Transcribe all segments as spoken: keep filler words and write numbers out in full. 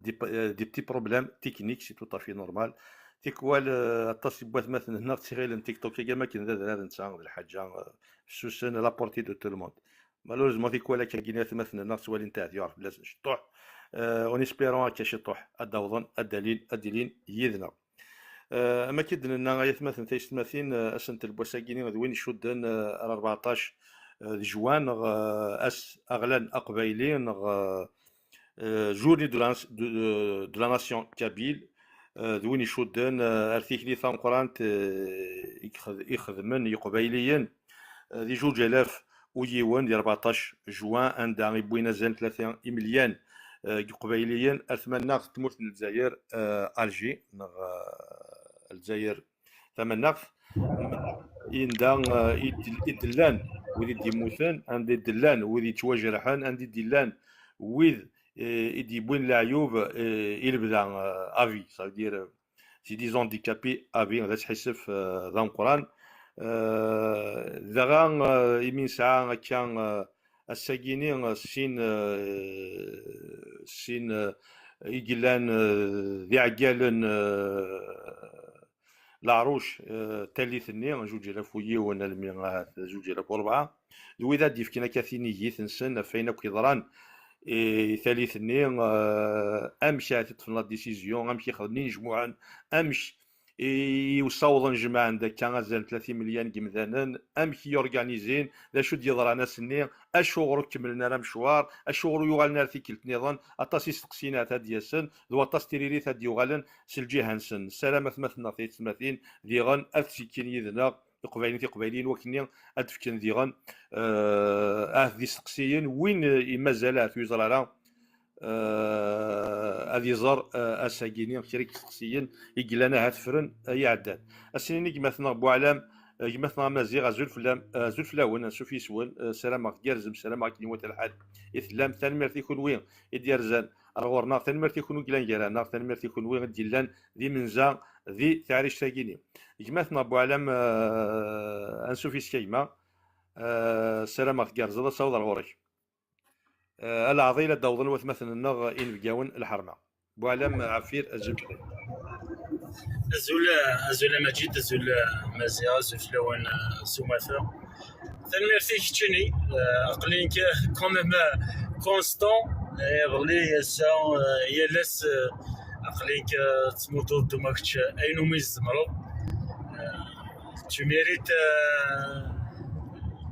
des, euh, des petits problèmes techniques, c'est tout à fait normal. Tikwal, euh, aṭas n watmaten-nneɣ ttɣilen TikTok-agi am akken d adrar netta d lḥaǧa, euh, fessusen, à la portée de tout le monde. Malheureusement, tikwal akka-agi atmaten-nneɣ ttwalin teɛdi ɣef fell-asen ciṭuḥ, euh, en espérant akka ciṭuḥ ad d-awḍen, ad d-alin, ad d-ilin yid-neɣ. Euh, am akka i d-nenna ay atmaten taysetmatin, euh, asentel n wass-agi-ni d win icudden, euh, ar rbeɛṭac, euh, d juin, neɣ, euh, ass aɣlan aqbayli, neɣ, euh, euh, journée de la, de, de, de la nation kabyle, euh, d win icudden, euh, ar tikli tameqqrant, euh, i ixed-, ixedmen Yiqbayliyen, euh, di juǧ alaf u yiwen, di rbeɛṭac juin, anda i wwin azal n tlata imelyan, euh, n Yiqbayliyen ar tmaneɣt n tmurt n Lezzayer, euh, Alger, neɣ, euh, Lezzayer tamaneɣt, anda, euh, i d-, i d-llan wid i d-yemmuten, anda i d-llan wid yettwajerḥen, anda i d-llan wid, eh, i d-yewwin leɛyub, eh, i lebda, eh, à vie, ça veut dire, euh, c'est des handicapés à vie, d asḥissef, eh, d ameqqran. Eh, dɣa, eh, imi nesɛa akka, eh, ass-agi-ni, eh, sin, eh, sin, eh, i yellan, eh, d iɛeggalen, eh, Laɛruc, eh, tallit-nni, juǧ alaf u yiwen almi ahat juǧ alaf u rebɛa, d wid ad d-yefken akka tinigit-nsen ɣef wayen akk yeḍran i tallit-nni, eh, amek ahat i ṭṭfen la décision, amek i xedmen inejmuɛen, amek i, i usawḍen jemɛen-d akka azal n tlata imelyan n yimdanen, amek i organizin, d acu d-yeḍran ass-nni, acuɣer ur kemmlen ara amecwar, acuɣer ur yuɣalen ara tikkelt-nniḍen, aṭas isteqsiyen ahat ad d-yasen, d waṭas tiririt ad d-yuɣalen s lǧiha-nsen. Nessaram atmaten-nneɣ tayetmatin diɣen ad ttekkin yid-neɣ, Iqbayliyen Tiqbayliyin, wakken ad d-fken diɣen, eh, ahat d isteqsiyen, win i mazal ahat ur yeẓri ara, eh, ad iẓer, eh, ass-agi-ni kra n yisteqsiyen i yellan ahat ffren, eh, iɛeddan. Ad s-nini i gma-tneɣ Buɛlam, eh, gma-tneɣ Amaziɣ, azul fell-am, eh, azul fell-awen, ansuf yes-wen, eh, ssarameɣ tgerrzem, ssarameɣ akken iwata lḥal i tellam. Tanemmirt i kunwi i d-yerzan ar ɣur-neɣ, tanemmirt i kunwi i yellan gar-aneɣ, tanemmirt i kunwi i d-yellan d imenza di teɛrict-agi-ni. Gma-tneɣ Buɛlam, eh, ansuf yes-k a gma, eh, ssarameɣ tgerrzeḍ, ad taweḍ ar ɣur-k. Eh, a leɛḍil ad d-awḍen watmaten-nneɣ inebgawen lḥerma. Buɛlam Ɛfir, azul fell-ak. Azul, azul a Maǧid, azul a Maziɣ, azul fell-awen, eh, s umata. Tanemmirt i keččini, eh, aql-ik, eh, quand même, eh, constant, eh, iḍelli, ass-a, eh, yal ass, eh, aql-ik, eh, tettmutuḍ-d uma kečč, eh, ayen umi tzemreḍ. Eh, tu mérites, eh,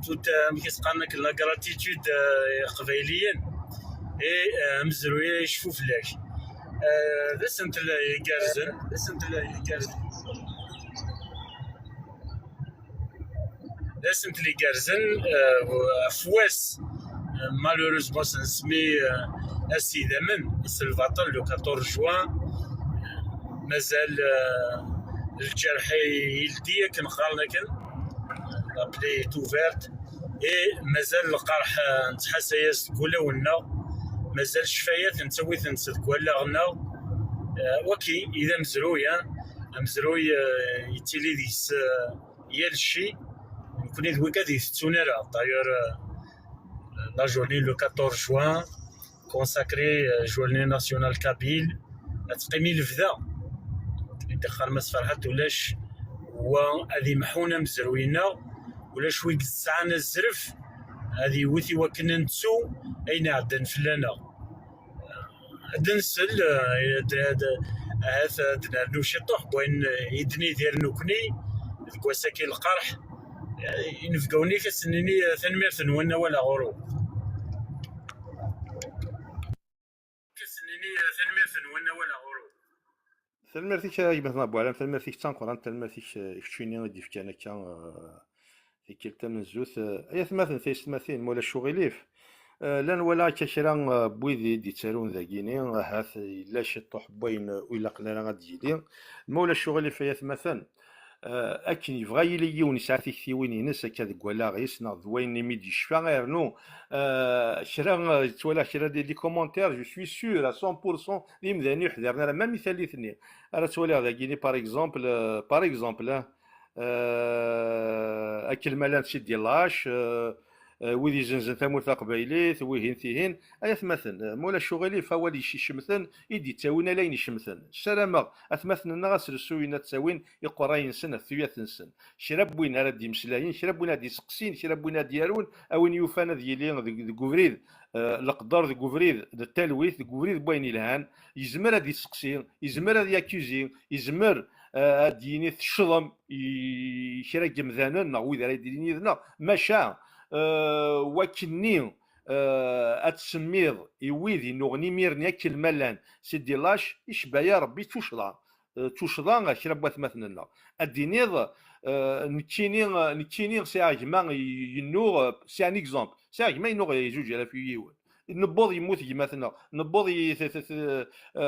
toute, eh, amek i s-qqaren akken, la gratitude, eh, iqbayliyen, et, eh, amezruy-a yecfu fell-ak. Eh, d asentel igerrzen, d asentel igerrzen. D asentel igerrzen, eh, ɣef wass, eh, malheureusement s-, nesmi, eh, ass idammen, ass n lbaṭel, le quatorze juin, eh, mazal, eh, lǧerḥ ildi akken qqaren akken, la plaie est ouverte, et mazal lqerḥ, eh, nettḥasay-as deg wulawen-nneɣ, mazal ccfayat nettawi-tent deg wallaɣ-nneɣ. Eh, waki i d amezruy, eh, amezruy, eh, yettili deg-s, eh, yal cci, nekkni d wigad itettun ara. D'ailleurs, euh, la journée le quatorze juin, consacrée, euh, journée nationale kabyle, ad teqqim i lebda. I d-qqar Mass Ferḥat, ulac wa ad imḥun amezruy-nneɣ, ulac wi yesɛan azref ad iwet i wakken ad nettu ayen iɛeddan fell-aneɣ. Ad nsel, eh, ad, ad, ahat ad nernu ciṭuḥ n wayen i d-nidir nekkni deg wass-agi lqerḥ. Eh, inebgawen-ik ad sen-nini, eh, tanemmirt-nwen, awal ɣur-wen. Ad sen-nini, eh, tanemmirt-nwen, awal ɣur-wen. Tanemmirt-ik a gma-tneɣ Buɛlam, tanemmirt-ik d tameqqrant, tanemmirt-ik, eh, i keččini i d-yefkan akka, eh, tikkelt tamenzut, eh, ay atmaten taysetmatin, ma ulac uɣilif. Eh, llan walaɣ akka kra, eh, n wid i d-yettarun dagini, ahat yella ciṭuḥ n wayen ur ilaqen ara ad d-yili. Ma ulac uɣilif ay atmaten, eh, akken yebɣa yili yiwen yesɛa tiktiwin-ines akka deg wallaɣ-is neɣ d wayen imi d-yecfa, yernu, eh, kra, eh, ttwaliɣ kra des, des commentaires, je suis sûr à cent pour cent d imdanen ur ḥdiren ara, même i tallit-nni. Ara ttwaliɣ dagini, par exemple, eh, par exemple, eh, eh, akken ma llan Sidi Lac, eh, eh, wid izenzen tamurt taqbaylit, wihin tihin, ay atmaten, eh, ma ulac uɣilif, awal ic-, icemten, i d-ittawin ala ayen icemten. Ssarameɣ atmaten-nneɣ aselsuyen ad ttawin iqerray-nsen ɣef tuyat-nsen. Kra n win ara d-imeslayen, kra n win ara d-iseqsin, kra n win ara d-yarun, a win yufan ad yili deg, deg ubrid, eh, leqder, deg ubrid n talwit, deg ubrid n wayen ilhan, yezmer ad iseqsi, yezmer ad yakuzi, yezmer, eh, ad d-yini teccḍem i kra n yemdanen neɣ wid ara d-yilin yid-neɣ, maca, eh, wakken-nni, eh, ad tsemmiḍ i wid inuɣen imir-nni akken ma llan, c'est des lâches, icba-ya Rebbi d tuccḍa. Eh, d tuccḍa kra n watmaten-nneɣ. Ad d-tiniḍ, eh, nekkini, nekkini sɛiɣ gma yennuɣ, eh, c'est un exemple, sɛiɣ gma yennuɣ izuǧ alaf u yiwen. Newweḍ yemmut gma-tneɣ, newweḍ i t-, t-, t-, eh,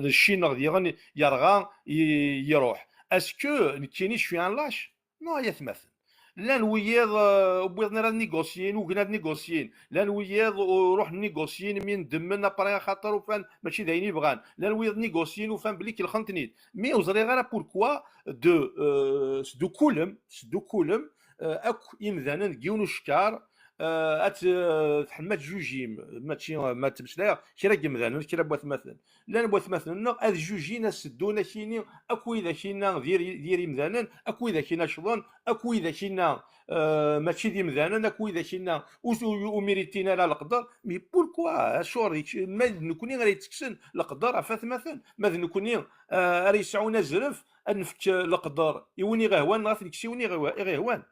cci-nneɣ diɣen yerɣa, i-, iruḥ. Est-ce que nekkini je suis un lâche? Non, ay atmaten. Llan wiyiḍ, eh, ur wwiḍen ara ad négocien, ugin ad négocien. Llan wiyiḍ ur ruḥen négocien, mi ndemmen après axaṭer ufan mačči d ayen i bɣan. Llan wiyiḍ négocien, ufan belli kelxen-ten-id. Mi ur ẓriɣ ara pourquoi de, eh, sdukkulem, sdukkulem, eh, akk imdanen deg yiwen ucekkar, eh, ad t-, eh, tḥemmam ad tjujim, mačči, eh, ma ttmeslayeɣ, kra n yemdanen, kra n watmaten. Llan watmaten-nneɣ ad jujin, ad seddun akini, akk widak-inna d ir-, d yir imdanen, akk widak-inna ccḍen, akk widak-inna, eh, mačči d imdanen, akk widak-inna ur, ur, ur méritin ara leqder. Mais pourquoi? Acuɣer d kečč, ma d nekni ara yettekksen leqder ɣef atmaten? Ma d nekni, eh, ara yesɛun azref ad nefk leqder i win i ɣ-ihwan neɣ ad t-nekkes i win i ɣ-, i ɣ-ihwan?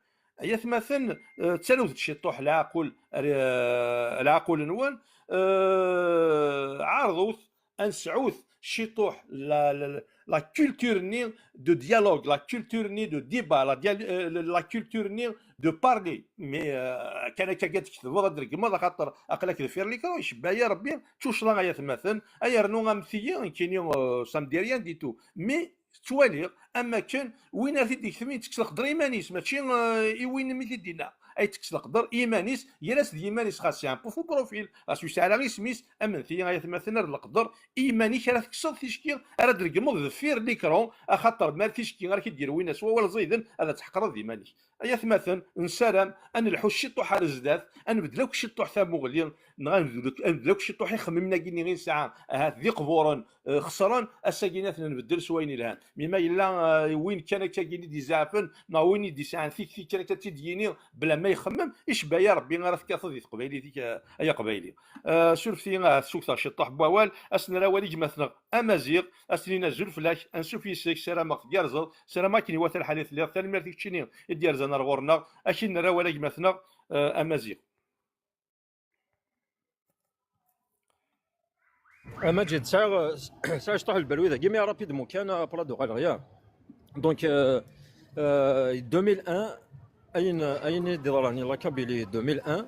Ay atmaten, eh, ttarut-d ciṭuḥ leɛqul, eh, leɛqul-nwen, eh, ɛerḍut ad nesɛut ciṭuḥ la, la, la culture-nni de dialogue, la culture-nni de débat, la dia-, eh, la culture-nni de parler. Mais, eh, kan akka ad tketbeḍ, ad d-tregmeḍ, axaṭer aql-ak deffir l'écran, icebba-ya Rebbi, d tuccḍa ay atmaten, ay rnu am tiyi, nekkini, eh, ça me dit rien du tout. Mais ttwaliɣ am akken win ara t-id-iketben yettekkes leqder i yiman-is, mačči, eh, i win mi t-id-yenna. Ay yettekkes leqder i yiman-is, yerra-s d yiman-is, xas c'est un faux profil, xas ur yesɛi ara isem-is, am netta ay atmaten ar d leqder i yiman-ik ara tekkseḍ ticki, ara d-tregmeḍ deffir l'écran, axaṭer ma d ticki ara k-id-yerwin s wawal ẓiden, ad tḥeqreḍ d iman-ik. Ay atmaten, nessaram ad nelḥu ciṭuḥ ar zdat, ad nbeddel akk ciṭuḥ tamuɣli, neɣ ad nbeddel, ad nbeddel akk ciṭuḥ ixemmimen-agi-nni i nesɛa, ahat d iqburen, eh, xesren, ass-agi ad ten-nbeddel s wayen ilhan. Mi ma yella, eh, win kan akka-agi i d-izeɛfen, neɣ win i d-isɛan tikti kan akka ad tt-id-yini, bla ma ixemmem, icebba-ya Rebbi ara tekkateḍ di teqbaylit-ik, eh, ay aqbayli. Eh, surfet-iyi ahat sugteɣ ciṭuḥ n wawal, ad s-nerr awal i gma-tneɣ Amaziɣ, ad s-nini azul fell-ak, ansuf yes-k, ssarameɣ tgerrzeḍ, ssarameɣ akken iwata lḥal i telliḍ, tanemmirt i keččini i d-yerzan ar ɣur-neɣ, ad k-in-nerr awal a gma-tneɣ, eh, Amaziɣ. A Maǧid, sɛiɣ, sɛiɣ ciṭuḥ lbal wid-agi, mais rapidement kan, après ad uɣaleɣ, ya. Donc, euh, euh, deux mille un, ayen, ayen i d-iḍran i la Kabylie deux mille un,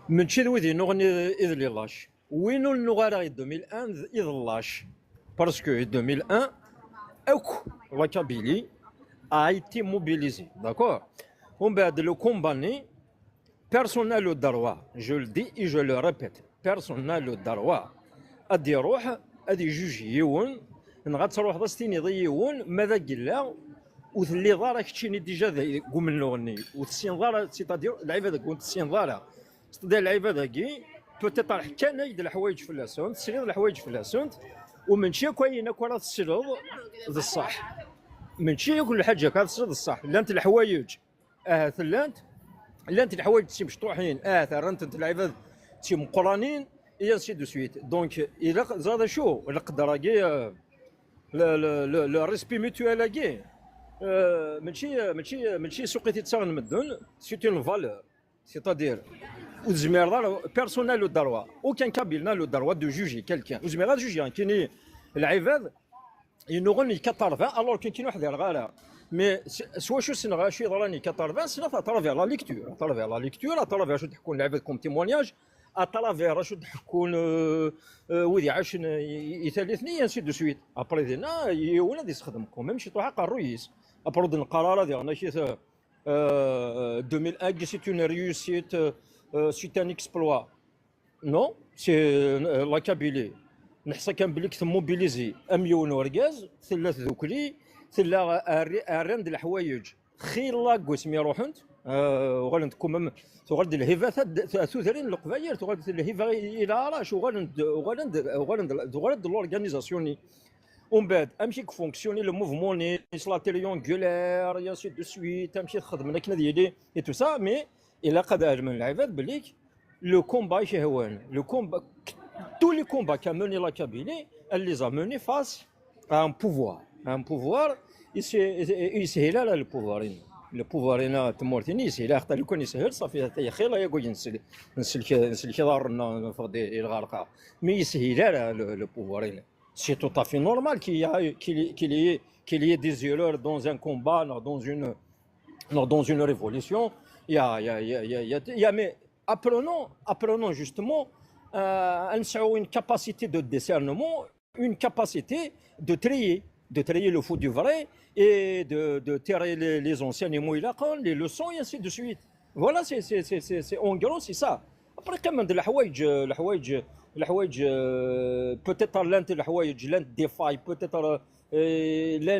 mačči d wid yennuɣen i, i d les lâches. Win ur nuɣ ara i deux mille un d, i d lâches. Parce que i deux mille un, akk la Kabylie a été mobilisée, d'accord? Umbeɛd le combat-nni, personne n'a le droit, je le dis et je le répète, personne n'a le droit ad iruḥ ad ijuj yiwen, neɣ ad truḥeḍ ad s-tiniḍ i yiwen, ma d agella ur telliḍ ara keččini déjà deg umennuɣ-nni, ur tessineḍ ara, c'est-à-dire lɛibad-agi ur tessineḍ ara, c'est-à-dire lɛibad-agi peut-être ḥkan-ak-d leḥwayeǧ fell-asent, tesliḍ leḥwayeǧ fell-asent, u mačči akk ayen akk ara tesleḍ d ṣṣeḥ. Mačči akk lḥaǧa akk ara tesleḍ d ṣṣeḥ. Llant leḥwayeǧ ahat llant, llant leḥwayeǧ d timecṭuḥin, ahat rran-tent lɛibad d timeqqranin, et ainsi de suite. Donc, ilaq, ẓer d acu, leqder-agi, euh, le, le, le, le respect mutuel-agi, euh, mačči, mačči, mačči suq i t-ittaɣen medden, c'est une valeur. C'est-à-dire, ur tezmireḍ ara, personne n'a le droit, aucun Kabyle n'a le droit de juger quelqu'un. Ur tezmireḍ ad juger, nekkini, lɛibad, yennuɣen quatre-vingts, alors que nekkini ur ḥdireɣ ara. Mais s, s wacu ssneɣ acu yeḍran quatre-vingts, ssneɣ-t à travers la lecture, à travers la lecture, à travers acu d-ḥekkun lɛibad comme témoignage, à travers acu d-ḥekkun, euh, euh, wid iɛacen i, i, i tallit-nni, et ainsi de suite. Après dinna, yiwen ad issexdem quand même ciṭuḥ aqerruy-is. Après ur d-neqqar ara diɣen akit, euh, deux mille un, c'est une réussite, euh, c'est un exploit. Non, c'est, euh, la Kabylie. Neḥṣa kan belli temmobilizi am yiwen urgaz, tella tdukli, tella rri-, rran-d leḥwayeǧ. Xilla n wasmi ruḥent, Euh, uɣalen-d quand même, tuɣal-d lhiba tad-, tudrin n Leqbayel, tuɣal-d lhiba i, i Lɛarac, uɣalen-d, uɣalen-d, uɣalen-d, tuɣal-d l'organisation-nni. Umbeɛd, amek i ifonctionne le mouvement-nni, s la triangulaire, et ainsi de suite, amek i t-xedmen akken ad yili, et tout ça, mais ilaq ad ɛelmen lɛibad belli le combat i k-yehwan, le combat, tous les combats qu'a mené la Kabylie, elle les a menés face à un pouvoir. Un pouvoir, i s-, i s-, ur yeshil ara le pouvoir-ina. Le pouvoir-ina n tmurt-ina ur yeshil ara, xaṭer lukan yeshel, ṣafi, ata yaxi la yagui nsel-, nsellek, nsellek iḍarren-nneɣ, neffeɣ-d i lɣerqa. Mais ur yeshil ara le, le pouvoir-ina. C'est tout à fait normal qu'il y a, qu'il y, qu'il y ait, qu'il y ait des erreurs dans un combat, dans une, dans une révolution. Il y a, il y a, il y a, il y a, il y a, il y a, mais apprenons, apprenons justement, euh, à une capacité de discernement, une capacité de trier, de trier le faux du vrai et de, de tirer les, les enseignements, les leçons, et ainsi de suite. Voilà, c'est, c'est, c'est, c'est, c'est, en gros, c'est ça. Après, quand même, de la Hawaïj, la Hawaïj, la Hawaïj, euh, peut-être l'un de la Hawaïj, l'un des failles, peut-être, euh, l'un,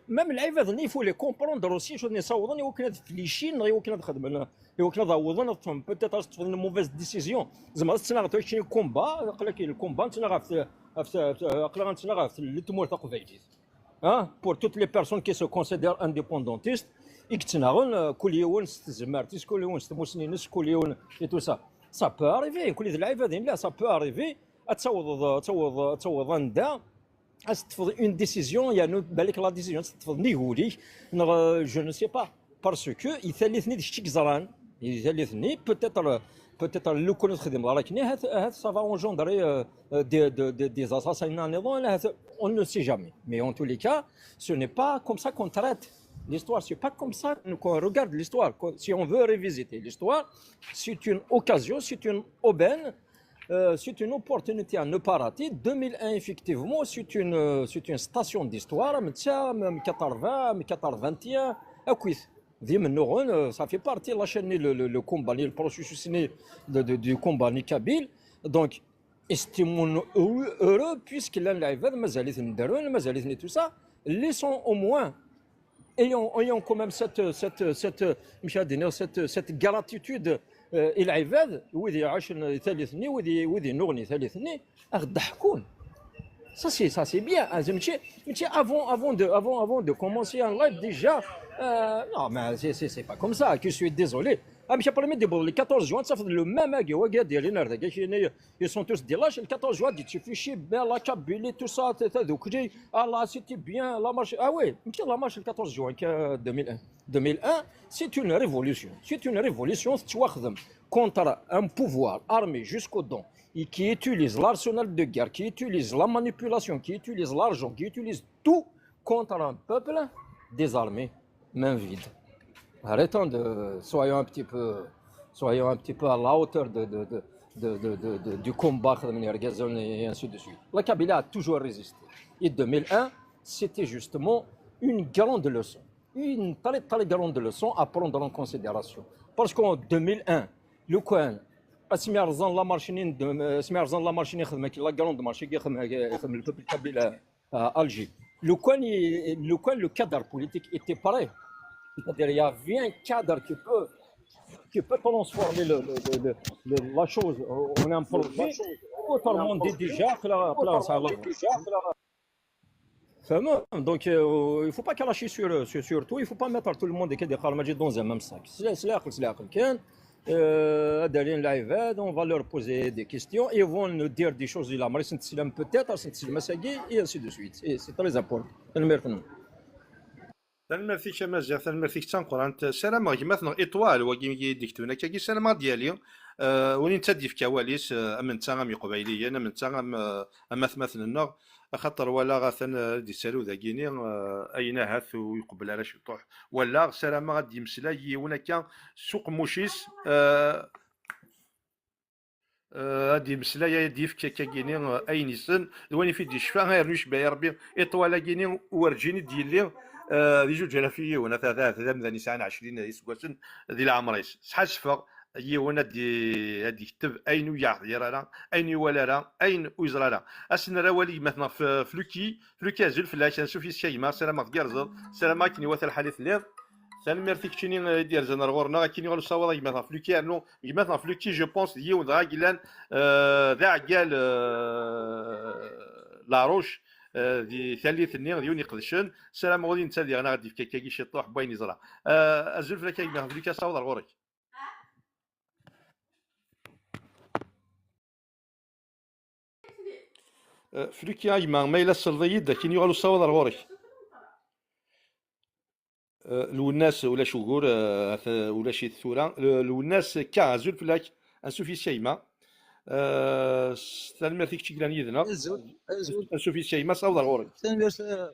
même les, il faut les comprendre aussi, je ne sais pas, il faut que les Chinois, il faut que les, il faut que les, peut-être, une mauvaise décision. زعما تسنى غير شي كومبا، قال لك الكومبا نتسنى غير في، في، في، قال لك نتسنى غير في التمور تقبايليت. Hein, pour toutes les personnes qui se considèrent indépendantistes, i yettnaɣen, euh, kul yiwen s tezmert-is, kul yiwen s tmussni-ines, kul yiwen et tout ça. Ça peut arriver, kul d lɛibad, là, ça peut arriver. Ad tawḍeḍ, ad tawḍeḍ, ad tawḍeḍ anda, ad teṭṭfeḍ une décision, yernu balak la décision ad teṭṭfeḍ nnig wul-ik, neɣ, euh, je ne sais pas. Parce que i tallit-nni d kečč i yeẓran, i tallit-nni, peut-être, peut-être lukan ur texdimeḍ ara akken, ahat, ahat ça va engendrer, euh, euh, des, des, des, des assassins, ahat, on ne sait jamais. Mais en tous les cas, ce n'est pas comme ça qu'on traite l'histoire, c'est pas comme ça qu'on regarde l'histoire. Si on veut revisiter l'histoire, c'est une occasion, c'est une aubaine, euh, c'est une opportunité à ne pas rater. Deux mille un, effectivement, c'est une, euh, c'est une station d'histoire. Même quatre-vingts, même quatre-vingt-un, écoute, euh, ça fait partie de la chaîne, le, le, le combat, le processus de, de, du combat kabyle. Donc, estimons-nous heureux, heureux, puisque là, mazal-iten ddren, mazal-iten et tout ça. Laissons au moins, ayant, ayant quand même cette, cette, cette, cette, cette gratitude, euh, i lɛibad, wid iɛacen i tallit-nni, wid i, wid inuɣen i tallit-nni, ad ɣ-d-ḥkun. Ça c'est, ça c'est bien. Ah, c'est, c'est, c'est avant, avant de, avant, avant de commencer un live déjà. Euh, non, mais c'est, c'est, c'est pas comme ça. Je suis désolé. Ah, mais après, mais des, le quatorze juin, ça fait le même agi, wagi ad d-yalin ar dagi, ils sont tous des lâches. Le quatorze juin, tu fais chier, ben, la Kabylie, tout ça, t'as, t'as, donc, ah, là, c'était bien, la marche. Ah oui, mais la marche le quatorze juin, que deux mille un. Deux mille un, c'est une révolution. C'est une révolution, tu vois, contre un pouvoir armé jusqu'aux dents et qui utilise l'arsenal de guerre, qui utilise la manipulation, qui utilise l'argent, qui utilise tout contre un peuple désarmé, main vide. Arrêtons de, soyons un petit peu, soyons un petit peu à la hauteur de, de, de, de, de, de, de, du combat, et ainsi de suite. La Kabylie a toujours résisté. Et deux mille un, c'était justement une grande leçon. Une très, très grande leçon à prendre en considération. Parce qu'en deux mille un, lukan asmi rẓan la marche-nni, asmi rẓan la marche-nni, xedmen la grande marche, xedmen, xedmen le peuple kabyle à Alger. Lukan, lukan le cadre politique était prêt. C'est-à-dire, il y avait un cadre qui peut, qui peut transformer le, le, le, le, la chose en un projet. Autrement dit, déjà, la, la, ça va. Vraiment, donc, euh, il faut pas cracher sur, sur, sur tout, il faut pas mettre tout le monde dans un même sac. C'est, c'est la, c'est la, euh, ad d-alin lɛibad, on va leur poser des questions, ils vont nous dire des choses, il a peut-être, et ainsi de suite. Et c'est très important. Tanemmirt-nwen. Tanemmirt-ik a Maziɣ, tanemmirt-ik d tameqqrant. Ssarameɣ gma-tneɣ Iṭwal, wagi i d-iktben akkagi, ssarameɣ ad d-yali, euh, win i netta d-yefka awal-is, euh, am netta am Iqbayliyen, am netta am, euh, am atmaten-nneɣ, axaṭer walaɣ atan, euh, ad d-yettaru dagini, euh, ayen ahat ur iqebbel ara ciṭuḥ. Walaɣ, ssarameɣ ad d-yemmeslay yiwen akka s uqemmuc-is, euh, euh, ad d-yemmeslay, ad d-yefk akkagini, euh, ayen yessen, d wayen i t-id-yecfa, yernu yecba i Rebbi, Iṭwal-agini werǧin i d-yelli, euh, di zuǧ alaf u yiwen, ata, ata, ata d amdan yesɛan ɛecrin iseggasen di leɛmer-is. Sḥassfeɣ yiwen ad d-, ad d-yekteb ayen ur yeɛḍir ara, ayen ur iwala ara, ayen ur yeẓra ara. Ad s-nerr awal i gma-tneɣ F-, Fluki. Fluki, azul fell-ak, ansuf yis-k a gma, ssarameɣ tgerrzeḍ, ssarameɣ akken iwata lḥal i telliḍ. Tanemmirt i keččini, eh, i d-yerzan ar ɣur-neɣ. Akken yuɣal usawaḍ a gma-tneɣ Fluki, rnu gma-tneɣ Fluki, je pense, d yiwen dɣa i yellan, eh, d aɛeggal, eh, laruc, eh, di tallit-nni, d yiwen iqedcen. Ssarameɣ ula d netta diɣen ad d-yefk akkagi ciṭṭuḥ n wayen yeẓra. Eh, azul fell-ak a gma-tneɣ Fluki, asawaḍ ar ɣur-k. Eh, Fluki a gma, ma yella tesleḍ-iyi-d, akin yuɣal usawaḍ ar ɣur-k. Eh, Lwennas ulac ugur, eh, ata ulac-it tura. L-, Lwennas Ka, azul fell-ak, ansuf yes-k a gma. Eh, s-, tanemmirt i kečč i yellan yid-neɣ. Azul, azul. Ansuf yes-k a gma, asawaḍ ar ɣur-k. Tanemmirt, eh,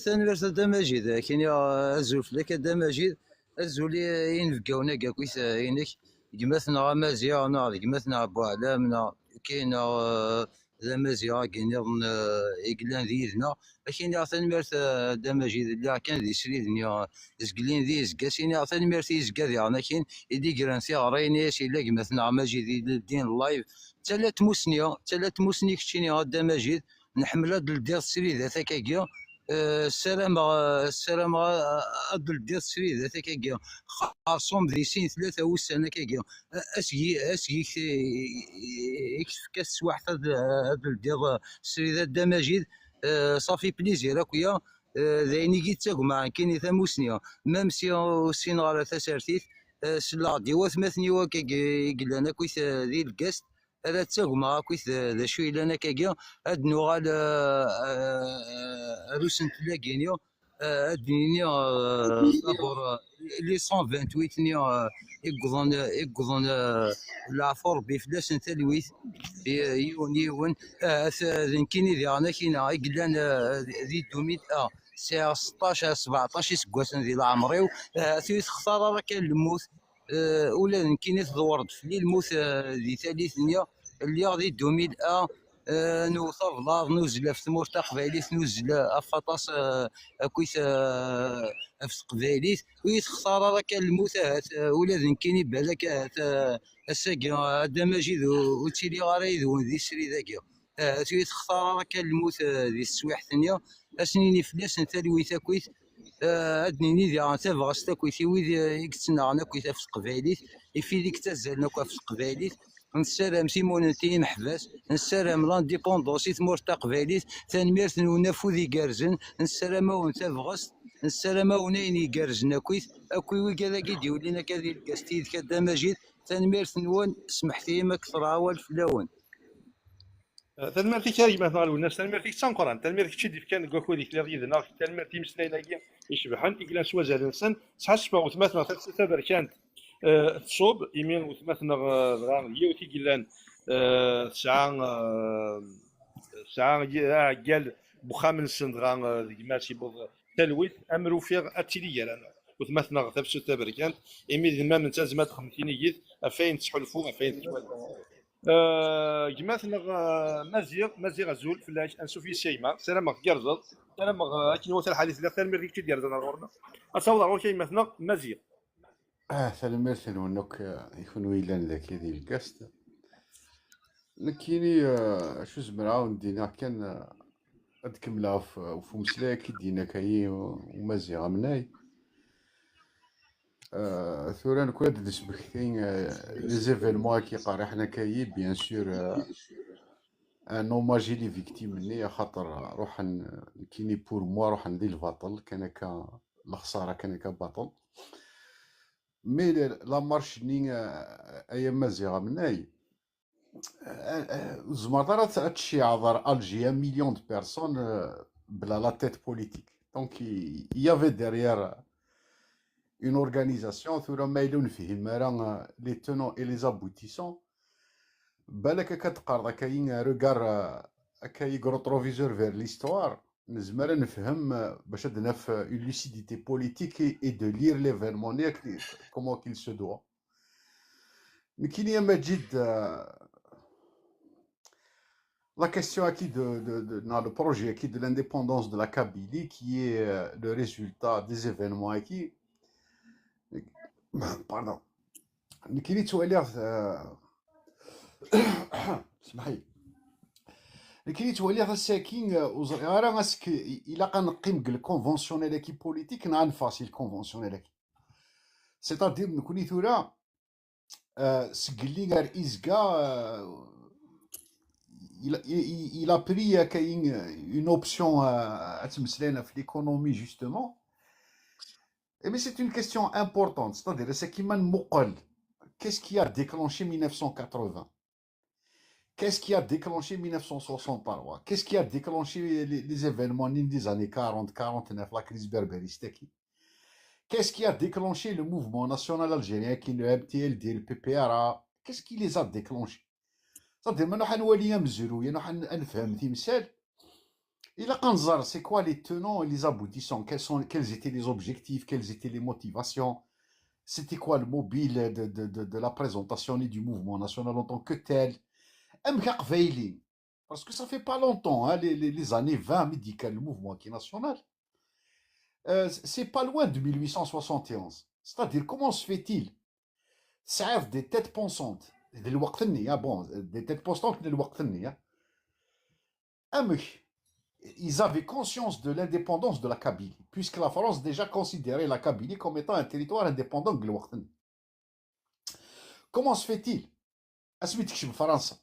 Tanemmirt a Dda Majid, akin azul fell-ak a Dda Majid, azul i inebgawen-agi akkit, eh, inek, gma-tneɣ Amaziɣ, neɣ d gma-tneɣ Buɛlam, neɣ kay, neɣ, eh, d Amaziɣ agi nniḍen, eh, i yellan d yid-neɣ. Akin tanemmirt, eh, a Dda Majid, lliɣ kan di srid-nni, eh, zgelin di yezga, sini tanemmirt i yezga diɣen akin i d-igran tiɣri-nni, as yella gma-tneɣ Majid i d-ldin live. D tala n tmusni, d tala n tmusni keččini a Dda Majid, nḥemmel ad d-ldiɣ sridat akkagi. Eh, ssarameɣ, eh, ssarameɣ, eh, ad d-ldiɣ sridat akkagi. Xerṣum di sin tlata wussan akkagi. Eh, asgi, asgi i k-, i k-tefka teswaḥt ad, ad d-ldiɣ, eh, sridat Dda Majid. Eh, ça fait plaisir akya. Eh, d ayen i yi-ttagmaɛen kini tamusni. Même si ur ssineɣ ara tasertit, eh, selleɣ-d i watmaten-iw akkagi i yellan akkit, eh, di Lgast, ara ttagmeɣ akkit d, d acu yellan akkagi, ad nuɣal, eh, eh, ar usentel-agi-ni, eh, ad d-nini, eh, d'abord, eh, les cent vingt-huit-nni, eh, i yewwḍen, i yewwḍen, eh, leɛfu Rebbi fell-asen talwit, i, yiwen yiwen, ahat, eh, d nekkini diɣen akina i yellan, eh, di deux mille un, sɛiɣ seṭṭac ar sebɛeṭṭac iseggasen di leɛmer-iw, ahat ur yi-textar ara kan lmut, eh, ula d nekkini tḍewwer-d fell-i lmut, eh, di tallit-nni, lliɣ di deux mille un, eh, newwet ablaḍ, nuzzel ɣef tmurt taqbaylit, nuzzel ɣef waṭas, eh, akkit, eh, ɣef teqbaylit, ur yi-textar ara kan lmut ahat, eh, ula d nekkini balak ahat, eh, ass-agi, eh, a Dda Majid, ur, ur ttiliɣ ara yid-wen di srid-agi. Eh, ur yi-textar ara kan lmut, eh, di teswiḥt-nni, ad s-nini fell-asen talwit akkit, eh, ad d-nini diɣen tabɣest akkit i wid, eh, i yettnaɣen akkit ɣef teqbaylit, i wid i yettazzalen akk ɣef teqbaylit. Nessaram timunent i yimeḥbas, nessaram l'indépendance i tmurt taqbaylit, tanemmirt-nwen afud igerrzen, nessaram-awen tabɣest, nessaram-awen ayen igerrzen akkit, akk i wigad-agi d-iwlin akka di Lgast yid-k a Dda Majid, tanemmirt-nwen, smeḥt-iyi ma kkreɣ awal fell-awen. Eh, tanemmirt-ik a gma-tneɣ Lwennas, tanemmirt-ik d tameqqrant, tanemmirt kečč i d-ifkan deg wakud i telliḍ yid-neɣ, tanemmirt i imeslayen-agi icebḥen, i yellan s wazal-nsen. Sḥassfeɣ wetma-tneɣ Tafsut Taberkant, eh, tṣub, imi wetma-tneɣ, eh, dɣa d yiwet i yellan, eh, tesɛa, eh, tesɛa y-, aɛeggal n wexxam-nsen, dɣa, eh, d gma-s yewweḍ talwit, am rufiɣ ad tili gar-aneɣ wetma-tneɣ Tafsut Taberkant, imi d mam-nsen zma ad xedmen tinigit ɣef wayen tettḥulfu, ɣef wayen tettwali. Eh, gma-tneɣ, eh, Maziɣ, Maziɣ azul fell-ak, ansuf yes-k a gma, sarameɣ tgerrzeḍ, sarameɣ, eh, akken iwata lḥal i telliḍ, tanemmirt i kečč i d-yerzan ar ɣur-neɣ. Ad taweḍ ar ɣur-k a gma-tneɣ Maziɣ. Ah, tanemmirt-nwen akk, eh, i kunwi yellan dagi di Lgast. Nekkini, eh, acu zemreɣ ad wen-d-iniɣ kan, eh, ad kemmleɣ ɣef, ɣef umeslay-agi i d-yenna kayi Umaziɣ Amnay. Euh, tura nekk ad d-nesmekti, euh, les événements-agi qerriḥen akkayi, bien sûr, euh, un hommage i les victimes-nni, axaṭer ruḥen, nekkini pour moi, ruḥen di lbaṭel, kan akka lexsara, kan akka baṭel. Mais la, la marche-nni, euh, ay Amaziɣ Amnay, euh, euh, ur tzemreḍ ara ad, ad tciɛeḍ ar Alger un million de personnes, euh, bla la tête politique. Donc, il, il y avait derrière une organisation, tura ma yella ur nefhim ara, euh, les tenants et les aboutissants, balak akka d-teqqareḍ akka, un regard, euh, akka, rétroviseur vers l'histoire, nezmer ad nefhem, euh, bac ad naf, euh, une lucidité politique et, et de lire l'événement, comment qu'il se doit. Nekkini a Majid, euh, la question-agi de, de, de, non, le projet-agi de l'indépendance de la Kabylie, qui est, euh, le résultat des événements-agi. Pardon. Nekkini ttwaliɣ, euh, smeḥ-iyi. Nekkini ttwaliɣ ass-agi, euh, ur ẓriɣ ara est-ce que ilaq ad neqqim deg le conventionnel-agi politique neɣ ad neffeɣ si le conventionnel-agi. C'est-à-dire, nekkni tura, euh, seg Lli ar Izga, euh, il, il, il a pris, euh, une option, euh, ad tmeslayen ɣef l'économie, justement. Et mais c'est une question importante. C'est-à-dire, c'est qui man qu'est-ce qui a déclenché mille neuf cent quatre-vingts? Qu'est-ce qui a déclenché mille neuf cent soixante-trois? Qu'est-ce qui a déclenché les, les événements des années quarante, quarante-neuf, la crise berbériste? Qu'est-ce qui a déclenché le mouvement national algérien, qui est le M T L D, le P P R A? Qu'est-ce qui les a déclenchés? C'est-à-dire, maintenant, on va lire à mesure, on va faire un petit message. Il a c'est quoi les tenants et les aboutissants? Quels sont, quels étaient les objectifs? Quelles étaient les motivations? C'était quoi le mobile de, de, de, de la présentation du mouvement national en tant que tel? Amek aqbayli, parce que ça fait pas longtemps, hein, les, les, les années vingt médicales, le mouvement qui est national, euh, c'est pas loin de mille huit cent soixante et onze. C'est-à-dire, comment se fait-il? Ça des têtes pensantes. De lwaqt-nni, hein, bon, des têtes pensantes de lwaqt-nni, hein. Amek, ils avaient conscience de l'indépendance de la Kabylie, puisque la France déjà considérait la Kabylie comme étant un territoire indépendant de lwaqt-nni. Comment se fait-il? Asmi tekcem Fransa,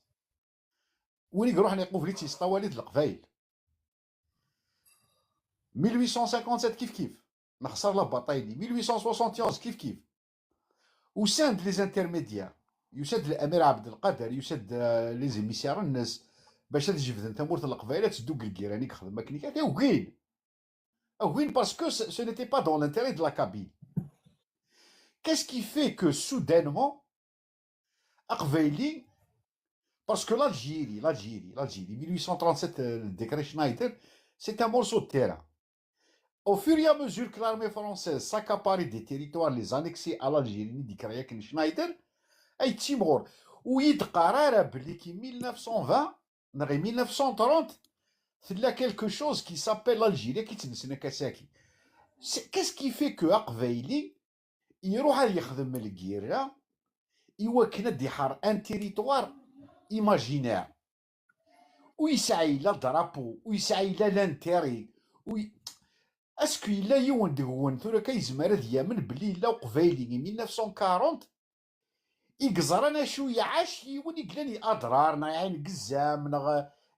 win i iruḥen iqubel-itt yesṭawal-it leqbayel. Mille huit cent cinquante-sept kif kif, nexṣer la bataille-nni. Mille huit cent soixante et onze kif kif. Usan-d les intermédiaires. Yusa-d l'amir Abdelkader, yusa-d, euh, les émissaires-nnes, bac ad jebden tamurt n Leqbayel, ad teddu deg lgiran i yexdem akken kan. Ugin. Ugin parce que ce, ce n'était pas dans l'intérêt de la Kabylie. Qu'est-ce qui fait que soudainement, Aqbayli, parce que l'Algérie, l'Algérie, l'Algérie, mille huit cent trente-sept, euh, le décret Schneider, c'est un morceau de terrain. Au fur et à mesure que l'armée française s'accaparait des territoires, les annexait à l'Algérie, décret Schneider, ay timɣur, u yidqar ara belli ki mille neuf cent vingt, neɣ mille neuf cent trente, tella quelque chose qui s'appelle l'Algérie, qui tnesna kasaki. C'est, qu'est-ce qui fait que Aqbayli iruḥ ad yexdem lgirra i wakken ad d-iḥer un territoire imaginaire? Ur yesɛi la drapeau, ur yesɛi la l'intérêt, ur y-, est-ce que yella yiwen deg-wen tura akka yezmer ad yamen belli yella uqbayli i mille neuf cent quarante i yeẓran acu iɛac yiwen i yellan i Adrar, neɣ i Ɛin Gezzam, neɣ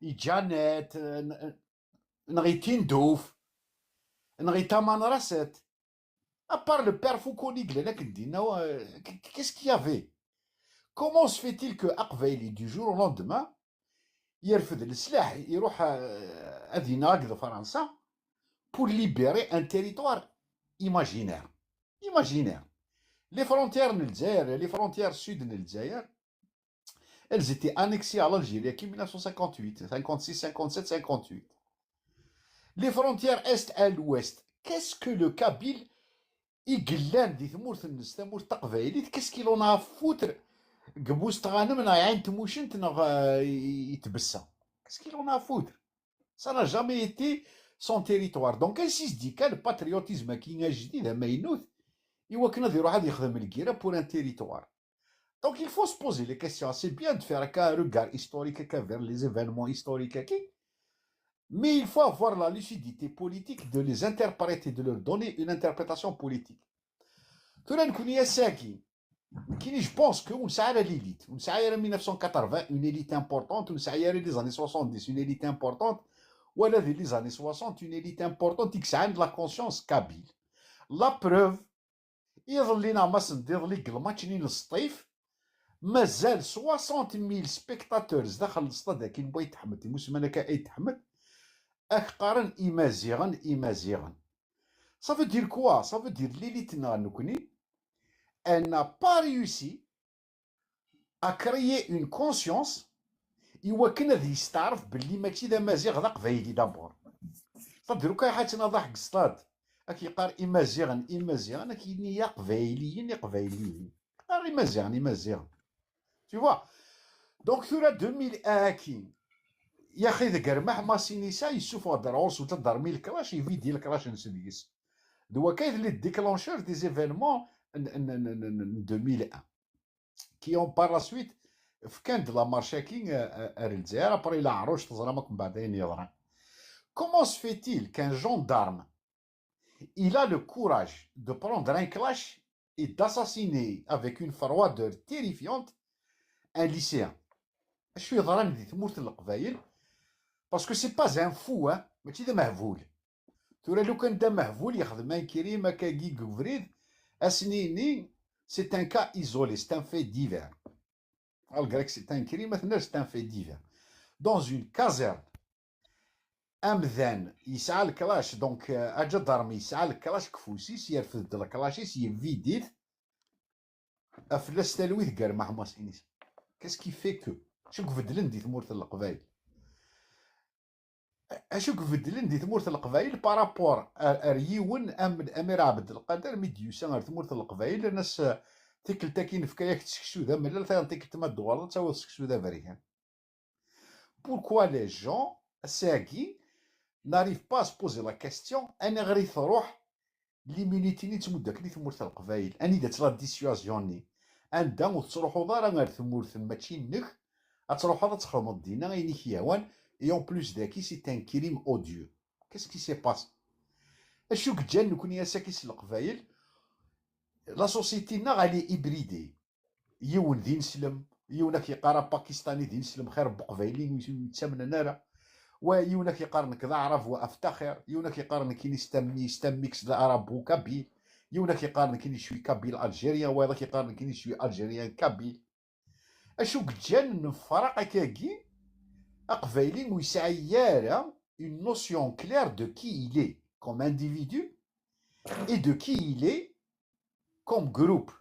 i Ǧanet, neɣ i Tinduf, neɣ i Tamanrasset? À part le père Foucault i yellan akken dinna, euh, qu-, qu'est-ce qu'il y avait? Comment se fait-il que Aqbayli, du jour au lendemain, yerfed leslaḥ, iruḥ, euh, ad yenɣ akked Fransa pour libérer un territoire imaginaire? Imaginaire. Les frontières n Lezzayer, les frontières sud n Lezzayer, elles étaient annexées à l'Algérie en mille neuf cent cinquante-huit, cinquante-six, cinquante-sept, cinquante-huit. Les frontières est à l'ouest. Qu'est-ce que le Kabyle i yellan di tmurt-nnes, tamurt taqbaylit, qu'est-ce qu'il en a à foutre deg Bustɣanem neɣ Ɛin Tmucent neɣ, euh, i, i Tbessa? Qu'est-ce qu'il en a à foutre? Ça n'a jamais été son territoire. Donc, ansi s-d-yekka le patriotisme-agi ajdid amaynut i wakken ad iruḥ ad yexdem lgirra pour un territoire? Donc, il faut se poser les questions. C'est bien de faire un regard historique vers les événements historiques, mais il faut avoir la lucidité politique de les interpréter, de leur donner une interprétation politique. Tura nekkni ass-agi, nekkini, je pense que ur nesɛi ara l'élite, ur nesɛi ara mille neuf cent quatre-vingts une élite importante, ur nesɛi ara les années soixante-dix une élite importante, wala di les années soixante une élite importante i yesɛan de la conscience kabyle. La preuve, iḍelli neɣ mass n iḍelli deg lmatch-nni n Sṭif, mazal soixante mille spectateurs daxel n stade-agi n Ayt Ḥmed, imusman akka Ayt Ḥmed, ak qqaren Imaziɣen, Imaziɣen. Ça veut dire quoi? Ça veut dire l'élite-nneɣ nekkni, elle n'a pas réussi à créer une conscience i wakken ad yesteɛref belli mačči d Amaziɣ, d Aqbayli d'abord. C'est-à-dire, ukan ḥačen aḍaḥ deg stade, ak yeqqar Imaziɣen, Imaziɣen, ak yenni Iqbayliyen, Iqbayliyen. Qqar Imaziɣen, Imaziɣen. Tu vois? Donc, tura deux mille un-agi, yaxi deg rrmeḥ Masinisa yessufeɣ-d ar ɣur-s uladar mi leklac, ividi leklac-nnes deg-s. D wakka i d le déclencheur des événements n, n, n, n, n deux mille un, qui ont par la suite fkan-d la marche-agi, euh, euh, ar Lezzayer, après la Ɛruc, teẓram akk mbeɛd ayen yeḍran. Comment se fait-il qu'un gendarme, il a le courage de prendre un clash et d'assassiner avec une froideur terrifiante un lycéen. Acu yeḍran di tmurt n Leqbayel? Parce que c'est pas un fou, hein, mačči d amehbul. Tura lukan d amehbul yexdem un crime akkagi deg ubrid, ad s-nini c'est un cas isolé, c'est un fait divers. Malgré que c'est un crime, c'est un fait divers. Dans une caserne, amdan yesɛa le clash, donc euh, aǧadarmi yesɛa le clash deg ufus-is, yerfed-d le clash-is, yebbi-d-it, afella-s talwit gar imeḥmaṣin-is. Qu'est-ce qui fait que acu ibeddlen di tmurt n Leqbayel? Acu ibeddlen di tmurt n Leqbayel par rapport ar, ar yiwen am, am Amir Abdelkader mi d-yusa ar tmurt n Leqbayel, nnan-as tikkelt-agi nefka-yak-d seksu d amellal, tayeḍ tikkelt ma d-tuɣaleḍ ad tawiḍ seksu d aberkan. Pourquoi les gens, ass-agi, n'arrivent pas à se poser la question, aniɣer i truḥ l'immunité-nni i nettmuddu akken i tmurt n Leqbayel? Anida-tt la dissuasion-nni? Anda ur tettruḥuḍ ara ar tmurt mačči nnek, ad truḥeḍ ad txedmeḍ dinna ayen i k-yehwan, et en plus daki c'est un crime odieux. Qu'est-ce qui s'est passé? Acu i yeǧǧan nekni ass-agi s Leqbayel? La société-nneɣ elle est hybridée. Yiwen d ineslem, yiwen ad k-yeqqar apakistani d ineslem xir n uqbayli ur yettamnen ara. Wa yiwen ad k-yeqqar nekk d aɛrab wa aftaxir, yiwen ad k-yeqqar nekkini c'est un mi-, c'est un mix d arabo-kabyle, yiwen ad k-yeqqar nekkini je suis kabyle algérien, wayeḍ ad k-yeqqar nekkini je suis algérien kabyle. Acu i yeǧǧan nefraq akkagi? Aqbayli ur yesɛi ara une notion claire de qui il est comme individu et de qui il est comme groupe.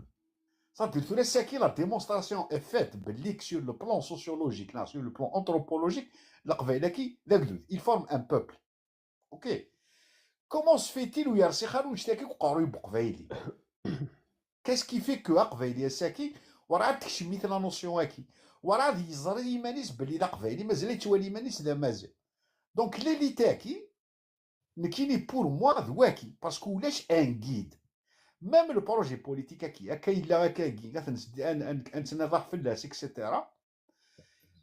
C'est-à-dire, tura ass-agi, la démonstration est faite belli que sur le plan sociologique, là, sur le plan anthropologique, Leqbayel-agi d agdud, ils forment un peuple. Ok. Comment se fait-il ur yersi ara annect-agi deg uqerruy n uqbayli? Qu'est-ce qui fait que aqbayli ass-agi werɛad tekcem-it la notion-agi? Werɛad yeẓri iman-is belli d aqbayli, mazal yettwali iman-is d amaziɣ. Donc l'élite-agi, nekkini pour moi d waki, parce que ulac un guide. Même le projet politique-agi, akka yella akkagi, ad t-, ad n-, ad n-, ad nettnaḍaḥ fell-as, et cetera.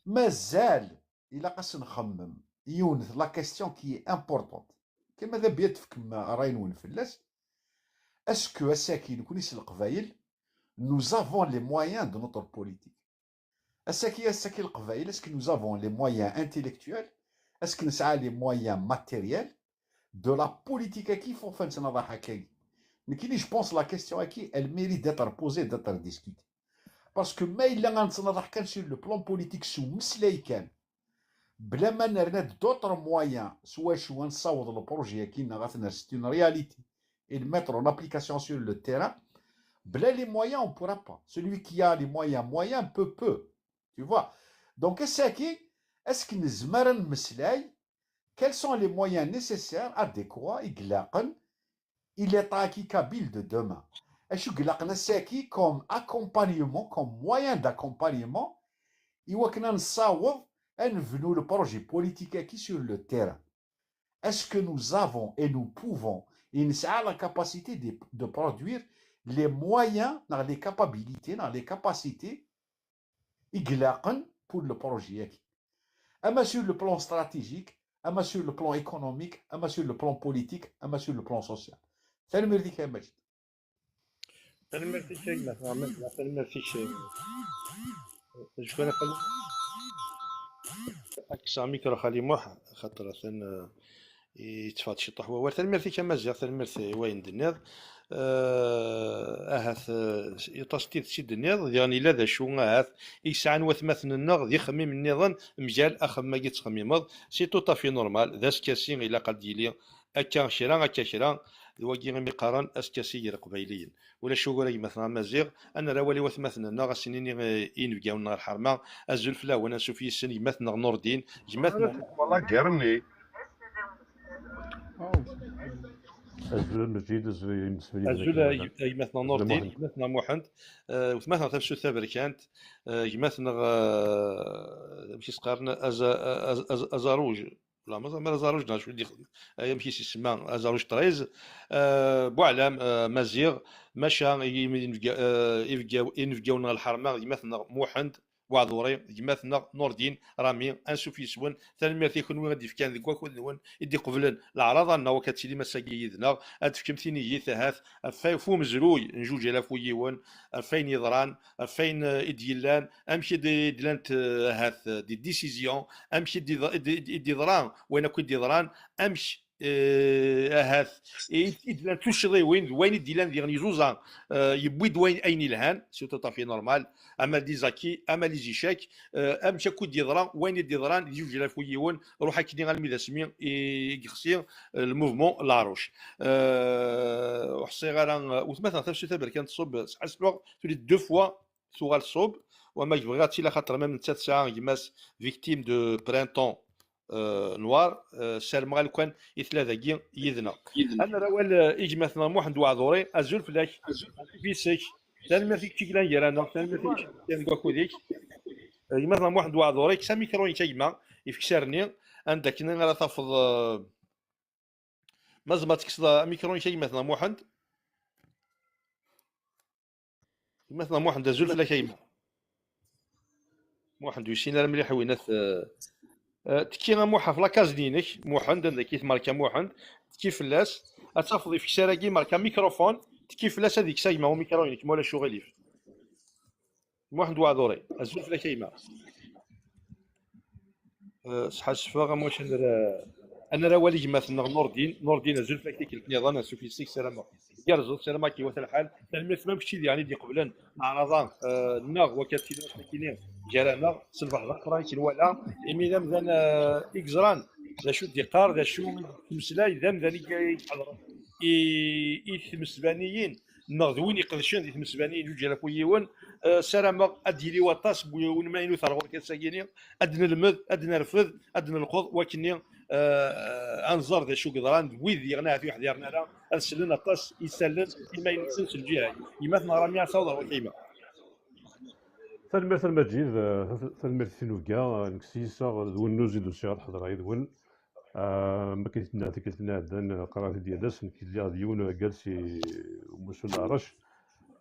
Mazal ilaq ad s-nxemmem yiwen la question qui est importante. Kama d abya tefkem ṛṛay-nwen fell-as. Est-ce que ass-agi nekkni s Leqbayel, nous avons les moyens de notre politique? Ass-agi, ass-agi Leqbayel, est-ce que nous avons les moyens intellectuels? Est-ce que nesɛa les moyens matériels de la politique-agi, faut faire un travail akkagi? Nekkini, je pense la question-agi, elle mérite d'être posée, d'être discutée. Parce que ma yella ad nettnaḍaḥ kan sur le plan politique s umeslay kan, bla ma nerna-d d'autres moyens s wacu ad nessaweḍ le projet-agi neɣ ad t-nerr, c'est une réalité, et le mettre en application sur le terrain, bla les moyens on pourra pas. Celui qui a les moyens moyens peut, peut. Tu vois? Donc ass-agi, est-ce que nezmer ad nemmeslay quels sont les moyens nécessaires, adéquats, i ilaqen i l'État-agi kabyle de demain? Acu i ilaqen ass-agi comme accompagnement, comme moyen d'accompagnement, i wakken ad nessaweḍ ad nebnu le projet politique-agi sur le terrain? Est-ce que nous avons et nous pouvons, et nesɛa la capacité de, de produire les moyens, neɣ les capacités, neɣ les capacités i ilaqen pour le projet-agi, ama sur le plan stratégique, ama sur le plan économique, ama sur le plan politique, ama sur le plan social? Tanemmirt-ik a Majid. Tanemmirt-ik a gma-tneɣ Mazla, tanemmirt-ik. Acu kan a Xali, ad kkseɣ mikru Xali Muḥ, xaṭer atan, eh, yetteffeɣ-d ciṭuḥ wawal. Tanemmirt-ik a Maziɣ, tanemmirt i wayen d-tenniḍ. Eh, ahat, eh, aṭas n tidet i d-tenniḍ, diɣen yella d acu ahat i yesɛan watmaten-nneɣ d ixemmimen nniḍen mgal axemmem-agi i tettxemmimeḍ. C'est tout à fait normal, d askasi ilaq ad d-yili akka kra, akka kra, d wagi imi qqaren askasi gar Iqbayliyen. Ulac ugur a gma-tneɣ Amaziɣ, ad nerr awal i watmaten-nneɣ, ad s-nini, eh, i yinebgawen-nneɣ lḥerma, azul fell-awen, ansuf yis-sen gma-tneɣ Nurdin, gma-tneɣ. Wala gar-nni. Azul a Mejid, azul a yimsefliden. Azul a gma-tneɣ Nurdin, gma-tneɣ Muḥend, eh, gma-tneɣ Tafsut Taberkant, eh, gma-tneɣ, eh, amek i s-qqaren, Aza-, Aza-, Aza-, Azaruj. La, ma, ma Azaruj neɣ acu i d-ixdem. Ay, amek i s-isemma? Azaruj treize. Eh, Buɛlam, eh, Maziɣ, maca i-, i-, inebga-, eh, ibeggaw-, inebgawen n lḥerma, gma-tneɣ Muḥend, Waɛduri, gma-tneɣ Nurdin Rami, ansuf yes-wen. Tanemmirt i kunwi i d-yefkan deg wakud-nwen, i d-iqeblen leɛraḍa-nneɣ, wakka ad tilim ass-agi yid-neɣ, ad d-tefkem tinigit ahat ɣef, ɣef umezruy n juj alaf u yiwen, ɣef wayen yeḍran, ɣef wayen, eh, i d-yellan, amek i d-, i d-llant, eh, ahat, eh, des décisions, amek i d-, i d-, i d-yeḍra wayen akk i d-yeḍran, amek eh, ahat, i, i d-llant tuccḍiwin d wayen i d-yellan diɣen izuza, eh, yewwi-d wayen, ayen ilhan, c'est tout à fait normal, ama les acquis, ama les échecs, eh, amek akk i d-yeḍra, wayen i d-yeḍran, di juj alaf u yiwen, ruḥ akkenni almi d asmi i, i yexsi, eh, le mouvement Laruc. Eh, ur ḥṣiɣ ara, eh, wetma-tneɣ Tafsut Taberkant tṣubb, sḥassfeɣ, tuli deux fois, tuɣal tṣubb, wama bɣiɣ ad tili axaṭer même nettat tesɛa gma-s victime de printemps, euh, noir, euh, ssarmeɣ a lukan i tella dagi yid-neɣ. Ad nerr awal, euh, i gma-tneɣ Muḥend Waɛduri, azul fell-ak, azul fis-k, tanemmirt i kečč i yellan gar-aneɣ, tanemmirt i kečč i yellan deg wakud-ik. Euh, gma-tneɣ Muḥend Waɛduri, kkes amikru-inek a gma, ifekser-nni, anda akken ara tafeḍ, euh, ma tzemreḍ tekkseḍ amikru-inek a gma-tneɣ Muḥend. Gma-tneɣ Muḥend, azul fell-ak a gma. Muḥend ur yessin ara mliḥ winat, eh, eh, tekki a Muḥ ɣef lakazni-inek, Muḥend, anda akka i tmerka Muḥend, tekki fell-as, ad tafeḍ ifekser-agi, merka mikrofon, tekki fell-as ad ikkes a gma umikru-inek, ma ulac uɣilif. Muḥend Waɛduri, azul fell-ak a gma. Eh, sḥassfeɣ am wacu ad nerr, ad nerr awal i gma-tneɣ Nurdin. Nurdin, azul fell-ak tikkelt nniḍen, ansuf yes-k, ssarameɣ tgerrzeḍ, ssarameɣ ad k-iwata lḥal. Tanemmirt ma kečči diɣen i d-iqeblen aɛraḍ-a, eh, nneɣ wakka d tilawt nekkini gar-aneɣ, s lbeḥḍ aqran i k-nwala, imi d amdan, eh, i yeẓran d acu d-iqqar, d acu i d-yettmeslay, d amdan i, i iḥeḍren i, i tmesbaniyin, neɣ d win iqedcen di tmesbaniyin n juǧ alaf u yiwen, eh, ssarameɣ ad d-yili waṭas n win ma inu terɣur kan sagini, ad d-nelmed, ad d-nerfed, ad d-nelqeḍ, wakken-nni, eh, ad nẓer d acu yeḍran, d wid diɣen ahat ur yeḥdiren ara, ad slen aṭas isallen imaynuten s lǧiha-agi. Gma-tneɣ Rami, ad taweḍ ɣer wakayma. Tanemmirt a Lmajid, eh, tanemmirt i tinuga, eh, nekk s yiseɣ d wennuz i d-usiɣ ad ḥeḍreɣ yid-wen. Ah, am wakken i d-tenna tikkelt-nni iɛeddan, eh, qqareɣ-t-id yal ass, nekk lliɣ d yiwen urgaz si umussu n leɛrac.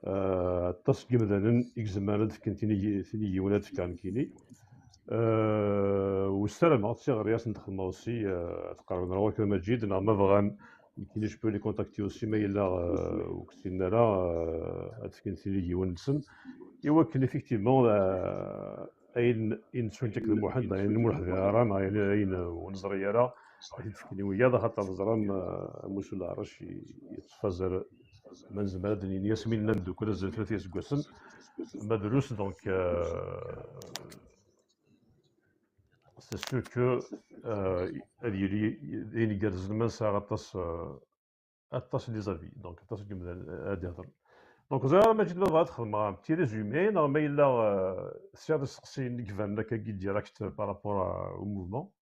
Ah, aṭas n yimdanen i izemren ad fken tinigi-, tinigiwin ad fkeɣ nekkini. Ah, u ssarameɣ d tiɣri ad sen-d-xedmeɣ aussi, ah, ad qerben ɣer wakra Maǧid, neɣ ma bɣan, nekkini je peux les contacter aussi, ma yella, ah, ur k-ssinen ara, ah, ad fken tinigiwin-nsen. I wakken, effectivement, ah, ayen i nettunefk akked Muḥend, ayen ur neḥdir ara, neɣ ayen, ayen ur neẓri ara, ad t-id-fken i wiyaḍ, axaṭer teẓram, eh, amussu n leɛrac i-, yettfazer, ma nezmer ad d-nini asmi nella neddukel azal tlata iseggasen, ma drus, donc, euh, c'est sûr que, euh, ad yili d ayen igerrzen ma nesɛa aṭas, euh, aṭas n les avis, donc aṭas n yimdanen, eh, ad d-ihedren. Donc, ẓriɣ ma ǧid ma tebɣa ad xedmeɣ un petit résumé, neɣ ma yella, eh, tesɛiḍ isteqsiyen i ibanen akkagi direct par rapport à, au mouvement.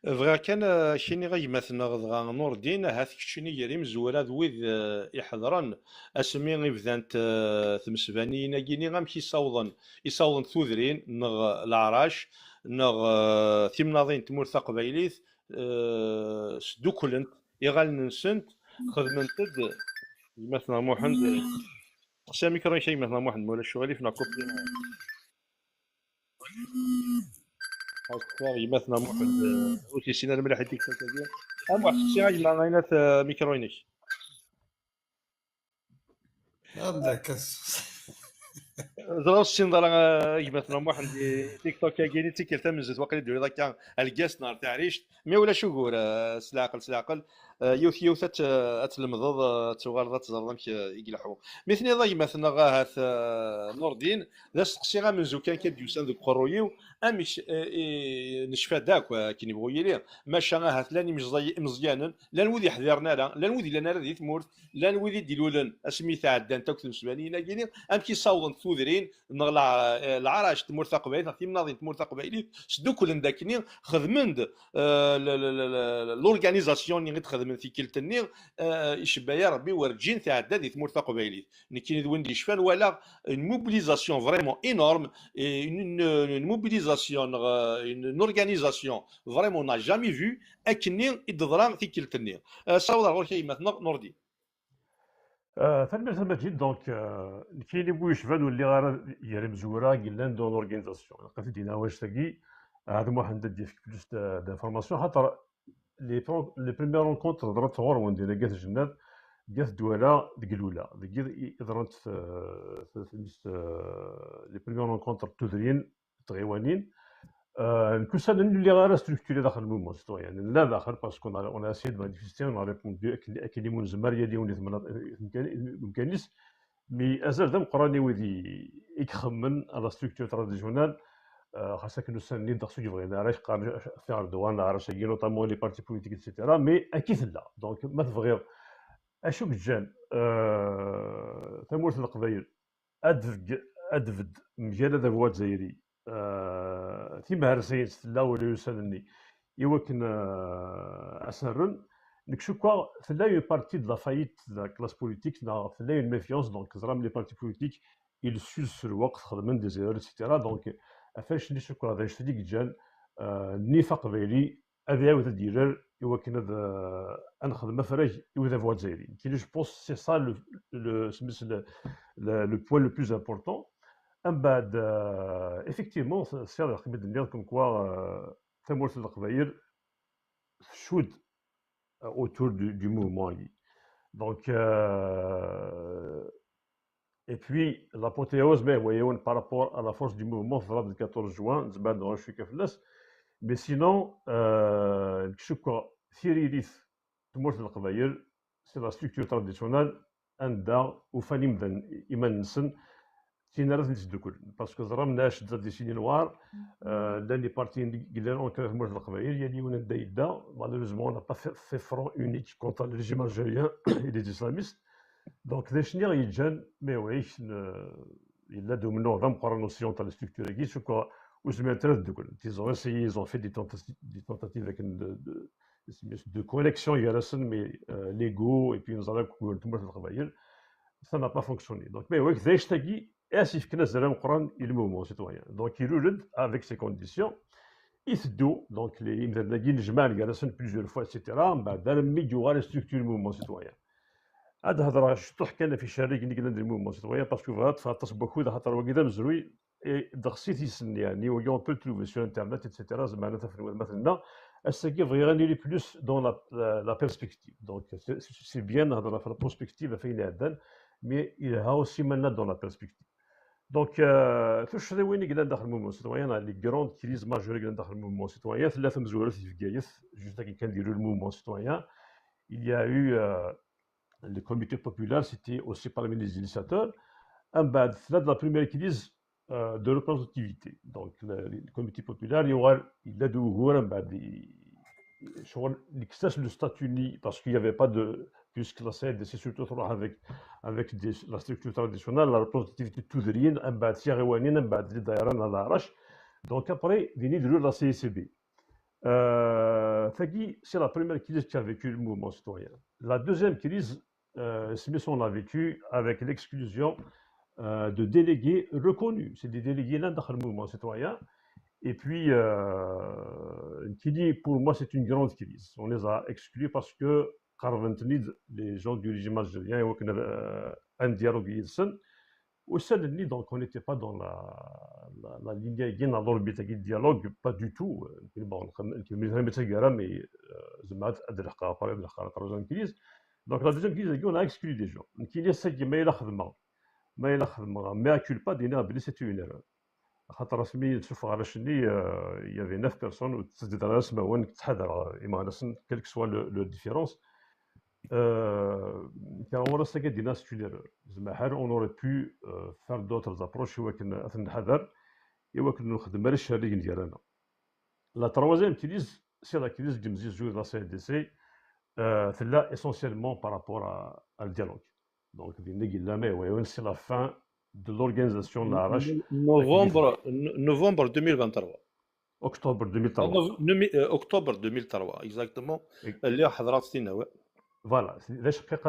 Bɣiɣ kan, eh, ad k-iniɣ a gma-tneɣ dɣa Nurdin, ahat keččini gar imezwura d wid, eh, iḥeḍren asmi i bdant, eh, tmesbaniyin-agi-ni, amek i ssawḍen, i ssawḍent tudrin, neɣ leɛrac, neɣ, eh, timnaḍin n tmurt taqbaylit, eh, sdukklent iɣallen-nsent, xedment-d gma-tneɣ Muḥend. Seqsi amikru-ik a gma-tneɣ Muḥend, ma ulac uɣilif, neɣ kupi. Akka, gma-tneɣ Muḥend, eh, ur t-yessin ara mliḥ i tikelt-agi. A Muḥ, seqsi a gma Ɛinat, eh, amikru-inek. Anda kas. Ẓriɣ ur tessineḍ ara, eh, gma-tneɣ Muḥend, i TikTok-agi, i tikkelt tamenzut, waqil i d-turiḍ akka, algast neɣ taɛrict, mi ulac ugur, eh, s leɛqel, s leɛqel, eh, yiwet, yiwet ad t-, ad tlemdeḍ, eh, ad tuɣaleḍ ad teẓreḍ amek, eh, i ileḥḥu. Mi tniḍ a gma-tneɣ ahat, eh, Nurdin, d asteqsi amenzu kan, kan d-yusan deg uqerruy-iw, amek, eh, i, necfa-d akk, eh, akken ibɣu yili, maca ahat llan imeẓẓay-, imeẓyanen, llan wid iḥdiren ara, llan wid illan ara di tmurt, llan wid i d-ilulen asmi tɛeddant akk tmesbaniyin-agi-ni, amek i ssawḍent tudrin neɣ leɛ-, leɛrac n tmurt taqbaylit neɣ timnaḍin n tmurt taqbaylit, sduklen-d akkenni, xedmen-d, eh, l-, l-, l-, l-, l'organisation-nni i d-xedmen tikkelt-nni, eh, icebba-ya Rebbi werǧin tɛedda di tmurt taqbaylit. Nekkini d win d-yecfan, walaɣ une mobilisation vraiment énorme, et une, une, une mobilisation, euh, une, une organisation vraiment on n'a jamais vu, akkenni i d-teḍra tikkelt-nni. Eh, ssawḍeɣ ɣur-k a gma-tneɣ Nurdin. Euh, tanemmirt a Maǧid. Donc, euh, nekkini bu yecban ur lliɣ ara gar imezwura yellan dans l'organisation. Ilaq ad t-id-iniɣ wanect-agi. Ɛad Muḥend ad d-yefk plus de- d'informations, xaṭer les, pro- les premières rencontres ḍrant ɣur-wen dinna deg At Jennad, deg At Dwala, deg Lula. Deg i ḍrant, euh, t- t- euh, les premières rencontres tudrin, tɣiwanin. Euh, nekk ussan-nni ur lliɣ ara structuré daxel le mouvement citoyen. Nella daxel parce qu'on a, on a essayé de manifester, on a répondu akken akken i nezmer, yal yiwen di tmena- di umkan-is. Mi azal d ameqqran i wid i i ixemmen à la structure traditionnelle, euh, xas akken ussan-nni ddeqs ur yebɣin ara yeqqaren faire de one arrache-agi, notamment les partis politiques, et cetera. Mais akka i tella. Donc, ma tebɣiḍ, acu yeǧǧan, euh, tamurt n Leqbayel ad tbeg- ad tbedd mgal adabu azzayri, euh, timharsayin s tella wala ussan-nni i wakken, euh, ad s-rren. Nekk cukkeɣ tella une partie de la faillite de la classe politique, neɣ tella une méfiance, donc teẓram les partis politiques ils s'usent s lweqt, xedmen des erreurs, et cetera. Donc, ɣef annect-nni cukkeɣ d annect-nni i yeǧǧan, euh, nnif aqbayli ad iɛawed ad d-yelal i wakken ad, euh, ad nexdem afrag i udabu azzayri. Nekkini, je pense, c'est ça le, le, le, le, le point le plus important. Mbeɛd, euh, effectivement, tesɛiḍ lḥeqq mi d-tenniḍ comme quoi, euh, tamurt n Leqbayel tcud, euh, autour du, du mouvement-agi. Donc, euh, et puis, l'apothéose, mais voyez, par rapport à la force du mouvement, teḍra le quatorze juin, nezmer ad nehder cwiya fell-as. Mais sinon, euh, cukkeɣ tiririt tmurt n Leqbayel, c'est la structure traditionnelle, anda ufan imdanen iman-nsen, d tin ara ten-isduklen. Parce que ẓram nɛac-d la décennie noire, euh, llan les partis i yellan ancrés deg tmurt n Leqbayel, yal yiwen anda yedda, malheureusement, on n'a pas fait, fait front unique contre le régime algérien et les islamistes. Donc, d acu i ɣ-yeǧǧan, mais oui, n- yella-d umennuɣ d ameqqran aussi entre les structures-agi, cukkeɣ ur zmirent ara ad dduklen. Ils ont essayé, ils ont fait des tentatives, des tentatives avec une, de, de, de connexion gar-asen, mais, euh, l'ego, et puis neẓra akk ugar n tmurt n Leqbayel, ça n'a pas fonctionné. Donc, mais oui, d annect-agi i as-yefkan azal ameqqran i le mouvement citoyen. Donc, ilul-d avec ces conditions, iteddu, donc, les imdanen-agi nejmaɛen gar-asen plusieurs fois, et cetera. Mbeɛd armi i yuɣal structure le mouvement citoyen. Ad hedreɣ ciṭuḥ kan ɣef icerrigen i yellan di le mouvement citoyen, parce que bɣiɣ ad ṭṭfeɣ aṭas n wakud, axaṭer wagi d amezruy, et ddeqs-it yes-sen, yeɛni, wagi on peut le trouver sur internet, et cetera. Zemren ad t-afen watmaten-nneɣ. Ass-agi bɣiɣ ad nili plus dans la, la, la perspective. Donc, c'est c'est bien ad hedreɣ ɣef la prospective, ɣef wayen iɛeddan, mais yelha aussi ma nella dans la perspective. Donc, euh, tuccḍiwin i yellan daxel le mouvement citoyen, les grandes crises majeures i yellan daxel le mouvement citoyen, tella tamezwarut di Bgayet, juste akken kan d-ilul le mouvement citoyen, il y a eu, euh, le comité populaire, c'était aussi parmi les initiateurs. Mbeɛd, tella la première crise, euh, de représentativité. Donc, le, le comité populaire, yuɣal yella-d wugur, mbeɛd, i- ccɣel, yekkes-as le statut-nni, parce qu'il y avait pas de, puisque la C N D C surtout tṛuḥ avec, avec des, la structure traditionnelle, la représentativité n tudrin, mbeɛd tiɣiwanin, mbeɛd les daïra neɣ leɛrac. Donc après, din i d-ilul la C C B. Euh, tagi, c'est la première crise qu'a vécu le mouvement citoyen. La deuxième crise, euh, c'est ce qu'on a vécu avec l'exclusion, euh, de délégués reconnus. C'est des délégués là dans le mouvement citoyen. Et puis, euh, qui dit, pour moi, c'est une grande crise. On les a exclus parce que, les gens du régime algérien, il y a eu un dialogue. Au sein de l'I D, donc, on n'était pas dans la, la, la ligne, dans l'orbite du dialogue, pas du tout. Euh, bon, mais, euh, زعما هاد الحلقة، après هاد الحلقة، la troisième crise. Donc, la deuxième crise, on a exclu des gens. Qui laisse ça, ما إلا خدمة، ما إلا خدمة، mea culpa, دينا بلي c'est une erreur. خاطر اسمي نشوف على شني، euh, il y avait neuf personnes, وتسدد على اسماء وين تحضر، euh, إما نسن، quelle que soit le, le différence. Euh, كان هو راسك دينا c'est une erreur. زعما حال on aurait pu, euh, faire d'autres approches, ولكن أثناء الحذر، ولكن نخدم على الشريك ديالنا. La troisième crise, c'est la crise du مزيزو de la C N D C, euh, تلا essentiellement par rapport à, à le dialogue. Donc, دينا قلنا، mais oui, c'est la fin de l'organisation de la رش. Novembre, no- novembre deux mille vingt-trois. Octobre deux mille trois. Nov- nomi- euh, octobre deux mille trois, exactement. Ex- اللي حضرت سينا، ouais. Voilà, c'est d acqiq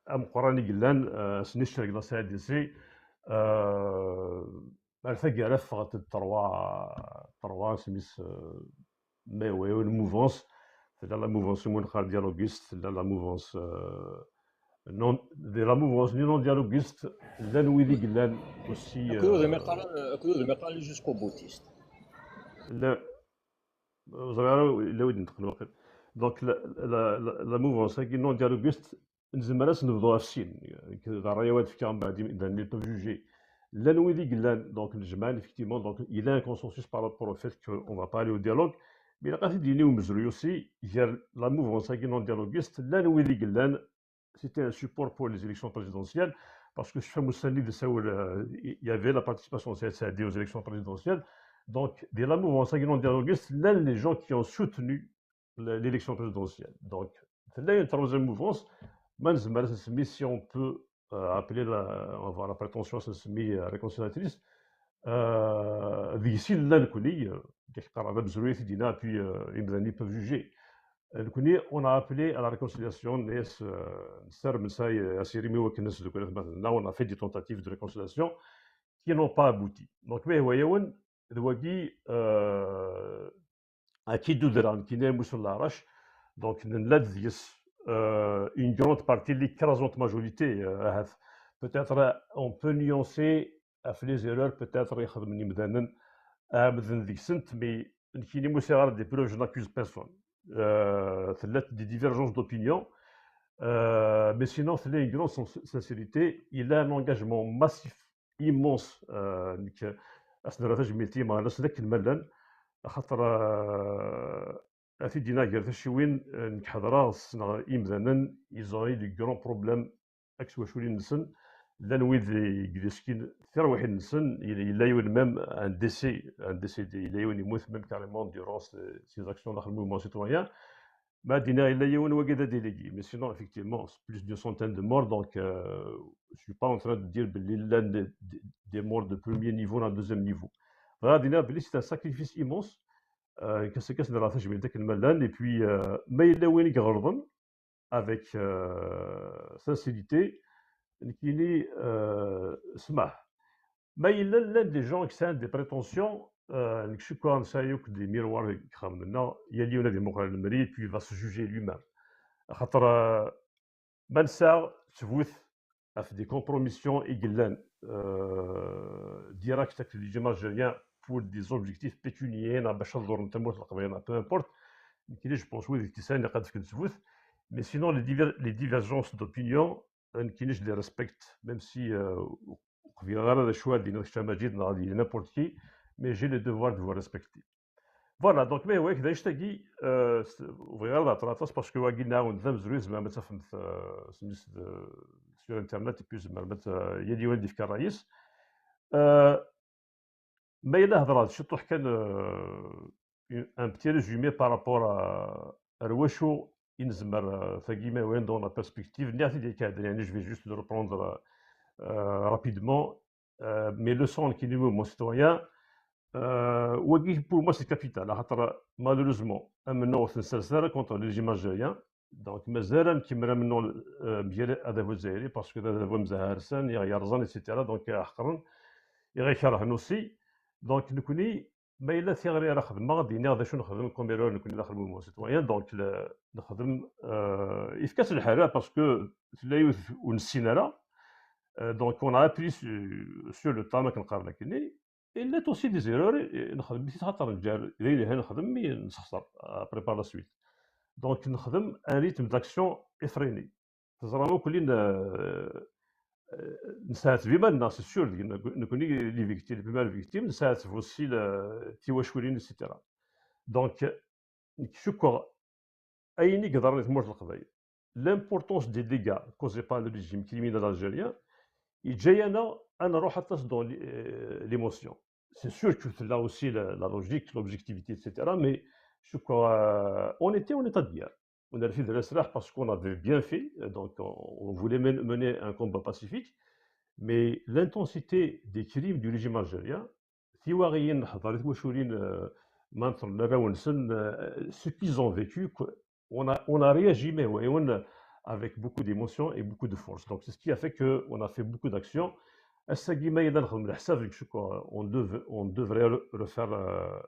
ameqqran i yellan, euh, s-nni ccreg la C N D C, euh, ar taggara ffɣent-d trois, trois, isem-is, euh, mais oui, une mouvance. Tella la mouvance Umwen Xar dialoguiste, tella la mouvance, euh, Non, de la mouvance non-dialoguiste, llan wid i yellan aussi. Akked udem iqqaren, akked udem iqqaren jusqu'au boutiste. La, ẓriɣ ara illa wid neṭqen waqil. Donc la, la, la, la mouvance-agi non-dialoguiste, nezmer ad s-nebḍu ɣef sin. D ṛṛay-iw ad fkeɣ mbeɛd imdanen ils peuvent juger. Llan wid i yellan, donc nejmaɛen effectivement, donc il y a un consensus par rapport au fait qu'on va pas aller au dialogue, mais ilaq ad t-id-yini umezruy aussi, gar la mouvance-agi non-dialoguiste, llan wid i yellan, c'était un support pour les élections présidentielles, parce que cfam ussan-nni d asawen, euh, il y avait la participation de Saïd Saadi aux élections présidentielles. Donc, de la mouvance-agi non-dialoguiste, llan les gens qui ont soutenu l'élection présidentielle. Donc, il y a une troisième mouvance, mais si on peut euh, appeler la, avoir la prétention, c'est semi réconciliatrice. Euh, deg-s i nella nekni, euh, deg qqareɣ d amezruy i t-id-yenna, puis euh, imdanen peuvent juger. Euh, nekni, on a appelé à la réconciliation, mais euh, nessaram asirem i wakken ad nesdukkel atmaten-nneɣ, on a fait des tentatives de réconciliation qui n'ont pas abouti. Donc, mais voyez, d wagi, euh, Akidudra, nekkini am usu n leɛrac, donc nella-d deg-s euh, une grande partie, l'écrasante majorité, euh, ahat. Peut-être euh, on peut nuancer ɣef les erreurs peut-être i xedmen imdanen, ɛemden deg-sent, mais nekkini ma usiɣ ara des preuves, je n'accuse personne. Euh, tella des divergences d'opinion, euh, mais sinon tella une grande sens- sincérité, il a un engagement massif, immense, euh, nekk ad s-nerr tajmilt i yimeɣnasen akken ma llan, axaṭer euh, ad t-id-iniɣ gar tacciwin, euh, nekk ḥeḍreɣ, ssneɣ imdanen, ils ont eu de grands problèmes ak twaculin-nsen, llan wid i yeskin tirwiḥin-nsen, yella yiwen même un décès, un décédé, yella yiwen yemmut même carrément durant ces actions daxel le mouvement citoyen. Ma d-iniɣ yella yiwen wagi d adélégé, mais sinon effectivement c'est plus d'une centaine de morts, donc euh, je suis pas en train de dire belli llan des, des morts de premier niveau, un deuxième niveau. Bɣiɣ ad iniɣ belli c'est un sacrifice immense. Kas kas nra tajmilt akken ma llan, et puis euh, ma yella win i iɣelḍen, avec euh, sincérité, nekkini euh, smaḥ. Ma yella llan des gens qui ont des prétentions, euh, nekk cukkeɣ nesɛa yakk des miroirs deg ixxamen-nneɣ, yal yiwen ad imuqel lemri, et puis il va se juger lui-même. Axaṭer euh, ma nesɛa ttbut ɣef des compromissions i yellan euh, direct avec le régime algérien pour des objectifs pécuniaires, neɣ bac ad ḍurren tamurt n Leqbayel, peu importe. Nekkini, je pense, wid i t-yesɛan ilaq ad fken ttbut. Mais sinon, les, diver les divergences d'opinion, nekkini, je les respecte, même si euh, ur qbileɣ ara d acu ad d-iniḍ kečč a Majid neɣ ad d-yini n'importe qui, mais j'ai le devoir de vous respecter. Voilà, donc mais ouais, d annect-agi, euh, ur bɣiɣ ara ad aṭer aṭas parce que wagi nɛawen d amezruy, tzemrem ad tafem sur internet, et puis tzemrem ad, yal yiwen ad d-yefk ṛṛay-is. Euh, ma yella hedreɣ-d ciṭuḥ kan euh, un petit résumé par rapport à, ar wacu i nezmer euh, tagi ma yella dans la perspective, nniɣ-t-id yakan, je vais juste le reprendre euh, rapidement, euh, mais leçon qui nous, mon citoyen, euh, wagi pour moi c'est capital, axaṭer malheureusement amennuɣ ur t-nessers ara contre le régime algérien. Donc mazal ad nkemmel amennuɣ euh, mgal adabu azzayri, parce que d adabu amzaharsan, i ɣ-yerẓan, et cetera. Donc i ɣ-ḥeqren, i ɣ-ikerhen aussi. Donc nekkni ma yella tiɣri ara xedmeɣ, ad d-iniɣ d acu nexdem comme erreur nekkni daxel mouvement citoyen. Donc nexdem euh, ifka-tt lḥala parce que tella yiwet ur nessin ara. Euh, donc on a appris sur, sur le tas, akken qqaren akkenni. Et il y a aussi des erreurs, nexdem-it xaṭer nǧer d ayen yelhan nexdem, mi nessexṣer après par la suite. Donc nexdem un rythme d'action effréné. Teẓram akk lin euh, euh, nesɛetb iman-nneɣ, c'est sûr, nekkni les victimes, les premières victimes, nesɛetb aussi tiwaculin, et cetera. Donc nekk cukkeɣ ayen i yeḍran i tmurt n Leqbayel, l'importance des dégâts causés par le régime criminel algérien, yeǧǧa-yaneɣ ad nruḥ aṭas dans l'émotion. C'est sûr que tella aussi la, la logique, l'objectivité, et cetera. Mais je crois, euh, on était en état de guerre. On a fait de l'estrah parce qu'on avait bien fait, donc on, on voulait mener un combat pacifique. Mais l'intensité des crimes du régime algérien, tiwaɣiyin neḥḍer i twaculin, euh, ma nṭel arraw-nsen, euh, ce qu'ils ont vécu, on a, on a réagi, mais oui, on, avec beaucoup d'émotion et beaucoup de force. Donc c'est ce qui a fait qu'on a fait beaucoup d'actions. Ass-agi ma yella nexdem leḥsab, je crois, on, dev, on devrait refaire, euh,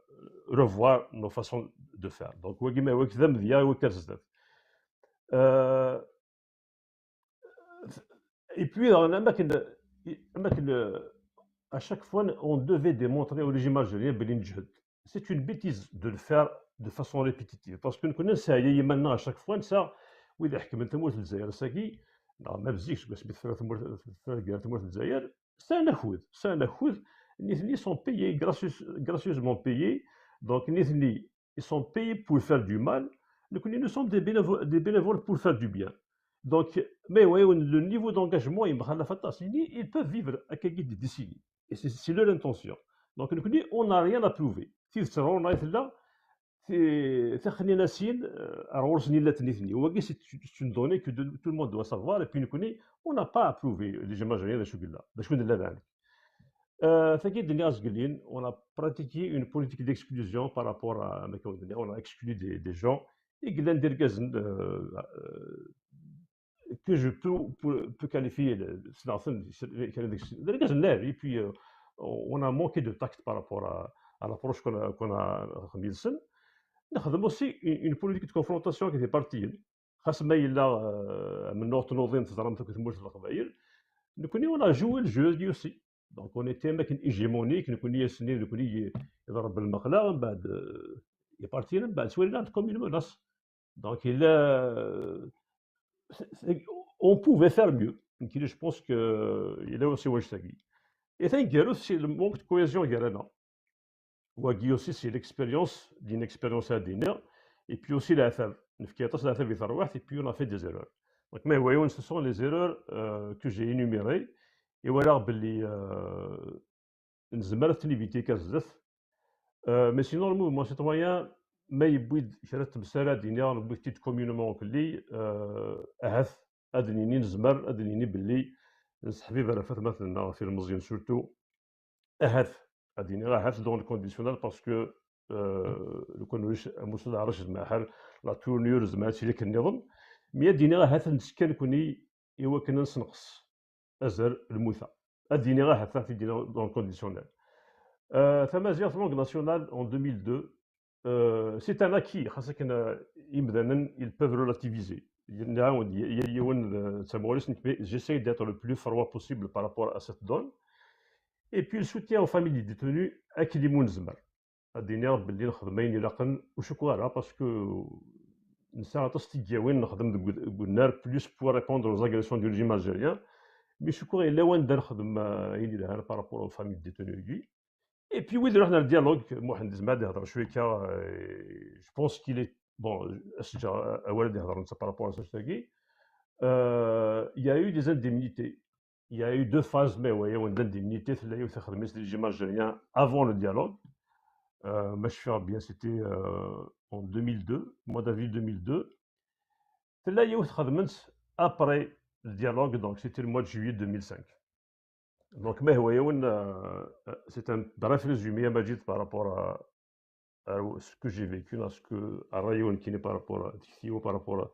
revoir nos façons de faire. Donc wagi ma wagi d amedya i wakk ar zdat. Euh, Et puis, am akken, am akken, euh, à chaque fois, on devait démontrer au régime algérien belli neǧhed. C'est une bêtise de le faire de façon répétitive. Parce que nekkni nesɛa iman-nneɣ à chaque fois, nesɛa wid iḥekmen tamurt n Lezzayer ass-agi, neɣ ma bzik, seg wasmi tefra tamurt, tefra gar tamurt n Lezzayer, sɛan akud, sɛan akud, nitni sont payés, gracieux-, gracieusement payés. Donc, nitni, ils sont payés pour faire du mal. Nekkni, nous sommes des bénévo-, des bénévoles pour faire du bien. Donc, mais oui, le niveau d'engagement, il, ils peuvent vivre à des décennies. Et c'est, c'est leur intention. Donc, nekkni, on n'a rien à prouver. Si c'est vrai, on a été là, c'est, c'est c'est, euh, alors, on s'en est là, tenez, tenez. Ou, c'est, c'est une donnée que de-, tout le monde doit savoir. Et puis, nekkni, on n'a pas à prouver. Les images, rien de ce là. De ce là. Euh, fait que, on a pratiqué une politique d'exclusion par rapport à, on a exclu des, des gens. Et que l'un des gaz, euh, euh, que je peux, peux, peux qualifier de, c'est dans le sens, c'est, c'est, c'est, et puis, euh, on a manqué de tact par rapport à, à l'approche qu'on a, qu'on a, qu'on a mise. Nous avons aussi une, une politique de confrontation qui était partie. Xas ma yella, euh, amennuɣ tnuḍin teẓram akk tmurt n Leqbayel. Nekkni, on a joué le jeu lui aussi. Donc, on était am akken hégémonique, nekkni ass-nni, nekkni i, iḍerreb lmeqla, mbeɛd, euh, ipartiyen, mbeɛd ttwaliɣ comme une menace. Donc, il, euh, c'est, c'est, on pouvait faire mieux. Donc, je pense que il est aussi wajtagi. Et c'est le manque de cohésion, il y a là. Wagi aussi, c'est l'expérience d'une expérience à dîner. Et puis aussi, la fève. Nefka aṭas la fève, et puis on a fait des erreurs. Donc, mais voyons, ce sont les erreurs, euh, que j'ai énumérées. Et voilà, belli, euh, nezmer ad ten-éviter akka zdat. Euh, mais sinon, le mouvement citoyen, ma yewwi-d kra n temsal ad d-iniɣ, newwi-t-id communément akk-nni, euh, ahat ad d-nini nezmer, ad d-nini belli nesseḥbib ar atmaten-nneɣ, ɣef ilmeẓyen surtout, ahat, ad d-iniɣ ahat dans le conditionnel, parce que, euh, lukan ulac amussu n leɛrac, zmeɛḥal, la tournure, zmeɛḥal ad tili akken nniḍen, mais ad d-iniɣ ahat ad nettekka nekkni i wakken ad nessenqes azal lmuta. Ad d-iniɣ ahat, ad t-id-iniɣ dans le conditionnel. Euh, tamaziɣt, langue nationale en deux mille deux, euh, c'est un acquis, xas akken, euh, imdanen, ils peuvent relativiser. Nɛawed, y-, yal yiwen, euh, d tamuɣli-s, nekk, mais j'essaie d'être le plus froid possible par rapport à cette donne. Et puis, le soutien aux familles des détenus, akken imu nezmer. Ad d-iniɣ belli nexdem ayen ilaqen, ur cukkeɣ ara, parce que nesɛa aṭas n tigawin nexdem deg, deg unnar, plus pour répondre aux agressions du régime algérien, mais cukkeɣ yella wanda nexdem, euh, ayen yelhan par rapport aux familles détenues-agi. Et puis, wid iruḥen ar dialogue, Muḥend izmer ad ihder cwiya, euh, je pense qu'il est, bon, ad s-ǧǧeɣ awal ad ihder netta par rapport à cette-agi. Euh, il y a eu des indemnités. Il y a eu deux phases, mais oui, il y a eu une indemnité, c'est là où ça a mis le régime algérien avant le dialogue. Euh, mais je fais bien, c'était, euh, en deux mille deux, mois d'avril deux mille deux. C'est là où ça a mis après le dialogue, donc c'était le mois de juillet deux mille cinq. Donc, mais oui, euh, c'est un bref résumé, Majid, par rapport à, à ce que j'ai vécu, à ce que, à Rayoun qui n'est par rapport à, par rapport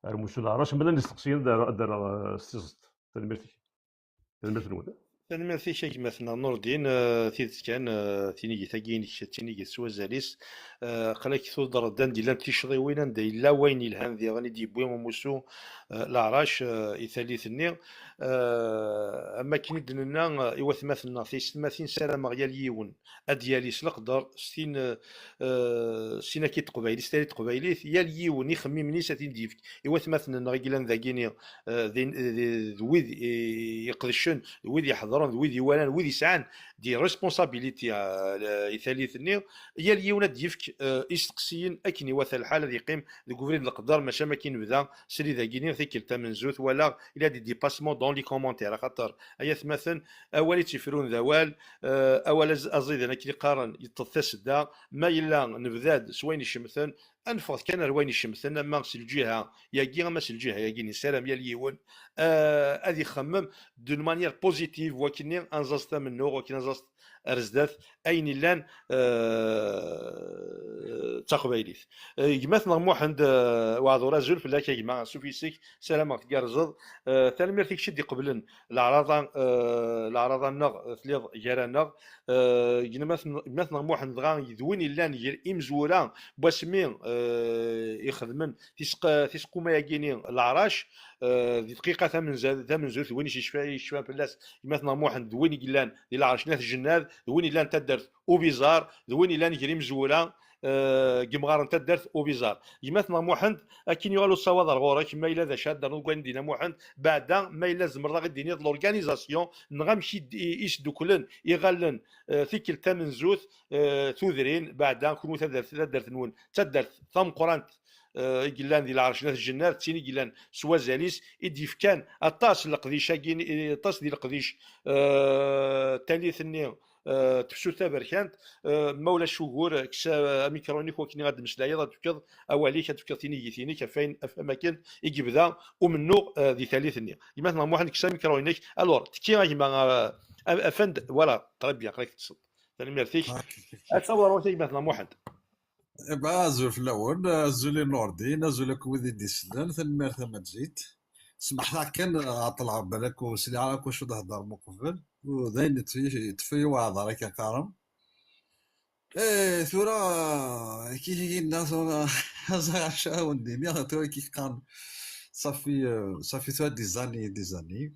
à, à Moussa Larache, mais là, c'est, c'est, c'est, c'est, c'est, c'est, c'est, Tanemmirt-ik a gma-tneɣ Nurdin, eh, tidet kan, eh, tinigit-agi-inek d tinigit s wazal-is. Eh, aql-ak tudreḍ-d anda llant ticḍiwin, anda yella wayen yelhan diɣen i d-yewwi umussu, eh, Larache, eh, i tallit-nni. Eh, am wakken i d-nenna, eh, i watmaten-nneɣ, tiyessetmatin, ssarameɣ yal yiwen ad d-yali s leqder, s tin, eh, s tin akka i teqbaylit, s tayri n teqbaylit, yal yiwen ixemmimen-is ad t-in-d-yefk i watmaten-nneɣ i yellan dagini, eh, d, d, d wid i, iqedcen, d wid iḥeḍren, d wid iwalan, d wid isɛan des responsabilités, eh, i tallit-nni, yal yiwen ad d-yefk, eh, isteqsiyen akken iwata lḥal, ad yeqqim deg ubrid n leqder, maca am wakken nebda srid-agi-nni tikkelt tamenzut, walaɣ il y a des dépassements dans les commentaires, axaṭer ay atmaten, awal i tt-ifrun d awal, eh, awal az-, aẓidan akken i qqaren, yeṭṭeḍ tasedda, ma yella nebda-d s wayen icemten, ad neffeɣ kan ar wayen icemten, ama s lǧiha-yagi, ama s lǧiha-yagi, nessaram yal yiwen, eh, ad ixemmem d'une manière positive, wakken ad nẓaẓ tamennuɣ, wakken ad nẓaẓ, ar zdat ayen illan, eh, d taqbaylit. Eh, gma-tneɣ Muḥend, eh, Waɛdur, azul fell-ak a gma, s ufis-ik, sarameɣ tgerrzeḍ. Eh, tanemmirt i kečč i d-iqeblen leɛraḍa, eh, leɛraḍa-nneɣ, tliḍ gar-aneɣ. Eh, gma-tneɣ, gma-tneɣ Muḥend dɣa d win illan gar imezwura n wasmi, eh, ixedmen tisq-, tisquma-agi-ni leɛrac, eh, di dqiqa tamenza-, tamenzut, d win i s-yecfa-, yecfan fell-as gma-tneɣ Muḥend, d win i yellan di leɛrac n At Jennad, d win yellan taddart Ubiẓar, d win yellan gar imezwura, eh, deg yimɣaren n taddart Ubiẓar. Gma-tneɣ Muḥend, akken yuɣal usawaḍ ar ɣur-k, ma yella d acu ara d-ternuḍ deg wayen d-yenna Muḥend, beɛda ma yella tzemreḍ ad ɣ-d-tiniḍ l'organisation neɣ amek i d-, i, i sduklen iɣallen, eh, tikkelt tamenzut, eh, tudrin, beɛda kunwi taddart, taddart-nwen d taddart tameqqrant, eh, i yellan di leɛrec n At Jennad, d tin i yellan s wazal-is, i d-yefkan aṭas n leqdic-agi, aṭas di leqdic, eh, tallit-nni, eh, tefsut taberkant, eh, ma ulac ugur, kkes, eh, amikru-inek wakken ad d-temmeslayeḍ, ad d-tefkeḍ awal-ik, ad d-tefkeḍ tinigit-inek ɣef wayen, ɣef wakken i yebda umennuɣ, eh, di tallit-nni. Gma-tneɣ Muḥend, kkes amikru-inek. Alors, tekki a gma, eh, af-, afend, voilà, très bien, qrib teṭṭseḍ. Tanemmirt-ik. Ad taweḍ a gma-tneɣ Muḥend. Eh ben, azul fell-awen, azul i Nordin, azul akk wid i d-isellen, tanemmirt a Maǧid. Smeḥt-aɣ kan, ɛeṭṭleɣ balak ur sliɣ ara akk acu d-heddrem uqbel, u d ayen yeṭṭef-iyi uɛḍar akken qqaren. Eh, tura, kiki yenna tura, ẓriɣ acu ara wen-d-iniɣ, tura kiki qqaren, ça fait, euh, ça fait tura des années, des années.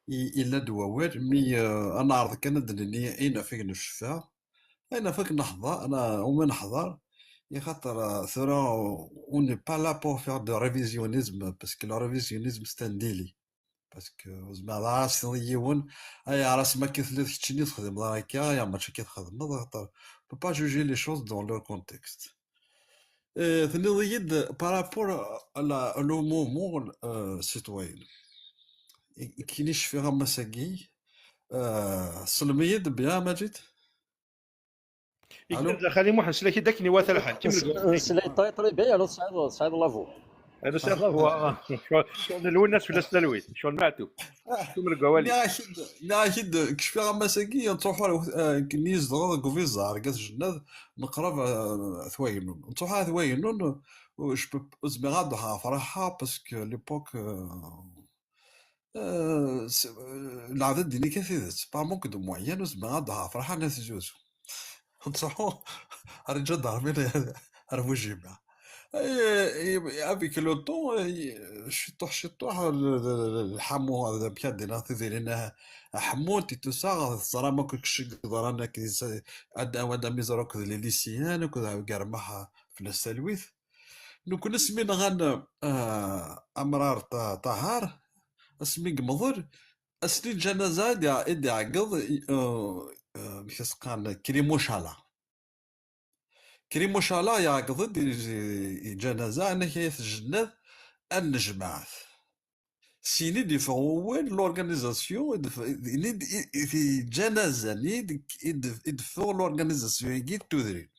I-, yella-d wawal, mi, euh, ad neɛreḍ kan ad d-nini ayen ɣef i necfa, ayen ɣef i neḥḍer, ana, umi neḥḍer, i xaṭer, euh, tura, on n'est pas là pour faire de révisionnisme, parce que le révisionnisme, c'est un délit. Parce que ur zmireḍ ara ad as-tiniḍ i yiwen, ayɣer asmi akka telliḍ keččini txedmeḍ ara akka, ayɣer mačči akka txedmeḍ, axaṭer on peut pas juger les choses dans leur contexte. Eh, tenniḍ-iyi-d par rapport à la, au mouvement, euh, citoyen. I, i kini cfiɣ am ass-agi, euh, sellem-iyi-d bien, Maǧid. Allô? Yegdel Xali Muḥ, nesla-k-id akken iwata lḥal. Kemmel. Nesla-k très, très bien, alors tesɛiḍ, tesɛiḍ la voix. Anu sɛiḍ la voix, ah. Ccɣel, ccɣel n Lwennas fell-as talwit, ccɣel n Meɛtub. Kemmel deg wawal-ik. Nniɣ-ak-id, nniɣ-ak-id, kecfiɣ am ass-agi, nettruḥu ar, eh, nekni zedɣeɣ deg Ubiẓar, deg At Jennad, neqreb, eh, At Wagennun. Nettruḥu ar At Wagennun, ur, je peux, ur zmireɣ ad ruḥeɣ ɣef Raḥa, parce que l'époque, euh, Euh, s-, euh, lɛebd ad d-ini kan tidet, par manque de moyens, ur zmireɣ ad d-ɣreɣ Ferḥan At Zuzu. Nettruḥu ar Ǧadarmin, ar Bujima. Et, et avec le temps, eh, ciṭuḥ, ciṭuḥ, le, le, le, le Ḥamu, ad d-iniɣ tidiri n Ḥamu, et tout ça, teẓram akk kečč i yeḍran akked, ad, ad am-iẓer akked les lycéens, akked Ɛugar Maḥ fell-as talwit. Nekkni asmi nɣan, ah, Amrar Ta-, Ṭaher, asmi yemḍel, ass-nni lǧanaza i d-, i d-iɛeggeḍ, i, eh, eh, amek as-qqaren, Krimucala. Krimucala iɛeggeḍ-d i, i, i lǧanaza, annak ay at Jennad ad nejmaɛet. Syin i d-yeffeɣ wawal, l'organisation, i d-, i d-, i d-, i d-, i d-, i d-, i d-, i d-, i d-teffeɣ l'organisation-agi n tudrin.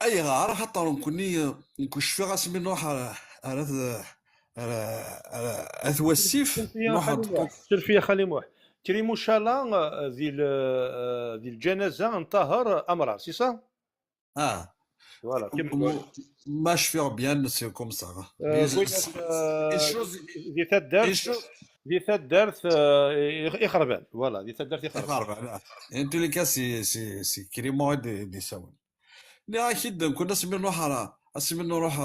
Ayɣer? Axaṭer nekkni, nekk cfiɣ asmi nruḥ ar, ar, ar, ar At Wasif, nruḥ ar Surfiya Xali Muḥ. Krimucala, euh, di le, euh, di lǧanaza n Ṭaher Amrar, c'est ça? Ah. Voilà, kemmel. Ma cfiɣ bien, c'est comme ça. Euh, di taddart, di taddart, euh, ixerban. Voilà, di taddart ixerban. Ixerban, ah. En tous les cas, c'est, c'est, c'est Clément i d-, i d-isawlen. Nniɣ-ak-id, nekkni asmi nruḥ ar, asmi nruḥ,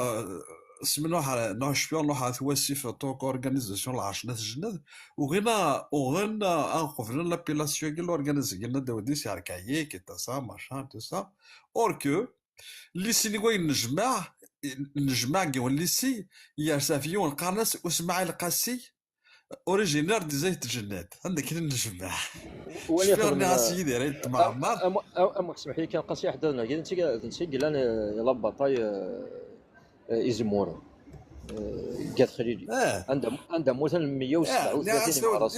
asmi nruḥ ar, nruḥ cfiɣ, nruḥ ar At Wasif, en tant qu'organisation, lɛerc n At Jennad, uɣin a, uɣin a, a qeblen l'appellation-agi, l'organisation-agi n Dawed Is, Yerkayi, et tout ça, machin, tout ça. Or que, lycée-nni wayen nejmeɛ, nejmeɛ deg yiwen lycée, yers ɣef yiwen qqaren-as Usmaɛil Qasi, originaire des Ayt Jennad. Anda akken nejmeɛ. Wali cfiɣ xedmen, nniɣ-as i Yidir Ayt Mɛemmar. Am, am, am, am, smeḥ-iyi kan, Qasi Ḥeddad-nagi, d netta i, d netta i yellan, eh, la bataille, eh, eh, Izemmur, eh, deg At Xlili. Eh. Anda, anda mmuten meyya u sebɛa u tlatin imɣaras.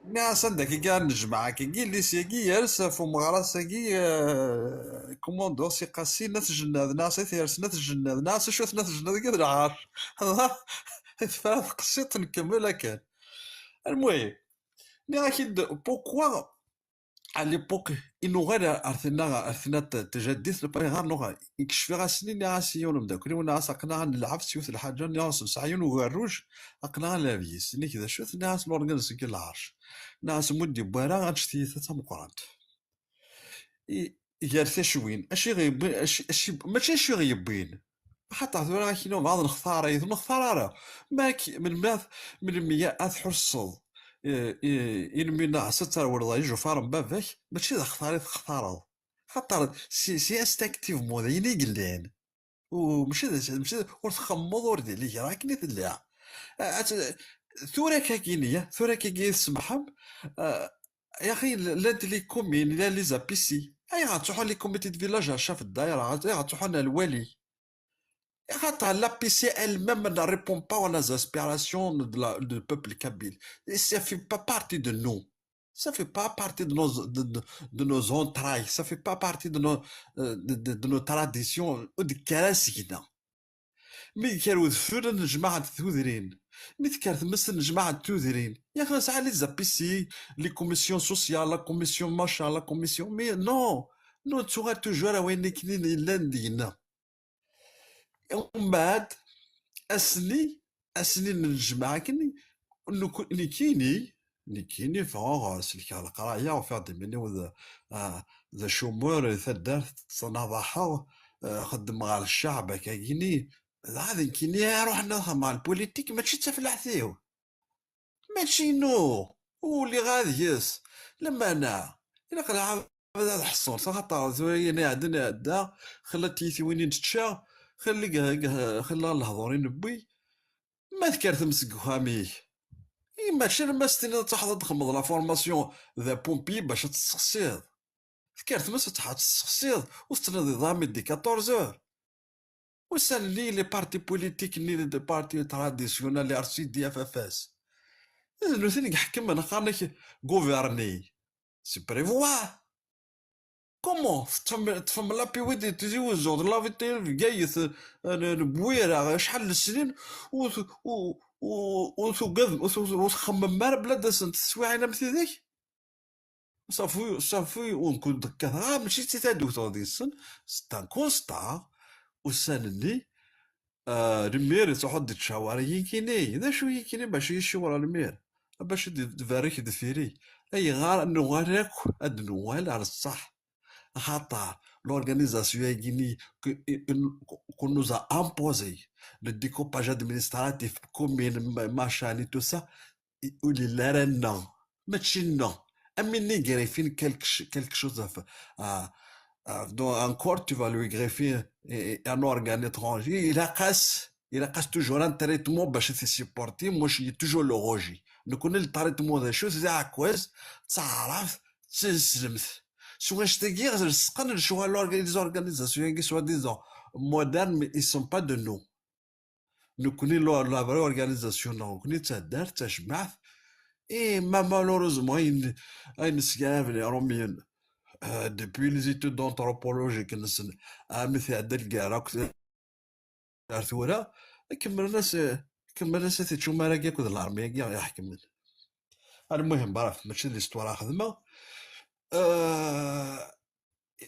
Nniɣ-as anda akka i nejmeɛ akka, lycée-agi yers ɣef umeɣras-agi, eh, commando si Qasi n At Jennad, nniɣ-as i t-yersen At Jennad, nniɣ-as acu At Jennad-agi d lɛar. Tefra tqessiṭ, nkemmel akken. Almuhim, nniɣ-ak-id, pourquoi à l'époque, i nuɣal ar, ar tinna, ar tinna t-, tjaddit, nebɣa iɣar nuɣal. Ikcef-aɣ ass-nni, nniɣ-as i yiwen umeddakel-iw, nniɣ-as aql-aɣ ad nelɛeb s yiwet lḥaǧa, nniɣ-as nesɛa yiwen ugerruj, aql-aɣ ad nlɛeb yis. Nniɣ d acu-t? Nniɣ-as l'organe n lɛerc. Nniɣ-as mu d-yewwi ara, ad nečč tiyita d tameqqrant. I, gar tacwin, acu i ɣ-yewwin, acu, acu, mačči acu i ɣ-yewwin. Axaṭer tura akini, bɛaḍ nextar, ay ur nextar ara. Ma ak-, melmi ad, melmi ad tḥusseḍ, eh, eh, ilmi-nneɣ, ass ad terwleḍ ay ijufar n baba-k, mačči d axtar i textareḍ. Xaṭer si, si instinctivement, d ayen i yellan. U mačči d, mačči d, ur txemmeḍ, ur d-ili kra, akken i tella. Eh, ad t-, tura akkagini, tura akkagi i tsemḥem, eh, yaxi, llant les communes, llan les A P C. Ayɣer ttruḥun les comités de village ar ccaf n ddayra, ayɣer ttruḥun ar lwali? Axaṭer l'A P C elle-même ne répond pas aux aspirations de la, du peuple kabyle. Et ça fait pas partie de nous. Ça fait pas partie de nos, de, de, de nos entrailles. Ça fait pas partie de nos, euh, de, de, de nos traditions. Ur d-tekker ara seg-neɣ. Mi d-tekker udfel, ad nejmaɛent tudrin. Mi d-tekker tmes, ad nejmaɛent tudrin. Yak nesɛa les A P C, les commissions sociales, la commission machin, la commission. Mais non, nous, nettuɣal toujours ar wayen akken yellan deg-neɣ. Umbeɛd, ass-nni, ass-nni n lǧemɛa akken, nek-, nekkini, nekkini ffɣeɣ, selkeɣ leqraya, ufiɣ d iman-iw d, ah, d acumur, taddart, ttnaḍaḥeɣ, ah, xeddmeɣ ɣer cceɛb, akkagini, dɣa d nekkini i iruḥen ad xedmeɣ lpulitik, mačči d tafellaḥt-iw. Mačči inu, ur lliɣ ara deg-s. Lameɛna, ilaq lɛebd ad ḥṣun, axaṭer tura ayen iɛeddan iɛedda, xilla tiyitiwin i nečča, xilla, xilla lehdur i newwi. Ma tekker tmes seg uxxam-ik, i mačči alamma s-tiniḍ ad truḥeḍ ad txedmeḍ la formation d apompier bac ad tessexsiḍ. Tekker tmes ad truḥeḍ ad tessexsiḍ, ur tettnadiḍ ara midi quatorze heures. Ussan-nni, les partis politiques-nni, les partis traditionnels, les R C D, F F S, d nutni i iḥekmen, qqaren-ak gouverner, c'est prévoir. Comment? Teṭṭfem, teṭṭfem la P W D Tizi Wezzu, la V T L Bgayet, euh, n, n Bwira, acḥal n snin, ur t-, ur, ur, ur tugadem, ur t-, ur txemmemem ara bla d asent teswiɛin am tidak? Safi, safi, ur nkun d-kkateɣ ara, mačči d tadukteɣ deg-sen, c'est un constat. Ussan-nni, ah, lemmer yettruḥu-d yettcawar yikini, d acu yikini bac i yiciwer lemmer? Bac ad d-, tberrek deffir-i. Ayɣer nuɣal akk ad nuɣal ar ṣṣeḥ? Axaṭer l'organisation-agi-ni que, que nous a imposé, le découpage administratif, commune, ma-, machin et tout ça, ur yelli ara nneɣ, mačči nneɣ. Am win i greffin quelque ch-, quelque chose ɣef, ah, ah, donc encore tu vas lui greffer, eh, eh, un organe étranger. Ilaq-as, ilaq-as toujours un traitement bac ad t-supporter, much il est toujours le rejet. Nekkni le traitement d acu-t? D aɛekkaz, d taɛrabt, d tineslemt. S wanect-agi i ɣ-lesqen lecɣal l'orga-, les organisations-agi soi-disant modernes, mais ils sont pas de nous. Nekkni, la, la vraie organisation-nneɣ, nekkni d taddart, d tajmaɛt. Et ma malheureusement, ayen, ayen sgaraben Iṛumyen, euh, depuis les études anthropologiques-nsen, armi tɛedda lgara akk ar tura, kemmlen-as, kemmlen-as at ičumar-agi akked l'armée-agi i ɣ-iḥekmen. Almuhim, bref, mačči d l'histoire ara xedmeɣ. Euh,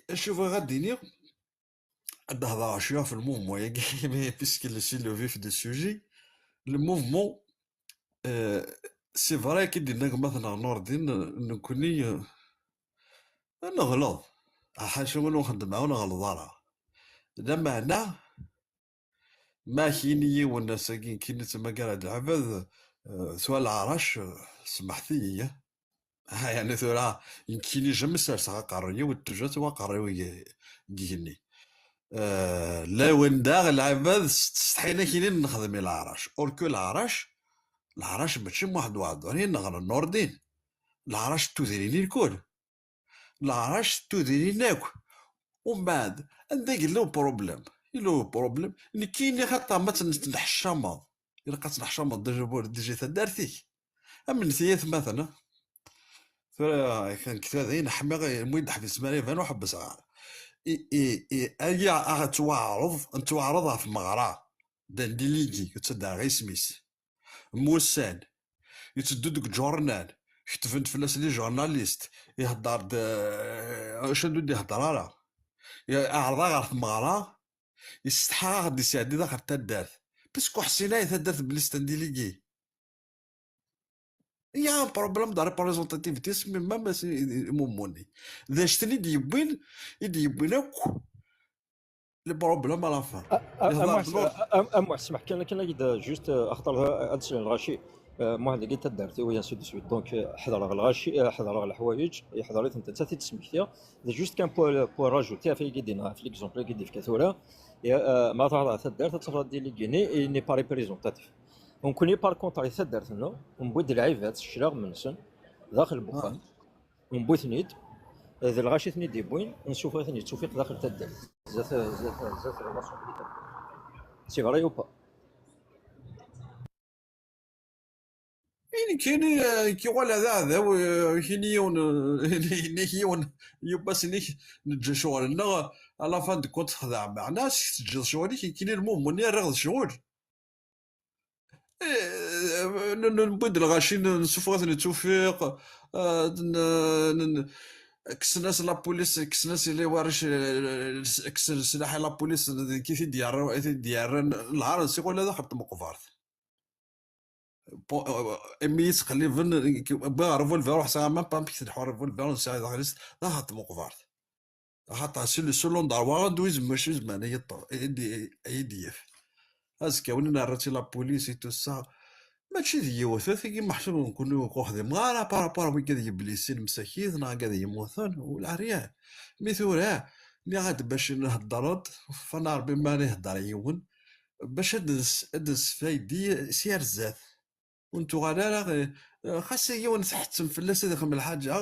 acu bɣiɣ ad d-iniɣ? Ad d-hḍeṛ cwiya ɣef le mouvement-agi, mais puisque c'est le vif du sujet, le mouvement, euh, c'est vrai, akken i d-yenna gma-tneɣ Nurdin, nekkni, euh, neɣleḍ. Ḥaca win ur xeddmeɣ ur nɣelleḍ ara. Lameɛna, ma ak-yini yiwen ass-agi nekkini ttmagareɣ-d lɛibad, euh, tura leɛrac, euh, semmḥet-iyi, ah. Ah, yeɛni tura, nekkini jamais serseɣ aqerruy-iw, toujours aqerruy-iw deg, deg igenni. Euh, lawan daɣ lɛibad s-, ttsetḥin akini nexdem i leɛrac. Or que leɛrac, leɛrac mačči Muḥend Waɛduri neɣ Nurdin. Leɛrac d tudrin i lkul. Leɛrac d tudrin akk. Umbeɛd, anda yella uproblem? Yella uproblem. Nekkini xaṭer ma tt-, tt-, neḥcameḍ. Ilaq ad tneḥcameḍ déjà, déjà taddart-ik. Am netta i atmaten, ah. Tura, kan kta dayen, ḥmiɣ, mu yeḥbes mi ara iban ur ḥebbseɣ ara. I, i, i, aya ad tettwaɛreḍ, ad tettwaɛreḍ ɣef meɣra. D un délégué, ur ttaddareɣ isem-is. Musan, yetteddu deg ǧurnal, Ketben-d fell-as les journalistes. Ihedder-d, eh, acu ur d-ihedder ara. Iɛreḍ-aɣ ɣer tmeɣra, yessetḥa aɣ-d-isɛeddi daxel taddart. Parce que ḥsin ay taddart belli c'est un délégué. Il y a un problème de représentativité, c'est même, c'est, Mumuni. D acu-ten i d-yewwin, i d-yewwin akk le problème à la fin. A, a, a Muḥ, a, a, a Muḥ, smaḥ kan, kan ad juste, euh, axaṭer, euh, ad slen lɣaci, euh, Muḥ dagi taddart-iw, et ainsi de suite. Donc, euh, ḥedṛeɣ lɣaci, euh, ḥedṛeɣ leḥwayeǧ, yeḥḍer-itent, ad t-id-smektiɣ. D juste qu'un point, point rajouter ɣef wagi d-yenna, ɣef l'exemple-agi d-yefka tura. Et, euh, ma tṛuḥeḍ ɣer taddart, ad tafeḍ délégué-nni, il n'est pas représentatif. Nekkni, par contre, i taddart-nneɣ, newwi-d lɛibad s cclaɣem-nsen, daxel n wexxam, newwi-ten-id, d lɣaci i ten-id-yewwin, nessufeɣ-iten yettuffiq daxel taddart. Zdat, zdat, zdat l'Assemblée taddart. C'est vrai ou pas? I nekkini, eh, kiwala d aɛdaw, eh, kini yiwen, eh, inik yiwen, yewwas inik, neǧǧa ccɣel-nneɣ, à la fin de compte texdeɛ, meɛna seg teǧǧiḍ ccɣel-ik, nekkini lmummu-nni rriɣ d ccɣel. Eh, n-, n-, newwi-d lɣaci, n-, nessufeɣ-iten i ttufiq, eh, n-, n-, kksen-as la police, kksen-as les warrac, eh, kksen sslaḥ i la police, d nekk i t-id-yerran, i t-id-yerran, lɛar n siɣul ad axer tmeqbert. Po-, eh, imi i ttqelliben, wwiɣ revolver, ur ḥṣiɣ même pas amek telḥu revolver, ur sɛiɣ daxel-is, d axer tmeqbert. Axaṭer si le, selon Darwa, anda ur yezmir, ur yezmir ad yeṭṭef, ad d-, ad d-yaf. Azekka, win nerra-tt i la police et tout ça, mačči d yiwet, tagi meḥsub nekkni ur xdimeɣ ara par rapport i wigad yeblisin msakit, neɣ wigad yemmuten, ula rien. Mi tura, nniɣ-d bac nhedder-d, fana Rebbi ma ara ihedder yiwen, bac ad ns-, ad nsfaydi si ar zdat. Ur nettuɣal ara, eh, eh, xas yiwen tḥettem fell-as ad ixdem lḥaǧa,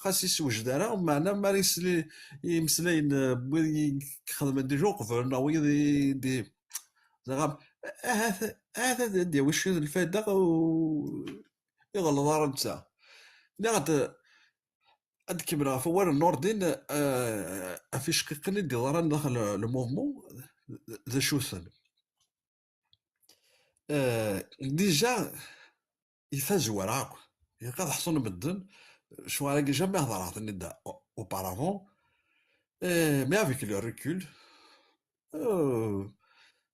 xas yessewjed ara, meɛna mi ara yesli i imeslayen, eh, n wid i ixedmen déjà uqbel, neɣ wid i d-, dɣa, ahat, ahat ad d-yawi cwiṭ n lfayda, u iɣelleḍ ara netta. Nniɣ-d, ad d-kemmleɣ ɣef wawal n Nordin, eh, ɣef icqiqen i d-iḍran daxel le mouvement, d acu-ten. Eh, déjà, i tazwara akk, ilaq ad ḥṣun medden, ccɣel-agi jamais hedreɣ-ten-id au-, auparavant, eh, mais avec le recul, eh,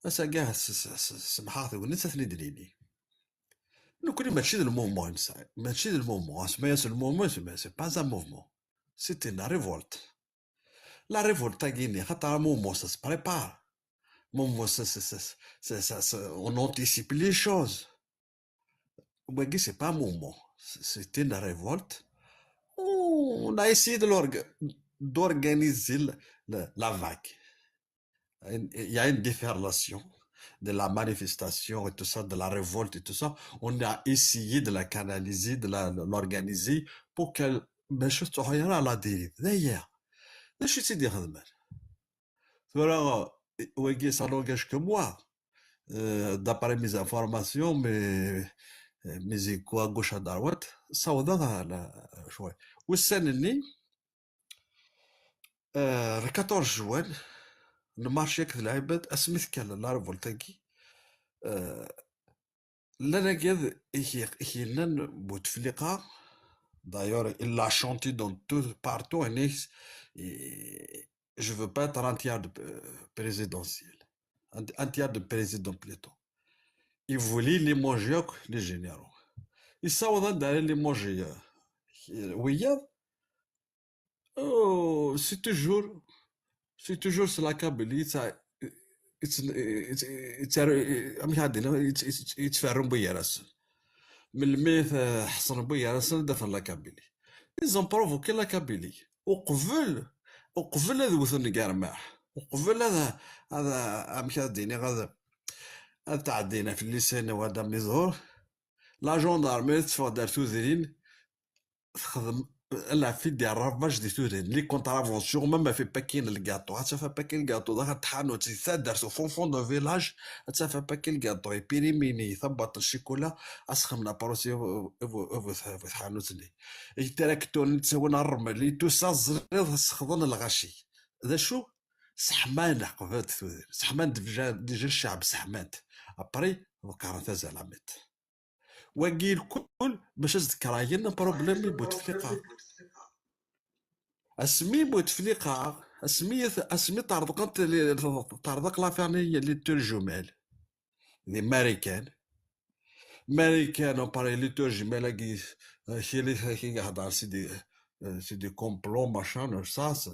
ass-agi s-, s-, s-, semḥeɣ tegnit ad ten-id-nini. Nekkni mačči d le mouvement i nesɛi, mačči d le mouvement, asemma-yas le mouvement, asemma-yas, c'est pas un mouvement, c'est une révolte. La révolte-agi-nni, xaṭer un mouvement, ça se prépare. Mouvement, ça, ça, ça, ça, ça, ça, on anticipe les choses. Wagi, c'est pas un mouvement. C'est, c'est une révolte. On a essayé de l'orga-, d'organiser le, le, la vague. Il y a une déferlation de la manifestation et tout ça, de la révolte et tout ça. On a essayé de la canaliser, de la, l'organiser pour qu'elle, ben, je te à la dérive. D'ailleurs, d acu i tt-id-ixedmen? Tura, wagi, ça n'engage que moi. Euh, d'après mes informations, mes, mes échos à gauche, à droite, ssawḍeɣ la, la, شوية. Ussan-nni, euh, le quatorze juin, nmarci akked lɛibad, asmi tekka la révolte-agi, euh, llan agad i k-, i k-yennan Bouteflika, d'ailleurs, il l'a chanté dans tout, partout, et, et je veux pas être un tiers de, euh, présidentiel. Un, un tiers de président plutôt. Il voulait limoger akk les généraux. Yessaweḍ ad d-ara limoger, euh, wiyaḍ, Oh, c'est toujours, c'est toujours sur la Kabylie, ça, it's, it's, it's, amek ad d-iniɣ, it's, it's, it's ferrun bu yarasen. Melmi t-, ḥeṣren bu yarasen, d la Kabylie. Ils ont provoqué la Kabylie. Uqbel, uqbel ad wten deg rrmaḥ. Uqbel ad, ad, amek ad d-iniɣ, ad, ad tɛeddin ɣef lisan-iw, ad am-iẓur. La gendarmerie teffeɣ-d ar tudrin, texdem, elle a fait des ravages di tudrin. Les contraventions, même elle fait paquet le gâteau. Ad taf paquet le gâteau, daxel tḥanut, di taddart, au fond fond de village, ad taf paquet le gâteau. Et puis rimini, tabbaṭ n ccikula, ad sxedmen apṛusi bu, bu, bu, bu tḥanut-nni. Et les tracteurs, ttawin rrmel, et tout ça, ẓriɣ sxeḍen lɣaci. D acu? Seḥman leqbel d tudrin. Seḥman déjà, déjà ccɛeb seḥman-t. Après, ḍeqqren tazalamit. Wagi lkul bac ad s-d-krayen problème i Bouteflika. Asmi Bouteflika, asmi, asmi ṭerḍqent li-, ṭerḍeq l'affaire-nni n les tours jumelles. Di Marikan. Marikan, on parle les tours jumelles-agi, euh, kili, kili heddren, c'est des, euh, c'est des complots, machin, euh, ça, c'est,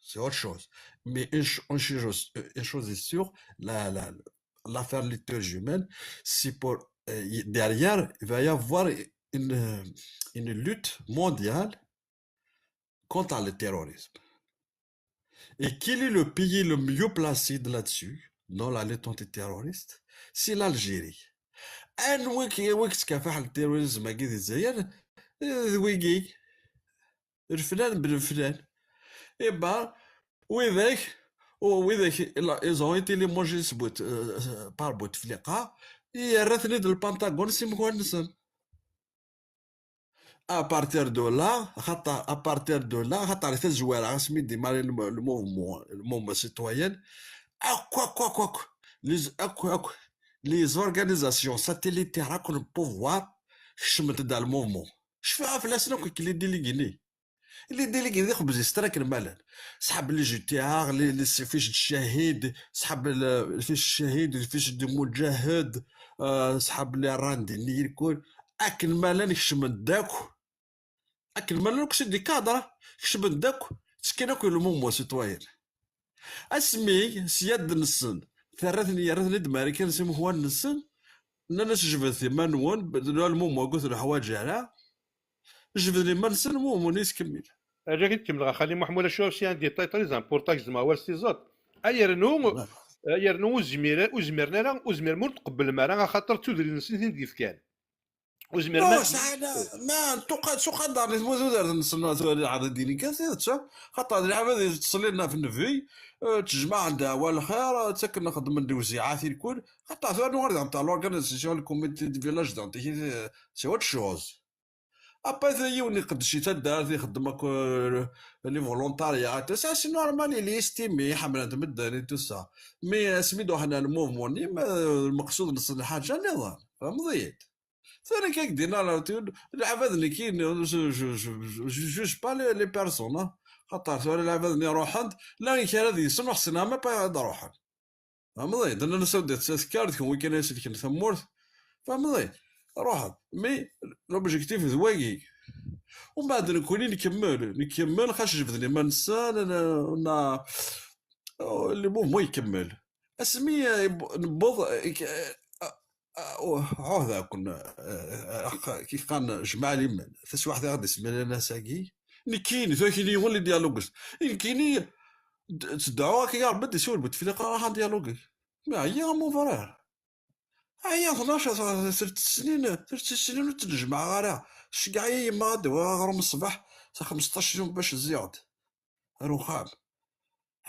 c'est autre chose. Mais une ch-, une chose, une chose est sûre, la, la, l'affaire les tours jumelles, c'est pour, euh, y-, derrière, il va y avoir une, une lutte mondiale contre le terrorisme. Et quel est le pays le mieux placé de là-dessus, dans la lutte antiterroriste? C'est l'Algérie. Anwi k-, anwi yettkafaḥen le terrorisme-agi di Lezzayer? Eh, d wigi. Leflan ben leflan. Eh ben, widak, oh, widak, ils ont été limogés s Bout-, euh, par Bouteflika, yerra-ten-id le Pentagone s imekwan-nsen. À partir de là, xaṭer, à partir de là, xaṭer i tazwara, asmi d-imarren le, le mouvement, le mouvement citoyen, akk, akk, akk, akk, les, akk, akk, les organisations satellitaires akk n pouvoir kecment-d ar le mouvement. Cfiɣ fell-asen akk, les délégués-nni. Les délégués-nni xebzen-ten akken ma llan. Sḥab les G T A, les, les fiches de ccahid, sḥab le, les fiches de ccahid, les fiches de mudjahid, euh, sḥab les randini, lkul. Akken ma llan kecmen-d akk. Akken ma llan akk, c'est des cadres, kecmen-d akk, ttekkin akk i le mouvement citoyen. Asmi, s yad-nsen, terra-ten, yerra-ten-id Marikan s imekwan-nsen, nnan-as: "Jebdet iman-nwen, le mouvement-agi ur t-neḥwaǧ ara." Jebden iman-nsen, le mouvement-nni yettkemmil. Ad ak-id-kemmleɣ, a Xali Muḥ, ulac, aussi un détail très important, gezmeɣ awal s tiẓeṭ. Ay yernu, ay yernu ur zmir-, ur zmiren ara, ur zmiren, ur tqebblem ara, axaṭer d tudrin-nsen i ten-id-yefkan. Ur zmiren ara. Sɛan, ma tuqa-, tuqadar di tmududert-nsen, tura ad d-ini kan tidet, xaṭer d lɛibad yettṣellin ɣef Nnbi, eh, ttejmaɛen ddeɛwa lxir, ttaken, xeddmen lewziɛat i lkul, xaṭer tura nuɣal daɣen tar l'organisation, le comité de village, daɣen tiki, c'est autre chose. Après, yiwen iqeddec i taddart, ixeddem akk, euh, les volontariats, tout ça, c'est normal, il est estimé, ḥemmlen-t medden et tout ça. Mais asmi d-ruḥen ar le mouvement-nni, ma, lmeqsud-nsen lḥaǧa nniḍen, tfehmeḍ-iyi-d? Tura nekk ak-d-inna, lɛebad-nni, je, je, je, je juge pas les, les personnes, hein. Xaṭer tura lɛebad-nni ruḥen-d, la i kra deg-sen ur ḥṣineɣ ma pa ad ruḥen. Tfehmeḍ-iyi-d? Nnan-as ad d-tekkar d kenwi kan ay iselken tamurt. Tfehmeḍ-iyi-d? Ruḥen. Mais l'objectif d wagi. Umbeɛd nekkni nkemmel, nkemmel, xas jebden iman-nsen, na, na, le mouvement ikemmel. Asmi, eh, newweḍ, eh, eh, eh, oh, ɛuhdakum, eh, eh, kif qqaren, jmaɛ liman. Taswiɛt i ɣ-d-ismalen ass-agi. Nekkini, tura kini yiwen les dialogues. Nekkini, d-, ttedɛuɣ akka, ya Rebbi, ad d-isiwel Bouteflika, ruḥ ad dialoguer. Mais ɛyiɣ am ubraṛ. Ɛyiɣ, tnac, tret snin, tret snin ur tt-nejmeɛ ara. Tceggeɛ-iyi yemma ad d-awiɣ aɣrum ṣṣbeḥ, sa xmesṭac yum bac zziɣ-d ar uxxam.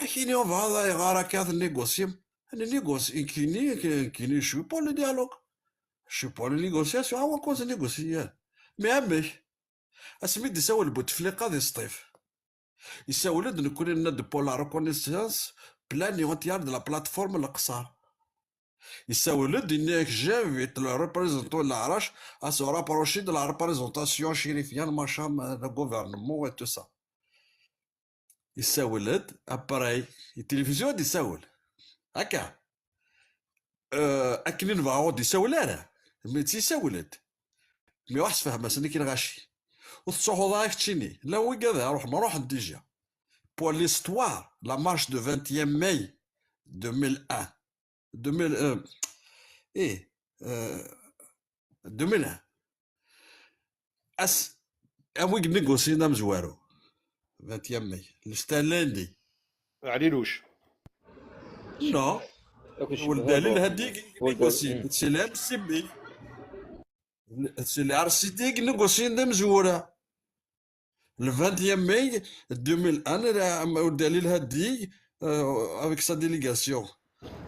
Akini, on va, ayɣer akka tennégocie? Nennégocie, kini, kini, je suis pour le dialogue. Je suis pour la négociation, ah, on va négocier. Mais amek? Asmi d-isawel Bouteflika di Sṭif, isawel-d, nekkni nenna-d pour la reconnaissance pleine et entière de la plateforme Leqṣer. Isawel-d, yenna-ak: "J'invite le représentant de l'Aɛrac à se rapprocher de la représentation chérifienne, machin, le gouvernement et tout ça." Isawel-d, après, i tilifizyu ad isawel. Akka. Euh, akken i nebɣa ur d-isawel ara. Mais isawel-d. Mais ruḥ sefhem-asen akken ɣaci. Ur tettruḥuḍ ara keččini. La wigad ruḥen, ruḥen déjà. Pour l'histoire, la marche de vingt et un mai deux mille un. Deux mille un. Eh, euh, deux mille un. Ass, am wigi négocien amezwaru. Vingt et un mai. C'était un lundi. Ɛliluc. Non. Akk icebbeḥ Weld Ali Lhadi négocien. C'est le M C B. C'est le R C D négocien d amezwura. Le vingt et un mai deux mille un, la, Weld Ali Lhadi, euh, avec sa délégation.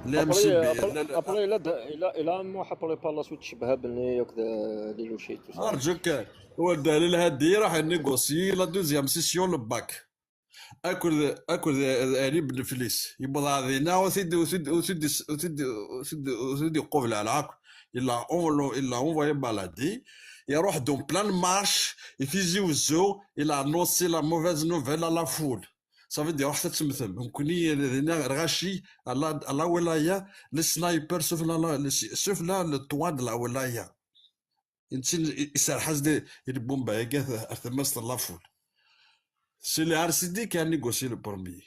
Le Après, M C B, euh, après, la, la, après, il a, il a, il a un mois après, par la suite, Chebhab, il est avec de, de Louchet, tout ça. Arjun kan. Weld Ali Lhadi راح négocier la deuxième session, le bac. Akked, akked Ali Benflis. Yewweḍ ɣer dinna, ur t-id, ur t-id, ur t-id, ur t-id, ur t-id, ur t-id-iqubel ara akk. Il a envo-, il a envoyé balader. Iruḥ-d en pleine marche, i Tizi Wezzu, il a annoncé la mauvaise nouvelle à la foule. Ça veut dire, ruḥet ad temmtem. Nekkni dinna, lɣaci, à la, à la wilaya, les snipers sur la, la, les, sur la, le toit de la wilaya. Netta i, iserreḥ-as-d i lbumba-agi ar, ar tama-s n la foule. C'est le R C D qui a négocié le premier.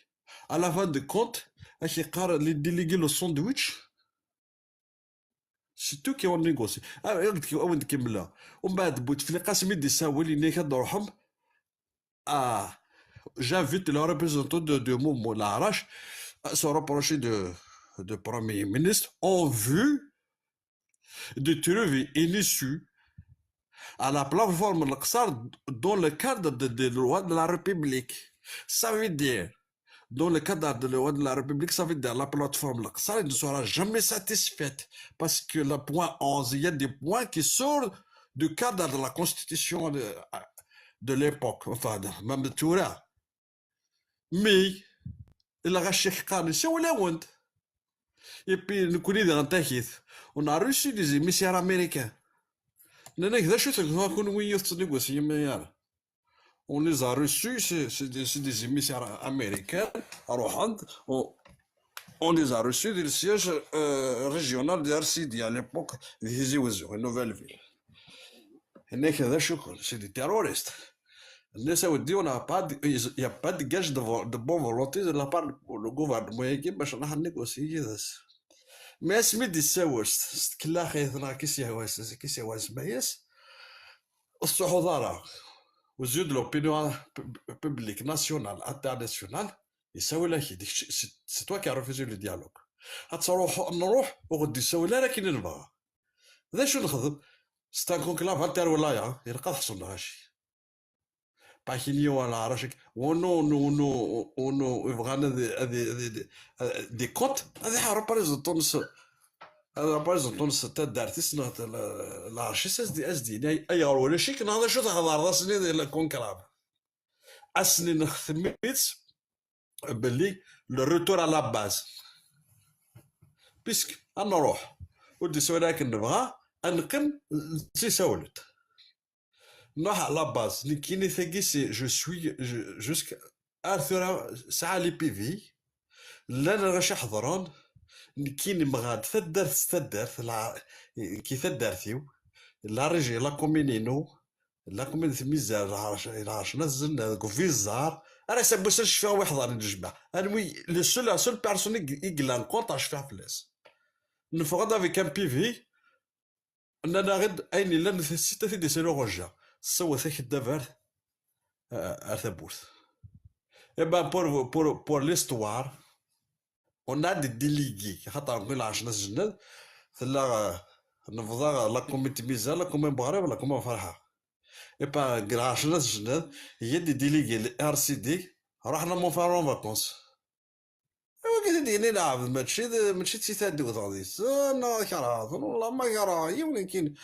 À la fin de compte, ad k-yeqqar les délégués le sandwich. C'est tout qui ont négocié. Ah, ad k-, ad wen-d-kemmleɣ. Umbeɛd Bouteflika asmi d-isawel, yenna-ak ad d-truḥem. Ah, j'invite le représentant de, de mouvement Larache à se rapprocher de, de Premier ministre en vue de trouver une issue à la plateforme Laqsar dans le cadre de, des lois de la République. Ça veut dire, dans le cadre de la loi de la République, ça veut dire la plateforme Laqsar ne sera jamais satisfaite parce que le point onze, il y a des points qui sortent du cadre de la constitution de, de l'époque, enfin, de, même de Torah. Mais, il a racheté Khan, c'est où les. Et puis, nous connaissons dans Tahith, on a reçu des émissaires américains. Nnan-ak d acu-ten kunwi yiwet n tnegwasi yemma ara. On les a reçus, c'est, c'est des, c'est des émissaires américains, à Rohan, on, on les a reçus dans le siège, euh, régional de R C D à l'époque, de Tizi Ouzou, une nouvelle ville. Nnan-ak d acu-ken, c'est des terroristes. Nnan-as a weddi, on n'a pas de, il n'y a pas de gage de, vo-, de bonne volonté de la part du gouvernement, bac ad nruḥ ad négocier yid-s. Mais asmi d-yessawel s, s tkellaxit neɣ akken i s-yehwa s, akken i s-yehwa isemma-yas, ur tettruḥuḍ ara. Aux yeux de l'opinion pub-, publique nationale, internationale, yessawel-ak-id, kečč, c'est, c'est toi qui as refusé le dialogue. Ad truḥ, nruḥ, ur ɣ-d-yessawel ara akken i nebɣa. D acu nexdem? C'est un conclave interwilaya, ilaq ad ḥṣun lɣaci. Pakini wala Racik, wano, wano, wano, wano, yebɣan ad, ad, ad, ad, ad, des comptes, ad iḥar représentants-nnes, ad représentants-nnes taddart-is neɣ la, lɛerc-is, ad s-d-, ad s-d-yini, ay-, ayɣer ulac-ik, neɣ d acu thedreḍ ass-nni di la conclave? Ass-nni nextem-itt belli le retour à la base. Puisque ad nruḥ, ur d-isawel akken nebɣa, ad neqqim d tisawlet. Nruḥ à la base, nekkini tagi, c'est, je suis, je, jusqu'à ar tura sɛa les P V, llan lɣaci ḥeḍren, nekkini mɣad taddart s taddart, la, ki taddart-iw, la région, la commune-inu, la commune Tmizar, lɛerc, lɛerc n At Zennad, deg Uvizar, ar ass-a n wass-a cfiɣ wi ḥeḍren lejmaɛ. Anwi, le seul, la seule personne i, i yellan contre, cfiɣ fell-as. Neffeɣ-d avec un P V, nnan-aɣ-d ayen yellan, sit ad t-id-isali uɣejja. Sewwet akeddab ar, ar tawwurt. Eh ben, pour, pour, pour l'histoire, on a des délégués, xaṭer nekkni lɛerc n At Zennad, tella, eh, nebḍa la commune Tmizar, la commune Buɣrib, la commune Ferḥa. Et ben, deg lɛerc n At Zennad, il y a des délégués, le R C D, ruḥen à Montferrand en vacances. Wagi i d-yenna lɛebd, mačči d, mačči d si tadduwt ɣdis. Ah, neɣ ad kerheɣ, wallah ma kerheɣ yiwen, nekkini,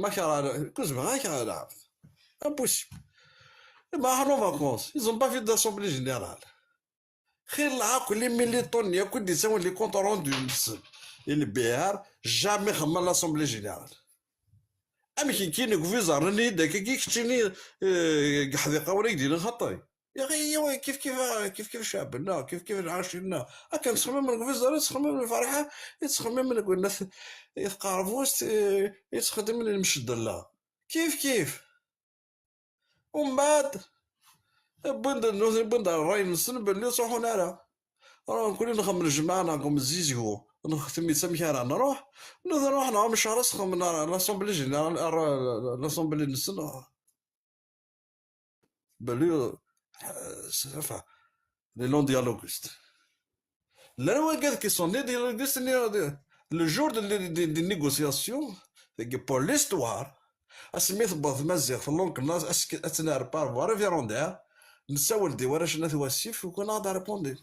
ma kerheɣ, kuzmeɣ ad kerheɣ lɛebd. Impossible. Eh ben, ruḥen en vacances, ils ont pas fait d'assemblée générale. Xir lɛaqel, les militants-nni akk i d-isawlen les comptes rendus-nsen i le B R, jamais xedmen l'assemblée générale. Amek nekkini deg Uvizar nnan-iyi-d akka, keččini, eh, deg ḥdiqa wala deg din xaṭi. Yaɣi, yawa, kif kif, kif kif Caɛben-nneɣ, kif kif lɛerc-nneɣ. Akken ttxemmimen deg Uvizar, i ttxemmimen Ferḥa, i ttxemmimen deg At, i Tqerbust, i, i ttxemmimen Mceddella. Kif kif. Umbeɛd, wwin-d, nutni wwin-d ṛṛay-nsen belli ur ttruḥun ara. Ruḥen nekkni nxemmem lejmaɛ neɣ deg umzizgu, nxettem-itt amek ara nruḥ, nutni ruḥen ɣer Mecɛer ad sxedmen l'assemblée générale, l'assemblée-nsen. Belli, euh, enfin, les non-dialoguistes. Llan wigad qui sont nés dialoguistes, nés, le jour de, de, de, de négociation, c'est que pour l'histoire, asmi tewweḍ tmaziɣt, l'oncle-nneɣ, ad tt-nerr par voie référendaire, nessawel-d i warrac n At Wasif, u kan ad répondre.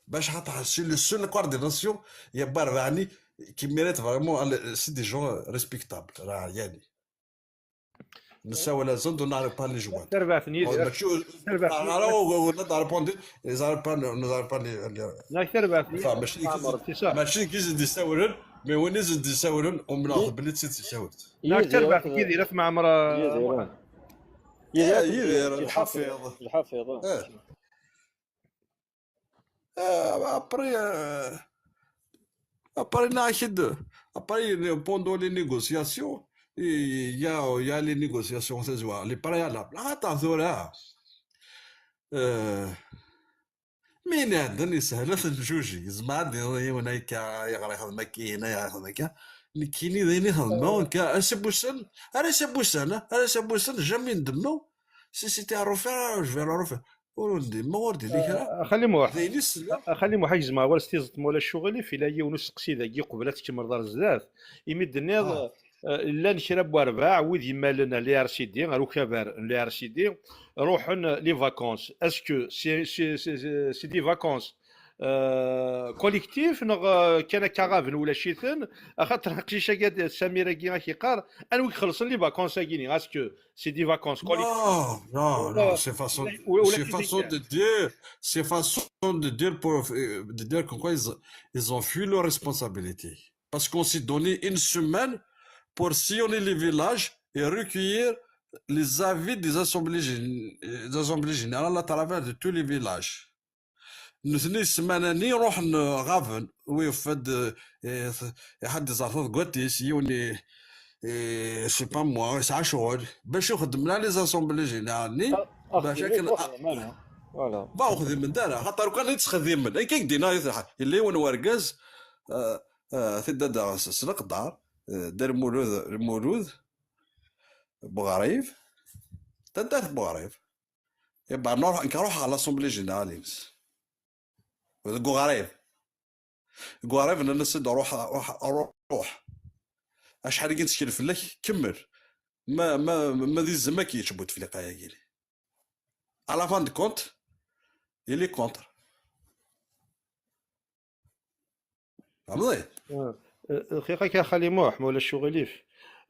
Bac xaṭer, c'est le seul coordination, il y a pas, qui mérite vraiment, c'est des gens respectables, là, yani. Nessawal-asen, on n'arrive pas à les joindre. Tarbaɛt n Yidir. Mačči ur Tarbaɛt n ara ur nrépondre, ils n'arrivent pas, nous n'arrivent pas à les. Nak tarbaɛt n Enfin, mačči d Ɛmer, c'est ça. Mačči d nekk i sen-d-issawlen, mais win i sen-d-issawlen, umneɣ-t belli d tidet i d-issawlen. Nak tarbaɛt n Yidir At Mɛemmer. Yidir. Ah, Yidir, lḥafiḍ. Lḥafiḍ. Eh. Euh, après, euh, après, ناخد, après, pendant les négociations, il y a, il y a les négociations, c'est ça, les préalables. Attends, tura. Euh, mi iɛeddan yeshel ad ten-njuji. Yezmer ad d-yiniḍ yiwen akka, ayɣer ixdem akka, ayɣer ixdem akka. Nekkini d ayen i xedmeɣ, nekk ara s-abussan, ara s-abussan, ara s-abussan, jamais ndemmeɣ. Si c'était à refaire, je vais le refaire. Ur ndemmeɣ, ur d-yelli kra. Xali Muḥ, D ayen i sliɣ. Xali Muḥ, a gzem ɣer s tiẓeṭ ma ulac uɣilif, ila yiwen useqsi dagi qbel ad tkemmleḍ ar zdat. Imi d-tenniḍ, eh, llan kra n warbaɛ wid imalen ar l'I R C D, ar ukabar n l'I R C D, ruḥen les vacances. Est-ce que c'est, c'est, c'est, c'est des vacances, euh, collectives, neɣ, euh, kan akka ɣaben ulac-iten? Axaṭer aqcic-agi, Samir-agi, ak-iqqar, anwa i ixellṣen les vacances-agi-nni? Est-ce que c'est des vacances collectives? Non, non, non, c'est façon, c'est façon de dire, c'est façon de dire pour, euh, de dire comme quoi ils, ils ont fui leurs responsabilités. Parce qu'on s'est donné une semaine pour sillonner les villages et recueillir les avis des assemblées, gén- des assemblées générales à travers de tous les villages. Nutni ssmana-nni ruḥen, euh, ɣaben, wi yufad, euh, iḥad iẓerfeḍ gwatis, yiwen i, i, je sais pas moi, yesɛa ccɣel, bac ixeddmen les assemblées générales-nni, bac akken, Voilà. ba ur xdimen ara, xaṭer kan i ttxeddimen, akka i k-d-yenna, yella yiwen wergaz, euh, euh, tidda-d s, s leqder, euh, Dda Lmulud, Lmulud, Buɣrib, taddart Buɣrib. Iba nruḥ, nekk ruḥeɣ ɣer l'assemblée générale-ines. Deg uɣrib. Deg uɣrib nnan-as-d ruḥ, ruḥ, ruḥ. Acḥal i nettkel fell-ak, kemmel. Ma, ma, ma d izem ad k-yečč Butefliqa-agi. À la fin de compte, il est contre. Tfehmeḍ? Lxiq akka a Xali Muḥ, ma ulac uɣilif.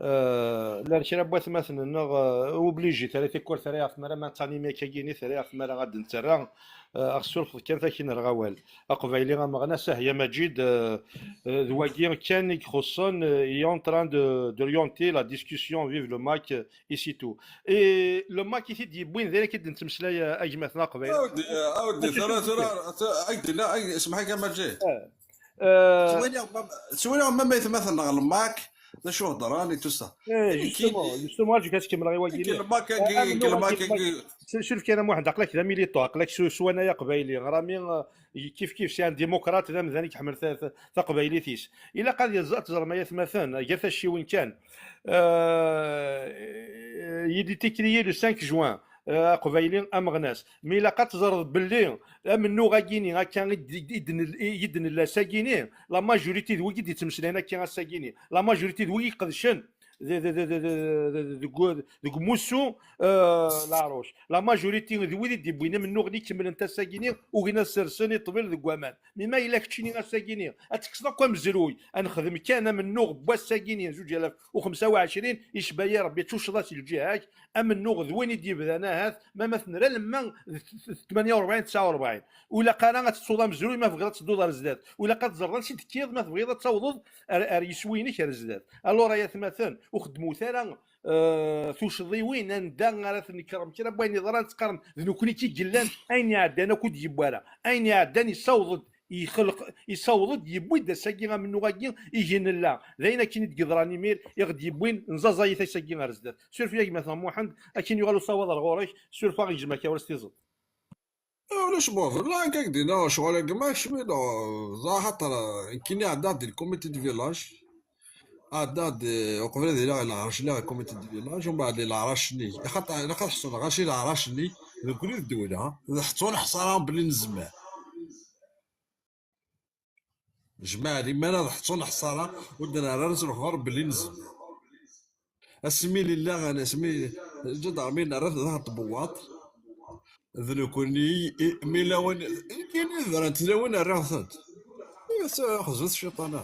Eh, llan kra n watmaten-nneɣ, eh, obligé, terra tikkelt, terra ɣef tmara ma nettanimi akka-gini, terra ɣef tmara ad d-nettarra. Eh, ad ɣ-tessurfeḍ kan takin ar ɣawal. Aqbayli ameɣnas, ah, ya Maǧid, eh, eh, d wagi kan i ixuṣṣen, eh, est en train de, d'orienter la discussion, vive le MAK, eh, et c'est tout. Et le MAK i t-id-yewwin d ayen akka i d-nettmeslay, eh, a gma-tneɣ aqbayli. Awdi, awdi, tura, tura, tura, ak-d-nna, ak-, semḥ-ak a Maǧid. Eh, Ttwaliɣ ma, ttwaliɣ ma maytmaten-nneɣ le MAK, d acu heddren et tout ça. Eh, justement, justement, ad k-kemmleɣ i wagi. Ki le MAK-agi, ki le MAK-agi. Suref kan a Muḥend, aql-ak d amiliṭu, aql-ak s, s wanay aqbayli. Rami, eh, kif kif, c'est un démocrate, d amdan i iḥemmel ta-, ta-, taqbaylit-is. Ilaq ad yeẓ-, ad teẓrem ay atmaten, gar tacciwin kan. Euh, il est écrit le cinq juin, euh, aqbayli ameɣnas. Mi ilaq ad teẓreḍ belli amennuɣ-agini, akka i d-, i d-, i d-nella ass-agini, la majorité d wigi d-yettmeslayen akka ass-agini, la majorité d wigi iqedcen de, de, de, de, de, de, deg, deg umussu, euh, Laṛuc. La majorité d wid i d-yewwin amennuɣ-nni ikemmlen ass-agini, ugin ad sersen i ṭṭbel deg waman. Mi ma yella keččini ass-agini, ad tekkseḍ akk amezruy, ad nexdem kan amennuɣ n wass-agini, zuǧ alaf u xemsa u ɛecrin, icba-yi Ṛebbi, ttucceḍ-as lǧiha-k, amennuɣ d win i d-yebdan ahat, ma, ma tenra lemma d, d, d tmanya u rebɛin, tesɛa u rebɛin. Ur ilaq ara ad tettuḍ amezruy ma tebɣiḍ ad tedduḍ ar zdat. Ur ilaq ad teẓreḍ ansi tekkiḍ ma tebɣiḍ ad tawḍeḍ ar, ar yiswi-inek ar zdat. Alors ay atmaten, ur xeddmut ara, eh, tuccḍiwin anda ara tnekrem kra n wayen yeḍran, teqqarem d nekkni i yellan, ayen iɛeddan akk ur d-yewwi ara. Ayen iɛeddan yessaweḍ-d, yexleq, yessaweḍ-d, yewwi-d ass-agi amennuɣ-agi, ihi nella. D ayen akken i d-yeḍran imir, i ɣ-d-yewwin, nẓaẓay-it ass-agi ar zdat. Suref-iyi a gma-tneɣ Muḥend, akken yuɣal usawaḍ ar ɣur-k, suref-aɣ gzem akka ur s-tiẓeḍ. Ah, ulac boḍ, la, akka k-d-yenna, ccɣel-agi ma kecmi, d, d axaṭer, nekkini ɛeddaɣ di le comité de village. Ɛeddaɣ-d, eh, uqbel ad iliɣ i leɛrac, lliɣ comité de village, umbeɛd di leɛrac-nni. Axaṭer ilaq ad ḥṣuneɣ aci leɛrac-nni, deg ul d ddewla, d ḥettu neḥṣara belli nezmer. Jmaɛ liman ad ḥettu neḥṣara, ur d-nerra ara s lexbar belli nezmer. Asmi nella, asmi ǧǧiḍ ɣer mi nerra d aɣ tbewwaṭ. D nekkni, i, mi lawan, nekkini d ara n tlawin rriɣ-tent. Xzut cciṭan-a.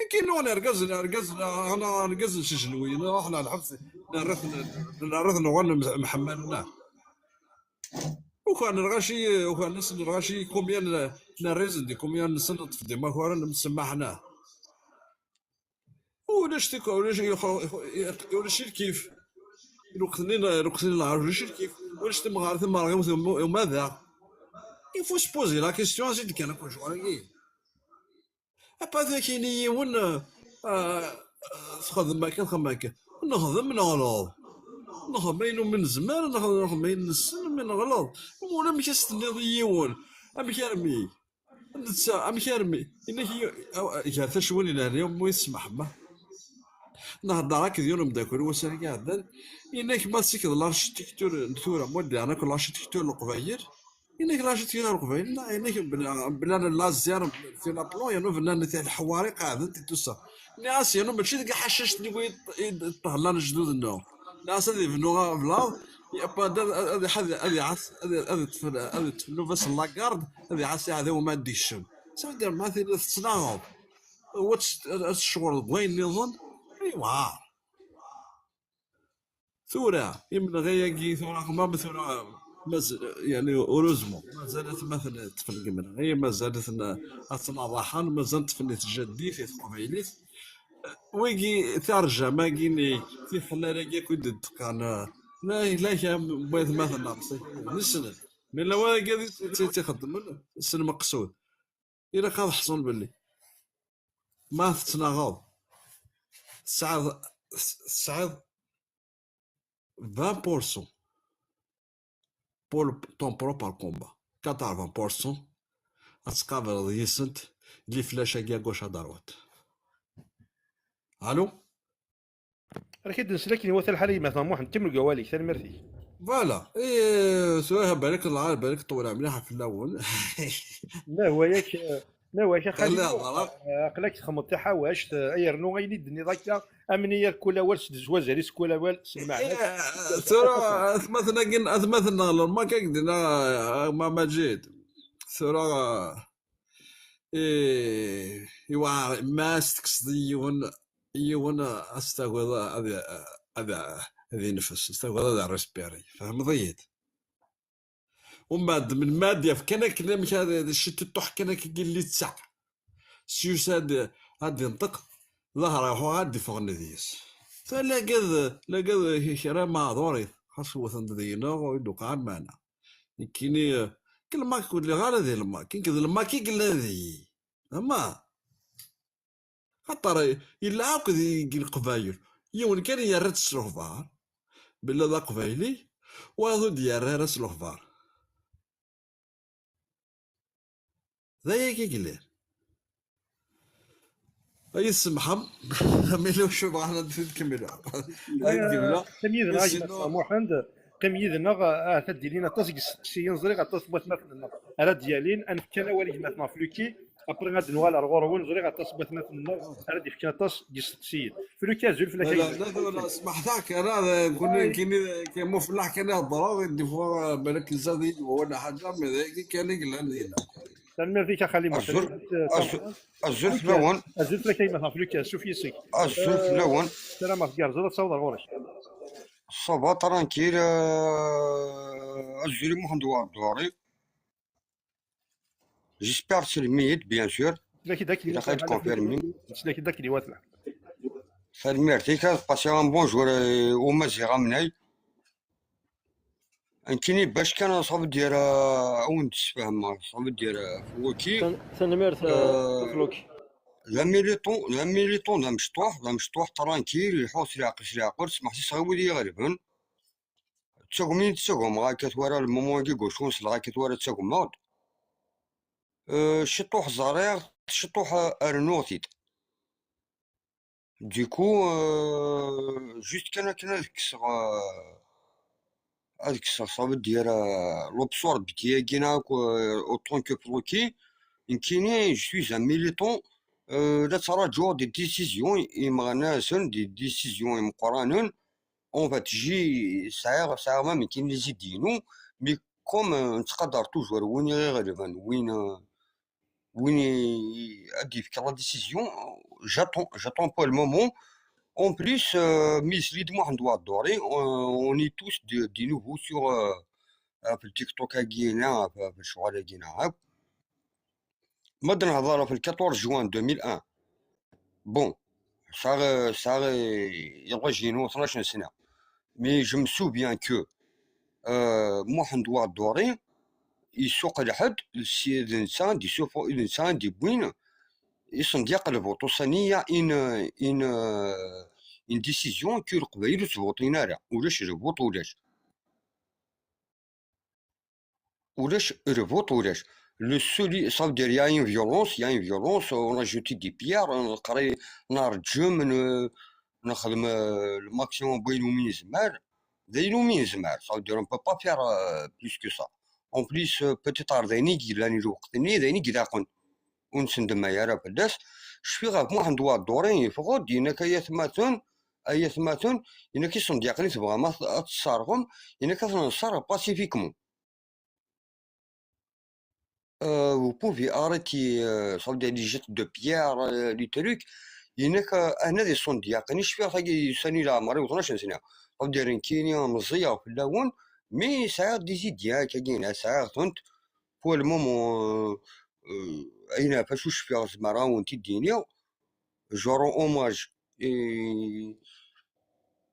Nekkini ɣen irgazen, irgazen, ɣen irgazen s ijenwiyen, ruḥen ɣer lḥebs. Nerra-t, nerra-t nuɣal nemḥemmal-nneɣ. Ukren lɣaci, ukren-asen lɣaci, combien n, n rrezn, di combien nsen neṭṭef-d imakaren, msemmaḥen-aɣ. Ulac tik-, ulac, ulac lkif. Lweqt-nni, lweqt-nni lɛerj, ulac lkif. Ulac timɣar, timerɣiwt, um-, umadaɣ. Il faut se poser la question, acu d-kan akk lecɣal-agi. Apa ad ak-yini yiwen, ah, ah, txedmem akka, txedmem akka. Nexdem, neɣleḍ. Nexdem ayen umi nezmer, nexdem, nexdem ayen nessen, mi neɣleḍ. Ulamek as-tenniḍ i yiwen, amek armi? Netta, amek armi? Yenna-k, gar tacwin n lehna, mu yesmeḥma. Nehder akked yiwen umeddakel wass-a iɛeddan, yenna-k ma tsekkeḍ l'architecture n tura, ma d-yeɛna akk l'architecture n Leqbayel, yenna-k l'architecture n Leqbayel, la, yenna-k bla, bla laser, bla plan, yernu bnan leḥwari qeɛdent et tout ça. Nniɣ-as, yernu mačči deg iḥacac-nni i d-, i d-, ṭṭehlan lejdud-nneɣ. Nniɣ-as ad ibnu ablaḍ, après ad, ad, ad, ad iɛas, ad, ad iṭṭef, ad iṭṭef nnuba-s n lagarde, ad iɛas aɛdaw ma ad d-ikcem. Ça veut dire, ma tiliḍ tettnaɣeḍ, u ad tecɣel deg wayen nniḍen, yewɛer. Tura, imenɣi-agi, tura, ma, ma tura, maz-, yani, heureusement, mazal atmaten ṭṭfen deg imenɣi, mazal-ten ad ttnaḍaḥen, mazal ṭṭfen i tjaddit, i teqbaylit. Wigi, tarjama-agi, tiḥellal-agi akk i d-ddqan, la, la, kra n waytmaten-nneɣ, nesnen. Mi lawan-agi ad tt-, tt-, tt-ixeddmen, s lmeqsud. Ilaq ad ḥṣun belli ma tettnaɣeḍ, tesɛiḍ, tesɛiḍ vingt pour cent pour ton propre combat, quatre-vingts pour cent ad tqableḍ yis-sent les flèches-agi à gauche à droite. Allô? Rek ad nsel akken iwata lḥal a gma-tneɣ Muḥend, kemmel deg wawal-ik, tanemmirt-ik. Voilà. Eh, tura, barak Allah, barak ṭewwel mliḥ fell-awen. Ma hwa yak, ma hwa yak a xali, aql-ak txedmeḍ taḥawact, eh, ay rnu ayen i d-tenniḍ akka, amniyar kul awal s wazal-is, kul awal s lmeɛna. Eh, tura, atmaten-agi, atmaten-nneɣ Lalman, akka i k-d-yenna, eh, ma Maǧid. Tura, eh, iwɛer, ma as-tekkseḍ i yiwen, yiwen, eh, ad s-tagiḍ ad, ad, ad ineffes, ad s-tagiḍ ad respirer. Tfehmeḍ-iyi-d? Umbeɛd, melmi ad yaf kan akken amek ad, ad ciṭuṭuḥ kan akka gilli ttsaɛ. S yusa ad, ad inṭeq, ḍahra iḥuɣ ad d-iffɣen deg-s. Talagad, lagad kra maɛdurit, xas wten-d deg-neɣ, ur d-uqeɛ lmeɛna. Nekkini, k lmak ur lliɣ ara di lmak, nekk d lmak i yellan deg-i. Ama, xaṭer yella akk di, deg Leqbayel. Yiwen kan yerra-d s lexbar, bella d aqbayli, wayeḍ ur d-yerra ara s lexbar. D ayagi i yellan. Ay tsemḥem, mi la ucu bɣan ad t-id-kemmleɣ. Ad id-kemmleɣ. Qqim yid-neɣ a gma Muḥend, qqim yid-neɣ, ahat ad d-ilin aṭas n yisteqsiyen, ẓriɣ aṭas n watmaten-nneɣ ara d-yalin, ad nefk kan awal i gma-tneɣ Fluki, après ad d-nuɣal ar ɣur-wen, ẓriɣ aṭas n watmaten-nneɣ ara d-yefken aṭas n yisteqsiyen. Fluki, azul fell-ak a gma. Smeḥ-, smeḥt-ak, ana d nekkini, kan mu fellaḥ kan i heddreɣ, des fois, balak izad-iyi-d wawal neɣ ḥaǧa, mais d ayagi kan i yellan dinna. Tanemmirt-ik a xali Muḥend. Azul, azul, azul fell-awen. Azul fell-ak a gma-tneɣ Fluki, ansuf yes-k. Azul fell-awen. Ssarameɣ tgerrzeḍ ad taweḍ ar ɣur-k. Ça va, tranquille, euh, azul i Muḥend Waɛed Duhri. J'espère tselmem-iyi-d, bien sûr. Ilaq ad confirmer. Tanemmirt-ik, ad passer un bon jour, euh, u Maziɣ amnay. Nekkini bac kan, ça veut dire, euh, ad wen-d-sfehmeɣ, ça veut dire, euh, Fluki. Tan-, tanemmirt, euh, euh, Fluki. D amiliṭun, d amiliṭun, d amecṭuḥ, d amecṭuḥ tranquille, iḥuss s leɛqel, s leɛqel, smeḥsiseɣ i wid i iɣelben. Ttagmen i ttagmeɣ akka tura, le moment-agi deg wacu nsleɣ akka tura ttagmeɣ-d. Euh, ciṭuḥ ẓriɣ, ciṭuḥ, euh, rnuɣ-t-id. Du coup, euh, juste kan akken ad kkseɣ, euh, ad kkseɣ, ça veut dire, euh, l'absurde-agi-nni akk, euh, autant que Fluki, nekkini, je suis un militant, euh, la ttṛaǧuɣ des décisions imeɣnasen, des décisions imeqqranen. En fait, j'ai, sɛiɣ, sɛiɣ même nekkini les idées-inu, mais comme, euh, nettqadar toujours win i ɣ-iɣelben, win, euh, win i, ad d-yefk la décision, j'attends, j'attends pour le moment, En plus, euh, mi yesli-d Muḥend Waɛduri, euh, on est tous de, de nouveau sur, euh, euh, في التيك توك-agi-ina, في, في الشغل-agi-ina. Ma d-nehḍer في le quatorze juin deux mille un. Bon, ça, euh, ça, euh, يلا جينو اثناش سنة. Mais je me souviens que, euh, Muḥend Waɛduri, yessuq lḥedd, si d netta, d isufu-, d netta i d-yewwin, isendyaq lbuṭ. Ussan-nni, il y a une, une, euh, une décision que Leqbayel ur ttvuṭin ara. Ulac lbuṭ, ulac. Ulac lbuṭ, ulac. Le seul, ça veut dire, il y a une violence, il y a une violence, on a jeté des pierres, on a, on a rejjem, on a, nexdem, euh, le maximum n wayen umi nezmer. D ayen umi nezmer. Ça veut dire, on peut pas faire, euh, plus que ça. En plus, euh, peut-être ar d ayen i yellan i lweqt-nni, d ayen i ilaqen. Ur nessendemay ara fell-as. Cfiɣ ɣef Muḥend Waɛduri, yeffeɣ-d, yenna-k: "Ay atmaten, ay atmaten", yenna-k, "isendyaqen i tebɣam ad, ad tesserɣem", yenna-k, "ad ten-nesserɣ pacifiquement." Euh, vous pouvez arrêter, euh, ça veut dire les jets de pierre, euh, les trucs. Yenna-k, euh, ahna d isendyaqen, i cfiɣ tagi ussan-nni leɛmer-iw tnac n sna. Ça veut dire nekkini meẓẓiyeɣ fell-awen, mais sɛiɣ des idées akkagi, sɛiɣ-tent. Pour le moment, euh, euh, ayen ɣef acu cfiɣ zemreɣ ad wen-t-id-iniɣ. Je rends hommage i,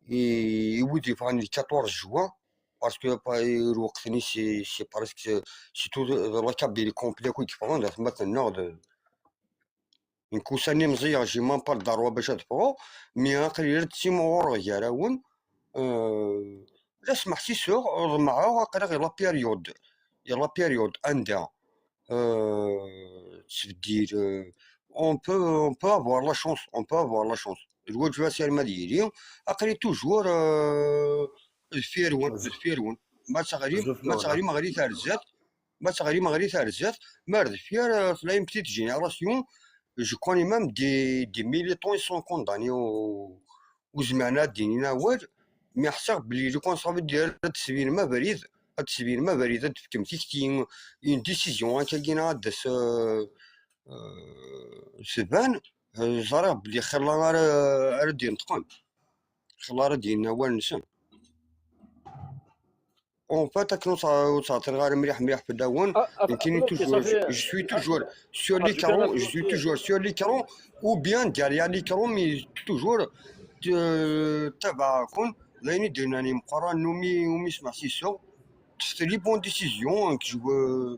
i, i wid yeffɣen le quatorze juin, parce que pa-, lweqt-nni c'est, c'est presque, c'est tout, euh, la Kabylie complète i yeffɣen, d atmaten-nneɣ, d, nekk ussan-nni meẓẓiyeɣ, j'ai même pas le droit bac ad ffɣeɣ, mais aql-i la d-ttimɣureɣ gar-awen, euh, la smeḥsiseɣ, ḍemɛeɣ, aql-aɣ i la période, i la période anda, euh, tettbeddil, euh, on peut, on peut avoir la chance, on peut avoir la chance. Lwaǧeb-as arma d yili, aql-i toujours, euh, deffir-wen, deffir-wen. Ma teɣlim, ma teɣlim ɣer i tarzat, ma teɣlim ɣer i tarzat, ma ar deffir, euh, tella une petite génération, je connais même des, des militants, ils sont condamnés au, ur zmiren ad d-inin awal, mi ḥṣiɣ belli lukan ça veut dire ad d-tesbinem abrid, ad d-tesbinem abrid, ad d-tefkem tikti, une décision akkagi neɣ ad d-tas, euh, euh, tban, euh, ẓriɣ belli xilla ara, ara d-yenṭqen, xilla ara d-yinin awal-nsen. En fait, akken ur tt-, ur ttɛeṭṭileɣ ara mliḥ, mliḥ fell-awen. Ah, ah, nekkini ah, toujours, je, je suis toujours sur l'écran, je suis toujours sur l'écran, ou bien derrière l'écran, mais toujours, euh, ttabaɛeɣ-ken. D ayen i d-yennan imeqqranen umi, umi smeḥsiseɣ. Ṭṭfet les bonnes décisions, hein, que je veux,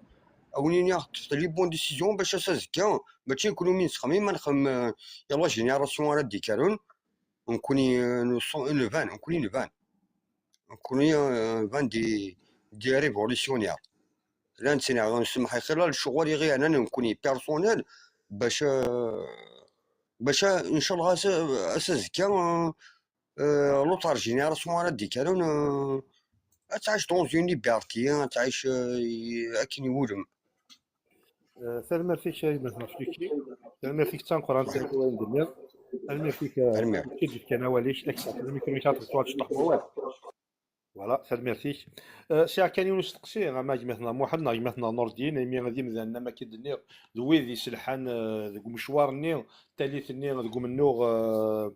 a wen-iniɣ, ṭṭfet les bonnes décisions bac ass azekka, mačči nekkni umi nettxemmim, ma nxemmem, euh, i la génération ara d-ikkren. Nekkni, euh, nous sommes, nban, nekkni nban. Nekkni, euh, nban des, des révolutionnaires. Llan ttnaɣen, semmeḥ i xilla lecɣal i ɣ-yernan nekkni personnel, bac, euh, bac, euh, ncallah ass, ass azekka, euh, euh, l'autre génération ara d-ikkren, euh, ad tɛic dans une liberté, ad tɛic, euh, akken iwulem. Eh, tanemmirt-ik a gma-tneɣ Fiki. Tanemmirt-ik d tameqqrant i wayen d-tenniḍ. Tanemmirt-ik, eh, i d-yefkan awal-ik, tanemmirt-ik ad tecḍeḥ wawal. Voilà, tanemmirt-ik. Eh, sɛiɣ kan yiwen usteqsi, ama gma-tneɣ Muḥend neɣ gma-tneɣ Nurdin, imi d imdanen, am akken d-nniɣ, d wid iselḥan, eh, deg umecwar-nni, tallit-nni deg umennuɣ, eh,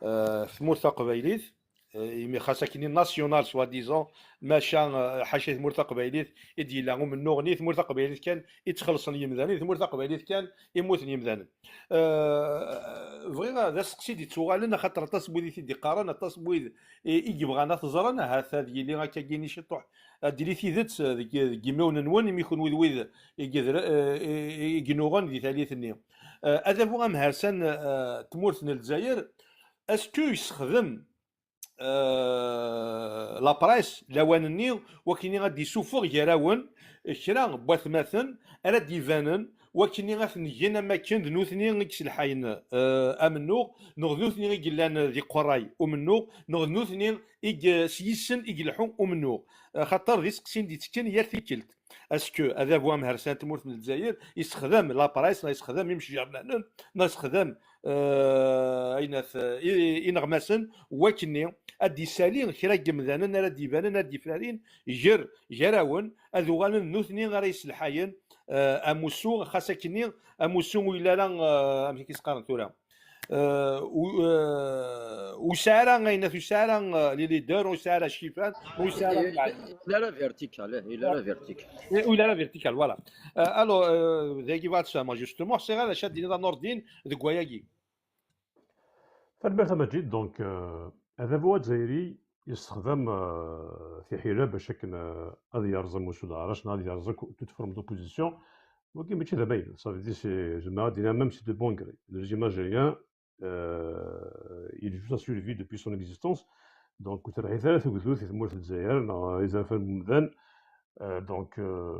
eh, tmurt taqbaylit. Eh, imi xas akkenni national, soi-disant, maca, eh, ḥaca i tmurt taqbaylit i d-yella umennuɣ-nni, i tmurt taqbaylit kan i ttxelṣen yimdanen, i tmurt taqbaylit kan i mmuten yimdanen. Eh, bɣiɣ ad asteqsi d-ittuɣalen, axaṭer aṭas n wid i t-id-iqqaren, aṭas n wid i, i yebɣan ad t-ẓren, ahat ad yili akkagi-nni ciṭuḥ, ad d-tili tidet deg, deg yimiwen-nwen, imi kunwi d wid i yedr-, eh, i, i yennuɣen di tallit-nni. Eh, adabu amharsan, eh, n tmurt n Lezzayer, est-ce que yessexdem euh, la presse, lawan-nni, wakken ad d-isuffeɣ gar-awen kra n watmaten ara d-ibanen, wakken ad ten-gen am akken d nutni i yesselḥayen, euh, amennuɣ, neɣ d nutni i yellan di qerray umennuɣ, neɣ d nutni i y-, s yissen i yelḥu umennuɣ. Axaṭer d iseqsiyen d-ittekken yal tikkelt. Est-ce que adabu amhersan n tmurt n Lezzayer yessexdam la presse, neɣ yessexdam imceǧǧernanen, neɣ yessexdam, euh, ayen at-, i-, ineɣmasen, wakken ad d-isali kra n yemdanen ara d-ibanen, ara d-ifrarin ger, gar-awen, ad uɣalen d nutni ara yesselḥayen, euh, amussu, xas akkenni amussu ur yelli ara, euh, amek i s-qqaren tura, Euh, u- euh, ur yesɛi ara ayennat, ur yesɛi ara, euh, les leaders, ur yesɛi ara ccifan, ur yesɛi ara. Il a la verticale, il a la verticale. Oui, il a la verticale, voilà. Euh, alors, euh, dagi bɣiɣ ad tfehmeɣ, justement, ḥṣiɣ ara acu ad d-tiniḍ a Nordin deg wayagi. Tanemmirt a Maǧid. Donc, euh, adabu azzayri yessexdam, euh, tiḥila bac akken, euh, ad yerẓ amussu n leɛrac neɣ ad yerẓ akk toute forme d'opposition. Wagi mačči d amaynut, ça veut dire, c'est, zemreɣ ad d-iniɣ, même c'est de bon gré. Le régime algérien, euh, il joue sa survie depuis son existence. Donc, ur terḥit ara tugdut i tmurt n Lezzayer neɣ izerfan n umdan. Euh, donc, euh,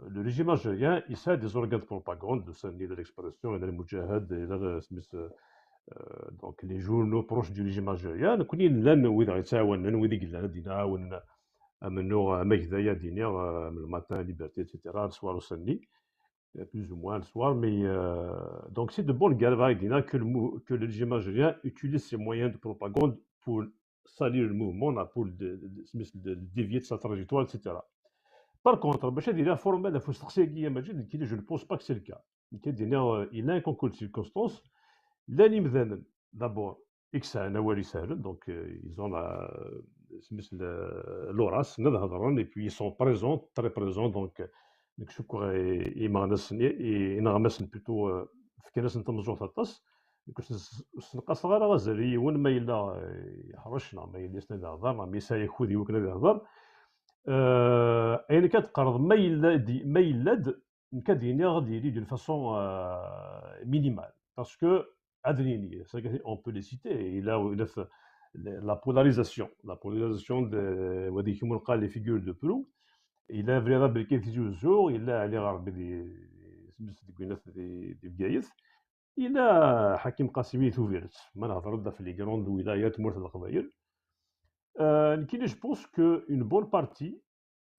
le régime algérien, il sert des organes de propagande, de scène, de l'expression, et de المجاهد, et de, euh, donc les journaux proches du régime algérien, nekkni llan wid i ɣ-yettɛawanen, wid i yellan ad d-iɛawnen amennuɣ amagday, ad d-iniɣ, euh, am le matin, Liberté, et cetera, le soir aussi, euh, plus ou moins le soir, mais, euh, donc c'est de bonne guerre, va dire, que le, mou- que le régime algérien utilise ses moyens de propagande pour salir le mouvement, là, pour le, le- le- le dévier de sa trajectoire, et cetera. Par contre, باش هذه la formelle, faut se dire, je ne pense pas que c'est le cas. Il y a un concours de circonstances. Là, d'abord, X a un awal isehlen, donc, euh, ils ont la, le, l'audace, et puis ils sont présents, très présents, donc, euh, nek cukkeɣ imeɣnasen, ineɣmasen plutôt, euh, fkan-asen tameẓẓuɣt aṭas. Nek ur sen-, ur senqaseɣ ara azal i yiwen ma yella, euh, yeḥrec, neɣ ma yella yessen ad ihder, neɣ ma yesɛa akud i wakken ad ihder. Euh, ayen akka d-qqareɣ, ma yella-d, ma yella-d, nekk ad iniɣ ad yili d'une façon, euh, minimale. Parce que, ad nini, c'est-à-dire, on peut les citer, il a, il a fait la polarisation, la polarisation de, on va dire, comment on dit, les figures de proue. Il a Vlira Belkil Tizi Ouzou, il a Ali Gharbi di, di, di, di Bgayet. Il a Hakim Qasimi Tubiret, ma nehder-d ɣef les grandes wilayat, tmurt n Leqbayel. Euh, nekkini, je pense que une bonne partie,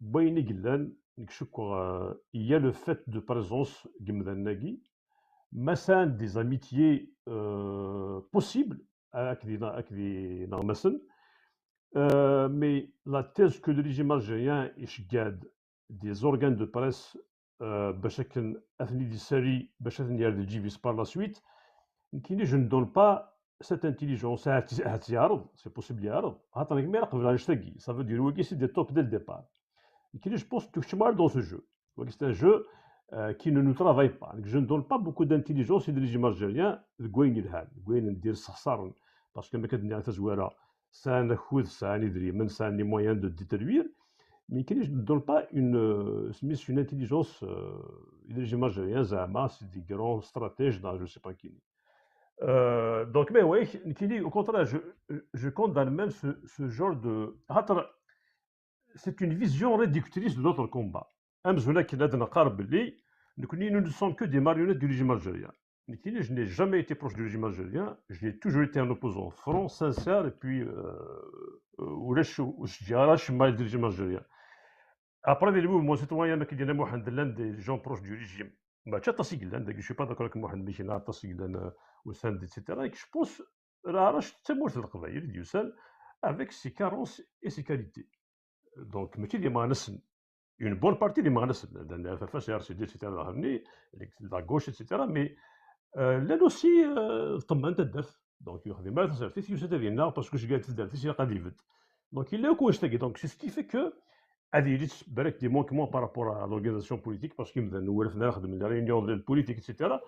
wayen i yellan, nek cukkeɣ, euh, il y a le fait de présence n yimdanen-agi, ma sɛan des amitiés, euh, possibles, akked, akked ineɣmasen. Euh, mais la thèse que le régime algérien iceggeɛ-d des organes de presse, euh, bac akken ad ten-id-issali, bac ad ten-yerr d lǧib-is par la suite, nekkini, je ne donne pas cette intelligence. Ahat, ahat yeɛreḍ, c'est possible yeɛreḍ. Xaṭer nekk mi ara qebleɣ annect-agi, ça veut dire wagi c'est des taupes dès le départ. Nekkini, je pense que tu dans ce jeu. Wagi c'est un jeu, euh, qui ne nous travaille pas. Je ne donne pas beaucoup d'intelligence i le régime algérien deg wayen yelhan, deg wayen n dir sexsaren. Parce que ma kan d-nniɣ tazwara, sɛan akud, sɛan idrimen, sɛan les moyens de détruire. Mais je ne donne pas une, euh, une intelligence, euh, i le régime algérien, zeɛma c'est des grands stratèges dans je sais pas qui. Euh, donc, mais oui, nekkini, au contraire, je, je condamne même ce, ce genre de, c'est une vision réductrice de notre combat. Amzun akken ad neqqar belli nekkni, nous ne sommes que des marionnettes du régime algérien. Nekkini, je n'ai jamais été proche du régime algérien, j'ai toujours été un opposant franc, sincère, et puis, euh, euh, ulac ur ǧǧiɣ ara acemma du régime algérien. Après, les mouvements citoyens, ma k-d-yenna Mohamed, llan des gens proches du régime. Mačči aṭas i yellan dagi, je suis pas d'accord avec Mohamed, mais il y en a aṭas i yellan, euh, au sein, et cetera. Et que je pense, la rache, c'est moi, c'est le travail, avec ses carences et ses qualités. Donc, mačči d imeɣnasen, une bonne partie d imeɣnasen, llan F F S, R C D, et cetera, la gauche, et cetera, mais, euh, llan aussi, euh, ṭṭemmen taddart. Donc, ur yexdim ara tasertit, yusa-d ad yennaɣ, parce que ceggeɛ taddart-is, ilaq ad ibedd. Donc, il y a aussi, donc, c'est ce qui fait que ad yili, balak, des manquements par rapport à l'organisation politique, parce que imdanen ur fen ara xedmen la réunion de politique, et cetera.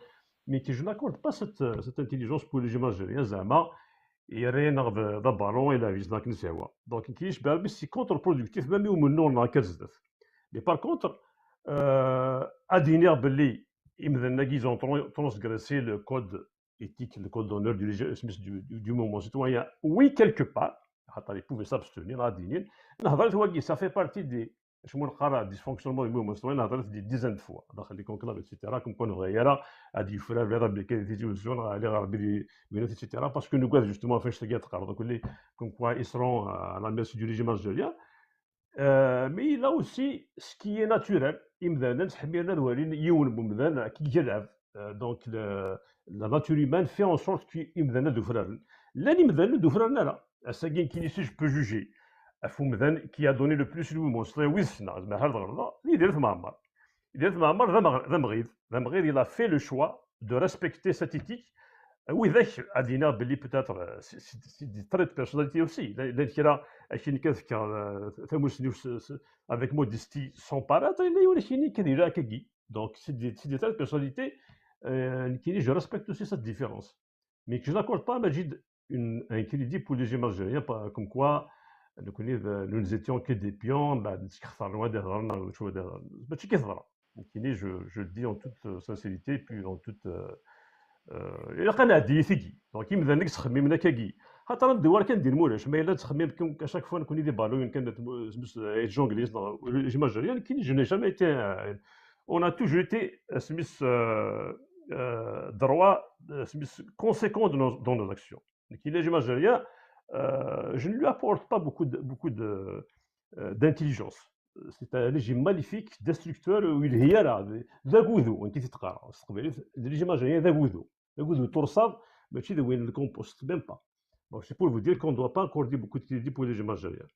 Mais que je n'accorde pas cette, cette intelligence pour le régime algérien, zeɛma yerra-yaneɣ d, d abalun, ilɛeb-iten akken s-yehwa. Donc, nekkini, je pense, c'est contre-productif, même i umennuɣ-nneɣ akka zdat. Mais par contre, euh, ad iniɣ belli imdanen-agi, ils ont tran-, transgressé le code éthique, le code d'honneur du, du, du, du mouvement citoyen. Oui, quelque part, xaṭer ils pouvaient s'abstenir, ad inin. Nehḍer-it wagi, ça fait partie des, acu ma neqqar, dysfonctionnement du mouvement citoyen, nehḍer-it des dizaines de fois, daxel les conclaves, et cetera. Comme quoi, nebɣa ara ad yufrar Vlira Belkil Tizi Ouzou, neɣ Ali Gharbi di Bgayet, et cetera. Parce que nous, justement, fait, je te dis, comme quoi ils seront, euh, à la merci du régime algérien. Euh, mais il y a aussi ce qui est naturel. Imdanen ttḥemmilen ad walin yiwen n umdan akken yelɛeb. Euh, donc, le, la nature humaine fait en sorte que imdanen ad ufraren. Llan imdanen ur d-ufraren ara. Ass-agi nekkini, si je peux juger ɣef umdan qui a donné le plus i le mouvement, c'est-à-dire wid ssneɣ, zemreɣ ad ɣelḍeɣ, d Yidir Ayt Mɛemmer. Yidir Ayt Mɛemmer d ameɣ-, d amɣid. D amɣid, il a fait le choix de respecter cette éthique. Widak ad iniɣ belli peut-être euh, c'est- c'est c'est des traits de personnalité aussi. Llan llan kra akini kan fkeɣ euh, tamusni s- s- avec modestie sans paraître, yella yiwen akini kan yella akkagi. Donc c'est des c'est des traits de personnalité. Euh, nekkini, je respecte aussi cette différence. Mais que je n'accorde pas à Majid une, un crédit pour le régime algérien, pas- comme quoi nous, nous étions que des pions, bah, نتكثر loin des هضرنا وشو des هضرنا. ماشي كي تهضر. Nekkini, je, je le dis en toute euh, sincérité, puis en toute euh, euh, ilaq ad nɛeddi i tigi. Donc imdanen i yettxemmimen akkagi, xaṭer ad ndewwer kan di lmulac. Ma yella nettxemmim kan à chaque fois nekkni des ballons, kan les jongliers, le régime algérien, nekkini, je n'ai jamais été un- on a toujours été euh, smith euh, euh, droit euh, smith conséquent de nos- dans nos actions. Nekkini, le régime algérien, euh, je ne lui apporte pas beaucoup de, beaucoup de, euh, d'intelligence. C'est un régime maléfique, destructeur, u yelhi ara d agudu, akken i t-qqareɣ s teqbaylit. Le régime algérien d agudu, d agudu tursaḍ, mačči d win n compost, même pas. Donc c'est pour vous dire qu'on ne doit pas accorder beaucoup de crédit pour le régime algérien.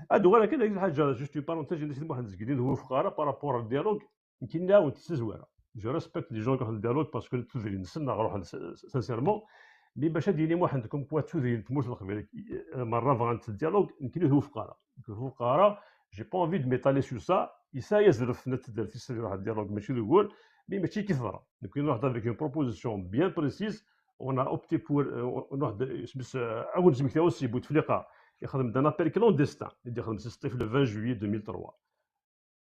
Ad uɣaleɣ kan ad d-iniɣ juste une parenthèse, yenna Sidi Muḥend Zgellin, ur wufqeɣ ara par rapport au dialogue. Nekkini nɛawed s tazwara. Je respecte les gens qui ont le dialogue parce que tudrin-nsen neɣ ruḥen s- s- sincèrement. Mais bac ad d-yini Muḥend comme quoi tudrin n tmurt n Leqbayel euh, merra bɣant dialogue, nekkini ur t-wufqeɣ ara. Ur t-wufqeɣ ara. J'ai pas envie de m'étaler sur ça. Yesɛa azref n tedder tis ad iruḥ dialogue, mačči d ugur, mais mačči ki teḍra. Nekkini nruḥ avec une proposition bien précise. On a opté pour euh, on a aussi Bouteflika ixdem un appel clandestin, il ixdem s Sṭif le vingt juillet deux mille trois.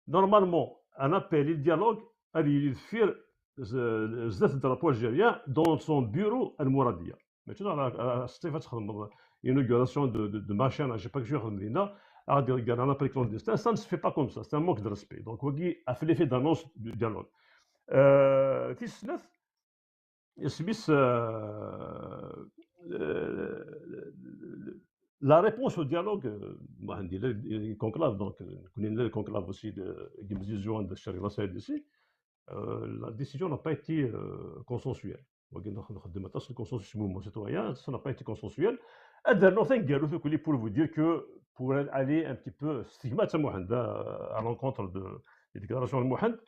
Normalement un appel et dialogue ad yili deffir zdat drapeau algérien dans son bureau à Mouradia. Mais tu vois, Sṭif ad txedmeḍ inauguration de, de, de machin, je sais pas que je vais un appel clandestin, ça ne se fait pas comme ça, c'est un manque de respect. Donc wagi a fait l'effet d'annonce du dialogue. Euh, tis snat, isem-is euh, euh, la réponse au dialogue, euh, moi, je dis le conclave, donc, euh, on est le conclave aussi de Gimzizouan de Charles Saïd ici, euh, la décision n'a pas été euh, consensuelle. Le consensus mouvement citoyen, ça n'a pas été consensuel. Et d'un autre côté, pour vous dire que pour aller un petit peu stigmate à l'encontre de, des déclarations de Mohamed,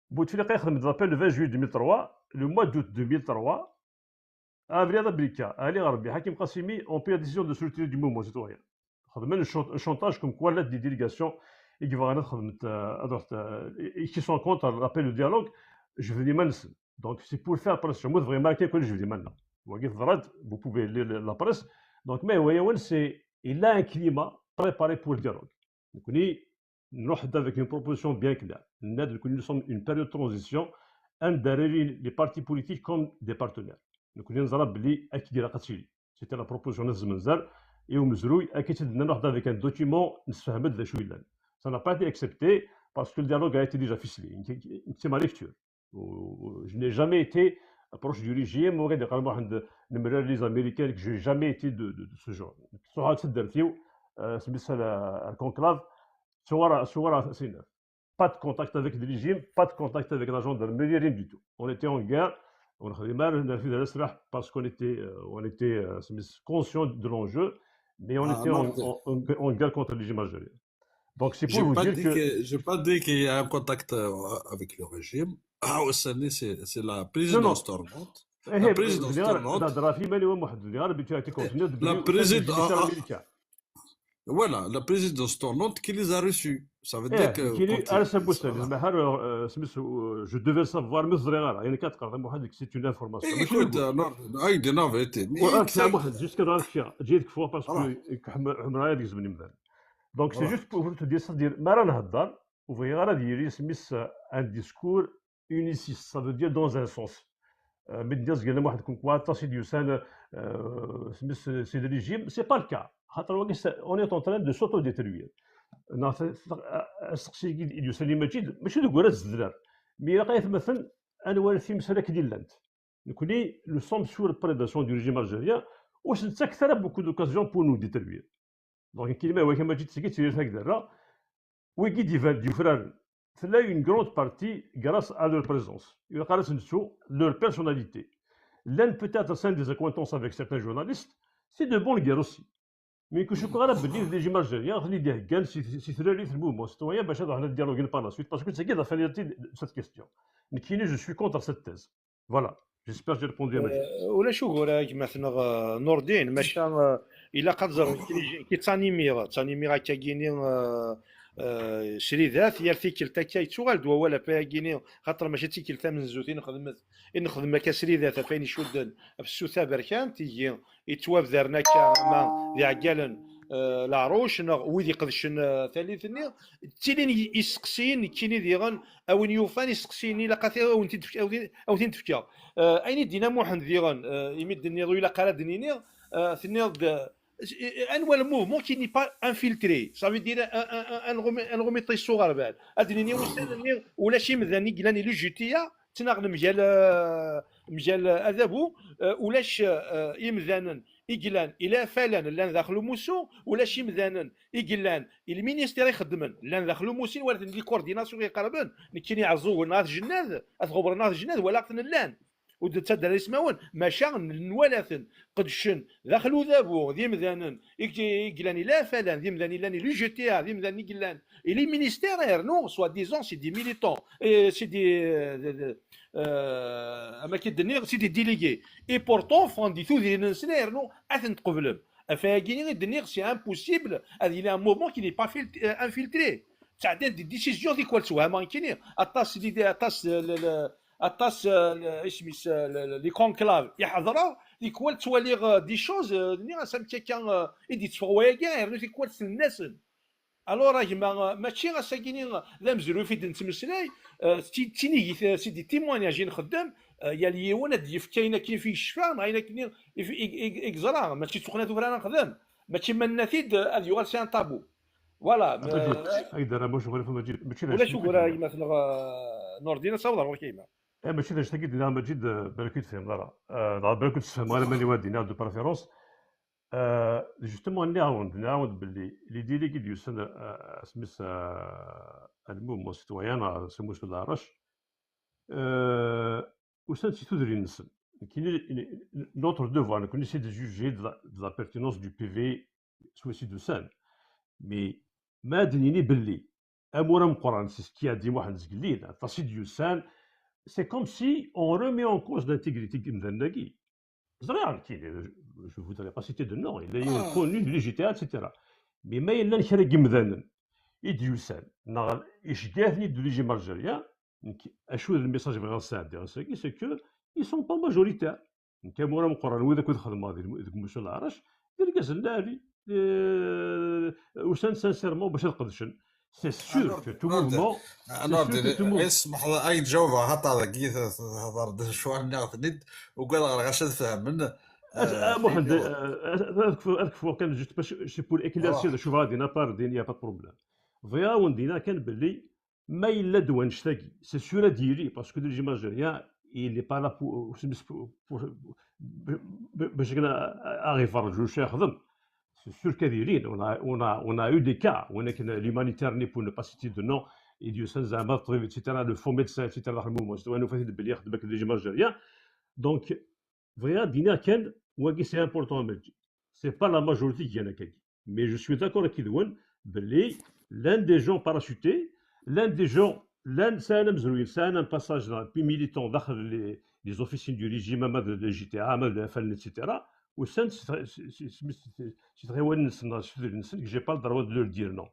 Bouteflika ixdem-d l'appel le vingt juillet deux mille trois, le mois d'août deux mille trois, avril d'abrika, Ali Gharbi, Hakim Qasimi ont pris la décision de se retirer du mouvement citoyen. Xedmen un chantage comme quoi la des délégations i yebɣan ad xedment euh, ad ruḥent euh, et qui sont contre l'appel au dialogue, jebden iman-nsen. Donc c'est pour faire pression. Moi vraiment quelqu'un que je dis maintenant. Vous pouvez lire la presse. Donc mais voyez, c'est il a un climat préparé pour le dialogue. Donc on est نروح avec une proposition bien claire. Nous sommes une période de transition. Nous les partis politiques comme des partenaires. Donc nous avons dit c'était la proposition de Zmenzer et au Mezrouille avec un document. Ça n'a pas été accepté parce que le dialogue a été déjà ficelé. Une petite lecture. Je n'ai jamais été proche du régime. Ou les Américains, que je n'ai jamais été de, de, de ce genre. C'est ça le conclave. Pas de contact avec le régime, pas de contact avec la gendarmerie, rien du tout. On était en guerre, on a fait mal, on a fait de l'asrah parce qu'on était, euh, on était euh, conscient de l'enjeu, mais on ah, était en, en, en, guerre contre le régime algérien. Donc c'est pour vous dire que... Je n'ai pas dit qu'il y a un contact euh, avec le régime. Ah, c'est la présidence tournante. La présidence tournante. La présidence Voilà, la présidence tournante qui les a reçus. Ça veut dire que. Je devais le savoir, mais c'est une information. Écoute, jusqu'à la. Donc c'est juste pour te dire ça, dire, ما راه نهضر وبغي غير ديري سميس un discours uniciste, ça veut dire dans un sens. Mais dire comme quoi c'est du sein, c'est le régime, c'est pas le cas. On est en train de s'autodétruire. Asteqsi-agi d-yusan i Maǧid, mačči deg urar zedler. Mi ilaq ad t-meten, anwa ara t-imeslen akken i llant. Nekkni, nous sommes sur la prédation du régime algérien, ur s-nettakket ara beaucoup d'occasions pour nous détruire. Donc, nekkni ma iwakken Maǧid seg i ttiriɣ tagderra, wigi d-yufraren, tella une grande partie grâce à leur présence. Ilaq ara s-nettu leur personnalité. Llan peut-être des accointances avec certains journalistes, c'est de bonne guerre aussi. Mais que je crois que le régime algérien, il est bien, si tu le mouvement citoyen, ben, ça doit dialoguer par la suite, parce que c'est la finalité de cette question. Mais qui je suis contre cette thèse. Voilà. J'espère que j'ai répondu à Majid. Ulac ugur a gma-tneɣ Nordin, maca ilaq ad ẓren ki ttanimiɣ, ttanimiɣ akka-gini sridat, yal tikkelt akka yettuɣal-d wawal ɣef wayagi-ni, xaṭer mačči d tikkelt tamenzut i nexdem, i nexdem akka sridat ɣef wayen icudden ɣef tsuta taberkant, igi yettwabdaren akka ama d iɛeggalen leɛruc neɣ wid iqedcen tallit-nni, ttilin iseqsiyen nekkini diɣen, a win yufan iseqsiyen-nni ilaq ad awen-t-id-fkeɣ. Ayen i d-yenna Muḥend diɣen, imi d-tenniḍ ur ilaq ara ad d-nini, tenniḍ-d anwa le mouvement qui n'est pas infiltré, ça veut dire un remettre s uɣerbal, ad d-nini ussan-nni ulac imdanen i yellan ilujitiya, ttnaɣen mgal mgal adabu, ulac imdanen i yellan ila afalan llan daxel umussu, ulac imdanen i yellan i lministir ixeddmen llan daxel umussin, wala les coordinations iqerben, nekkini Iɛeẓẓugen neɣ At Jennad, At Ɣubren neɣ At Jennad, walaɣ-ten llan. Ur d-ttadder ismawen, maca nwala-ten qeddcen daxel udabu d imdanen i yellan ila afalan, d imdanen i yellan i l'U G T A, d imdanen i yellan i les ministères, yernu soi-disant c'est des militants, c'est des ama k-id-nniɣ c'est des délégués, et pourtant ffɣen di tudrin-nsen yernu ad ten-tqeblem. Ɣef wayagi i d-nniɣ c'est impossible ad yili un mouvement qui n'est pas infiltré. Ttɛeddan des décisions tikwal ttwehmeɣ nekkini, aṭas aṭas aṭas isem-is les conclaves i ḥeḍreɣ, tikwal ttwaliɣ des choses, nniɣ-as amek akka i d-yetteffeɣ wayagi, yernu tikwal sellen-asen. Alors a gma, mačči ass-agi-ni d amezruy i d-nettmeslay, d tinigit, c'est des témoignages i nxeddem, yal yiwen ad d-yefk ayen akken i yecfa neɣ ayen akken i yeẓra, mačči d tuqqna tuffra ara nexdem, mačči ma nenna-t-id ad yuɣal c'est un tabou. Voilà. Ay dara, mačči d acu. Ulac ugur a gma-tneɣ Nurdin, ad taweḍ ɣer ɣur-k a gma. Eh, mačči d anect-agi d-nniɣ Maǧid, balak ur tefhimeḍ ara. Neɣ balak ur tessefhameḍ ara mani wa d-nniɣ de préférence. Justement, nniɣ-awen-d, nniɣ-awen-d belli les délégués i d-yusan asmi-s le mouvement citoyen neɣ s umussu n leɛrac, usan-d si tudrin-nsen. Nekkini, notre devoir, nekkni, c'est de juger de la, de la pertinence du P V, soit si d-usan. Mais ma ad d-nini belli amur ameqqran, c'est ce qui a dit Muḥend Zgelli, aṭas i d-yusan, c'est comme si on remet en cause l'intégrité n yimdanen-agi. Ẓriɣ nekkini, je ne voudrais pas citer de nom, yella yiwen connu de l'U G T A, et cetera. Mais ma yellan kra n yimdanen i d-yusan neɣ iceggeɛ-iten-id le régime algérien, nekk acu d le message bɣiɣ ad sɛeddiɣ ass-agi, c'est que ils sont pas majoritaires. Nekk amur ameqqran, wid akk i d-xedmeɣ deg umussu n leɛrac, d irgazen n lɛali, usan-d sincèrement bac ad qedcen. C'est sûr que tout mouvement, c'est sûr que tout mouvement. Smeḥ, ad k-ǧawbeɣ, xaṭer dagi tehḍer-d lecɣal, nniɣ-ten-id, ugadeɣ ɣer ɣac ad fehmen. Muḥend, ad kfuɣ kan, juste bac, c'est pour éclaircir, je vais dire, à part, il n'y a pas de problème. Bɣiɣ ad wen-d-iniɣ kan belli ma yella-d wannect-agi, c'est sûr ad d-yili, parce que le régime algérien, il n'est pas là pour, pour, pour, bac akken ad ɣ-iferreǧ ulac ayen ixdem. C'est sûr qu'ad yilin, on a, on a, on a eu des cas, win akken l'humanitaire-nni, pour ne pas citer de nom, i d-yusan zeɛma ṭṭbib, et cetera, le faux médecin, et cetera, daxel mouvement, c'est-à-dire nufa-t-id belli ixeddem akked le régime algérien. Donc, bɣiɣ ad d-iniɣ kan, wagi c'est important a Maǧid. C'est pas la majorité i igan akkagi. Mais je suis d'accord akked-wen belli llan des gens parachutés, llan des gens, llan sɛan amezruy, sɛan un passage, puis militants daxel les, les officines du régime, ama d l'U G T A, ama d l'U F L N, et cetera. Usan-d si tɣiwanin-nsen neɣ si tudrin-nsen, que j'ai pas le droit de leur dire non.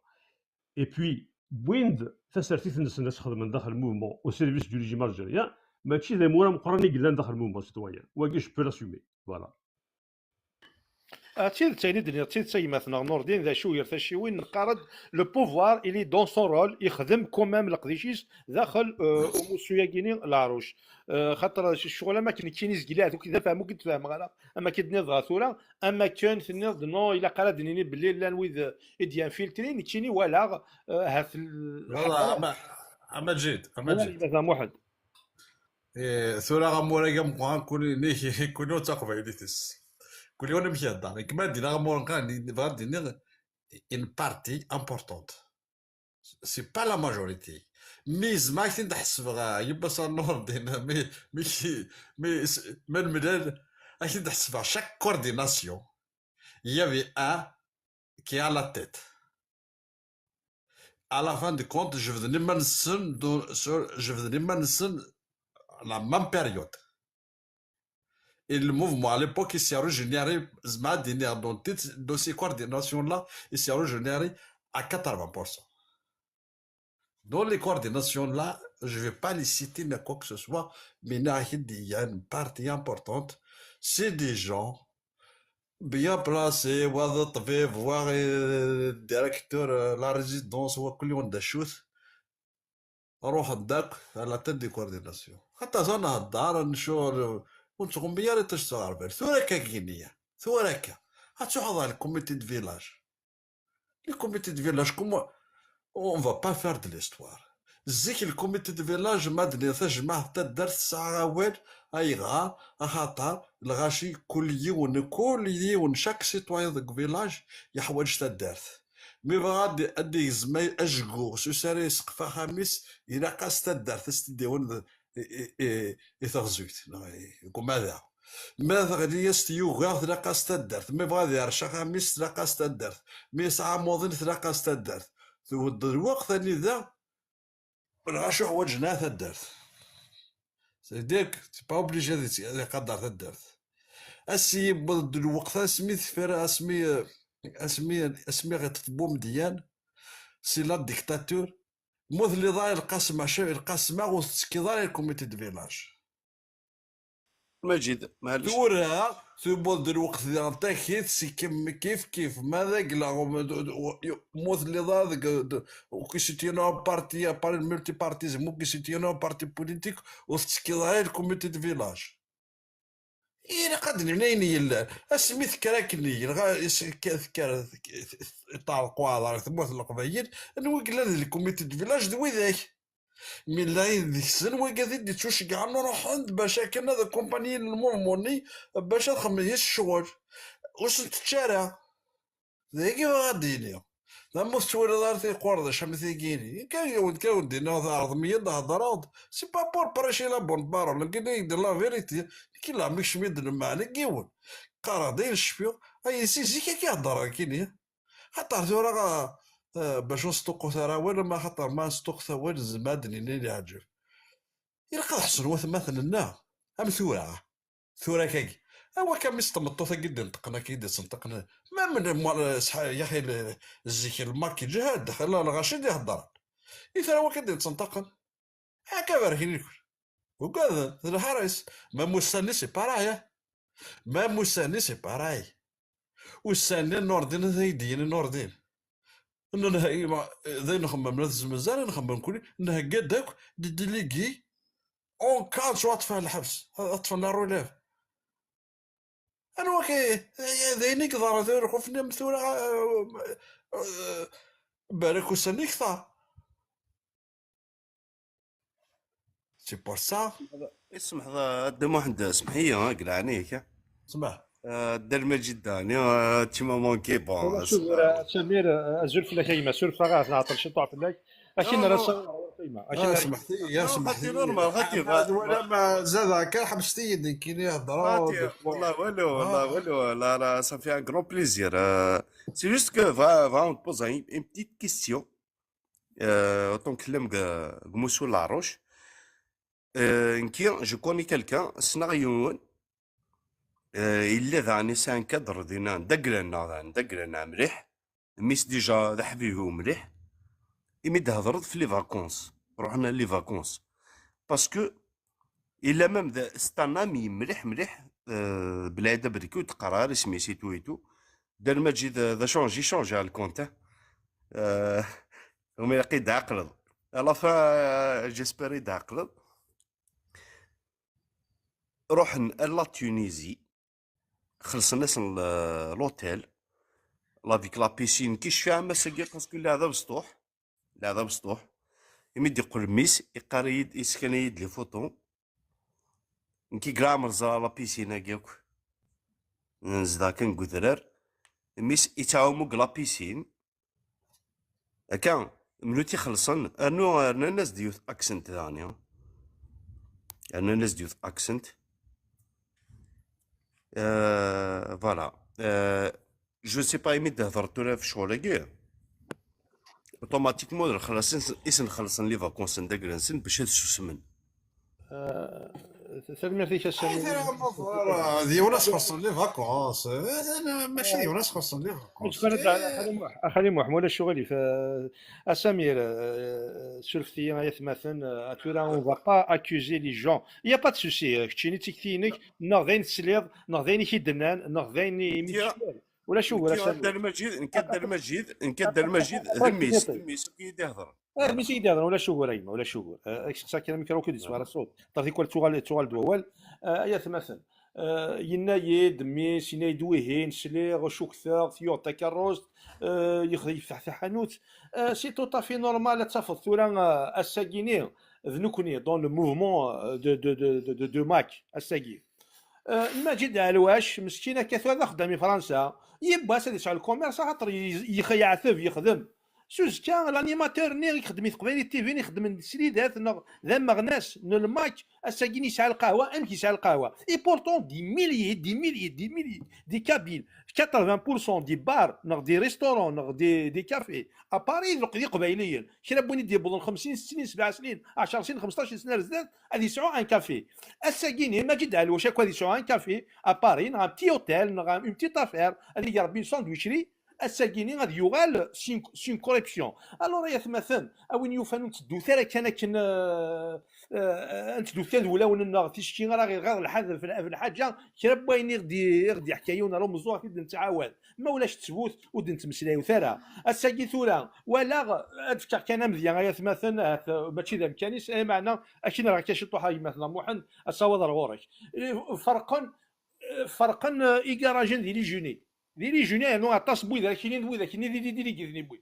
Et puis, wwin-d tasertit-nsen ad xedmen daxel mouvement au service du régime algérien, mačči d amur ameqqran i yellan daxel mouvement citoyen. Wagi, je peux l'assumer. Voilà. Ah, d tidet ayen i d-tenniḍ, d tidet a gma-tneɣ Nurdin, d acu gar tacciwin, neqqar-d le pouvoir, il est dans son rôle, ixdem quand même leqdic-is daxel umussu-agi-ni leɛruc. Xaṭer ccɣel am akken nekkini zgilaɛt, ur k-id-fehmeɣ, ur k-id-fehmeɣ ara, am akken d-tenniḍ dɣa tura, am akken tenniḍ-d non, ilaq ara d-nini belli llan wid i d-infiltrin, nekkini walaɣ ahat. A Maǧid, a Maǧid. Muḥend. Tura amur-agi ameqqran, kul yiwen d taqbaylit-is. Kul yiwen amek ihedder. Nekk ma d-iniɣ amur ameqqran, bɣiɣ ad d-iniɣ une partie importante. C'est pas la majorité. Mi zemreɣ ad k-ten-id-ḥesbeɣ, yiwwas ar Nurdin, mi, mi, mi, ma nemlal, ad k-ten-id-ḥesbeɣ chaque coordination. Il y avait un qui est à la tête. À la fin de compte, jebden iman-nsen, jebden iman-nsen la même période. Et le mouvement à l'époque, il s'est régénéré, زعما ad iniɣ, dans, dans ces coordinations-là, il s'est régénéré à quatre-vingts pour cent. Dans les coordinations-là, je vais pas les citer ni quoi que ce soit, mais il y a une partie importante, c'est des gens bien placés, voire ṭṭbib, voire, euh, directeur, euh, la résidence, voire كل يوم دشوت. Ruḥen-d akk à la tête des coordinations. Xaṭer ẓer nhedder, ncur, ur nettɣummi ara iṭij s uɣerbal. Tura akka gini, tura akka. Ad truḥeḍ ɣer le comité de village. Le comité de village, comment, on va pas faire de l'histoire. Zik, le comité de village, ma d-nniɣ tajmaɛt n taddart tesɛa awal, ayɣer? Axaṭer lɣaci, kul yiwen, kul yiwen, chaque citoyen deg village yeḥwaǧ taddart. Mi bɣa ad, ad d-igzem ajgu s usara yesqef axxam-is, ilaq-as taddart, ad s-t-id-iwen d, i, i, i, i teɣzuyt, neɣ i, deg umadaɣ. Ma teɣli-as tyuga, tlaq-as taddart. Ma yebɣa ad iɛrec axxam-is, tlaq-as taddart. Ma yesɛa amuḍin, tlaq-as taddart. Tewweḍ lweqt anida lɣaci ḥwaǧen ara taddart. C'est-à-dire que t'es pas obligé ad, ad iqader taddart. Ass yewweḍ-d lweqt, asmi tefra, asmi, asmi, asmi ɣ-iṭṭef Bumedyan, c'est la dictature. Ma ur telliḍ ara lqasma, lqasma ur tettekkiḍ ara i le comité de village. Maǧid, maɛlic. Tura, tewweḍ-d lweqt diɣen takit, si kem-, kif kif, ma d agla, ma d, d, d, ma ur telliḍ ara deg, d, ur k-isutyen ara parti, par le multipartisme, ur k-isutyen ara parti politique, ur tettekkiḍ ara i le comité de village. Ilaq ad d-nini ayen yellan. Asmi tekker akken, yenɣa, is-, k-, tekker, teɛreq uɛḍar i tmurt n Leqbayel, anwa i yellan di le comité de village? D widak. Mi llan deg-sen wigad i d-ittuceggɛen, ruḥen-d bac akken ad akumpanyin le mouvement-nni, bac ad xedmen yis ccɣel. Ur sen-tečča ara. D ayagi bɣiɣ ad d-iniɣ. Ma ur tettwaliḍ ara tiqerdac am tigini, kan yiwen, kan wen-d-iniɣ, tɛerḍem-iyi-d, heddreɣ-d. C'est pas pour prêcher la bonne parole, nekkini i d la vérité. Nekki la mi kecmi-d lmeɛna n yiwen. Qqareɣ-d ayen cfiɣ, ay si zik akka i heddreɣ nekkini. Xaṭer tura, eh, bac ur nesṭuqqut ara awal, ama xaṭer ma nesṭuqqut awal, nezmer ad d-nini leɛǧeb. Ilaq ad ḥessen watmaten-nneɣ, am tura. Tura kagi. A wakka mi s tmeṭṭut-agi d-ineṭqen, akka i d-isenṭqen. Ma mel-, mwa-, s-, yaxi l-, zik lmakij, ha, ddaxel, lɣaci d-iheddren. I tura wakka d-ineṭṭqen. Akka berkin-iken. Ugaden, d lḥaris. Même ussan-nni, c'est pareil, hein. Même ussan-nni, c'est pareil. Ussan-nni, Nordin, ad yi-d-yini Nordin. Nna-, nna-, ma, d ayen nxemmem, la tezmez ara nxemmem kuli, nhegga-d akk, d délégués, en cas ad ṭṭfen lḥebs, ad ṭṭfen la relève. Anwa k-, d ayen i yeḍran tura, xuf-nni am tura, eh, eh, balak ussan-nni kter. C'est pour ça. Ismeḥ, a Dda Muḥend, semḥ-iyi, ha, deg leɛnaya-k, ha. Smeḥ. Eh, Dda Lmaǧid Dani, eh, tu m'as manqué, bon, wala, eh, smeḥ. Eh, Samir, eh, azul fell-ak a gma, surfeɣ-ak, nɛeṭṭel ciṭuḥ fell-ak. Akin ara s-, a gma, akin ara, smeḥ-iyi, ya, non, smeḥ-xati, normal, xati, xati, wala ma zadeɣ kan, ḥebset-iyi-d nekkini heddreɣ. Xati, wallah, walu, wallah, walu, la, la, ça fait un grand plaisir. Euh, c'est juste que, vra-, vraiment, on te pose une, une petite question. Euh, autant que l'homme, euh, Gmoussou Larouche. Euh, nekki, je connais quelqu'un, ssneɣ yiwen, euh, yella daɣen yesɛa un cadre dinna, d agla-nneɣ daɣen, d agla-nneɣ mliḥ, mmi-s déjà d aḥbib-iw mliḥ, imi d-thedreḍ f les vacances, ruḥen les vacances. Parce que yella même d, c'est un ami mliḥ, mliḥ, euh, belɛid aberki ur d-qqar ara isem-is et tout et tout. Dda Lmaǧid, d, d acu, j'ai changé le compte, hein. Euh, umi ilaq i d-ɛeqleḍ. À la fin, euh, j'espère i d-ɛeqleḍ. Ruḥen à la Tunisie, xelṣen-asen l-, l'hôtel, avec la piscine, ki cfiɣ am ass-agi, parce que leɛḍa besṭuḥ, leɛḍa besṭuḥ. Imi d-yeqqel mmi-s, iqqar-iyi-d, yesskan-iyi-d les photos. Nekki deg leɛmer ẓriɣ la piscine-agi akk. Nezdeɣ kan deg udrar. Mmi-s yettɛumu deg la piscine. Akka, mlul i xelṣen, rnu rnan-as-d yiwet accent daɣen. Rnan-as-d yiwet accent. Euh, voilà. Euh, je sais pas, imi d-thedreḍ tura f ccɣel-agi, automatiquement, xlas, i sen-, i sen-xelṣen les vacances n dagla-nsen bac ad susmen. Euh, Tanemmirt-ik a Samir. D yiwen ad sxelṣen les vacances. Mačči d yiwen ad sxelṣen les vacances. Xali Muḥ, wala ccɣel-ik. A Samir, surfet-iyi ay atmaten, tura on va pas accuser les gens. Il y a pas de souci, keččini d tikti-inek, neɣ d ayen tesliḍ, neɣ d ayen i k-id-nnan, neɣ d ayen i ulac ugur. Nekk a Dda Lmajid, nekk a Dda Lmajid, nekk a Dda Lmajid, d mmi-s, d mmi-s i yi-d-ihedren. Ah, mmi-s i yi-d-ihedren, ulac ugur a yemma, ulac ugur. Ad k-sseqsaɣ kra mi kra ur k-id-iswa ara ṣṣut. Terti kwal tuɣal, tuɣal-d wawal. Ay atmaten, yenna-yi-d mmi-s, yenna-yi-d wihin, sliɣ, cukteɣ, yuɣ-d takerrust, yexdem, yefteḥ taḥanut. C'est tout à fait normal, ad tafeḍ tura ass-agi-ni d nekkni dans le mouvement de, de, de, de, de, de Mac ass-agi. Lmajid Ɛelwac, meskin akka tura d axeddam i Fransa, yiwwas ad yesɛu lkumirs axaṭer yeɛteb yexdem. S uzekka, l'animateur-nni i ixeddem i Teqbaylit T V, ixeddmen d slidat neɣ d ameɣnas n lmak, ass-agi yesɛa lqahwa, amek yesɛa lqahwa? Et pourtant, des milliers, des milliers, des milliers de Kabyles, quatre-vingts pour cent des bars, neɣ des restaurants, neɣ des, des cafés, à Paris, d Iqbayliyen. Kra n win i d-yewwḍen xemsin snin, sebɛa snin, ɛecṛa snin, xemsṭac snin ar zdat, ad yesɛu un café. Ass-agi-ni, Maǧid Ɛelwac akk ad yesɛu un café à Paris, neɣ un petit hôtel, neɣ une petite affaire, ad yeg Rebbi une sandwicherie, ass-agi-ni ad yuɣal s une corruption. Alors ay atmaten, a win yufan ur nteddu ara kan akken, ur nteddu ara d wulawen-nneɣ, ticki ara ɣ-iɣaḍ lḥaǧa, kra n wayen i ɣ-d-yeḥka yiwen ɣer umeẓẓuɣ ad t-id-nettɛawad. Ma ulac ttbut, ur d-nettmeslayut ara. Ass-agi tura, walaɣ, ad fkeɣ kan amedya ay atmaten, ahat mačči d amkan-is, lameɛna akken rɣiɣ kan ciṭuḥ a gma-tneɣ Muḥend, ad taweḍ ar ɣur-k. Ferqen, ferqen igarajen di Lijuni. Di Lijuni, yernu aṭas n widak-nni d widak-nni d idiligi i ten-iwwin.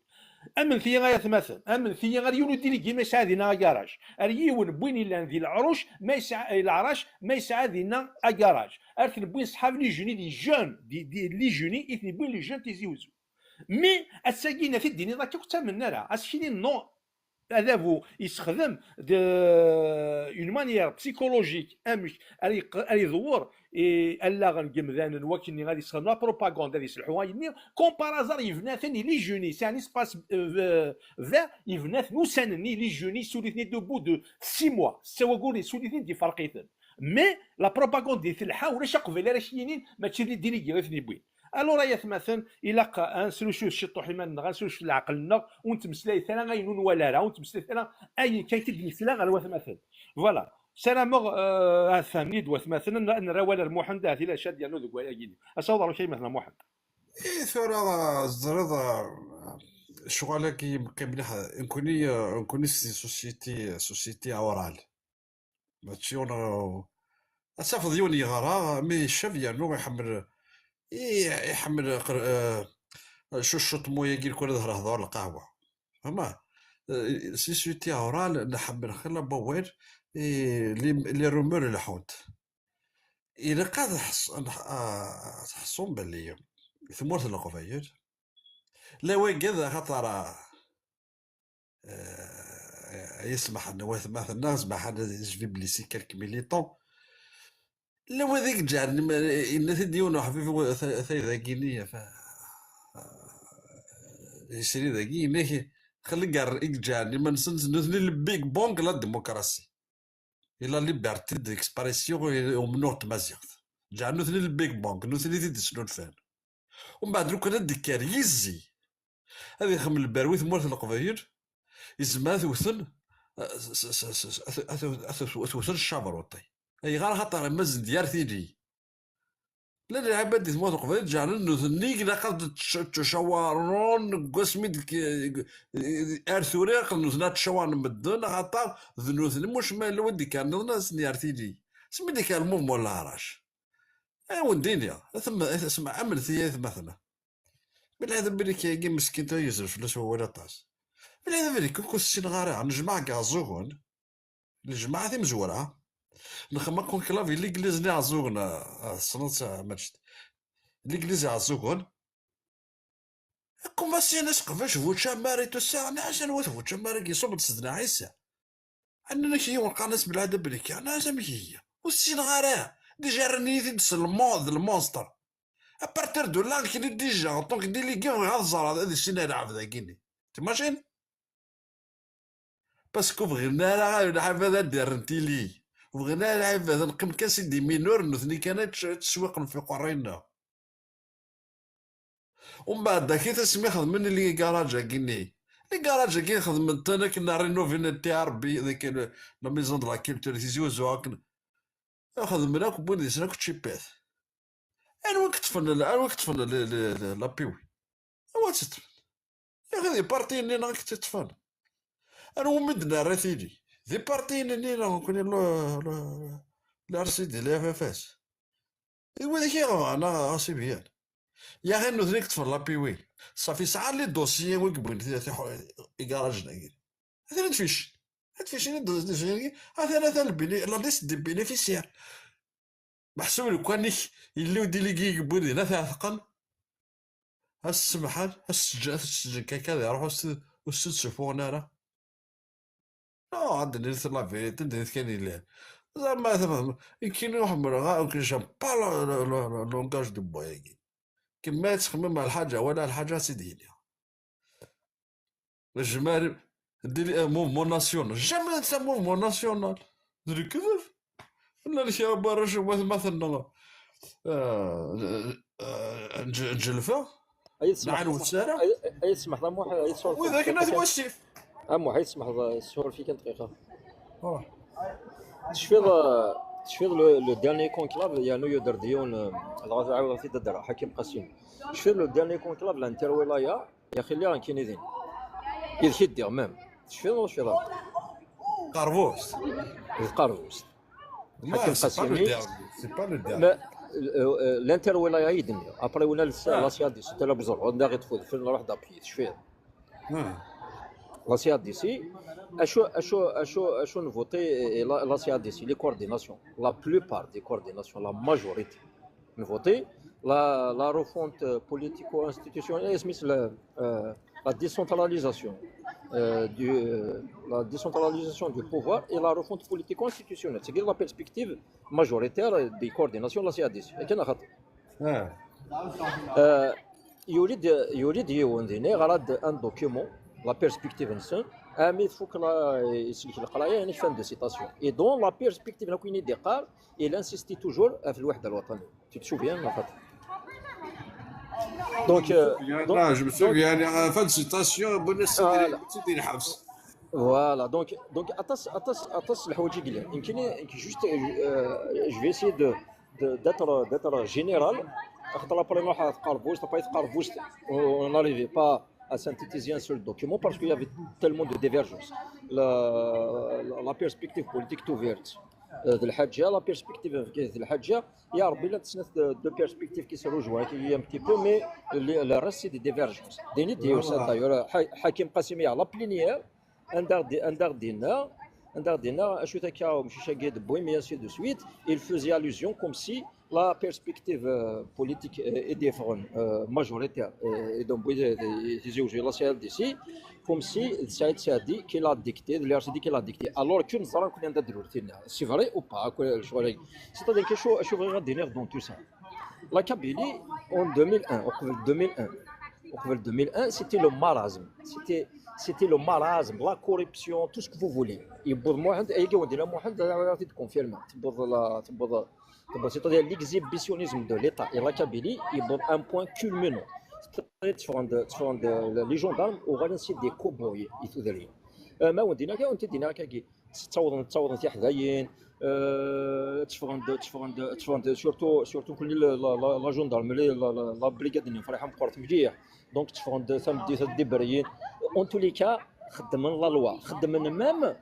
Amnet-iyi ay atmaten, amnet-iyi ar yiwen udiligi ma yesɛa dinna agaraj, ar yiwen n win illan di leɛruc ma yesɛa, leɛrac ma yesɛa dinna agaraj. Ar ten-wwin ṣṣḥab Lijuni, di jeune, di, di Lijuni i ten-iwwin, les jeunes Tizi Ouzou. Mais ass-agi, ad t-id-tiniḍ akka, ur ttamen ara. Ass-agi non, adabu yessexdem de une manière psychologique, amek ara yeq-, ara iḍewwer i allaɣen n yemdanen, wakken ad yessexdem la propagande, ad yesselḥu ayenni, comme par hasard yebna-ten i Lijuni, c'est un espace, euh, vert, yebna-ten ussan-nni i Lijuni, yessuli-ten-id au bout de six mois, setta waggur yessuli-ten-id, yefreq-iten. Mais la propagande di telḥa, ulac aqbayli ara k-yinin mačči d idiligi i ten-iwwin. Alors ay atmaten, ilaq ad nesrucud ciṭuḥ iman-nneɣ, ad nesrucud leɛqel-nneɣ, ur nettmeslayet ara ayen ur nwala ara, ur nettmeslayet ara ayen kan i d-nesla ɣer watmaten. Voilà. Sarameɣ, euh, ad fehmen-iyi-d watmaten, ad nerr awal ar Muḥend, ahat ila cad yernu deg wayagi-nni. Ad taweḍ ɣer-k a gma-tneɣ Muḥend. I tura, teẓriḍ, ccɣel-agi meqqi mliḥ, nekkni, nekkni si société, société orale. Mačči ur neɣ-, ad tafeḍ yiwen yeɣra, mi ccab yernu iḥemmel, i-, iḥemmel, eh, cuccuṭ moyagi, lkul ad hehder lqahwa. Fehmeḍ? Eh, si société orale, nḥemmel xilla n wawal, i les, les rumeurs leḥḥunt. Ilaq ad ḥs-, ad ḥ-, ah, tḥessum belli tmurt n Leqbayel, la wagi d axaṭer, ah, eh, ay smaḥen watmaten-nneɣ, smaḥen, je vais blesser quelques militants. La wad i yeǧǧɛen, yenna-t-id yiwen uḥbib, ta-, taydagi-nni, fa-, yesri dagi, yenna-k, xelli gar i yeǧǧɛen iman-nsen, nutni le big bang la démocratie et la liberté d'expression i umennuɣ n tmaziɣt. Ǧeɛlen nutni le big bang, nutni i t-id-snulfan. Umbeɛd lukan ad d-ikker yizzi, ad ixdem lberwi tmurt n Leqbayel, izmer ad t-wten, s-, s-, s-, s-, ad t-, ad t-, ad t-, ad t-wten ccabeṛ uṭi. Ayɣer? Axaṭer mazal d yir tili. Llan lɛibad di tmurt n Leqbayel ǧeɛlen nutni ilaq ad ttc-, ttcawaren deg wasmi d-, ar tura ilaq nutni ad ttcawaren medden, axaṭer d nutni, muc ma yella win d-ikkren nniḍen ad sen-yerr tili. Asmi d-ikker lmuvmu n leɛrac. Ay wen-d-iniɣ, a tem-, a tem-, amnet-iyi aytmaten-a. Belɛid Amerika-agi meskin, tura yezref fell-as wawal aṭas. Belɛid Amerika ur k-ssineɣ ara, nejmaɛ deg Iɛeẓẓugen. Lejmaɛa timezwura, nexdem akunklav i Ligliz n Iɛeẓẓugen, ah, ah, tessneḍ-tt, ah, Maǧid. Ligliz Iɛeẓẓugen. Akumasyan aseqbac bu tcamar i tusa, nɛac anwa-t bu tcamar-agi, iṣubb-d Sidna Ɛisa. Annan-ak yiwen qqaren-as Belɛid Amerika, nɛac amek ihi? Ur ssineɣ ara. Déjà rran-iyi-t-id s lmo-, d lmonster. À partir de là, nekni déjà, en tant que délégué, bɣiɣ ad ẓreɣ, ad issineɣ lɛebd-agi-nni. T'imagines? Parce que ur bɣin ara lɛebd ad d-rren tili. Ur bɣin ara lɛibad, neqqim kan si des mineurs, nutni kan ad tt-, ad tteswiqen f iqerray-nneɣ. Umbeɛd, akit asmi xedmen les garages-agi-nni. Les garages-agi xedmen-ten akken ad rénover n T R B, d akken la maison de la culture, Tizi Uzzu, akken xedmen akk, wwin deg-sen akk tčipat. Anwa i yeṭṭfen, anwa i yeṭṭfen le, le, le, la P W? Anwa i tt-yeṭṭfen? Yaxi d ipartiyen-nni neɣ i tt-yeṭṭfen? Anwa umi d-nerra tili? D ipartiyen-nni neɣ nekkni le, le, le R C D, le F F S? D wid i ɣ-iɣran, a, a Sibyan. Yaxi nutni i yeṭṭfen la P W. Safi sɛan les dossiers wi yewwin ti-, ti-, igarajen-agi. Atan ad tfic. Ad tfic, ad tfic, atan atan le béné-, la liste des bénéficiaires. Meḥsub lukan-ik yella udiligi i yewwin din ad t-ɛetqen. Ad s-semḥen, ad s-ǧǧen, ad s-ǧǧen kaka ad iruḥ, ur s-, ur s-ttsufuɣen ara. Non, ad d-nini la vérité, d ayen kan yellan. Zama tfehmem, nekkini ur ḥemmleɣ ara, ur k-, j'aime pas le, le, le, le langage de bois-agi. Kemma ad txemmem ɣer lḥaǧa, wala lḥaǧa ad tt-id-yini. Jmar, diri un mouvement national. Jamais c'est un mouvement national. D lekdeb. Llan kra n warrac n watmaten-nneɣ, euh, euh, n Ǧ-, n Ǧelfa. Ay tesmaḥ, nɛan wessara. Ay, ay tesmaḥ, a Muḥ, ay tesmaḥ. Wid akken at wasif. A Muḥ, ay tesmaḥ, ssuref-iyi kan dqiqa. Oh. Tecfiḍ, euh, tecfiḍ le, le dernier conclave, yernu yuder-d yiwen, euh, dɣa tɛawdeḍ-t-id ad d-rreɣ, Ḥakim Qasim. Tecfiḍ le dernier conclave, l'interwilaya, Yaxi lliɣ nekkini din. Yid-k i ddiɣ, même. Tecfiḍ neɣ ur tecfiḍ ara? Qerbust. D Qerbust. Ma, Ḥakim c'est pas le Qasimi. Dernier, c'est pas le dernier. Ma, euh, euh, l'interwilaya i d-nniɣ. Après, wina la, ah, la C A D C, tala bẓer, anda ɣi tfud, fil nruḥ d'appuyer, tecfiḍ. Ah. La C A D C, acu, acu, acu, acu nvuṭi, eh, la, la C A D C, les coordinations. La plupart des coordinations, la majorité. Nvuṭi la, la refonte politico-institutionnelle, isem-is la, euh, la décentralisation, euh, du, euh, la décentralisation du pouvoir et la refonte politico-institutionnelle. C'est la perspective majoritaire des coordinations de la C A D C. Akken axaṭi. Ah. Euh, yuli-d, yuli-d yiwen din, yeɣra-d un document, la perspective-nsen, armi tfuk la, isellek leqraya, yani fin de citation. Et dans la perspective, akk ini d-iqqar, il insiste toujours ɣef lwaḥda lwaṭaniyya. Tu te souviens, en fait? Donc, euh, donc, je me souviens, euh, fin de citation, bonne voilà. Voilà, donc, donc, atas, atas, atas, le Hawaji Gillian. Juste, euh, je vais essayer de, de, d'être, d'être général. Après, on n'arrivait pas à synthétiser un seul document parce qu'il y avait tellement de divergences. La, la, la perspective politique est ouverte. Euh, de la perspective, de la, il y a deux perspectives qui se rejoignent, il y a un petit peu, mais le, le reste, c'est des divergences. D'ailleurs, Hakim Qasimi, la plénière, un dardina, un dardina, un dardina, et ainsi de suite, il faisait allusion comme si la perspective, euh, politique, euh, est différente, euh, majoritaire, euh, et donc, oui, euh, euh, la C A D C, comme si Saïd Saadi qui l'a dicté, de l'R C D qui l'a dicté. Alors que nous allons connaître de routine. C'est vrai ou pas? C'est-à-dire que je, je voudrais dire dans tout ça. La Kabylie, en deux mille un, au deux mille un, au deux mille un, c'était le marasme. C'était, c'était le marasme, la corruption, tout ce que vous voulez. Et pour moi, il y a des confirmés. C'est-à-dire l'exhibitionnisme de l'État et la Kabylie, il y a un point culminant. Les gendarmes ont relancé des cow-boys et tout. Euh, mais on dit, on dit, ttawḍen, ttawḍen tiḥdayin, euh, tteffɣen-d, tteffɣen-d, tteffɣen-d, surtout, surtout la, la, la, la gendarmerie, la, la, la brigade n Friḥa meqqret mliḥ. Donc, tteffɣen-d tameddit ad d-iberyen. En tous les cas, xeddmen la loi, xeddmen même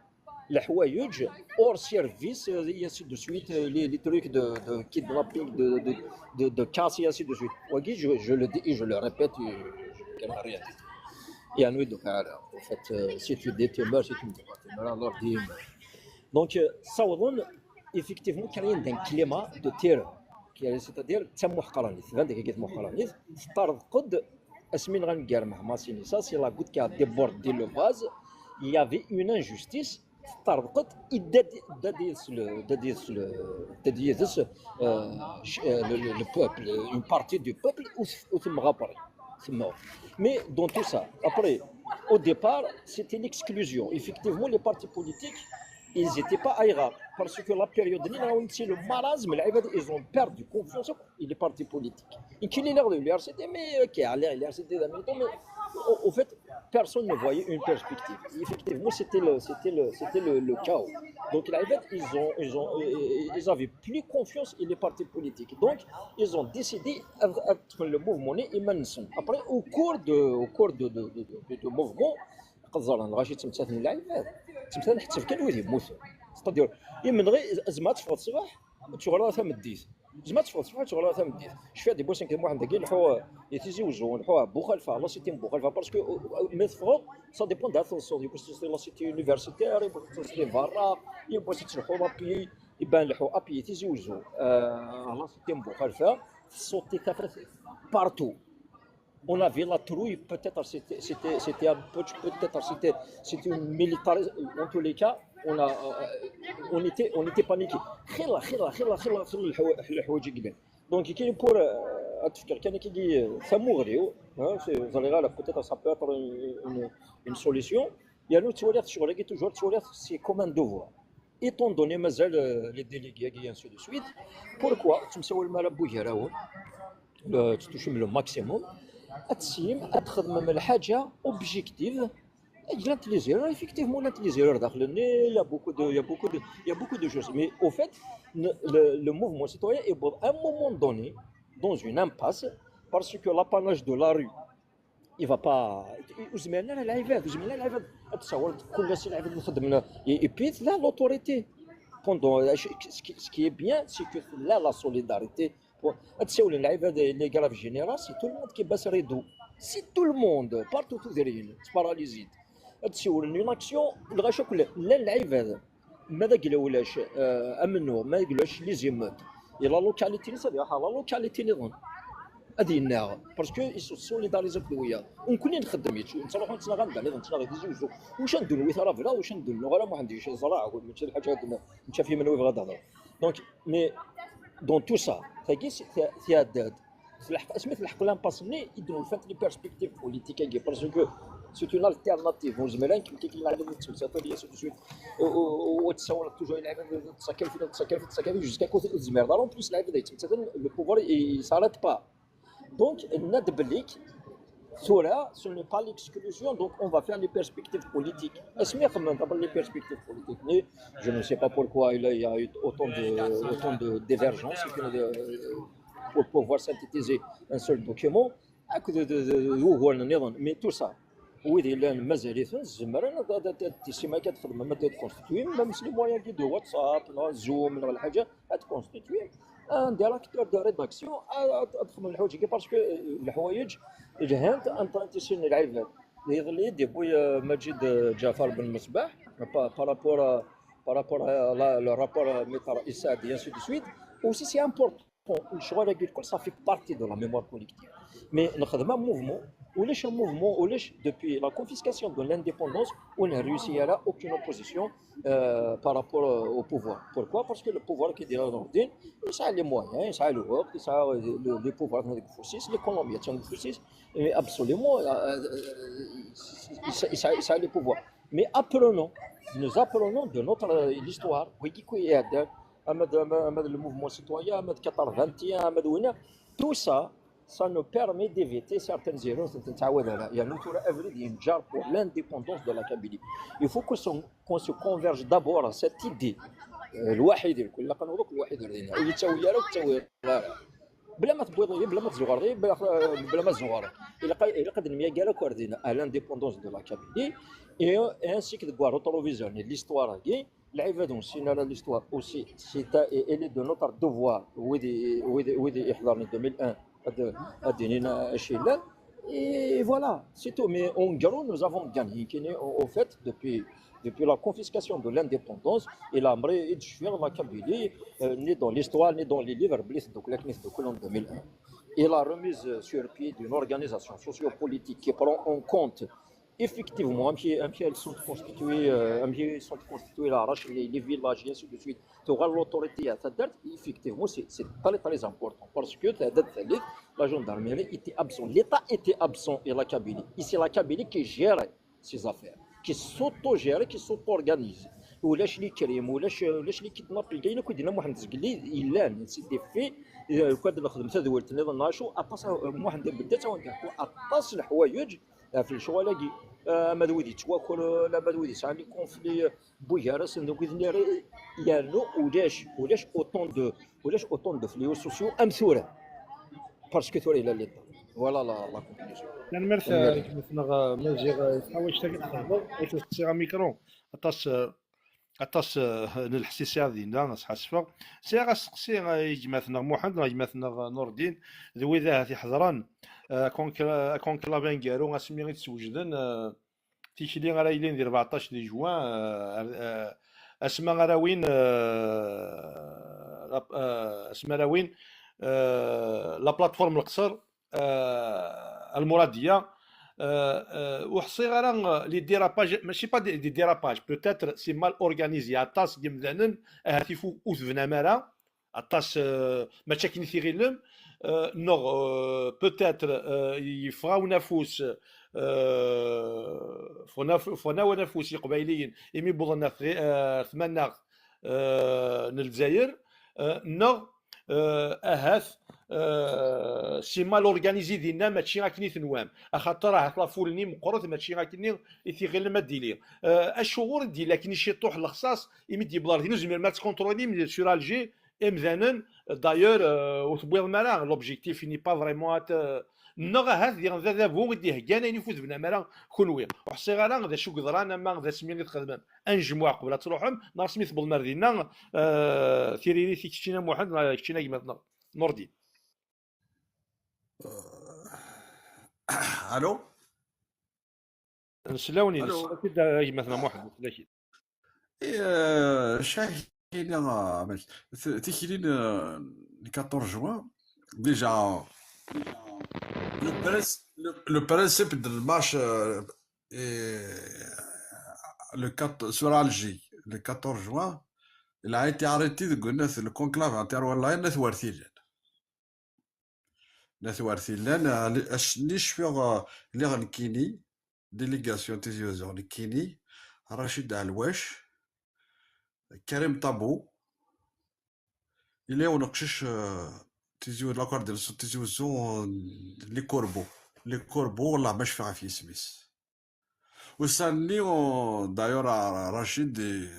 leḥwayeǧ hors service, euh, et ainsi de suite, euh, les, les trucs de, de kidnapping, de, de, de, de casse, et ainsi de suite. Wagi, je, je le dis et je le répète, euh, je ne peux rien dire. Et à nous de faire, en fait, euh, si tu dis, tu meurs, si tu ne dis pas, tu meurs, alors dis, donc, euh, ça, effectivement, créer un climat de terreur. C'est-à-dire, c'est moi qui l'a dit, c'est moi qui l'a dit, c'est asmi nɣan gar meḥmasin, ça, c'est la goutte qui a débordé le vase. Il y avait une injustice, teṭṭerḍqeḍ, idda-d, idda-d yid-s le, idda-d yid-s le, idda-d yid-s, euh, le, le, le peuple, une partie du peuple, u, u temɣabri. Mais dans tout ça, après, au départ, c'était l'exclusion. Effectivement, les partis politiques ils étaient pas ailleurs. Parce que la période, c'est le marasme, les gens, ils ont perdu confiance et les partis politiques. Et qu'il est l'heure de l'U R C D, mais euh, qui a l'air l'U R C D, mais au, au fait, personne ne voyait une perspective. Effectivement, c'était le, c'était le, c'était le, le chaos. Donc, les gens, ils ont, ils ont, ils avaient plus confiance et les partis politiques. Donc, ils ont décidé, euh, euh, le mouvement, ils. Après, au cours de, au cours de, de, de, de, de mouvement, قزران غاشي تمثال اللاعب هذا. تمثال حتى كان ويدي موت. ستادير، يمن غير زعما تفوت الصباح، تشغل راه ثم الديس. زعما تفوت الصباح، تشغل راه ثم الديس. شفيع دي بوسين كان واحد دقيقه نحو يتيزي وزو نحو بوخالفه لا سيتي بوخالفه باسكو مي تفوت. سا ديبون دار الصوت يبغي تصير لا سيتي يونيفرسيتير يبغي تصير فارا يبغي تروحو لابي يبان لحو ابي تيزي وزو. آه لا سيتي بوخالفه. صوتي كافر بارتو. On avait la trouille, peut-être c'était, c'était, c'était un peu, peut-être c'était, c'était une militarisation. En tous les cas, on, a, euh, on, était, on était paniqués. خير خير خير خير خير الحوايج قلال. Donc كاين بور تفكر كان كي تموغريو. Vous allez là, peut-être ça peut être une, une, une solution. Il y a une solution, toujours, c'est comme un devoir. Étant donné مازال les délégués et ainsi de suite. Pourquoi تمساول مع بوغراون تتوشم le maximum. تسيم تخدم الحاجه objective. لانت لي زيرور، effectivement لانت لي زيرور داخل الني. Il y a beaucoup de, il y a beaucoup de, il y a beaucoup de choses, mais au fait, le, le mouvement citoyen est à un moment donné dans une impasse parce que l'apanage de la rue, il va pas. وزمرنا على العباد، وزمرنا على العباد. تصور كل الناس العباد نخدم. Et puis là l'autorité, pendant ce qui, ce qui est bien, c'est que là la solidarité. تساولن العباد les grèves générales, c'est tout le monde qui baisse rideau. C'est tout le monde, partout تدرين paralysé. تساولن une action الغاشا كلها لا العباد. ماذا قلولاش؟ آه، امنو ما يقولوش les émeutes. الى لا لوكاليتي نصدقها لا لوكاليتي نظن. هذه الناغ parce que ils sont solidarisés بويا. ونكون نخدم يتشو نتروحوا نتنا غندا نظن نتنا غير زوزو. واش ندير ويث راه بلا واش ندير غير ما عنديش زراعه ولا ماشي الحاجه هذه. انت فاهم وين غادا هضر. Donc mais dans tout ça تاكي سي هاد تلحق اسمي تلحق لامباس ملي يديروا فات les perspectives politiques parce que c'est une alternative. وزمران كيما كيكون العالم يتسوى ساتوري سي دو سويت. وتصور toujours يلعب تسكر في تسكر في تسكر في جوسكا كوت الزمير دار اون بليس لعب دايت مثلا le pouvoir il s'arrête pas. Donc ناد بليك ثورة ce n'est pas l'exclusion. Donc on va faire les perspectives politiques. اسمي خمم دابا les perspectives politiques mais je ne sais pas pourquoi il y a eu autant de, autant de divergences pour pouvoir synthétiser un seul document. هاك وغورنا نظن mais tout ça ويدي لان مازاليتن زمرنا تسمى كتخدم ما تكونستيتوي même les moyens de WhatsApp لا زوم لا الحاجه تكونستيتوي. ان ديريكتور دو ريداكسيون تخدم الحوايج parce que الحوايج جهنت انت انت سن العباد يظلي دي بوي مجيد جعفر بن مصباح par rapport par rapport le rapport ميتر اسعد et ainsi de suite. Aussi c'est important. الشغل هذا كل ça fait partie de la mémoire collective. Mais نخدم un mouvement ولاش un mouvement ولاش depuis la confiscation de l'indépendance on a réussi à la aucune opposition euh, par rapport au pouvoir. Pourquoi? Parce que le pouvoir كيدير نور الدين يسعى les moyens يسعى الوقت يسعى les pouvoirs تاع الفوسيس l'économie تاع الفوسيس. Mais absolument يسعى les pouvoirs. Mais apprenons, nous apprenons de notre histoire. ويكي كوي يهدر اما اما le mouvement citoyen اما quatre-vingt-un اما وين. Tout ça, ça nous permet d'éviter certaines erreurs. نتعاود على يعني ثورة افريد ينجر pour l'indépendance de la Kabylie. Il faut qu'on se converge d'abord à cette idée. الوحيد الكل لا كنوضوك الوحيد اللي يتساوي راه وتساوي راه بلا ما تبويض بلا ما تزغر بلا ما تزغر. الا قد المياه كاع كوردينا à l'indépendance de la Kabylie. Et ainsi que de voir rétrovisionner l'histoire. العباد ونسينا على l'histoire aussi c'est elle est de notre devoir. ويدي ويدي ويدي يحضرني deux mille un هاد الدينينا شيلان. Et voilà, c'est tout. Mais en gros, nous avons gagné. Au fait, depuis, depuis la confiscation de l'indépendance, il a amené la Kabylie, euh, ni dans l'histoire, ni dans les livres, donc la en deux mille un. Et la remise sur pied d'une organisation sociopolitique qui prend en compte effectivement, un pied, un pied, elles sont constituées, euh, un pied, sont constituées la rache, les, les villages, et ainsi de suite. Tu auras l'autorité à cette date, effectivement, c'est très, très important. Parce que la gendarmerie était absente, l'État était absent et la Kabylie. Et c'est la Kabylie qui gère ses affaires, qui s'auto-gère, qui s'auto-organise. ulac les crimes, ulac ulac les kidnappings, ayen akk i d-yenna Muḥend Zgelli yellan, c'est des faits. Lukan ad nexdem tadwilt nniḍen neɣ acu, aṭas, Muḥend ibedda ttawent aṭas n leḥwayeǧ ɣef lecɣal-agi, ama d wid yettwakren, ama d wid yesɛan les conflits n wugar-asen d wid-nni ara, yernu ulac ulac autant de ulac autant de fléaux sociaux am tura, parce que tura yella l'État. Voilà la, la conclusion. Tanemmirt. Tanemmirt. Gma-tneɣ Maziɣ, teḥwaǧ tagi txedmeḍ, ad k-sqsiɣ amikru. Aṭas, aṭas n lḥess i sɛiɣ dinna, sḥassfeɣ. Sɛiɣ asteqsi i gma-tneɣ Muḥend neɣ gma-tneɣ Nurdin, d wid ahat iḥeḍren, eh, concla-, conclave aneggaru asmi i d-swejden, eh, tikli ara yilin di rbeɛṭac di juin, eh, eh, asma ara win, eh, la, eh, asma ara win, eh, la plateforme Leqṣer, eh, Almuradiya, eh, eh, ur ḥṣiɣ ara, eh, les dérapages, mačči pas des, des dérapages, peut-être c'est mal organisé, aṭas n yemdanen, ahat ifu ur tebnam ara, aṭas, eh, mačči akken i t-iɣilem, eh, neɣ, eh, peut-être, eh, yeffeɣ-awen afus, eh, ffɣen af-, ffɣen-awen afus Iqbayliyen imi wwḍen ar tɣi-, ar tmanaɣt, eh, n Lezzayer, eh, neɣ, eh, ahat, eh, c'est mal organisé dinna, mačči akken i tenwam, axaṭer ahat la foule-nni meqqret, mačči akkenni i t-iɣilem ad d-tili. Eh, acuɣer i d-yella akken i ciṭuḥ lexṣaṣ imi d-yewweḍ ar din, ur tezmirem ad tkontrolem sur Alger imdanen, d'ailleurs, euh, ur tewwiḍem ara, l'objectif n'est pas vraiment ad t-, neɣ ahat diɣen d adabu i d-iheggan ayen ur tebnam ara kunwi. Ur ḥṣiɣ ara d acu yeḍran ama d asmi i txedmem anejmuɛ qbel ad truḥem, neɣ asmi tewwḍem ar dinna, euh, tiririt i keččini a Muḥend, neɣ keččini a gma-tneɣ Nurdin. Allô? Nesla-wen-in, nesla-k-id a gma-tneɣ Muḥend, nesla-k-id. Et, euh, chaque année, euh, avec ce, tikli n, euh, le quatorze juin, déjà, le prince-, le, le principe de marche, euh, et le quatre, sur Alger, le quatorze juin, il a été arrêté de Gonesse, le conclave inter-, والله, Nat Wertilen. Nat Wertilen, euh, ass-nni cfiɣ, euh, lliɣ nekkini, délégation Tizi Wezzu, nekkini, Rachid Alwac, Karim Tabou, yella yiwen uqcic, euh, Tizi Wezzu, la Croix-de-Sul, Tizi Wezzu, euh, les Corbeaux. Les Corbeaux, والله ma cfiɣ ɣef yisem-is. Ussan-nni, euh, d'ailleurs, euh, Rachid, euh,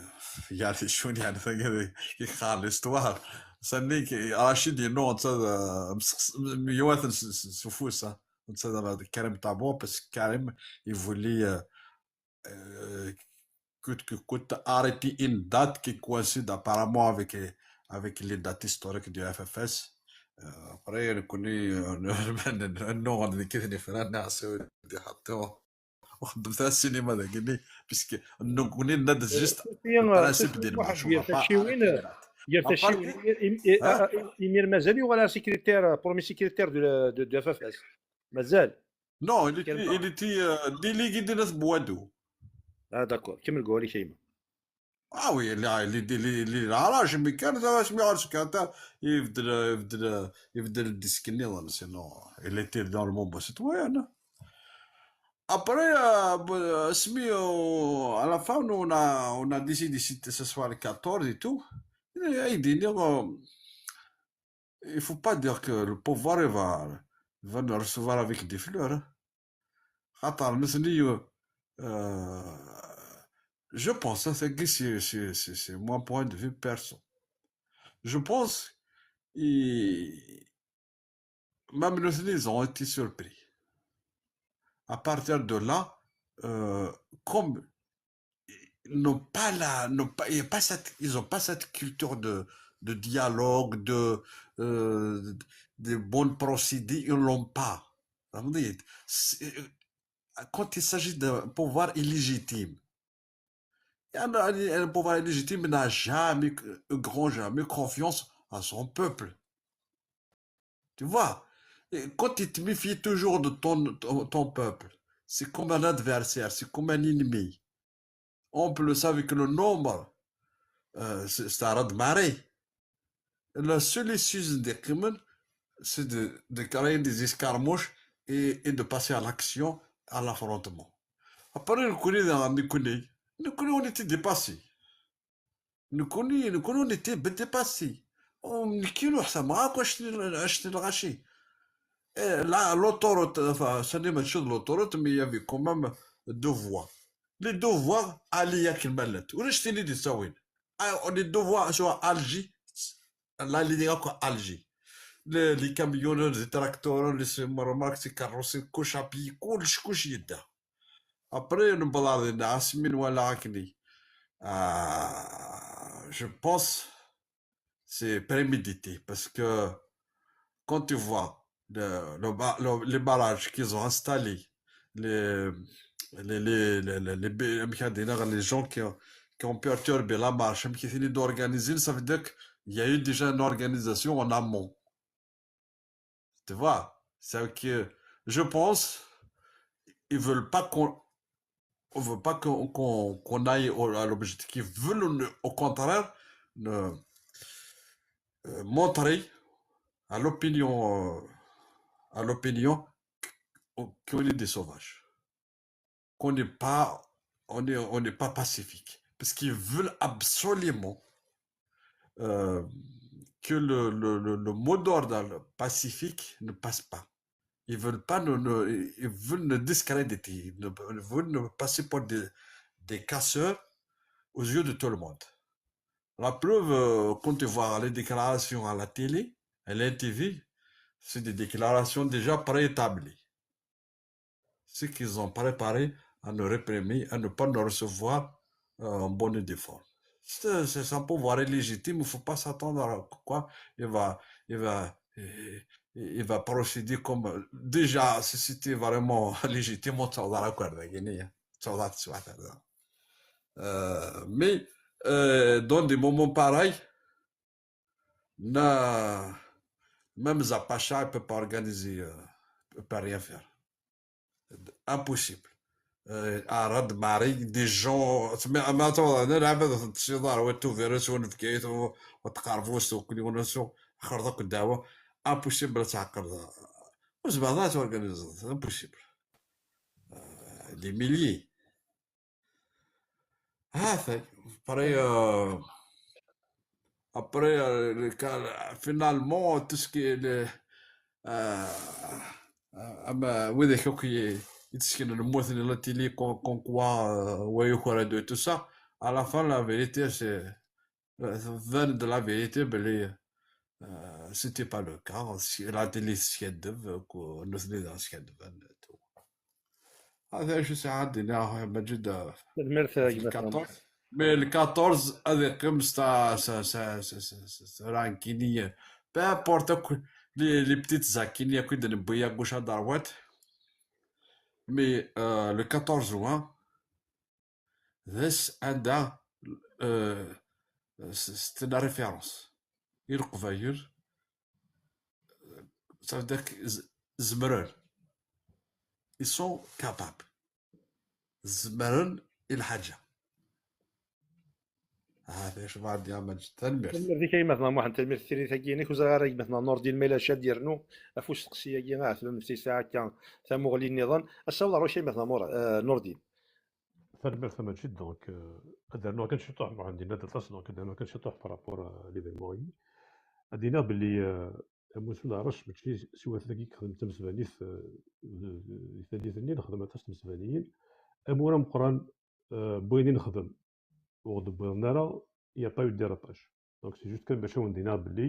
يعني شكون يعني ثقة يقرا l'histoire. Ussan-nni, Rachid, il نوض، euh, يوثن س-، س-، س ufus, hein. Netta d Karim Tabou, parce que Karim, il voulait, euh, euh, coûte que coûte, arrêter une date qui coïncide apparemment avec, euh, avec les dates historiques du F F S. Euh, après, nekkni, euh, nnuɣen deg yitni fran, neɣ sɛud ḥaṭi. Ur xeddmet ara ssinima dagi-nni, puisque nekkni nenna-d juste le principe des marches, on va pas arrêter les dates. Gar tacciwin, im-, i-, a-, a-, imir mazal yuɣal secrétaire, premier secrétaire de, de, de F F S. Mazal. Non, il était, il était, euh, délégué de Nat Bouadou. Ah, d'accord. Kemmel goli kayma. Ah oui, il est, il est, il est, il est à l'âge, mais quand même, je me rappelle quand il venait, il venait, il venait le disque, sinon, il était dans le monde citoyen, hein. Après, euh, à la fin, on a, on a décidé, c'était ce soir le quatorze et tout. Et il dit, il faut pas dire que le pouvoir, il va, il va nous recevoir avec des fleurs, hein. Attends, mais c'est, euh, je pense, hein, c'est, c'est, c'est, c'est mon point de vue perso. Je pense, il, même nous, ils ont été surpris. À partir de là, euh, comme ils n'ont pas la, n'ont pas, il y a pas cette, ils ont pas cette culture de, de dialogue, de, euh, de bonnes procédures, ils l'ont pas. Ça veut dire, c'est, quand il s'agit d'un pouvoir illégitime, il y a un, un pouvoir illégitime n'a jamais, grand jamais confiance à son peuple. Tu vois, et quand tu te méfies toujours de ton, ton, ton peuple, c'est comme un adversaire, c'est comme un ennemi. En plus, avec le nombre, euh, c'est, c'est un raz-de-marée. La seule issue, c'est de, de créer des escarmouches et, et de passer à l'action, à l'affrontement. Après, nekkni, nekkni, nekkni, on était dépassés. Nekkni, nekkni, on était dépassés. Nekki ur ḥsameɣ akk acḥal n lɣaci. Eh, la, l'autoroute, enfin, ça n'est pas de l'autoroute, mais il y avait quand même deux voies. Les deux voies, aller à Kimalet. Ou je t'ai dit ça, oui. Ah, on est deux voies sur Alger. La ligne à Alger. Les, les camions, les tracteurs, les semi-remorques, les carrosses, كلش à pied, كلش, كلش يدا. Après, نبلغ الناس من ولا عكني. Ah, je pense c'est prémédité parce que quand tu vois le, le ba- le- les barrages qu'ils ont installés, les, les, les, les, les, les, les, les gens qui ont, qui ont perturbé la marche, qui finissent d'organiser, ça veut dire qu'il y a eu déjà une organisation en amont. Tu vois, c'est que je pense ils veulent pas qu'on on veut pas qu'on qu'on qu'on aille au- à l'objectif. Ils veulent, au contraire, ne- euh, montrer à l'opinion, euh, à l'opinion qu'on est des sauvages, qu'on n'est pas, on est, on n'est pas pacifique. Parce qu'ils veulent absolument euh, que le, le, le, le mot d'ordre pacifique ne passe pas. Ils veulent pas nous, nous- ils veulent nous discréditer, ils veulent nous passer pour des, des casseurs aux yeux de tout le monde. La preuve, euh, quand tu vois les déclarations à la télé, à la T V, c'est des déclarations déjà préétablies. Ce qu'ils ont préparé à nous réprimer, à ne pas nous recevoir euh, en bonne et due forme. C'est c'est un pouvoir illégitime, il ne faut pas s'attendre à quoi il va, il va, il il va procéder comme. Déjà, si c'était vraiment légitime, on t'aurait accordé, hein. On t'aurait accordé. Euh, mais euh, dans des moments pareils, na, même Zapacha ne peut pas organiser, euh, ne peut pas rien faire. Impossible. Euh, à Radmari, des gens, mais à ma tour, on a la même chose, on a tout virus, on a fait, on a carvos, on a tout, on a tout, impossible à s'accorder. C'est impossible. Euh, des milliers. Ah, fait, après, euh, après, euh, le cas, finalement, tout ce qui est le, euh, euh, ama widak akk i- i d-sseknen lmut n la télé, con- comme quoi, euh, wa yuker-d et tout ça, à la fin, la vérité, c'est, euh, tban-d la vérité, belli, euh, c'était pas le cas. Si- La télé teskaddeb, euh, ku- nutni daɣen skadben, tout. هذا شو ساعات دينا يا مجد؟ Tanemmirt a gma Tmur. quatorze. Mais le quatorze, avec comme ça, ça, ça, ça, ça, ça, ça, rankini, peu importe quoi, les, les petites zakini, à côté de Boya, gauche à droite. Mais euh, le quatorze juin, this and that, euh, c'est c'est la référence. Et le Kouvaïr, ça veut dire que z- زمرن. Ils sont capables. زمرن الحاجة. هذا شو بعد يا مجد؟ تنمر. Tanemmirt-ik a gma Tmur Muḥend, tanemmirt i tririt-agi-inek. Ur ẓriɣ ara a gma Tmur Nurdin ma yella cad yernu ɣef usteqsi-agi, ahat ma nefsi saɛa akka tamuɣli nniḍen. Ass-a, ad ṛuc a gma Tmur, euh, Nurdin. Tanemmirt a Maǧid. Donc, euh, ad rnuɣ kan ciṭuḥ, Muḥend yenna-d aṭas, donc ad rnuɣ kan ciṭuḥ par rapport à l'événement-agi. Ad d-iniɣ belli, euh, amussu n Lɛerc mačči s- siwa tagi i yexdem tamesbanit, euh, d- d- di tallit-nni nexdem aṭas n tmesbaniyin. Amur ameqqran, euh, n wayen i nexdem ur ɣ-d-wwiḍen ara, il y a pas eu de dérapage. Donc c'est juste kan bac ad wen-d-iniɣ belli,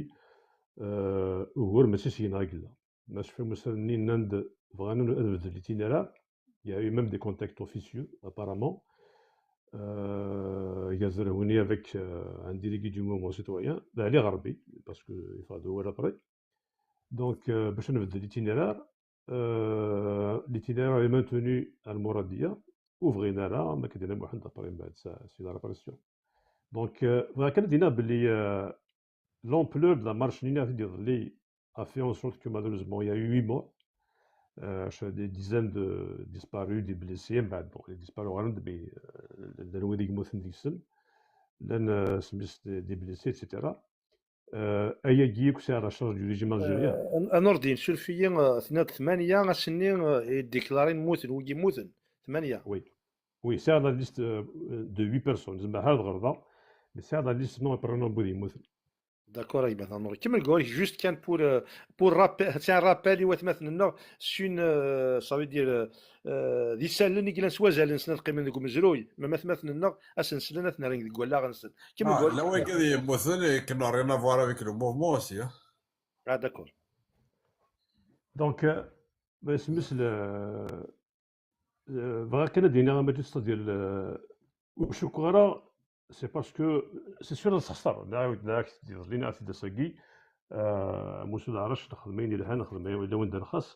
euh, ugur mačči seg-neɣ i yella. Ma tecfam ussan-nni nnan-d bɣan ad beddlen l'itinéraire, il y a eu même des contacts officieux apparemment. Euh, Gazerhuni avec euh, un délégué du mouvement citoyen, d Ali Ɣerbi, parce que il faudra de voir après. Donc, euh, باش نبدل l'itinéraire, euh, l'itinéraire est maintenu à Mouradia, ur bɣin ara, ma k-d-yenna Muḥend après, mbeɛd, c'est la répression. Donc, euh, bɣiɣ kan ad d-iniɣ belli, euh, l'ampleur de la marche-nni i d-iḍelli a fait en sorte que malheureusement il y a eu huit morts, euh, des dizaines de disparus, des blessés, mbeɛd, bon, les disparus ɣer-, mais euh, llan wid i yemmuten deg-sen, llan, euh, semmis des, des blessés, et cetera. Euh, ayagi akk c'est à la charge du régime algérien. Euh, a Nurdin, suref-iyi, euh, tenniḍ tmanya ass-nni, euh, i d-déclarin mmuten, wigi mmuten, tmanya. Oui. Oui, c'est à la liste euh, de huit personnes. Zemreɣ ad ɣerḍeɣ. Yesɛa la liste non, après nombre yemmuten. D'accord, ay gma Tanur. Kemmel ɣur-k, juste kan pour, euh, pour rappel, c'est un rappel i watmaten-nneɣ, c'est une, euh, ça veut dire, euh, euh, d isallen i yellan s wazal-nsen ad qqimen deg umezruy, ma atmaten-nneɣ ad sen-slen, ad ten-rren deg wallaɣ-nsen. Kemmel Ah, ɣur-k. Là, ouais, il y a des mouvements qui n'ont rien à voir avec le mouvement aussi, hein. Ah, d'accord. Donc, euh, ben, c'est le, euh, bɣiɣ kan ad d-iniɣ ama d-, c'est-à-dire, le, ur cukkeɣ ara, c'est parce que, c'est sûr, ad sxeṣreɣ, d aɛawed, d aɛawed, d-iḍelli, ad t-id-ass-agi, euh, amussu d aɛrac, nexdem ayen yelhan, nexdem ayen yella wanda nxas,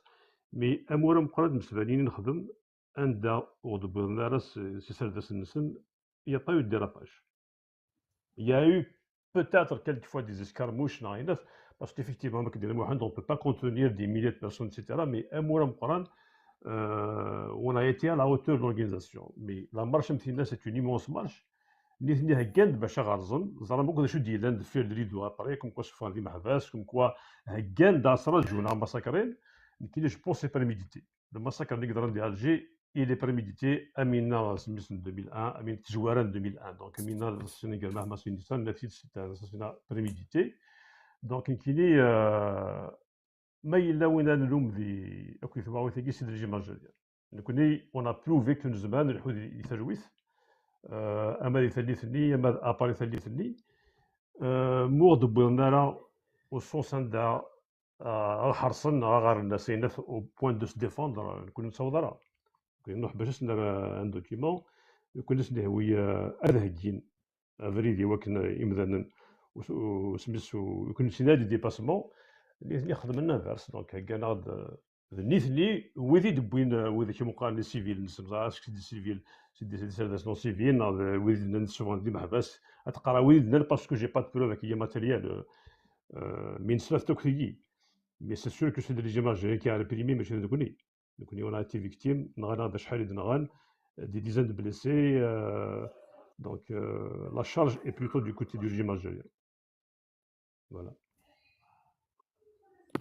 mais amur ameqqran d msebɛin i nexdem, anda ur d-wwiḍen ara s, s iserdasen-nsen, il y a pas eu de dérapage. Il y a eu peut-être quelquefois des escarmouches, neɣ ayen, parce qu'effectivement, ma k-d-yenna Muḥend, on peut pas contenir des milliers de personnes, et cetera. Mais amur ameqqran, euh, on a été à la hauteur de l'organisation. Mais la marche am tinna, c'est une immense marche. Nitni heggan-d bac ad ɣerzen, ẓran akk d acu d-yellan deffir le rideau après, comme quoi ssufɣen d imeḥbas, comme quoi heggan-d ad ttṛaǧun, ad masakrin. Nekkini, je pense, c'est prémédité. Le massacre n Igran di Alger, il est prémédité. Amina, c'est en deux mille un, Amina tezwara en deux mille un. Donc, Amina, l'assassinat n Gramah Massi Nissan, naf-t-id, c'est un assassinat prémédité. Donc, nekkini, euh, ma yella win ad nlum di akk timaɣit-agi, c'est le régime algérien. Nekkni, on a prouvé que nezmer ad nelḥu di, di talwit, euh, ama di tallit-nni, ama à part tallit-nni. Euh, ma ur d-wwiḍen ara au sens anda, euh, ad ḥerṣen neɣ ad ɣaren, c'est-à-dire au point de se défendre, nekkni ur nettaweḍ ara. Nekkni nruḥ bac ad s-nerr, euh, un document, nekkni ad s-nehwi, euh, ad heggin abrid i wakken, euh, imdanen, u, u, smis, u, nekkni nessin des dépassements, nitni xedmen l'inverse, donc heggan-aɣ-d, euh, d nitni wid i d-wwin, euh, wid akken qqaren les civils, nsen, ẓer, est-ce que c'est des civils, c'est des, des iserdasen civils, neɣ d wid i d-nnan ssufɣen-d imeḥbas, ad teqqar wid i d-nnan, parce que j'ai pas de preuve, il y a matériel, euh, euh, mais nesla-t akk tigi. Mais c'est sûr que c'est le régime algérien qui a réprimé, mačči d nekkni. Nekkni, on a été victime, nɣan-aɣ-d acḥal i d-nɣan, des dizaines de blessés, euh, donc, euh, la charge est plutôt du côté du régime algérien. Voilà.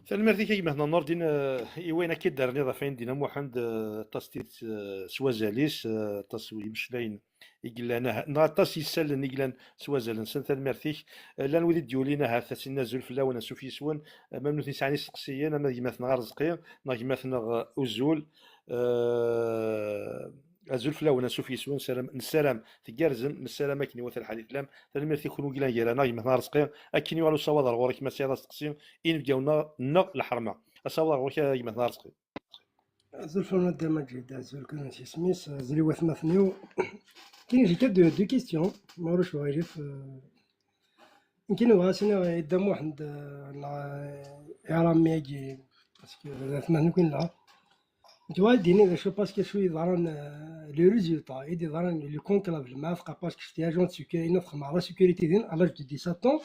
Tanemmirt-ik a gma-tneɣ Nordin, eh, i wayen akka i d-terniḍ ɣef wayen d-yenna Muḥend, eh, aṭas tidet, eh, s wazal-is, eh, aṭas n yimeslayen i yellan, ah, neɣ aṭas n yisallen i yellan s wazal-nsen. Tanemmirt-ik. Eh, llan wid i d-yulin, ahat ad s-inin azul fell-awen, ansuf yes-wen, eh, ma nutni sɛan isteqsiyen, ama d gma-tneɣ Arezqi, neɣ gma-tneɣ, eh, Uzul, eh, azul fell-awen, ansuf yes-wen, nessaram, nessaram tgerrzem, nessaram akken iwata lḥal i tellam. Tanemmirt i kunwi yellan gar-aneɣ, gma-tneɣ Arezqi, akken yuɣal usawaḍ ar ɣur-k, ma tesɛiḍ asteqsi, inebgawen-nneɣ, neɣ lḥerma. Asawaḍ ar ɣur-k a gma-tneɣ Arezqi. Azul fell-awen a Dda Maǧid, azul kan s yisem-is, azul i watmaten-iw. Kini, j'ai que deux, deux questions, ma ulac uɣilif. Euh, nekkini bɣiɣ ad s-iniɣ i Dda Muḥend, euh, neɣ, euh, i Rami-agi, parce que d atmaten nekkini neɣ. Nekk bɣiɣ ad d-iniɣ d acu, parce que acu yeḍran, euh, les résultats, i d-yeḍran le conclave, le maɛteq, parce que j'étais agent de sécurité, xedmeɣ la sécurité din, à l'âge de dix-sept ans.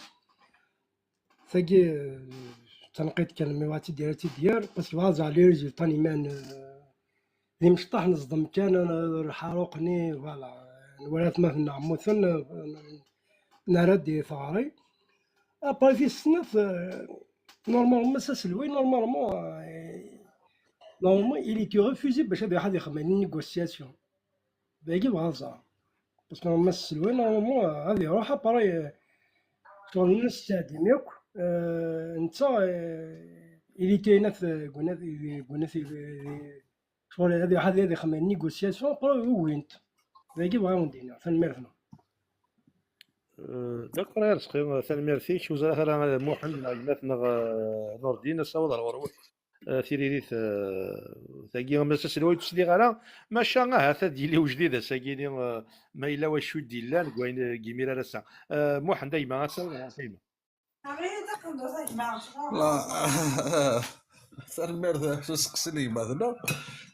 Tagi, euh, d tanqiḍt kan, mi bɣa ad tt-id-yerr, ad tt-id-yerr, parce que bɣa ad ẓreɣ les résultats n iman, euh, d imecṭaḥ neẓdem kan, euh, lḥaruq-nni, voilà, nwala atmaten-nneɣ mmuten, euh, nerra-d i teɣri. Après, tis snat, euh, normalement, aselway, normalement, euh, normalement, il était refusé bac ad iruḥ ad ixdem une négociation. Dagi bɣa ad ẓreɣ. Parce que normalement, aselway, normalement, ad iruḥ, après, euh, ccɣel-nnes tettɛeddim yakk, euh, netta, euh, il était hna, euh, deg unaf-, deg unaf-, deg, ccɣel ad iruḥ ad, ad ixdem une négociation, après ugin-t. Dagi bɣiɣ ad wen-d-iniɣ, tanemmirt-nwen. Euh, d'accord, a Arezqi, tanemmirt-ik. Ur ẓriɣ ara, euh, Muḥend neɣ gma-tneɣ, euh, Nordin, asawaḍ ar ɣur-wen. Euh, tiririt, euh, tagi, ama s aselway ur tt-sliɣ ara, maca ahat ad d-yili ujdid ass-agi-ni, euh, ma yella wacu i d-yellan deg wayen, deg imir ar ass-a. Euh, Muḥend, a gma, ad tawḍeḍ ɣer tayma. La, tanemmirt s useqsi n gma-tneɣ.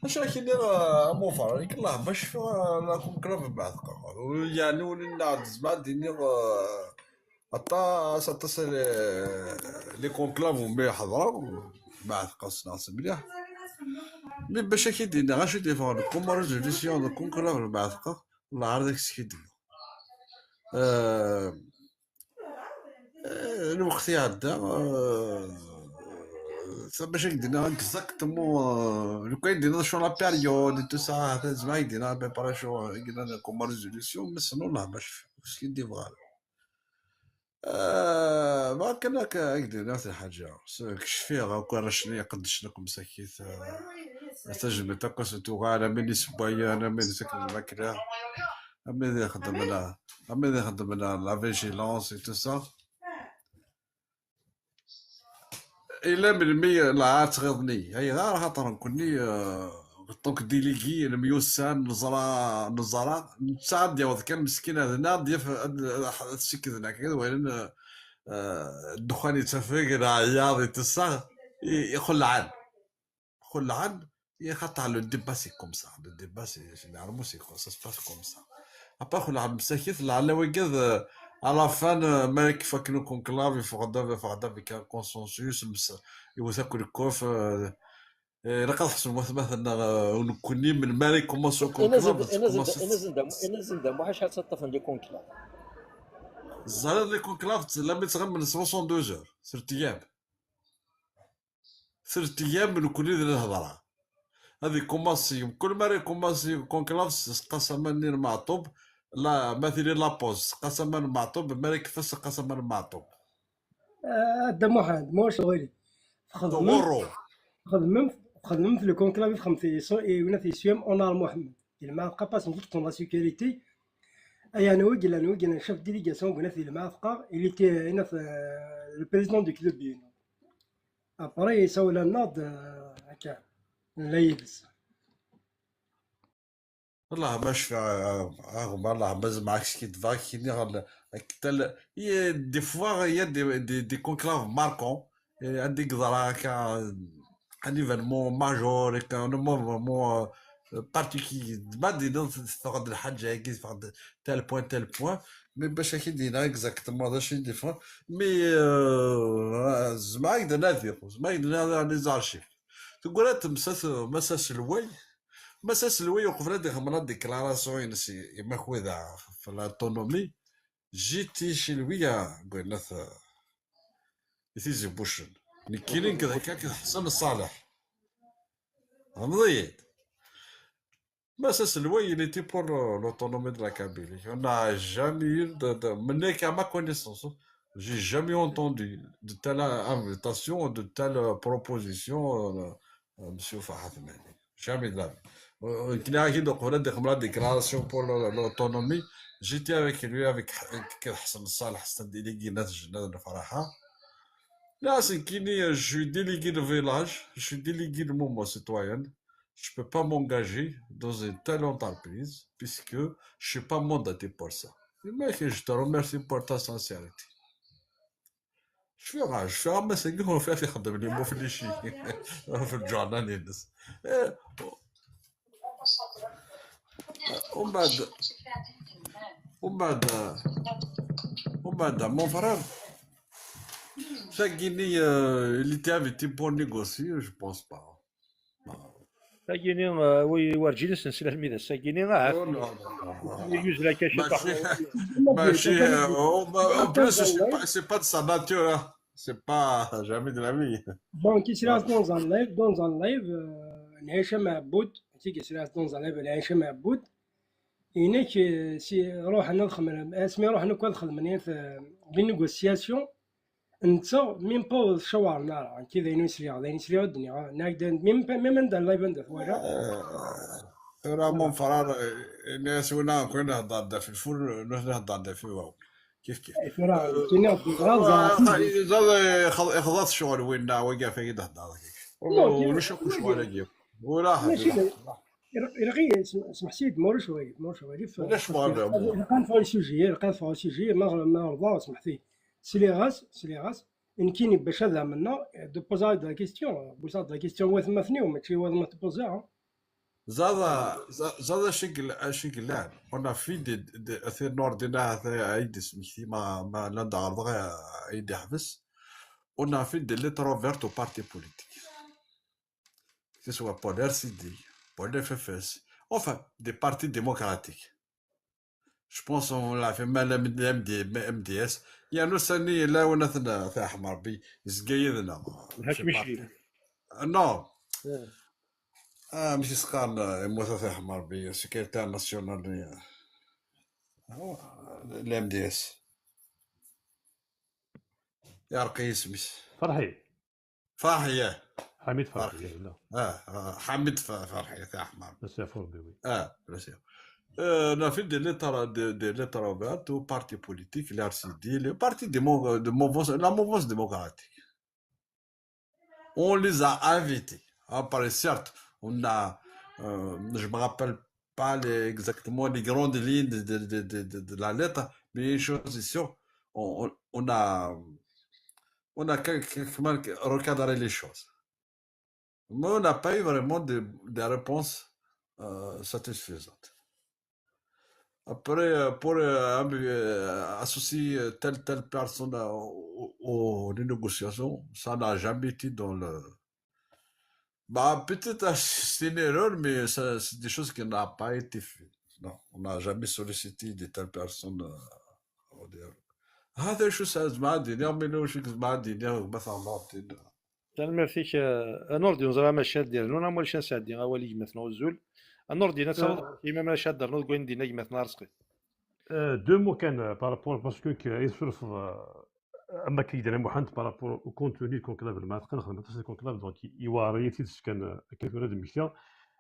Acu ak-iniɣ, a Mufarrik, Allah bac fiɣ, la conclave mbeɛd qqaɣ. Yeɛni ul-nneɣ d-, zmeɣ ad d-iniɣ, euh, aṭas, aṭas les, les conclaves umi ḥeḍreɣ, mbeɛd qqaɣ ssneɣ-tt mliḥ. Mi bac ak-id-iniɣ acu i d-yeffɣen deg uma résolution, deg conclave mbeɛd qqaɣ, Allah ɛad ak-skiddbeɣ. Euh, Eh, lweqt iɛedda, eh, ça, bac ad k-d-iniɣ exactement, eh, lukan ad k-d-iniɣ sur la période et tout ça, ata zemreɣ ad k-d-iniɣ à peu près acu i yellan comme résolution, mais sinon, la, bac ur skiddibeɣ ara. Ah, ma kan akka, ak-d-iniɣ si lḥaǧa. S-, kecfiɣ akk arrac-nni iqeddcen akk msakit, ah, tajmilt akk asen tuɣal, am win isewwayen, am win iseknen lmakla, am win ixeddmen, am win ixeddmen la vigilance et tout ça. Ila melmi la ad tɣiḍni, ayɣer? Axaṭer nekkni, euh, en tant que délégué, nemyussan, neẓra, neẓra, netta ad d-yaweḍ kan meskin ad, ad yaf, ad, ad sikden akka, ad walan, euh, euh, ddexxan yettafeg, leɛyaḍ, itessaɣ, i, ixelɛen. Xelɛen, i xaṭer le débat c'est comme ça. Le débat c'est, généralement c'est comme ça, ça se passe comme ça. Après xelɛen msakit, lɛella wigad, euh, à la fin, euh, ma yak fakken le conclave, yeffeɣ-d, yeffeɣ-d avec un consensus, ms-, yewwet akk lkuf, euh, euh, ilaq ad ḥesben watmaten-nneɣ, euh, nekkni melmi ara ikummens le conclave, tkummens-d. Inazen d amuḥ acḥal ttaṭṭafen le conclave. Teẓriḍ le conclave, la mi ttɣimen soixante-douze heures, tlata ayyam. Tlata ayyam nekkni d lhedra. Ad ikummens, kul mi ara ikummens le conclave, s-, seqqas aman-nni n Meɛṭub, la, ma tili la pause, seqqas aman n Meɛṭub, mi ara ikfa, seqqas aman n Meɛṭub. Ah, a Dda Muḥend, ma ulac aɣilif. Txedmem, ɣurru. Txedmem, txedmem le conclave, txedmem i so-, i winat yeswem Onar Mohamed. Il m'a pas une toute la sécurité. Aya, anwa i yellan, anwa i yellan chef de délégation, gwnat di Lmeɛtqa, il était, euh, le président du club. Après, yessawel-aneɣ-d, euh, akka, nella yid-s. Wallah ma cfiɣ, euh, aɣma, wallah ma zemɛeɣ ad k-skidbeɣ, ad k-iniɣ, il y a des fois, il y a des, des, des conclaves marquants, euh, anda i yeḍra akka, un événement majeur, akka, un moment vraiment, euh, particulier. Ma d-iniḍ teffeɣ-d lḥaǧa-agi, teffeɣ-d tel point, tel point. Mais bac ad k-id-iniɣ exactement d acu i d-yeffɣen. Mais, euh, zemɛeɣ ad k-d-nadiɣ, zemɛeɣ ad k-d-nadiɣ les archives. Teggra temsat, Mass Aselway. Mass Aselway, uqbel ad ixemmel la déclaration-ines i, i Makuda ɣef l'autonomie, j'étais chez lui, euh, deg wayen at, euh, i Tizi Bucen. Nekkini nekk d akka akked Ḥsen Ṣaleḥ. Tfehmeḍ-iyi-d? Mass Aselway, il était pour, euh, l'autonomie de la Kabylie. On n'a jamais eu de, de, mais à ma connaissance, j'ai jamais entendu de telle invitation, de telle proposition, euh, euh, Monsieur Fahad Mehdi. Jamais de la vie. Euh, euh, كنا أكيد قبل دخل la déclaration pour le-, l'autonomie, j'étais avec lui, avec, avec Hassan Salah, c'est un délégué ناس جنة الفرحة. Là, c'est كيني, je suis délégué de village, je suis délégué de mouvement citoyen. Je peux pas m'engager dans une telle entreprise puisque je suis pas mandaté pour ça. Mais je te remercie pour ta sincérité. Je ferai, je ferai ma c'est que on fait faire de l'immobilier في الجورنال. Eh, ومن بعد، ومن بعد، ومن بعد, mon frère, chaque Guinée, euh, il était invité pour négocier, je pense pas. Tagini, euh, oui, werǧin i s-nesla lmida s-, tagini, ah, Oh, non, non, non, non. Yuzzel akka ciṭuḥ. ماشي، ماشي, euh, oh, bah, en plus, c'est pas, c'est pas de sa nature, hein. C'est pas, jamais de la vie. Donc, il se lance dans un live, dans un live, euh, Nahicam Aboud, tu sais, il se lance dans un live, Nahicam Aboud. Yenna-k, euh, si ruḥen ad xedmen, asmi ruḥen akk ad xedmen, euh, les négociations, netta, même pas ur t-cawren ara, nekki d ayen ur sliɣ, d ayen sliɣ ur d-nniɣ, nekk d, même pas, même anda live anda twala. Tura mon frère, eh, ini-as win akk i nehḍer-d ɣef lful, nutni heḍren-d ɣef iwawen. Kif kif. Eh, tura, eh, kini ɣef tura, tura, tura, ixeḍ-, ixeḍ-, ixḍa-t ccɣel winna, wagi ɣef i d-heḍreɣ. Non, ulac akk ccɣel-agi. Ula mačči ḥaǧa. Ilaq, ilaq, smeḥ-iyi-d, ma ulac aɣilif, ma ulac aɣilif. Ulac problème. Ilaq ad neffeɣ i sujet, ilaq ad neffeɣ i sujet, ma, ma rḍaɣ, smeḥ-iyi. Sliɣ-as, sliɣ-as, nekkini bac ad amneɣ, de poser la question, poser la question i watmaten-iw, mačči i watmaten poser, hein. Ẓaḍ, ẓa-, ẓaḍ acu i yella-, acu i yellan. On a fait des, des, ati Nordin, ati, ay d-ismekti, ma, ma llan d-ɛerḍeɣ, ay d-iḥbes. On a fait des lettres ouvertes aux partis politiques. Que ce soit pour l'R C D, pour l'F F S, enfin, des partis démocratiques. Je pense on l'a fait, même l'M D, M D S. Il y a nos amis, là, on a fait, fait Ahmar Bi, Zgayed, non. Hakmi Chérif. Non. Ah, monsieur Skarn, euh, moi, ça fait Ahmar Bi, secrétaire national de, euh, l'M D S. Iɛreq-iyi isem-is. Ferḥi. Ferḥi, yah. Ḥamid Ferḥi, yella. Ah, ah, Ḥamid Fe-, Ferḥi, taḥmar. Ass iɛfu Rebbi, oui. Ah, bien sûr. Euh, on a fait des lettres, des, des lettres ouvertes aux partis politiques, l'R C D, les partis démo-, de mouvance, la mouvance démocratique. On les a invités. Après, certes, on a, euh, je me rappelle pas les, exactement les grandes lignes de, de, de, de, de la lettre, mais une chose est sûre, on, on, on a, on a quelque, quelque mal recadré les choses. Mais on n'a pas eu vraiment de, de réponse, euh, satisfaisante. Après, euh, pour, euh, am-, euh, associer, euh, telle, telle personne, euh, au, au, aux négociations, ça n'a jamais été dans le... Bah, peut-être, euh, c'est une erreur, mais ça, c'est des choses qui n'ont pas été faites. Non, on n'a jamais sollicité de telles personnes, euh, au dialogue. هذا شو ساز ما عندي، يوم اللي وشك ما عندي، يوم مثلًا ما عندي. Tanemmirt-ik, eh, a Nurdin, ur ẓriɣ ma ad d-rnuɣ neɣ ma ulac, ad nesɛeddi awal i gma-tneɣ Uzzul. A Nurdin, ad taweḍ Euh, imam acu ad d-ternuḍ deg wayen d-yenna gma-tneɣ Arezqi. Euh, deux mots kan, euh, par rapport, parce que, que, i tessurfeḍ, euh, am akka i d-yenna Muḥend par rapport au contenu de conclave, ma tqan xedmen aṭas de conclave, donc i, iweɛṛ-iyi tidet kan, euh, akka tura ad d-mmektiɣ.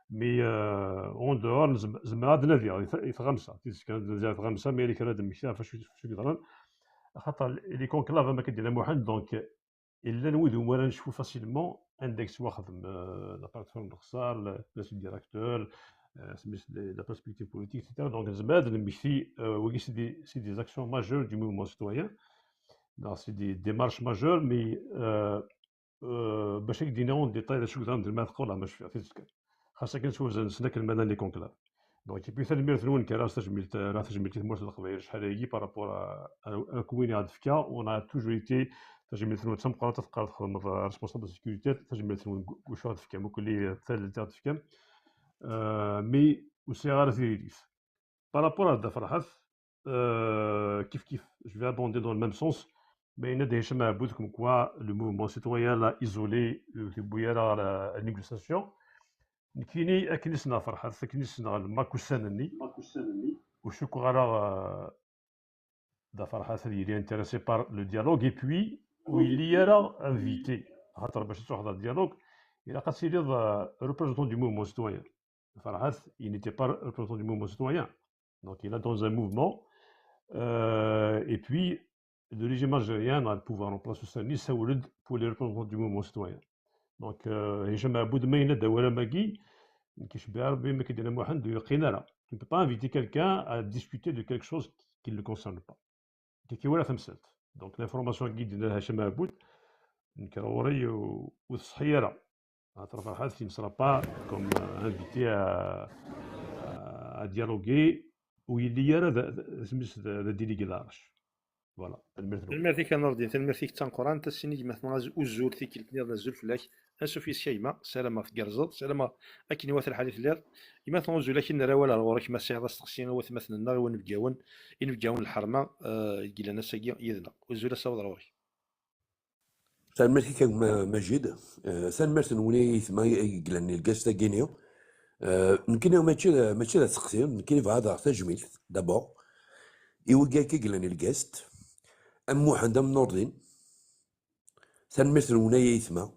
Mais, euh, en dehors, nezm-, zemreɣ ad nadiɣ i t-, i tɣamsa, tidet kan ad nadiɣ i tɣamsa, ma yella kra ad d-mmektiɣ ɣef acu, acu yeḍran. Axaṭer les conclaves, am akka i d-yenna Muḥend, donc, llan wid umi ara necfu facilement anda i yettwaxdem, euh, la plateforme n Lexṣar, le, le directeur, euh, la perspective politique, et cetera. Donc, nezmer ad nemmekti, euh, wagi, c'est des, c'est des actions majeures du mouvement citoyen. Non, c'est des démarches majeures, mais, euh, euh, bac ad k-d-iniɣ en détail d acu i yeḍran d lmal teqqur la ma cfiɣ tidet kan. Xas akken s wazal-nsen akken ma llan les conclaves. Donc, et puis, tanemmirt-nwen, kra tajmilt, euh, la tajmilt i tmurt n Leqbayel, acḥal-agi par rapport à, à, à win i ɣ-d-tefka, on a toujours été, tajmilt-nwen d tameqqrant, ad teqqar txedmeḍ, euh, responsable de sécurité, tajmilt-nwen g-, g-, wacu ɣ-d-tefkam, akk les, euh, talelt i ɣ-d-tefkam. Euh, mais ur sɛiɣ ara tiririt. Par rapport à Dda Ferḥat, euh, kif kif, je vais abonder dans le même sens. Mais il y a des chemins à bout, comme quoi le mouvement citoyen l'a isolé, euh, ur t-yewwi ara ɣer la négociation. Nekkini, akken i ssneɣ Ferḥat, akken i ssneɣ lmak ussan-nni, ur cukkeɣ ara, euh, Dda Ferḥat ad yili intéressé par le dialogue, et puis ur yelli ara invité. Axaṭer bac ad truḥeḍ ɣer dialogue, ilaq ad tiliḍ, euh, représentant du mouvement citoyen. Ferhat, il n'était pas représentant du mouvement citoyen. Donc, il est dans un mouvement. Euh, et puis, le régime algérien, le pouvoir en place, ussan-nni, issawel-d pour les représentants du mouvement citoyen. Donc, euh, Hicham Aboud, ma yenna-d awal am wagi, nekk icebbeɛ Rebbi, ma k-id-yenna Muḥend, ur yeqqin ara. Tu ne peux pas inviter quelqu'un à discuter de quelque chose qui ne le concerne pas. Tiki wala tamsalt. Donc, l'information-agi d-yenna Hicham Aboud, nekk ɣur-i ur, ur teṣḥi ara. Axaṭer Ferhat, il ne sera pas comme, euh, invité à, à, à dialoguer, ur yelli ara d, d, isem-is d, d délégué large. Voilà, tanemmirt-nwen. Tanemmirt-ik a Nurdin, tanemmirt-ik d tameqqrant, ad s-tini gma-tneɣ az-, uzzul, tikkelt nniḍen azul fell-ak. Ansuf yis-k a gma, ssarameɣ tgerrzeḍ, ssarameɣ akken iwata lḥal i telliḍ. Gma-tneɣ uzzul, akken nerra awal ar ɣur-k, ma tesɛiḍ asteqsi i watmaten-nneɣ, i wanebgawen, inebgawen n lḥerma, eh, i yellan ass-agi yid-neɣ. Uzzul, asawaḍ ar ɣur-k. Tanemmirt-ik a gma Majid. Eh, tanemmirt-nwen i yetma i yellan i lgast-agi-nni. Eh, nekkini mačči d, mačči d asteqsi, nekkini bɣiɣ ad aɣeɣ tajmilt, d'abord, i wigi akka i yellan i lgast, am Muḥend, am Nurdin. Tanemmirt-nwen ay aytma,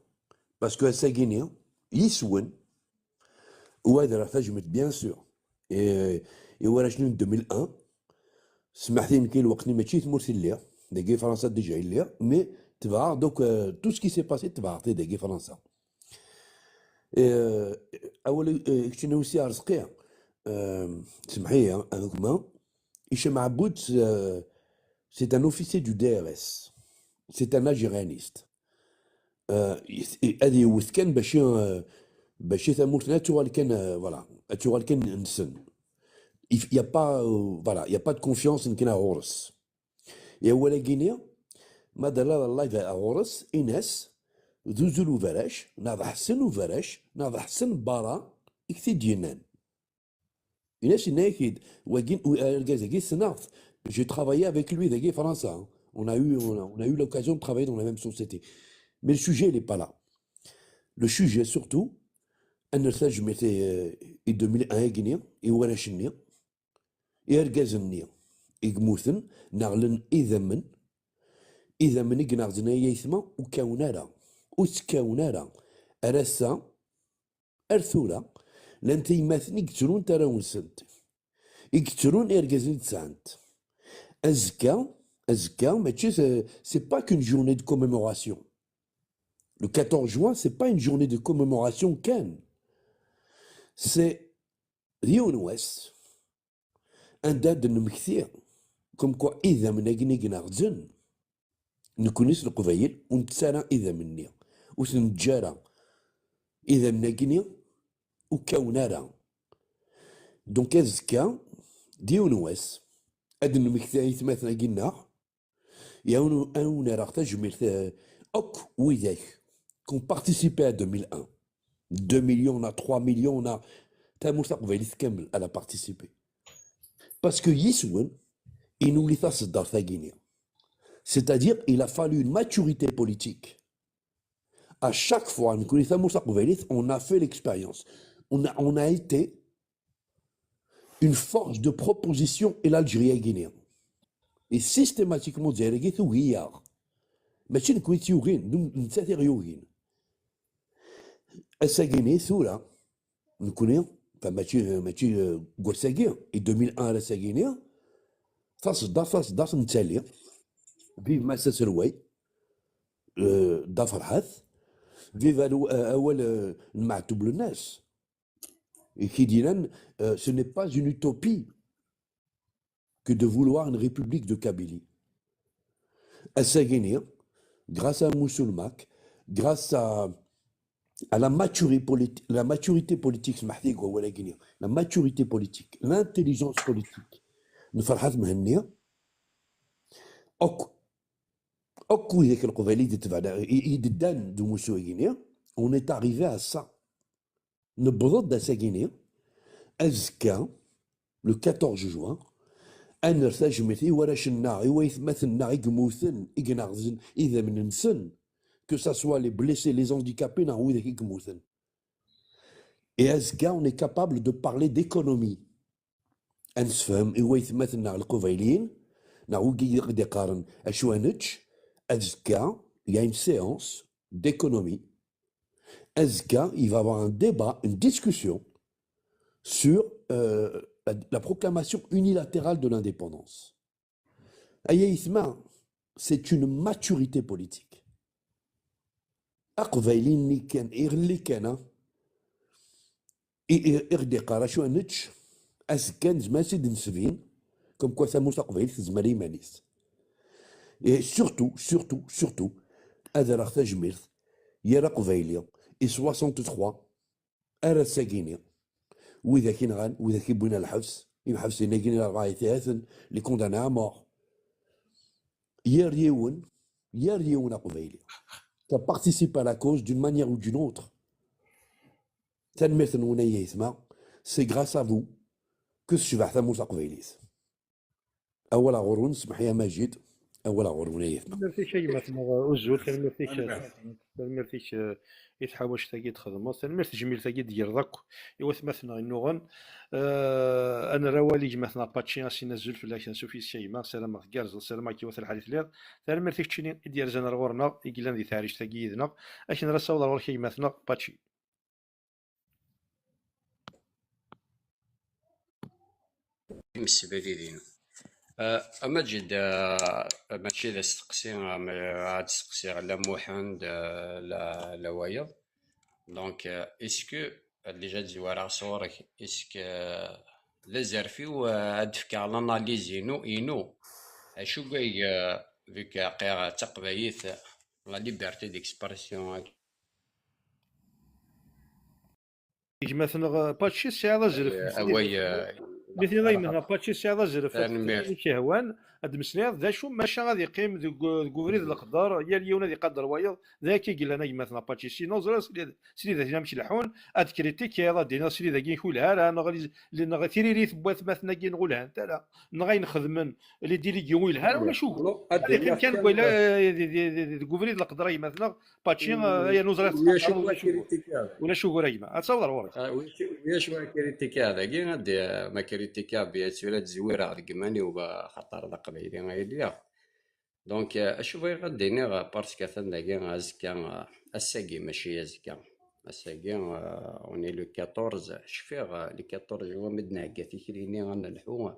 parce que ass-agi-nni, yis-wen, u ad rreɣ tajmilt, bien sûr, i, i warrac-nni n deux mille un, smaḥt-iyi, nekk i lweqt-nni mačči i tmurt i lliɣ, dagi Fransa déjà i lliɣ, mais tebɛeɣ, donc, euh, tout ce qui s'est passé, tebɛeɣ-t-id dagi Fransa. Euh, awal, euh, keččini aussi Arezqi, euh, semḥ-iyi, a gma, Hicham Aboud, euh, c'est un officier du D R S. C'est un algérianiste. Euh, i-, i-, ad yewwet kan bac i, euh, bac i tamurt-nni ad tuɣal kan, euh, voilà, ad tuɣal kan nsen. Il y a pas, euh, voilà, il y a pas de confiance nekkni ɣur-s. I awal-agi-nni, ma d-rriɣ live ɣur-s, in-as, d Uzzul Ubarac, neɣ d Ḥsen Ubarac, neɣ d Ḥsen Bara, i k-t-id-yennan. Ines yenna-yak-id, wagi, u-, argaz-agi ssneɣ-t. J'ai travaillé avec lui dagi Fransa, hein. On a eu, on a, on a eu l'occasion de travailler dans la même société. Mais le sujet, il est pas là. Le sujet, surtout, ad nerr tajmilt i, i deux mille un-agi-nni, i warrac-nni, i argaz-nni i yemmuten, neɣlen idammen, Idammen i ineɣzen ay aytma, ur kkawen ara. Ur ttekkawen ara. Ar ass-a, ar tura, llant tyemmatin i yettrun arraw-nsent, i yettrun irgazen i d-sɛant. Azekka, azekka, mačči, c'est pas qu'une journée de commémoration. Le quatorze juin, c'est pas une journée de commémoration kan. C'est d yiwen wass anda ad d-nemmekti comme quoi idammen-agi i ineɣzen, nekkni s Leqbayel ur nettu ara idammen-nni, ur ten-neǧǧa ara. Idammen-agi ur kkawen ara. Donc azekka, d yiwen wass, ad d-nemmekti aytmaten-agi-nneɣ, i awen, awen-rreɣ tajmilt, euh, akk widak qui ont participé à deux mille un. Deux millions, na trois millions, na tamurt taqbaylit kamel, elle a participé. Parce que yis-wen i nuli taṣeddart-agi-nni. C'est-à-dire, il a fallu une maturité politique. À chaque fois, nekkni tamurt taqbaylit, on a fait l'expérience. On a, on a été une force de proposition i l'Algérie-agi-nni. Et systématiquement, Lezzayer-agi tugi-aɣ. Mačči nekkni i tt-yugin, d nettat i ɣ-yugin. Ass-agi-nni, tura, nekkni, enfin, mačči, mačči, euh, deg wass-agi, i deux mille un ar ass-agi-nni, taṣeddart, taṣeddart nettali. Vive Mass Aselway, euh, Dda Ferḥat, vive al-, euh, awal, euh, n Maɛtub Lwennas. Et qui dit, euh, ce n'est pas une utopie que de vouloir une république de Kabylie. Ass-agi-nni, grâce à Moussa Mack, grâce à, à la maturité politi-, la maturité politique, smeḥ-iyi deg wawal-agi-nni, la maturité politique, l'intelligence politique n Ferḥat Mhenni, akk, akk widak n Leqbayel i d-itebɛen, i, i d-ddan d umussu-agi-nni, on est arrivé à ça. Newweḍ-d ass-agi-nni, azekka, le quatorze juin, ad nerr tajmilt i warrac-nneɣ, i waytmaten-nneɣ i yemmuten, i ineɣzen idammen-nsen, que ça soit les blessés, les handicapés, neɣ widak i yemmuten. Et azekka, on est capable de parler d'économie. Ad nessefhem i waytmaten-nneɣ Leqbayliyen, neɣ wigi i ɣ-d-iqqaren acu ad nečč, azekka, il y a une séance d'économie. Azekka, il va y avoir un débat, une discussion sur, euh, la, la proclamation unilatérale de l'indépendance. Ay aytma, c'est une maturité politique. Aqbayli-nni kan, iɣelli kan, ha? I, i, i ɣ-d-iqqar acu ad nečč, azekka nezmer ad s-id-nesbin, comme quoi tamurt taqbaylit tezmer i iman-is. Et surtout, surtout, surtout, ad rreɣ tajmilt i yir aqbayli, i soixante-trois, ar ass-agi-nni, widak i nɣan, widak i wwin ɣer lḥebs, imḥebsen-agi-nni rebɛa itaten, les condamnés à mort. Yir yiwen, yir yiwen aqbayli, qui a participé à la cause d'une manière ou d'une autre. Tanemmirt-nwen ay aytma, c'est grâce à vous que tecbeḥ tamurt taqbaylit. Awal ɣur-wen, smeḥ-iyi a Majid, awal ɣur-wen ay aytma. Tanemmirt-ik a gma-tneɣ Uzul, tanemmirt-ik, tanemmirt-ik, eh, i tḥawact-agi i d-txedmeḍ, tanemmirt tejmilt-agi i d-tegreḍ akk i watmaten-nneɣ yennuɣen. Eh, ad nerr awal i gma-tneɣ Paci, ad s-inin azul fell-ak, ansuf yis-k a gma, ssarameɣ tgerrzeḍ, ssarameɣ akka iwata lḥal i telliḍ. Tanemmirt i keččini i d-yerzan ar ɣur-neɣ, i yellan di teɛrict-agi yid-neɣ. Ad k-nerr asawaḍ ar ɣur-k a gma-tneɣ Paci. Imsebrid-inu. Ah, a Maǧid, ah, mačči d asteqsi, ah, ma ad steqsiɣ la Muḥend, ah, la, la wayeḍ. Donc, ah, est-ce que, ah, déjà ad zwareɣ sɣur-k, est-ce que, ah, d azerf-iw, ah, ad d-fkeɣ l'analyse-inu, inu, acu ay, ah, vu que aqiɣ d taqbaylit, la liberté d'expression, gma-tneɣ Paci tesɛiḍ azref. Eh, away, eh, mi tiniḍ a gma-tneɣ Paci tesɛiḍ azref, tanemmirt, ad k-ihwan, ad d-meslayeḍ d acu, maca ad iqqim deg, deg ubrid n leqder, yal yiwen ad iqader wayeḍ, d akka i yellan a gma-tneɣ Paci. Sinon, ẓriɣ srid, srid ad amek leḥḥun, ad kritikiḍ, ad d-iniḍ srid-agi ur yelha ara, neɣ li-, li-, neɣ tiririt n watmaten-agi neɣ ur lhant ara, neɣ ayen xedmen, les délégués ur yelha ara, ulac ugur. Ad iqqim kan deg wayla, eh, di, di, di, di, deg ubrid n leqder a gma-tneɣ, Paci, eh, aya nuẓra ulac ugur, ulac ugur a gma. Ad tawḍeḍ ɣur-k. Ah, ulac, ulac ma kritika dagi, ad, ma kritika bi, ad tura ad zwireɣ deg iman-iw, ba, xaṭer d aqbayli ay lliɣ. Donc, euh, acu bɣiɣ ad d-iniɣ, euh, parce que atan dagi azekka, euh, ass-agi, mačči azekka. Ass-agi, euh, on est le quatorze, cfiɣ, euh, le quatorze juin mi d-nhegga tikli-nni ad nelḥu,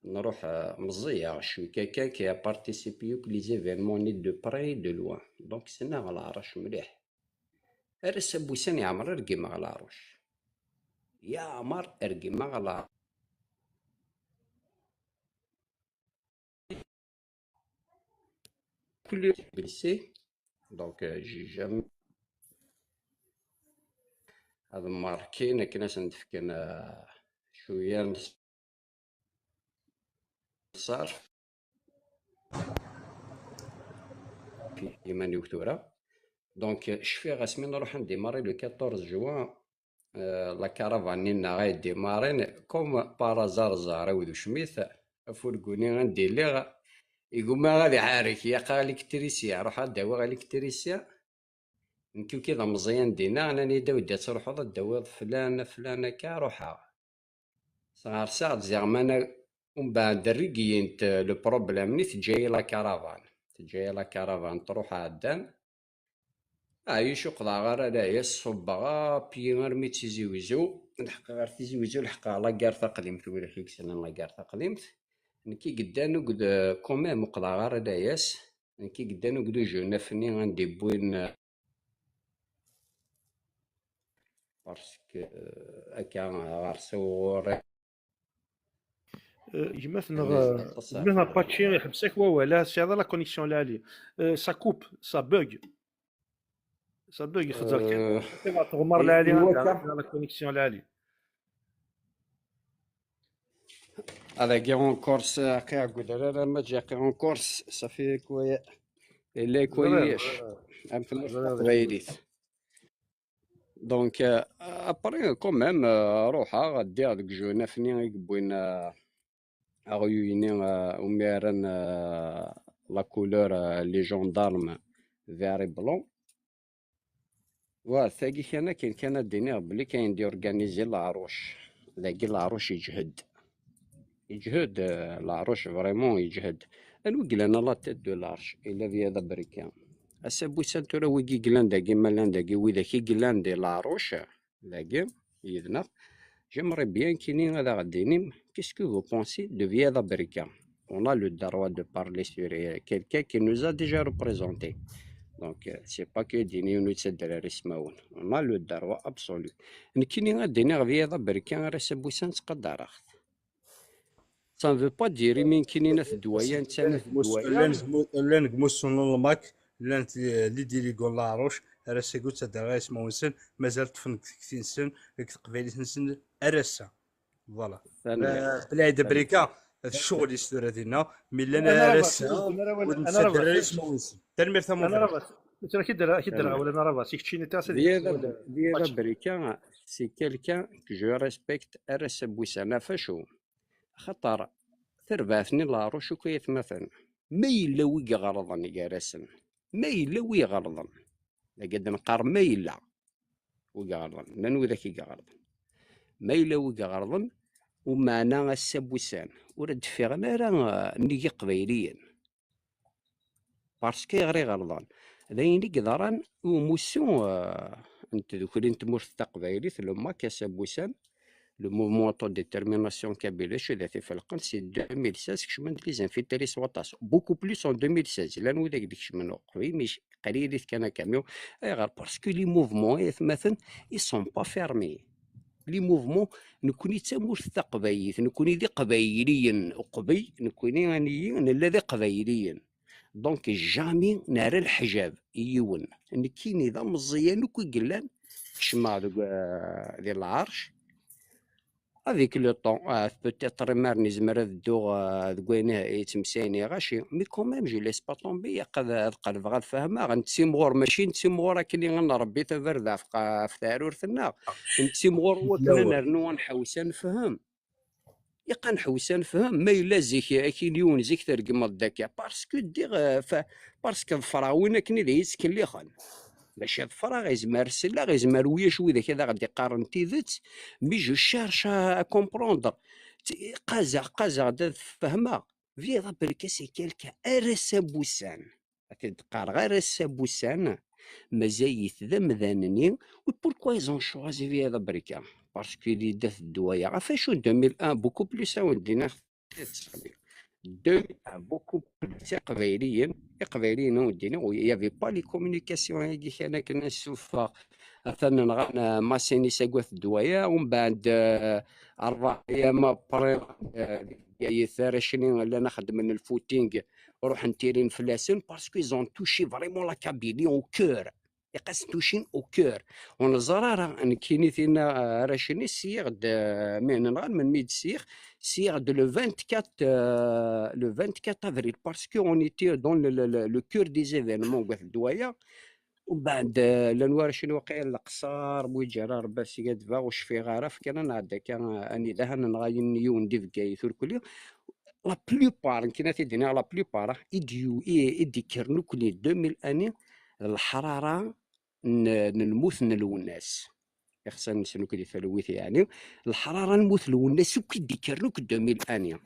nruḥ, euh, meẓẓiyeɣ cwi, quelqu'un qui a participé à tous les événements nés de près et de loin. Donc, ssneɣ Leɛrac mliḥ. Ar ass-a n wussan yeɛmer ar ggimeɣ Leɛruc. Yeɛmer ar ggimeɣ Leɛruc. Plus blessé. Donc, euh, j'ai jamais ad markin akken ad sen-d-fken, euh, cwiya n ṣṣerf. Iman-iw tura. Donc, euh, cfiɣ asmi nruḥ ad ndémarrer le quatorze juin, euh, la caravane-nni-nneɣ ay ddémarrin, comme par hasard, ẓẓher-iw d ucmit, afurgu-nni anda i lliɣ, igumma ad iḥerrek, yaqqa l'électricien, ruḥ ad d-awiɣ l'électricien. Nekk uki d ameẓyan dinna, nnan-iyi-d awi-d ad truḥeḍ ad d-tawiḍ flan, flan akka, ruḥeɣ. Sɣerseɣ-d ziɣ mana, umbeɛd rreggiyent, euh, le problème-nni, teǧǧa-yi la caravane. Teǧǧa-yi la caravane, truḥ ɛeddan. Ɛyuc ur qḍɛeɣ ara layas, ṣubbeɣ apyi armi d Tizi Wezzu. Leḥqeɣ ɣer Tizi Wezzu, leḥqeɣ la gare Taqdimt, widak i yessnen la gare Taqdimt. Nekk i yeddan akked, quand même, ur qḍɛeɣ ara layas. Nekk i yeddan akked ujenaf-nni anda i wwin, parce que, euh, akka ɣer-s ɣur-i. Euh, gma-tneɣ, euh, gma-tneɣ Patchy, iḥbes-ak wawal, ah, tesɛiḍ la connexion lɛali. Euh, ça coupe, ça bug. Ça bug, xeẓẓer kan. Euh, Tesɛiḍ tɣemmar lɛali, la connexion lɛali. Ad agi en Corse, aqi aggud ara ma ǧiqi en Corse, ça fait quoi? Yella quoi yesh? Am tmurt taqbaylit. Donc, euh, après, quand même, euh, ruḥeɣ, ddiɣ deg ujenaf-nni i yewwin, euh, aɣyul-nni, euh, umi rran, euh, la couleur, euh, les gendarmes vert et blanc. Wa, tagi kan akken kan ad d-iniɣ belli kan d-yorganizi Leɛruc. Dagi Leɛruc yeǧhed. Yeǧhed, euh, Leɛruc, vraiment yeǧhed. Anwa i yellan à la tête de l'Arche? Yella Viya d Abrika. Ass-a n wussan tura wigi i yellan dagi, ma llan dagi, widak i yellan di Leɛruc, dagi, yid-neɣ. J'aimerais bien kini ad aɣ-d-inim, qu'est-ce que vous pensez de Viya d Abrika? On a le droit de parler sur, euh, quelqu'un qui nous a déjà représenté. Donc, euh, c'est pas que d-ini yiwen ur yettadder ismawen. On a le droit absolu. Nekkini ad d-iniɣ Viya d Abrika ar ass-a n wussan ttqadareɣ-t. Ça ne veut pas dire imi nekkini nat ddwaya, netta nat ddwaya. Llan gmu-, llan gmusun n Lmak, llan t-, les délégués n Leɛruc, ar ass-agi ur ttaddareɣ ismawen-nsen, mazal ṭṭfen deg tekti-nsen, deg teqbaylit-nsen, ar ass-a. Voilà. Tanemmirt. Euh, Belɛid Abrika, d ccɣel-is tura dinna, mi llan ar ass-a, ur nettadder ara ismawen-nsen. Tanemmirt a Muḥend. Tura ki d-rreɣ, ki d-rreɣ awal, ana Ravas, i keččini ṭas ad Viya d Abrika, c'est quelqu'un que je respecte, ar ass-a n wussan, ɣef acu? Axaṭer tarbaɛt-nni n Leɛruc akk ay atmaten, ma yella wi iɣelḍen gar-asen, ma yella wi iɣelḍen, dagi ad neqqar ma yella wi iɣelḍen, llan widak i iɣelḍen, ma yella wi iɣelḍen, umeɛna ass-a n wussan ur d-ffiɣen ara, eh, nnig Iqbayliyen. Parce que ayɣer i ɣelḍen? D ayen i yeḍran i umussu, euh, n tdukli n tmurt taqbaylit, le MAK, ass-a n wussan, le mouvement autodétermination kabyle, acu d at ifelqen, c'est deux mille seize, kecmen-d les infiltrés s waṭas. Beaucoup plus en deux mille seize. Llan widak d-ikecmen uqbel, mais qlilit kan akamyun. Ayɣer? Parce que les mouvements, ay atmaten, ils sont pas fermés. Les mouvements, nekkni d tamurt taqbaylit, nekkni d iqbayliyen, uqbel, nekkni aniyi, nella d iqbayliyen. Donc, jamais nerra leḥjab i yiwen. Nekkini d ameẓẓyan akk i yellan, kecmeɣ deg, euh, di lɛerc. Avec le temps, euh, peut-être imar nezmer ad dduɣ, euh, deg wayen i, i yettmeslayen i ɣaci, mais quand même, je laisse pas tomber, yaq ad, ad qelbeɣ ad fehmeɣ. Nettimɣur, mačči nettimɣur akken i nrebbi tabarda ɣef qa-, ɣef teɛrurt-nneɣ. Nettimɣur wakken ad nernu ad nḥewwes ad nefhem. Yaq ad nḥewwes ad nefhem, ma yella zik, akin yiwen zik tergmeḍ-d akka, parce que ddiɣ, euh, fa-, parce que ḍefreɣ win akken i d iyi-ttkellixen. Maca ḍefreɣ, yezmer selleɣ, yezmer ulac widak ad aɣ-d-iqqaren tidet, mais je cherche à, à comprendre. T-, qazeɣ, qazeɣ-d ad fehmeɣ. Viya d aberka, c'est quelqu'un, ar ass-a n wussan. Ad t-id-qqareɣ, ar ass-a n wussan, mazal-it d amdan-nni. Et pourquoi ils ont choisi Viya d aberka? Parce que di dat ddwa-ya, ɣef acu deux mille un, beaucoup plus, à wen-d-iniɣ tidet, deux mille un, beaucoup plus, Iqbayliyen, Iqbayliyen, à wen-d-iniɣ, il y avait pas les communications-agi kan akken ad suffeɣ. Atan nɣan, euh, Massinis agwat ddwa-ya, umbeɛd, euh, ṛebɛa yyam après, euh, deg Bgayet, arrac-nni llan xeddmen le footing, ruḥen ttirin fell-asen, parce qu'ils ont touché vraiment la Kabylie au cœur. Iqas touché au cœur. Ur neẓra ara, nekkini tinna, euh, arrac-nni syiɣ-d, euh, mi nɣan, melmi d-syiɣ, syiɣ-d le vingt-quatre, euh, le vingt-quatre avril, parce que on était dans le, le, le, le cœur des événements, agwat ddwa-ya. Umbeɛd, eh, llan warrac-nni waqila Leqṣer, Bujara, Rebbat, Sgadba, ur cfiɣ ara, fkan ad nɛeddi akka, eh, anida ha nenɣa yin-, yiwen di Bgayet, ur kulli. La plupart, nekk ad t-id-iniɣ, la plupart, ah, i d-yu-, i, i d-ikkren ukli deux mille un, d leḥrara n, n lmut n Lwennas. Ixsan-nsen ukli talwit, yeɛni, leḥrara n lmut n Lwennas akk i d-ikkren akk deux mille un.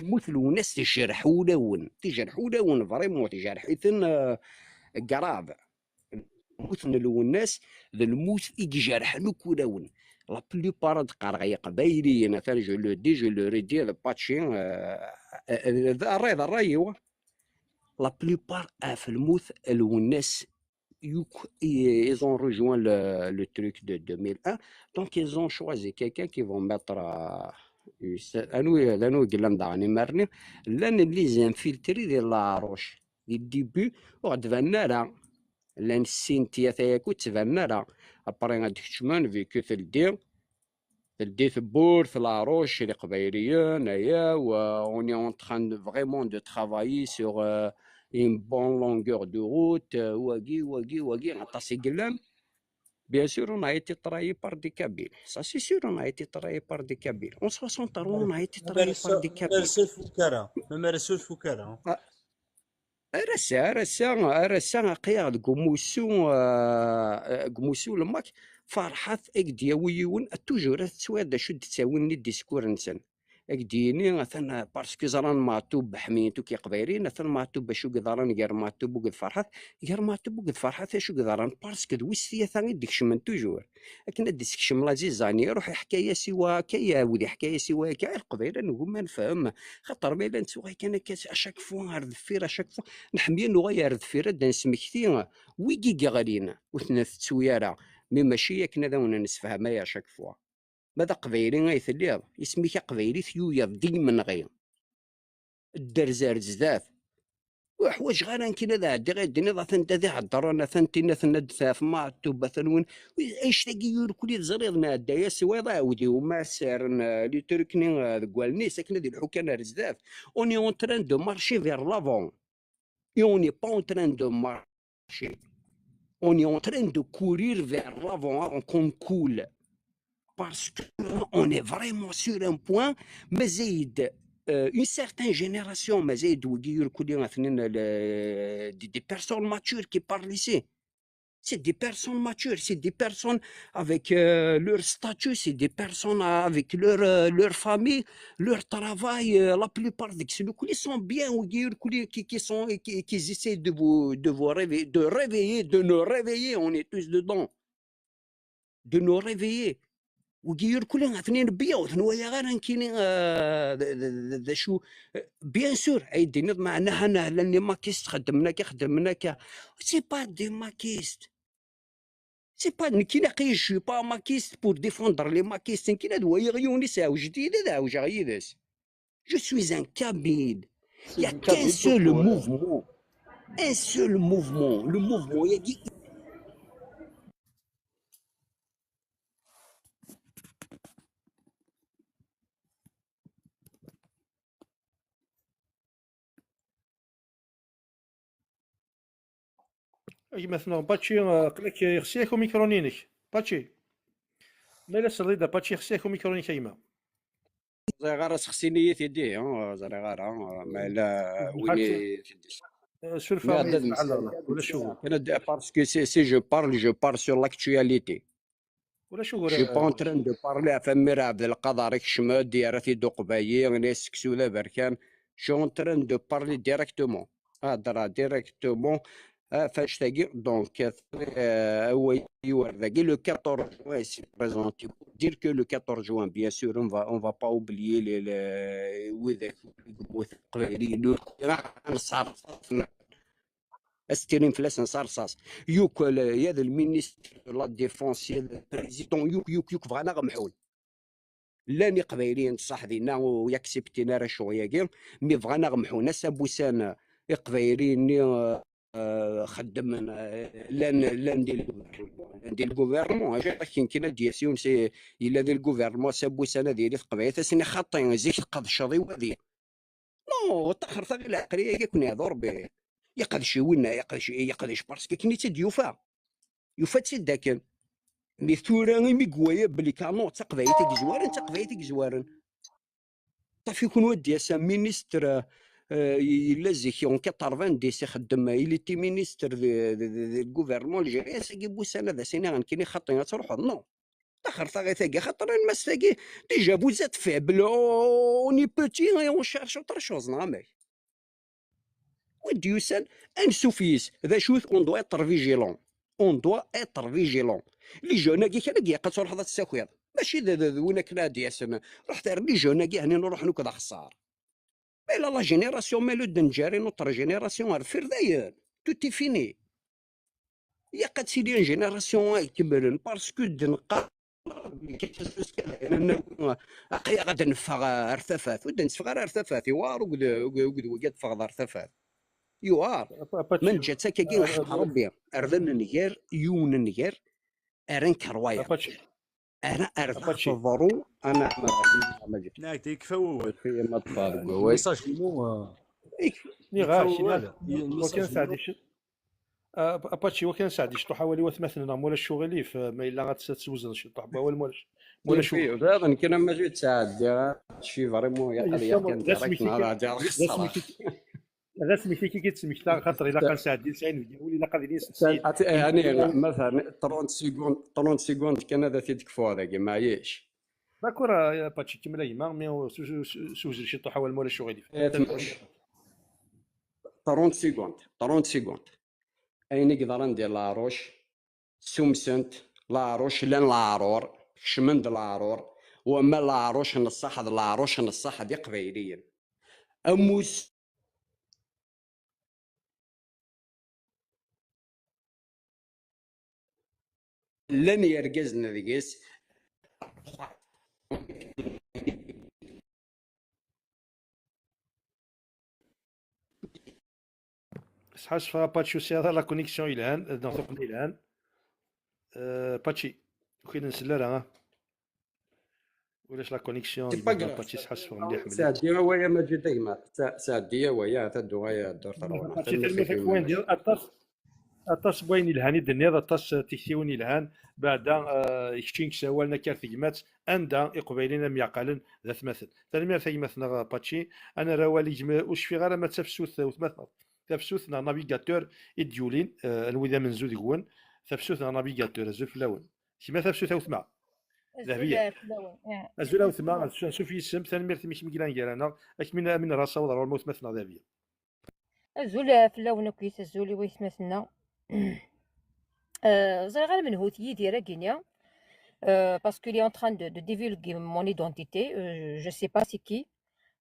Lmut n Lwennas tejreḥ ulawen, tejreḥ ulawen, vraiment, tejreḥ-iten, eh, grave. Lmut n Lwennas d lmut i ijerḥen akk ulawen. La plupart, ad qqareɣ i Iqbayliyen, atan, je le dis, je le redis, d Paci, euh, euh, d ṛṛay, d ṛṛay-iw. La plupart ɣef lmut n Lwennas, yakk, i-, ils ont rejoint le, le truc de deux mille un. Donc, ils ont choisi quelqu'un qui vont mettre, euh, anwi, d anwi yellan daɣen imar-nni? Llan les infiltrés di Laɛruc. Di début, ur ɣ-d-banen ara. Llan sin tiyata yakk ur ttbanen ara. Après, ad d-kecmen, vu que teldi, teldi tewwurt, Laɛruc, Iqbayliyen, aya, wa, on est en train de, vraiment de travailler sur, euh, une bonne longueur de route, euh, wagi, wagi, wagi, aṭas i yellan. Bien sûr, on a été trahi par des Kabyles. Ça, c'est sûr, on a été trahi par des Kabyles. En soixante-trois, on a été trahi par des Kabyles. Même à la Soufoucara. Ah, ar ass-a, ar ass-a, ar ass-a, aql-aɣ deg umussu, euh, deg umussu lemmak, Ferḥat, ad k-d-yawi yiwen, toujours ad tettwaliḍ d acu d-ttawin les discours-nsen. Ad k-d-yini, atan, parce que ẓran Meɛtub ḥemmlen-t akk Iqbayliyen, atan Meɛtub acu i yeḍran gar Meɛtub akked Ferḥat, gar Meɛtub akked Ferḥat acu i yeḍran, parce que d wis tyata i d-ikecmen toujours. Akken ad d-isekcem la zizanie, iruḥ iḥka-yas i wa akka, iɛawed iḥka-yas i wa akka, i Leqbayel ad nugem ad nefhem, xaṭer ma yella nettuɣal kan akka à chaque fois ar deffir, à chaque fois, nḥemmel ad nuɣal ar deffir, ad d-nesmekti wigi i yeɣlin, ur ten-tettu ara, mais mačči akken ad awen-nessefhem aya à chaque fois. Ma d aqbayli ay telliḍ, isem-ik aqbayli, tyuyaḍ d imenɣi. Dderz ar zdat. Ur ḥwaǧeɣ ara nekkini ad ɛeddiɣ ad d-tiniḍ atan da d iheddren, atan tin, atan ad taf Meɛtub, atan win. Annect-agi irkelli teẓriḍ, nɛedda-yas i wayeḍ aɛewdiw, ma saren, euh, les trucs-nni, euh, deg wallen-is akken ad ilḥu kan ar zdat. On est en train de marcher vers l'avant. Et on n'est pas en train de marcher. On est en train de courir vers l'avant avant qu'on coule. Parce que on est vraiment sur un point, mazal-d, euh, une certaine génération, mazal-d wigi irkelli atnin, le, des, des personnes matures qui parlent ici. C'est des personnes matures, c'est des personnes avec, euh, leur statut, c'est des personnes avec leur, euh, leur famille, leur travail. Euh, la plupart des gens qui sont bien, ou qui, qui, qui sont, qui, qui essaient de vous, de vous réveiller, de réveiller, de nous réveiller, on est tous dedans. De nous réveiller. Wigi irkelli atnin bya, ur ten-walaɣ ara nekkini, euh, d, d, d, d acu, euh, bien sûr, ay d-tiniḍ, meɛna hana llan les maquistes, xeddmen akka, xeddmen akka. C'est pas des maquistes. C'est pas, nekkini aql-i, je suis pas maquiste pour défendre les maquistes. Nekkini ad waliɣ yiwen iseɛwej-d yid-i, ad ɛewjeɣ yid-s. Je suis un Kabyle. Il y a qu'un seul mouvement. Un seul mouvement. Le mouvement, il y a dit. A gma-tneɣ Paci, eh, aql-ak yexsi-ak umikṛun-inek. Paci. Ma yella tesliḍ a Paci, yexsi-ak umikṛun-inek a gma. Ẓriɣ ara sexsin-iyi tidi, ur ẓriɣ ara, ma yella win i tidi. Eh, suref-aɣ, ma yella ad tɛelleḍ, ulac ugur. Kan ad, parce que si, si je parle, je parle sur l'actualité. Ulac ugur. Je suis pas en train de parler ɣef Amir Abdelkader ikcem-d, yerra-t-id uqbayli, nna seksu d aberkan. Je suis en train de parler directement. Heddreɣ directement, ah, ɣef annect-agi. Donc, euh, awal-iw ar dagi, le quatorze juin, il s'est présenté pour dire que le quatorze juin, bien sûr, on va, on va pas oublier les, les, widak i yemmuten, Iqbayliyen, ad s-tinim fell-asen s rrṣaṣ. Yakk, euh, ya d le ministre de la défense, ya d le président, yakk, yakk, yakk, bɣan ad ɣ-mḥun. Llan Iqbayliyen ṣṣeḥ dinna ur yakksiptin ara ccɣel-agi, mi bɣan ad ɣ-mḥun. Ass-a n wussan, Iqbayliyen-nni, euh, euh, xeddmen, euh, llan, llan di lgouvernement, llan di lgouvernement. Acu akken kan ad d-yas yiwen si, yella di lgouvernement, ass-a n wussan ad yili teqbaylit, ad s-nini xaṭi, zik tqedceḍ i wadi. Non, ṭaxret-aɣ i leɛqel-agi, ad ken-iɛḍu Rebbi. Yeqdec i winna, yeqdec, yeqdec parce que akken i tt-id-yufa. Yufa-tt-id akken. Mi tura imi yewwa belli kanon d taqbaylit i yezwaren, d taqbaylit i yezwaren. Ṭaf-iken waddi ass-a ministre, euh, yella zik en quatre-vingt-dix ixeddem, il était ministre de, de, de, de gouvernement algérien, ass-agi n wussan ad as-iniɣ nekkini xaṭi ad truḥeḍ, non. Ṭaxret-aɣ i tagi, xaṭer almas tagi, déjà vous êtes faible, on est petit et on cherche autre chose, neɣ amek? Wid d-yusan, ansuf yis, d acu-t, on doit être vigilant. On doit être vigilant. Les jeunes-agi kan ad ilaq ad truḥeḍ ad tt-takiḍ. Mačči d, d, d win akken ad d-yasen. Ruḥet ar les jeunes-agi, hnin ruḥen akk d axeṣṣar. Mais la, la génération, mais le danger, notre génération, ar deffir dayen. Tout est fini. Ilaq ad tili une génération ay ikemmlen, parce que d-neqqar aql-aɣ ad neffeɣ ar tafat, ur d-netteffeɣ ara ar tafat, yewɛer ugd-, ugd-, ugdewg ad teffɣeḍ ar tafat. Yewɛer. Apa-, apa-, ma neǧǧa-tt akkagi, ah, ḥeqq Rebbi, rdan nnger, yiwen nnger, ara nker wayeḍ. Apa-, ara, ara apaci teḍru, ana, Maǧid. Nekk, yekfa wawal. Yekfa ma teḍfer deg wawal. Message inu, ah, yek-, nniɣ-ak, yekfa wawal. Wakan sɛeddi ci-, ah, apaci, wakan sɛeddi ciṭuḥ awal i watmaten-nneɣ, ma ulac uɣilif, ah, ma yella ad tt-, ad twezneḍ ciṭuḥ n wawal, ma ulac, ma ulac uɣilif. Daɣen kan a Maǧid sɛeddi, ci vraiment, yaqal d asmi-k-, ad d-smektiɣ, xaṭer ilaq ad nesɛeddi tesɛin deg wawal, ilaq ad ilin sittin. Ati, eh, ani, مثلا trente secondes, trente secondes kan ad t-id-kfuɣ dagi, maɛyic. D'accord, euh, apaci, kemmel a gma, mais, euh, su-, su-, su-, sewzel ciṭuḥ awal ma ulac uɣilif. Eh, trente secondes, trente secondes. Ayen i yeḍran di Laɛruc, sumsen-t, Laɛruc llan leɛrur, kecmen-d leɛrur, wamma Laɛruc n ṣṣeḥ d Laɛruc n ṣṣeḥ d Iqbayliyen. Amus llan yergazen deg-s. Sḥassfeɣ a Paci, ur sɛiɣ ara la connexion yelhan, neɣ tuqqna yelhan. Euh, Paci, ur k-id-nsell ara, ah. Ulac la connexion, c'est pas grave. Paci, sḥassfeɣ mliḥ, mliḥ. Sɛeddi awal a Maǧid a gma. Sɛ-, sɛeddi awal, ya, taddu, ay, ddurt. Paci, tanemmirt-ik, aṭas, aṭas n wayen yelhan i d-tenniḍ, aṭas n tiktiwin yelhan. Beɛda, euh, kečči nekk sawalen akka ar tegmat, anda Iqbayliyen am yeɛqalen d atmaten. Tanemmirt a gma-tneɣ Paci. Ad nerr awal i gma, ur cfiɣ ara ma d tafsut, weltma-tneɣ. Tafsut neɣ navigateur i d-yulin, euh, anwa i d amenzu deg-wen? Tafsut neɣ navigateur, azul fell-awen. Kemm a tafsut a weltma. Azul Dahbiya. Fell-awen. Eh. Azul a weltma, ansuf yis-m, tanemmirt imi kem-id-yellan gar-aneɣ, akken mi n-, mi nerra asawaḍ ar ɣur-m a weltma-tneɣ Dahbiya. Azul, eh, fell-awen akkit, azul i waytmaten-nneɣ. Euh, ẓriɣ ara menhu-t Yidir-agi-nni, euh, parce qu'il est en train de, de divulguer mon identité, euh, je sais pas c'est qui.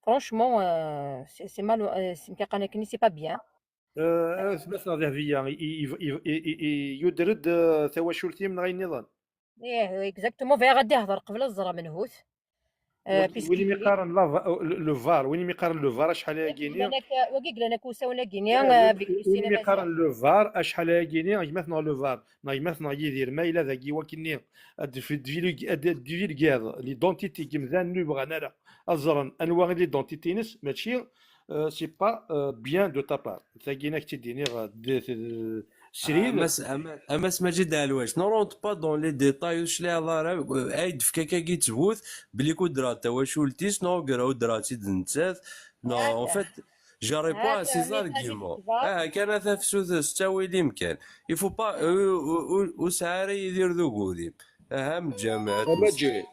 Franchement, euh, c'est, c'est mal, euh, c'est, c'est pas bien. Euh, atmaten Dahbiya, i, i, yuder-d, euh, tawacult-im neɣ ayen nniḍen? Ih, exactement, bɣiɣ ad d-ihder qbel ad ẓreɣ menhu-t. Euh, win imi qqaren la va-, le, le var, win imi qqaren le var acḥal ayagi-ni. Wagi yellan akka usawen-agi-ni, euh, win imi qqaren le var acḥal ayagi-ni, gma-tneɣ le var, neɣ gma-tneɣ Yidir, ma yella dagi wakken-nni ad d-, ad d-, divulguiḍ l'identité n yimdanen ur bɣan ara ad ẓren anwa i l'identité-ines, mačči, euh, c'est pas, euh, bien de ta part. Tagi-ni ad k-tt-id-iniɣ, euh, d-, d-, Srid. A Mass, a Ma-, a Mass Maǧid Ɛelwac, ne rentre pas dans les détails, ur tecliɛeḍ ara, ay d-tefka akkagi ttbut, belli ur d-terra tawacult-is, neɣ ur d-terra ur d-terra-tt-id nettat, neɣ, en fait, je réponds à ces arguments. Ah, kan a tafsut s ttawil-im kan. Il faut pas, ur, ur, ur, ur sɛi ara Yidir d ugudim. Aha, mǧameɛ. A Maǧid,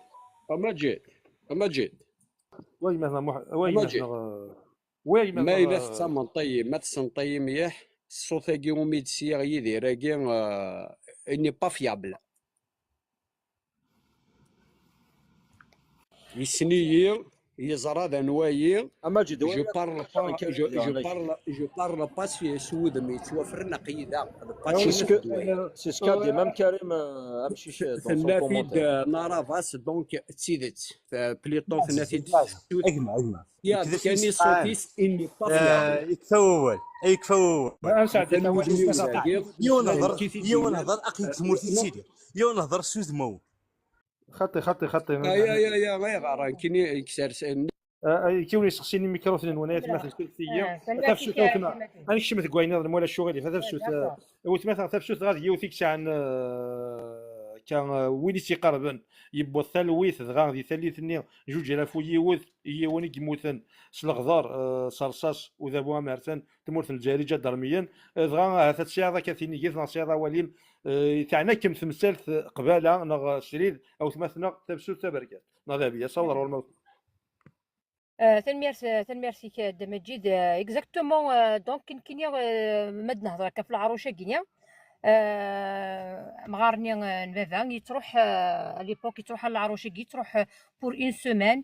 a Maǧid, a Maǧid. Wa gma-tneɣ Muḥ-, wa gma-tneɣ, euh, Oui, ma yella tettamneḍ-iyi, ma tessneḍ-iyi mliḥ, ṣṣut-agi umi d-sliɣ Yidir-agi, euh, il n'est pas fiable. Yessen-iyi, yeẓra d anwa-yi. Je parle pas, je, je parle, je parle pas s, s wudem yettwafren, aql-i da. C'est ce que, c'est ce qu'a dit même Karim, euh, amcic, dans son commentaire. Tenna-t-id, euh, Naravas, donc d tidet. Plutôt tenna-t-id s tut. Gma, gma. Ya, kani ṣṣut-is, il n'est pas fiable. Yekfa wawal, yekfa wawal. Yiwen hḍer, yiwen hḍer, aql-i deg tmurt i ttiliɣ. Yiwen hḍer s udmawen. Xaṭi, xaṭi, xaṭi. Ay, ay, ay, ay, ayɣer? Nekkini yeksers. Ay, kiwen yessexsin imikrufen-nwen, ay atmaten, tafsut, ay weltma. Ad nekcem deg wayen niḍen, wala ccɣel-ik, a tafsut. D'accord. A weltma, tafsut dɣa d yiwet i yesɛan, euh, ka, euh, win i tt-iqerben, yewweḍ talwit, dɣa di talwit-nni, juǧ alaf u yiwet, yiwen i yemmuten s leɣder, euh, s rṣas, udabu amertan, tmurt n Lezzayer iǧadermiyen, euh, dɣa ahat ad tesɛiḍ akka tinigit, neɣ tesɛiḍ awal-im, euh, teɛna-kem temsalt, euh, qbala, neɣ, euh, srid, a weltma-tneɣ, tafsut taberkat, neɣ Dahbiya, sawaḍ ɣur-m a weltma. Euh, tanemmirt, euh, tanemmirt-ik, euh, Dda Maǧid. Euh, exactement, euh, donc, nekkini, euh, ma d-nehḍer akka ɣef leɛruc-agi-nni, euh, amɣar-nni, euh, n baba, yettruḥ, euh, à l'époque, yettruḥ ɣer leɛruc-agi, yettruḥ, euh, pour une semaine.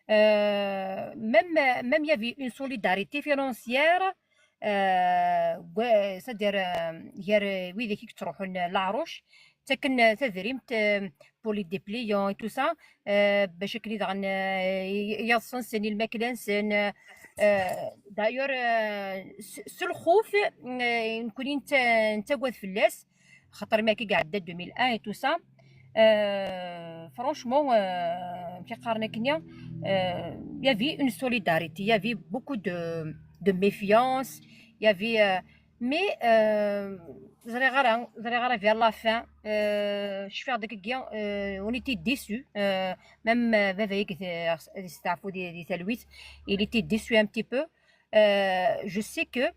Euh, même, même il y avait une solidarité financière, euh, c'est-à-dire, euh, gar, euh, widak i yettruḥun leɛruc, ttaken, euh, tadrimt, euh, pour les dépliants et tout ça, euh, bac akken i daɣen, euh, i-, i-, iḍes-nsen, i lmakla-nsen, euh, euh, d'ailleurs, euh, s-, s lxuf, euh, nekkni netta-, nettagad fell-as, xaṭer mi akka i iɛedda deux mille un et tout ça, euh, franchement, euh, amek i qqaren akken, euh, il y avait une solidarité, il y avait beaucoup de, de méfiance, il y avait, euh, mais, euh, ẓriɣ ara, ẓriɣ ara vers la fin, euh, cfiɣ deg-, euh, on était déçus, euh, même, euh, baba-agi, euh, yesteɛfu di, di talwit, il était déçu un petit peu. Euh, je sais que,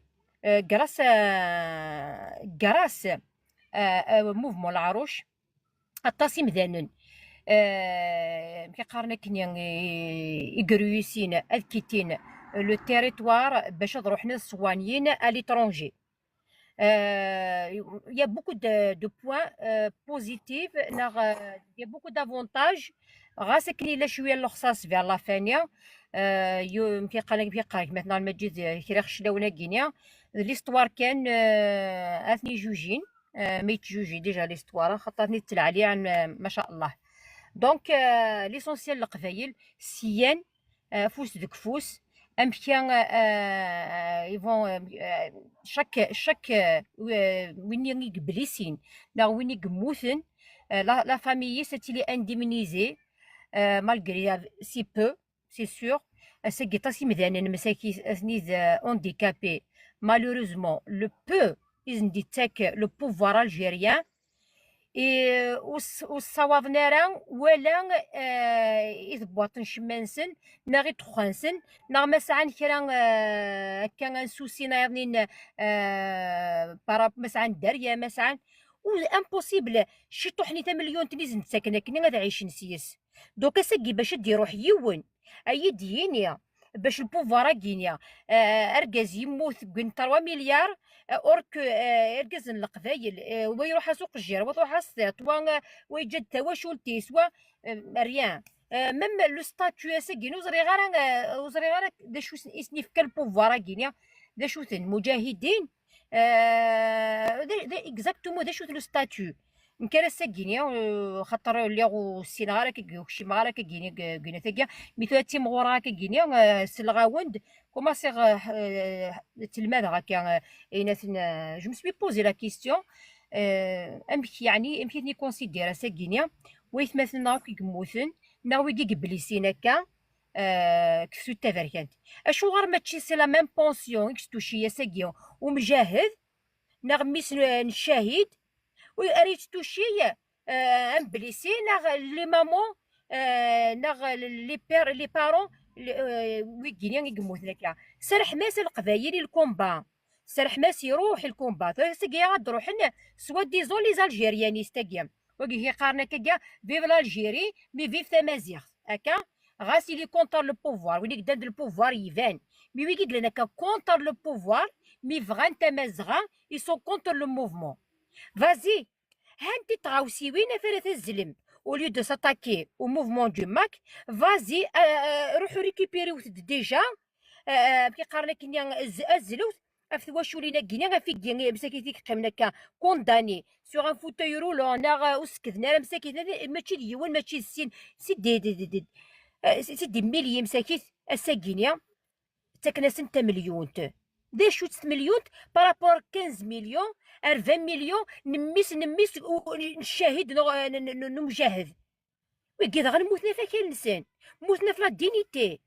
euh, grâce à, grâce à, à mouvement Larouche, aṭas imdanen, euh, amek i qqaren akken, i, i yeruyusin ad quittin le territoire bac ad ruḥen ad soignin à l'étranger. Euh, il y a beaucoup de, de points, euh, positifs, neɣ, euh, il y a beaucoup d'avantages. Ɣas akken yella cwiya n lexṣaṣ vers la fin-nni, euh, yu-, amek i qqaren, amek i qqaren gma-tneɣ Lmaǧid, euh, kra ixeclawen-agi-nni, d l'histoire kan, euh, ad ten-ijujin, euh, ma yettjuji déjà l'histoire, xaṭer ad ten-id-ttleɛliɛen, euh, ma sha Allah. Donc, euh, l'essentiel, Leqbayel, syan, euh, afus deg ufus, amek, euh, euh, ils vont, euh, euh, chaque, chaque, euh, euh, win i yeblisin, neɣ win i yemmuten, euh, la, la famille-is ad tili indemnisée, euh, malgré si peu, c'est sûr. Ass-agi aṭas imdanen, msakit, atni d, euh, handicapés. Malheureusement, le peu i sen-d-yettak le pouvoir algérien, i, ur s-, ur ssawaḍen ara wala, eh, i tebwaṭ n ccemma-nsen, neɣ i ddexxan-nsen, neɣ ma sɛan kra, eh, akka ansusi nniḍen, eh, par rap-, ma sɛan dderya, ma sɛan, u impossible, ciṭuḥ-nni tamelyunt-nni i sen-d-ttaken akken ad ɛicen s-yes. Donc ass-agi bac ad d-iruḥ yiwen, ad yi-d-yini, bac le pouvoir-agi-nni, eh, argaz yemmut deg trois milliards, eh, or que, eh, argaz n Leqbayel, eh, wa iruḥ-as uqejjir, wa tṛuḥ-as tiṭ, wa, eh, wa yeǧǧa-d tawacult-is, wa, eh, rien. Eh, même le statut ass-agi, ur ẓriɣ ara, eh, ur ẓriɣ ara d acu i sen-, i sen-ifka le pouvoir-agi-nni, d acu-ten, muǧahidin, eh, d, d, exactement, d acu-t le statut. Nekk ar ass-agi-nni, eh, xaṭer lliɣ ur ssineɣ ara, ur kcimeɣ ara akkagi-nni deg, deg unafag-a. Mi tura ttimɣureɣ akkagi-nni, eh, selleɣ-awen-d, kumaṣiɣ, eh, eh, ttelmadeɣ akka, eh, ayen aten, eh, je me suis posé la question, eh, amek, yeɛni, amek i ten-ikonsidira ass-agi-nni, waytmaten-nneɣ akk i yemmuten, neɣ wigi i yeblisin akka, eh, deg tefsut taberkant. Acuɣer mačči c'est la même pension i yestuci ass-agi umjahed, neɣ mmi-s n, n ccahid, u-, ara yestuci, eh, amblisi, neɣ les mamans, eh, neɣ les pères, les parents, les, eh, wigi-nni i yemmuten akka. Serḥem-as a Leqbayel i lkumba. Serḥem-as iruḥ i lkumba. Tura seg-a ad d-ruḥen soi-disant les Algérianistes-agi. Wagi i qqaren akka, vive l'Algérie, mais vive tamaziɣt. Akka, ɣas il est contre le pouvoir, win i yeddan d le pouvoir iban. Mais wigi i yellan akka contre le pouvoir, mi bɣan tamazɣa, ils sont contre le mouvement. Vas-y, hanti tɣawsiwin afara tazzlem, au lieu de s'attaquer au mouvement du MAK, vas-y, euh, euh, ruḥ récupérer-t déjà, euh, euh, amek i qqaren akkenni, az- azlewt ɣef twaculin-agi, ɣef igi, msakit i yeqqimen akka, condamné, sur un fauteuil roulant, neɣ, euh, ur sekden ara msakit, mačči d yiwen, mačči d sin, si d, d, d, d, euh, si d mil yimsakit, ass-agi-ni, ttaken-asen tamelyunt. D acu-tt tmelyunt par rapport quinze millions, أربعين millions n mmi-s, n mmi-s, u-, n ccahid, n, n, n, n umjahed? Wigi daɣen mmuten ɣef akal-nsen, mmuten ɣef la dignité.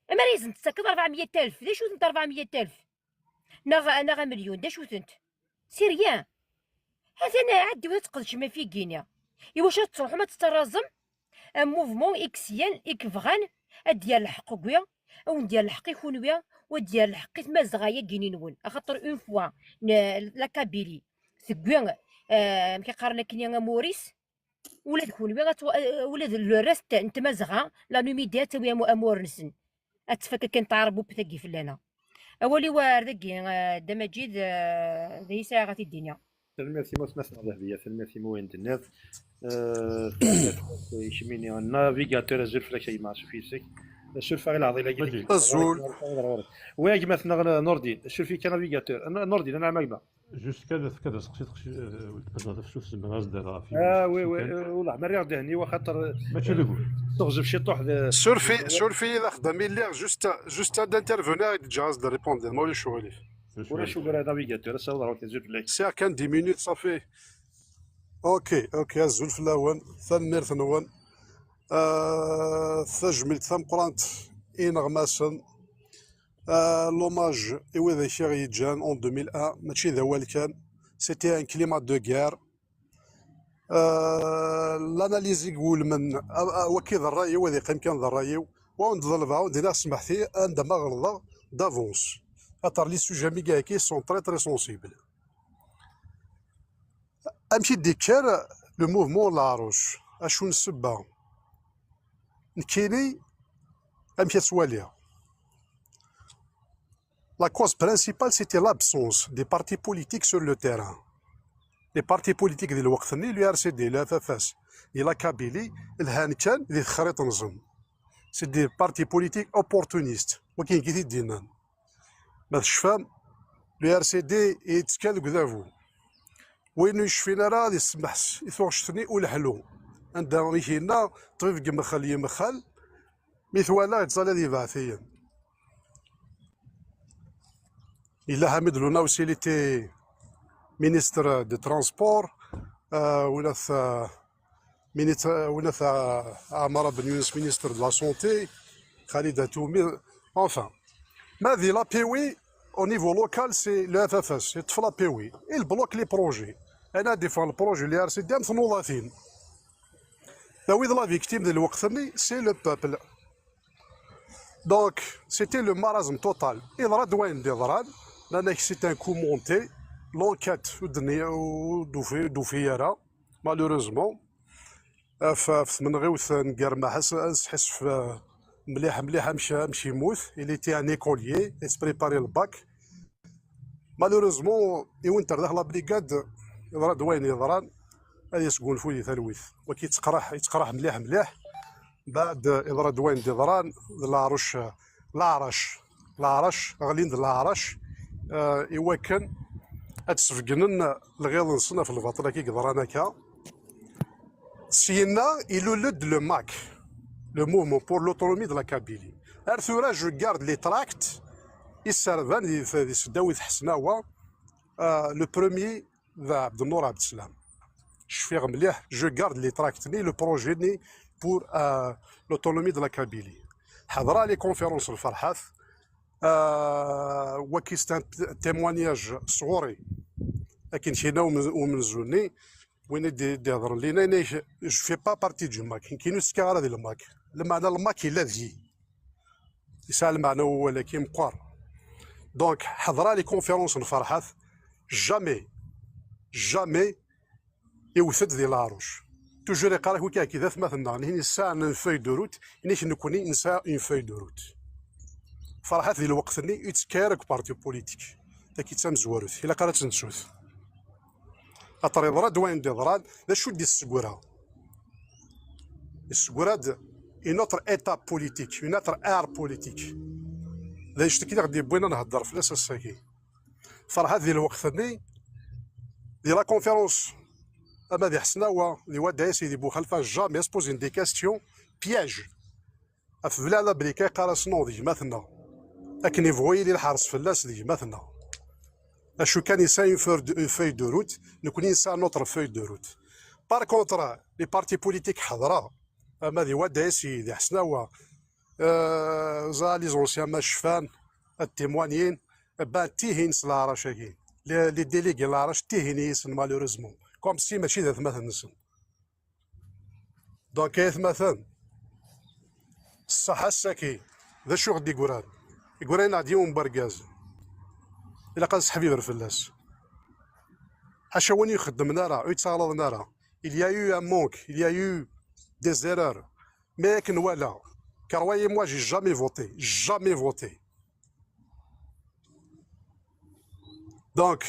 Amar i sen-tettakeḍ أربعمية ألف, d acu-tent أربعمية ألف? Neɣ, neɣ amelyun, d acu-tent? C'est rien. Atan ɛeddiw ad tqedcem ɣef igi-ni. Iwacu ad truḥem ad tettarraẓem un mouvement i yeslan, i yebɣan ad d-yerr lḥeqq deg-i, ad wen-d-yerr lḥeqq i kunwi, u ad d-yerr lḥeqq i tmazɣa-agi-nwen. Axaṭer une fois n-, la Kabylie tegwi, euh, amek i qqaren akkenni, amur-is, ula d kunwi, ad twa-, ula d le reste n tmazɣa, la Numidie, ad tawi amu-, amur-nsen. Ad tfak akken taɛerbubt-agi fell-aneɣ. Awal-iw ar dagi, eh, Dda Maǧid, eh, d ayi sɛiɣ ad t-id-iniɣ. Tanemmirt i mutma-tneɣ Dehbiya, tanemmirt i wayen d-tenniḍ. Eh, tanemmirt i kemmini, navigateur, azul fell-ak a gma, asuf yis-k. Suref-aɣ i leɛḍil-agi. Maǧid. Azul. Wa a gma-tneɣ Nordin, suref-ik a navigateur. N-, Nordin, anɛam a gma. Juste kan, kan ad seqsi, seqsi, eh, weltma-tneɣ Tafsut, tzemreḍ ad s-d-rreḍ ɣef yiwet. Ah, oui, oui, kan. Eh, wellah, ma rriɣ ddehn-iw, axaṭer, mačči d ugur. Teɣzef ciṭuḥ d. Surfi, surfi d axeddam i lliɣ, juste, juste ad intervenir i d-ǧǧiɣ ad s-d-répondre, ma ulac uɣilif. Ulac ugur a navigateur, ass-a ad ṛuḥ azul fell-ak. Sɛiɣ kan dix minutes, ça fait. Ok, ok, azul fell-awen, tanemmirt-nwen. Euh, tajmilt tameqqrant i ineɣmasen. Euh, l'hommage i widak i ɣ-yeǧǧan en deux mille un, mačči d awal kan. C'était un climat de guerre. Euh, l'analyse i iwulmen, a, a, waki d ṛṛay-iw, ad yeqqim kan d ṛṛay-iw. Wa wen-d-ḍelbeɣ, wen-d-iniɣ smeḥt-iyi, anda ma ɣelḍeɣ, d'avance. Axaṭer les sujets mi gayaki sont très, très sensibles. Amek i d-ikker le mouvement Laɛruc? Acu n ssebba? Nekkini, amek ad twaliɣ? La cause principale, c'était l'absence des partis politiques sur le terrain. Les partis politiques di lweqt-nni, l'U R C D, le F F S, di la Kabylie, lhan kan di texriṭ-nsen. C'est des partis politiques opportunistes. Wakin i t-id-yennan. Ma tecfam, le R C D yettkel deg udabu. Win ur yecfin ara ad yessemmeḥ s, i tuɣect-nni uleḥlu. Anda i k-yenna, ṭṭbib deg yemxel yemxel, mi twala yettẓalla d yebɛtiyen. Yella Ḥamid Luna aussi, il était ministre de transport, euh, win at, euh, Minit-, win at, euh, Amara Ben Younes, ministre de la Santé, Khalid Atoumi, enfin. Ma di la P W, au niveau local, c'est le F F S, yeṭṭef la P W. Il bloque les projets. Ana ad d-iffeɣ le projet n l'U R C D am tnuḍatin. Tawi d la victime di lweqt-nni, c'est le peuple. Donc, c'était le marasme total. Yeḍra-d wayen d-yeḍran, nnan-ak c'est un coup monté, l'enquête ur d-, ur d-tufi, ur d-tufi ara, malheureusement. Ɣef, ɣef tmenɣiwt n Germaḥ, ad s-, ad nesḥissef, eh, mliḥ, mliḥ amek, amek yemmut. Il était un écolier, yettprépari le bac. Malheureusement, i winter daxel la brigade, yeḍra-d wayen yeḍran, ad yesgunfu di talwit. Waki yettqraḥ, yettqraḥ mliḥ, mliḥ. Mbeɛd, yeḍra-d wayen d-yeḍran, d Laɛruc, Laɛrac, Laɛrac, ɣlin-d Laɛrac, eh, i wakken ad d-sbeggnen lɣiḍ-nsen ɣef lbaṭel-agi yeḍran akka. Syenna, ilul-d le MAK, le Mouvement pour l'Autonomie de la Kabylie. Ar tura, je garde les tracts, isserban di, di tesdawit Ḥesnawa, euh, le premier d Ɛebdennur Ɛebdeslam. Cfiɣ mliḥ, je garde les tracts-nni, le projet-nni pour, euh, l'autonomie de la Kabylie. Ḥeḍreɣ les conférences n Ferḥat, euh, waki c'est un t-, témoignage sɣur-i. Akken kina umen-, umenzu-nni, win i d-, d-ihedren lina, yenna-k, je fais pas partie du MAK, nekkini ur ttekkaɣ ara di le MAK. Lameɛna le MAK yella deg-i. Yesɛa lmeɛna wawal-agi meqqar. Donc, ḥeḍreɣ les conférences n Ferḥat, jamais, jamais iwet-d di Laɛruc. Toujours iqqar-ak, wiki, d atmaten-nneɣ, nihin sɛan une feuille de route, yenna-k nekkni nesɛa une feuille de route. Ferḥat di lweqt-nni ur yettekka ara deg parti politik. Tagi d tamezwarut, ilaq ara tt-nettut. Xaṭer yeḍra-d wayen d-yeḍran, d acu i d-yessegra? Yessegra-d une autre étape politique, une autre ère politique. D annect-agi i ɣ-d-yewwin ad nhedder fell-as ass-agi. Ferḥat di lweqt-nni, di la conférence, ama di Ḥesnawa, di Wad Ɛisi, di Buxalfa, jamais se poser des questions pièges. Ɣef bla la brika yeqqar-as non d gma-tneɣ. Akken yebɣu yili lḥers fell-as d gma-tneɣ. Acu kan, yesɛa une feuille de, une feuille de route, nekkni nesɛa notre feuille de route. Par contre, les partis politiques ḥeḍreɣ, ama di Wad Ɛisi, di Ḥesnawa, euh, ẓa les anciens ma cfan, ad témoignin, ben tihin s leɛrac-agi. Les, les délégués n leɛrac tihin i yisen malheureusement. Comme si mačči d atmaten-nsen. Donc, ay atmaten, ṣṣeḥ ass-agi, d acu i ɣ-d-yeggran? Yeggran-aɣ-d yiwen n wergaz. Ilaq ad seḥbiber fell-as. Ḥaca win ixeddmen ara, ur yettaɣlaḍen ara. Il y a eu un manque, il y a eu des erreurs. Mais akken wala, croyez-moi, j'ai jamais voté, jamais voté. Donc,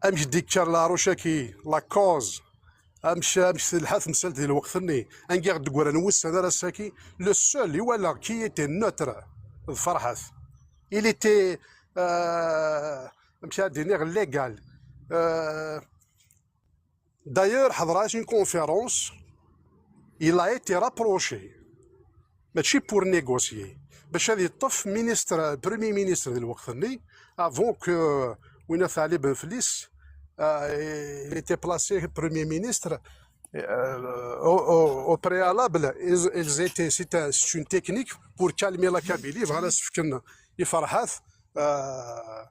amek d-yekker leɛruc-agi, la cause, amek, amek telḥa temsalt di lweqt-nni, anga ɣ-d-ggran wussan ar ass-agi, le seul i walaɣ qui était neutre d Ferḥat. Il était, euh, amek ad d-iniɣ, légal. Euh, d'ailleurs, ḥeḍreɣ une conférence, il a été rapproché. Mačči pour négocier. Bac ad yeṭṭef ministre, premier ministre di lweqt-nni, avant que Ouinata Ali Ben Fliss, euh, il était placé premier ministre, euh, au, au, au préalable, ils, ils étaient, c'est un, c'est une technique pour calmer la Kabylie, bɣan ad s-fken i Ferḥat, euh,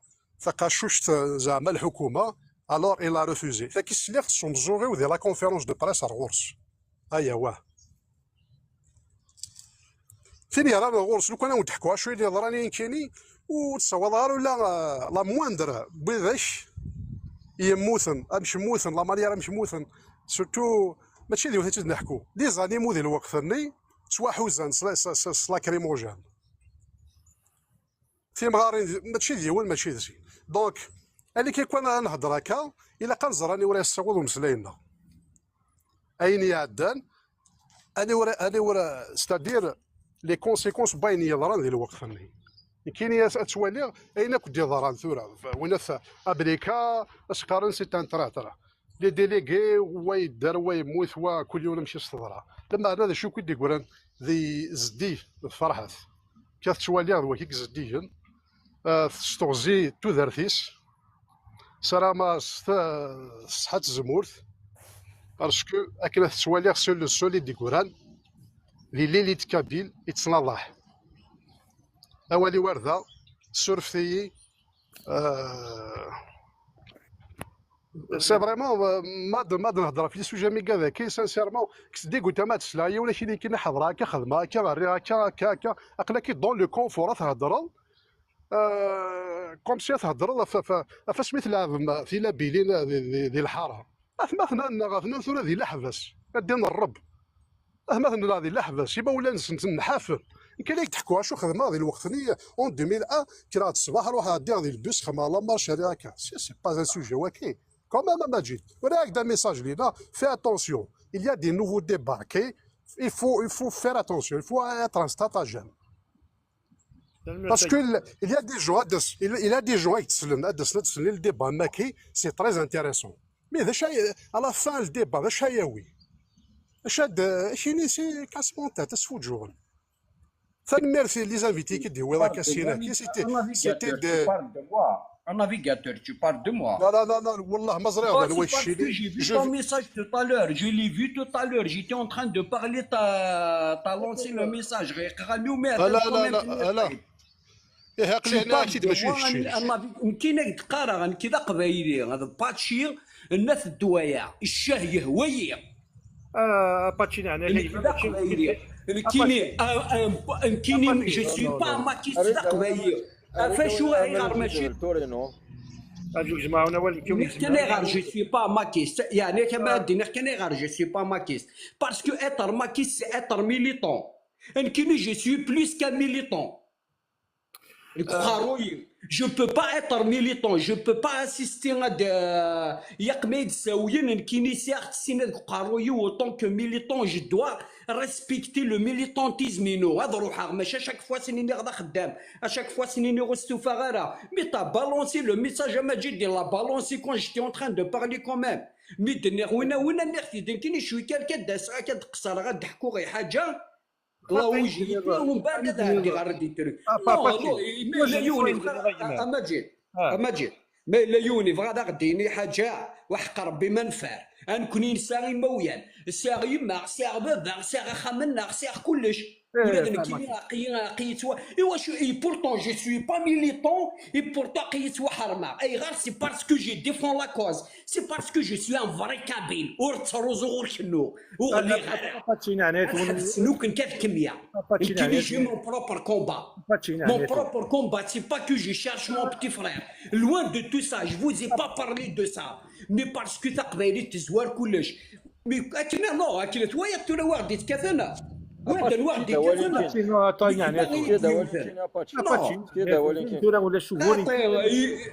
taqacuct, zeɛma lḥukuma, alors il a refusé. Tagi sliɣ-tt s umeẓẓuɣ-iw di la conférence de presse ar ɣur-s. Aya wah. Tin yerran ar ɣur-s, lukan ad wen-d-ḥkuɣ acu i d-yeḍran i nekkini, ur tessawaḍ ara ula, euh, la moindre n widak yemmuten, amek mmuten, la manière amek mmuten, surtout, mačči d yiwet i tt-id-neḥku. Les animaux di lweqt-nni ttwaḥuzan s la, s, s, s lacrymogène. Timɣarin, mačči d yiwen, mačči d sin. Donc, alikay kan ad nehder akka, ilaq ad nẓer aniwer ara yessaweḍ umeslay-nneɣ. Ayen iɛeddan, aniwer, aniwer, c'est-à-dire les conséquences n wayen yeḍran di lweqt-nni. Nekkini ad, ad ttwaliɣ ayen akk d-yeḍran tura. Win at Abrika, as-qqaren c'est un traître. Les délégués, wa yedder, wa yemmut, wa kul yiwen amek i s-teḍra. Lameɛna d acu akk i d-yeggran di zeddig d Ferḥat. Akka tettwaliɣ d wagi i izeddigen, euh, s teɣzi n tudert-is, sarameɣ s t-, s ṣṣeḥḥa n tzemmurt, parce que akken ad tettwaliɣ, c'est le seul i d-yeggran di l'élite kabyle i yettnaḍaḥ. Awal-iw ar da, surfet-iyi, euh, c'est vraiment, euh, ma d-, ma d-nehder ɣef les sujets méga daki, sincèrement, kkes-d igutta ma d-sleɣ yiwen akini kini ḥeḍreɣ akka, xedmeɣ akka, rriɣ akka, akka, akka, aql-ak-id dans le confort, ad theddreḍ, euh, comme si ad theddreḍ ɣef, ɣef, ɣef asmi tleɛbem tilabilin di, di, di lḥara. Atmaten-a nneɣ atnan tura di leḥbas, ad d-in Ṛṛebb. Atmaten-nneɣ di leḥbas, imawlan-nsen nḥafen. Nekk la k-d-ḥkuɣ acu xedmeɣ di lweqt-nni, en deux mille un, kkreɣ-d ṣṣbeḥ, ruḥeɣ ɛeddiɣ di lbus, xedmeɣ la marche, rriɣ akka. C'est, c'est pas un sujet waki. Quand même, a Maǧid, uriɣ-ak-d un message lina, fais attention. Il y a des nouveaux débarqués. Il faut, il faut faire attention. Il faut être un stratagème. Parce que il, il y a des gens, ad d-as-, il, il y a des gens i yetteslen, ad d-asen ad d-slen i le débat am waki, c'est très intéressant. Mais d acu ay, à la fin, le débat, d acu ay yawi? D acu ad, akini, c'est cassement de tête, asfuǧǧuɣen. Tanemmirt i les invités i k-id-yewwiḍ akka syin-agi, c'était, c'était de, Un navigateur, tu parles de moi. Non, non, non, non, wallah, ma ẓriɣ d anwa i k-ccin. J'ai vu ton message tout à l'heure. Je l'ai vu tout à l'heure. J'étais en train de parler, t'as, t'as lancé le message. Ah, là, là, là, là. Ih, aql-i hna, ak-id mačči d kečč. Nekkini ak-d-qqareɣ, nekk d aqbayli, d Patchi n At Ddwaya. Ccah yehwa-yi. Ah, Patchi, nekkini d aqbayli. Nekkini, nekkini, je suis pas makiste, d aqbayli. Ɣef acu ayɣer mačči? Nekk kan ayɣer je suis pas makiste, yeɛni kama ad d-iniɣ kan ayɣer je suis pas makiste. Parce que être makiste, c'est être militant. Nekkini, je suis plus qu'un militant. Deg uqerruy-iw. Je peux pas être militant, je peux pas assister à des, euh, yaq ma yi-d-sawlen, nekkini sɛiɣ tissin deg uqerruy-iw, autant que militant, je dois respecter le militantisme-inu. Ad ruḥeɣ, maca chaque fois s-nniɣ d axeddam, à chaque fois s-nniɣ ur stufaɣ ara. Mais t'as balancé le message à Majid, il l'a balancé quand j'étais en train de parler quand même. Mi d-nniɣ winna, winna, nniɣ-t-id nekkini, cwi kan, kan d-aseɣ, kan d-qeṣreɣ, ad d-ḥkuɣ i ḥaǧa. Là où j'étais, ومن بعد هذا عندي غير des trucs. Ah, pas, non, pas non, mais la Yuni, a Majid, a Majid. Mais la Yuni, bɣa ad aɣ-d-yini ḥaǧa, وحق ربي ما نفار. Nekkni nesɛa imawlan, sɛiɣ yemma, sɛiɣ baba, sɛiɣ axxam-nneɣ, sɛiɣ kullec. Ula d nekkini aql-i, aql-i yettwa-, iwacu, et pourtant je suis pas militant, et pourtant aql-i yettwaḥermeɣ. Ayɣer? C'est parce que je défends la cause. C'est parce que je suis un vrai kabyle. Ur ttruẓuɣ, ur kennuɣ. Ur ɣliɣ ara. Ad ḥebsen ukken kan kemmya. Nekkini, j'ai mon propre combat. Mon propre combat, c'est pas que je cherche mon petit frère. Loin de tout ça, je vous ai pas parlé de ça. Mais parce que taqbaylit tezwar kullec. Mais akken, non, akken twayeḍ tura wa ɣ-d-yettkatan. Wa d wa ɣ-d-yettkatan. Tura ulac ugur.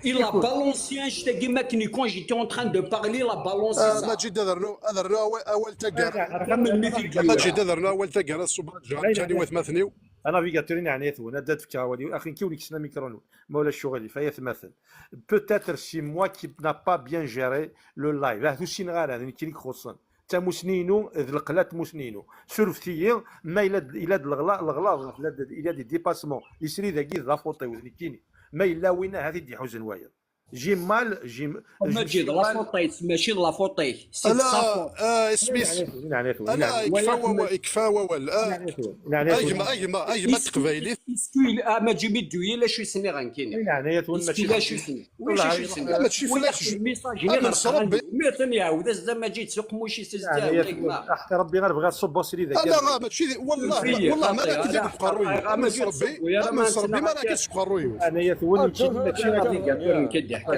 Il a balancé annect-agi, ma akken, quand j'étais en train de parler, il a balancé ça. Majid, ad rnuɣ, ad rnuɣ awal, awal taggara. Majid, ad rnuɣ awal taggara, ṣṣuba, ǧǧan, ǧǧan i watmaten-iw. Anavigateur-inu, ɛni ad d-fkeɣ awal-iw, axi nekk ur kksen amikru-nwen, ma ulac ccɣel-ik, ay atmaten. Peut-être c'est moi qui n'a pas bien géré le live. Ah, ur ssineɣ ara, d nekk i ixuṣṣen. D tamusni-inu, d leqla n tmusni-inu. Surfet-iyi, ma yella d, yella d leɣla-, leɣlaḍ, yella d, yella d dépassement. Isri dagi d la faute-iw, d nekkini. Ma yella win ahat i d-iḥuzen wayeḍ. J'ai mal, j'ai m-, Maǧid, la faute-ik, mačči d la faute-ik. C'est de sa faute. Ah, isem-is. Ala, ikfa wawal, ikfa wawal. Ah. A gma, a gma, a gma teqbaylit. Est-ce que, ah, Maǧid, mi d-yuyi, la chute-nni ɣer nekkini. Est-ce que la chute-nni? Ulac acu i s-nniɣ. Mačči fell-ak. Amen s Rebbi. Mi atan iɛawed-as-d a Maǧid s uqemmuc-is azekka, a gma. Ḥeqq Rebbi, ar bɣiɣ ad ṣubbeɣ srid-agi. Ala, mačči, wallah, wallah, ma ara k-id-iqerruy. Amen s Rebbi, amen s Rebbi, ma ara k-id-iqerruy. Ana yat-wen, mačči, mačči. Ana,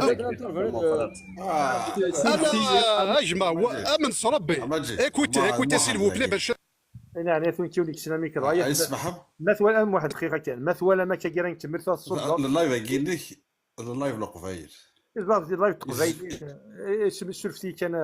a gma, amen s Rebbi. Écoutez, écoutez, s'il vous plaît, bac. Ana yat-wen, kiwni ksina mikra. Ma twala, am Muḥend, dqiqa kan. Ma twalam akka gira nkemmel tura tṣubbeḍ. Live-agi-inek. Live n Leqbayel. Live n Leqbayel. Surfet-iyi kan, a,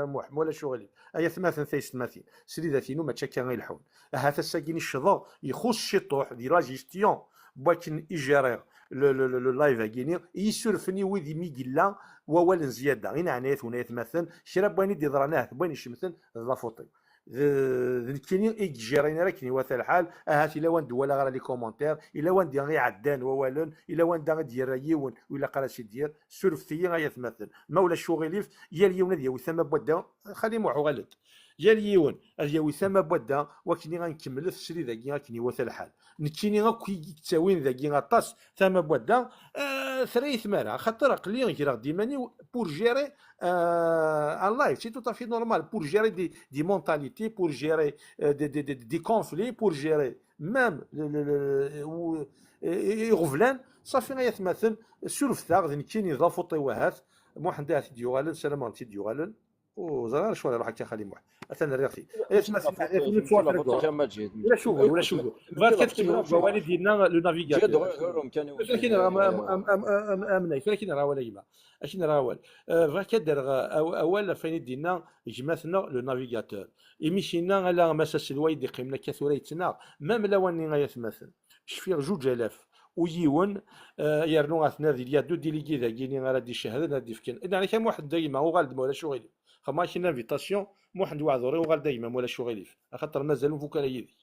a Muḥ, ma ulac uɣilif. Ay atmaten, taysetmatin. Slidat-inu, mačči akka i leḥḥun. Ahat ass-agi-ni ccḍeɣ, ixuṣṣ ciṭuḥ di la gestion n wakken i jariɣ le, le, le, le live-agi-ni, i yi-surfen i wid imi yella wawal n zzyada. I neɛnaya-twen, ay atmaten, kra n wayen i d-yeḍran ahat n wayen icemten d la faute-iw. D, d nekkini i yejjirin ara akken iwata lḥal, ahat ila wanda ur walaɣ ara les commentaires, ila wanda i ɛeddan wawalen, ila wanda i d-yerra yiwen ur ilaq ara s-id-yerr, surfet-iyi ay atmaten. Ma ulac uɣilif, yal yiwen ad yawi tama n wadda, Xali Muḥ uɣal-d. Yal yiwen ad yawi tama n wadda, wakken i nkemmlet srid-agi akken iwata lḥal. Nekkini akk i yettawin dagi aṭas tama n wadda, eh, tra-yi tmara, axaṭer aql-i greɣ-d iman-iw pour gérer, euh, un live, c'est tout à fait normal, pour gérer des, des mentalités, pour gérer, euh, des, des, des, des conflits, pour gérer même le, le, le, le, ou, euh, iɣeblan, ṣafi ay atmaten, surfet-aɣ, d nekkini d la faute-iw ahat, Muḥend ahat i d-yuɣalen, ssarameɣ d nekkini i d-yuɣalen. Ur ẓriɣ ara acu ara iruḥ akka Xali Muḥ. Atan rriɣ-t-id. Ay atmaten, ulac ugur, ulac ugur. Bɣiɣ kan ad kemmleɣ deg wawal i d-yenna le navigateur. Tura kan am, am, am, am, am, am, am, tura kan awal a gma. Akken ara awal. Eh, bɣiɣ kan ad d-rreɣ, eh, aw-, awal ɣef wayen i d-yenna gma-tneɣ le navigateur. Imi k-yenna ala Mass Aselway i d-iqqimen akka tura yettnaɣ. Même lawan-nni ay atmaten. Cfiɣ juǧ alaf u yiwen, eh, yernu aten-a, il y a deux délégués dagi-ni ara d-icehden, ara d-ifken. Neɛni kan Muḥend a gma, uɣal-d ma ulac uɣilif. Xedmeɣ-ak une invitation, Muḥend Waɛduri, uɣal-d a gma ma ulac uɣilif. Axaṭer mazal ur nfuk ara yid-k.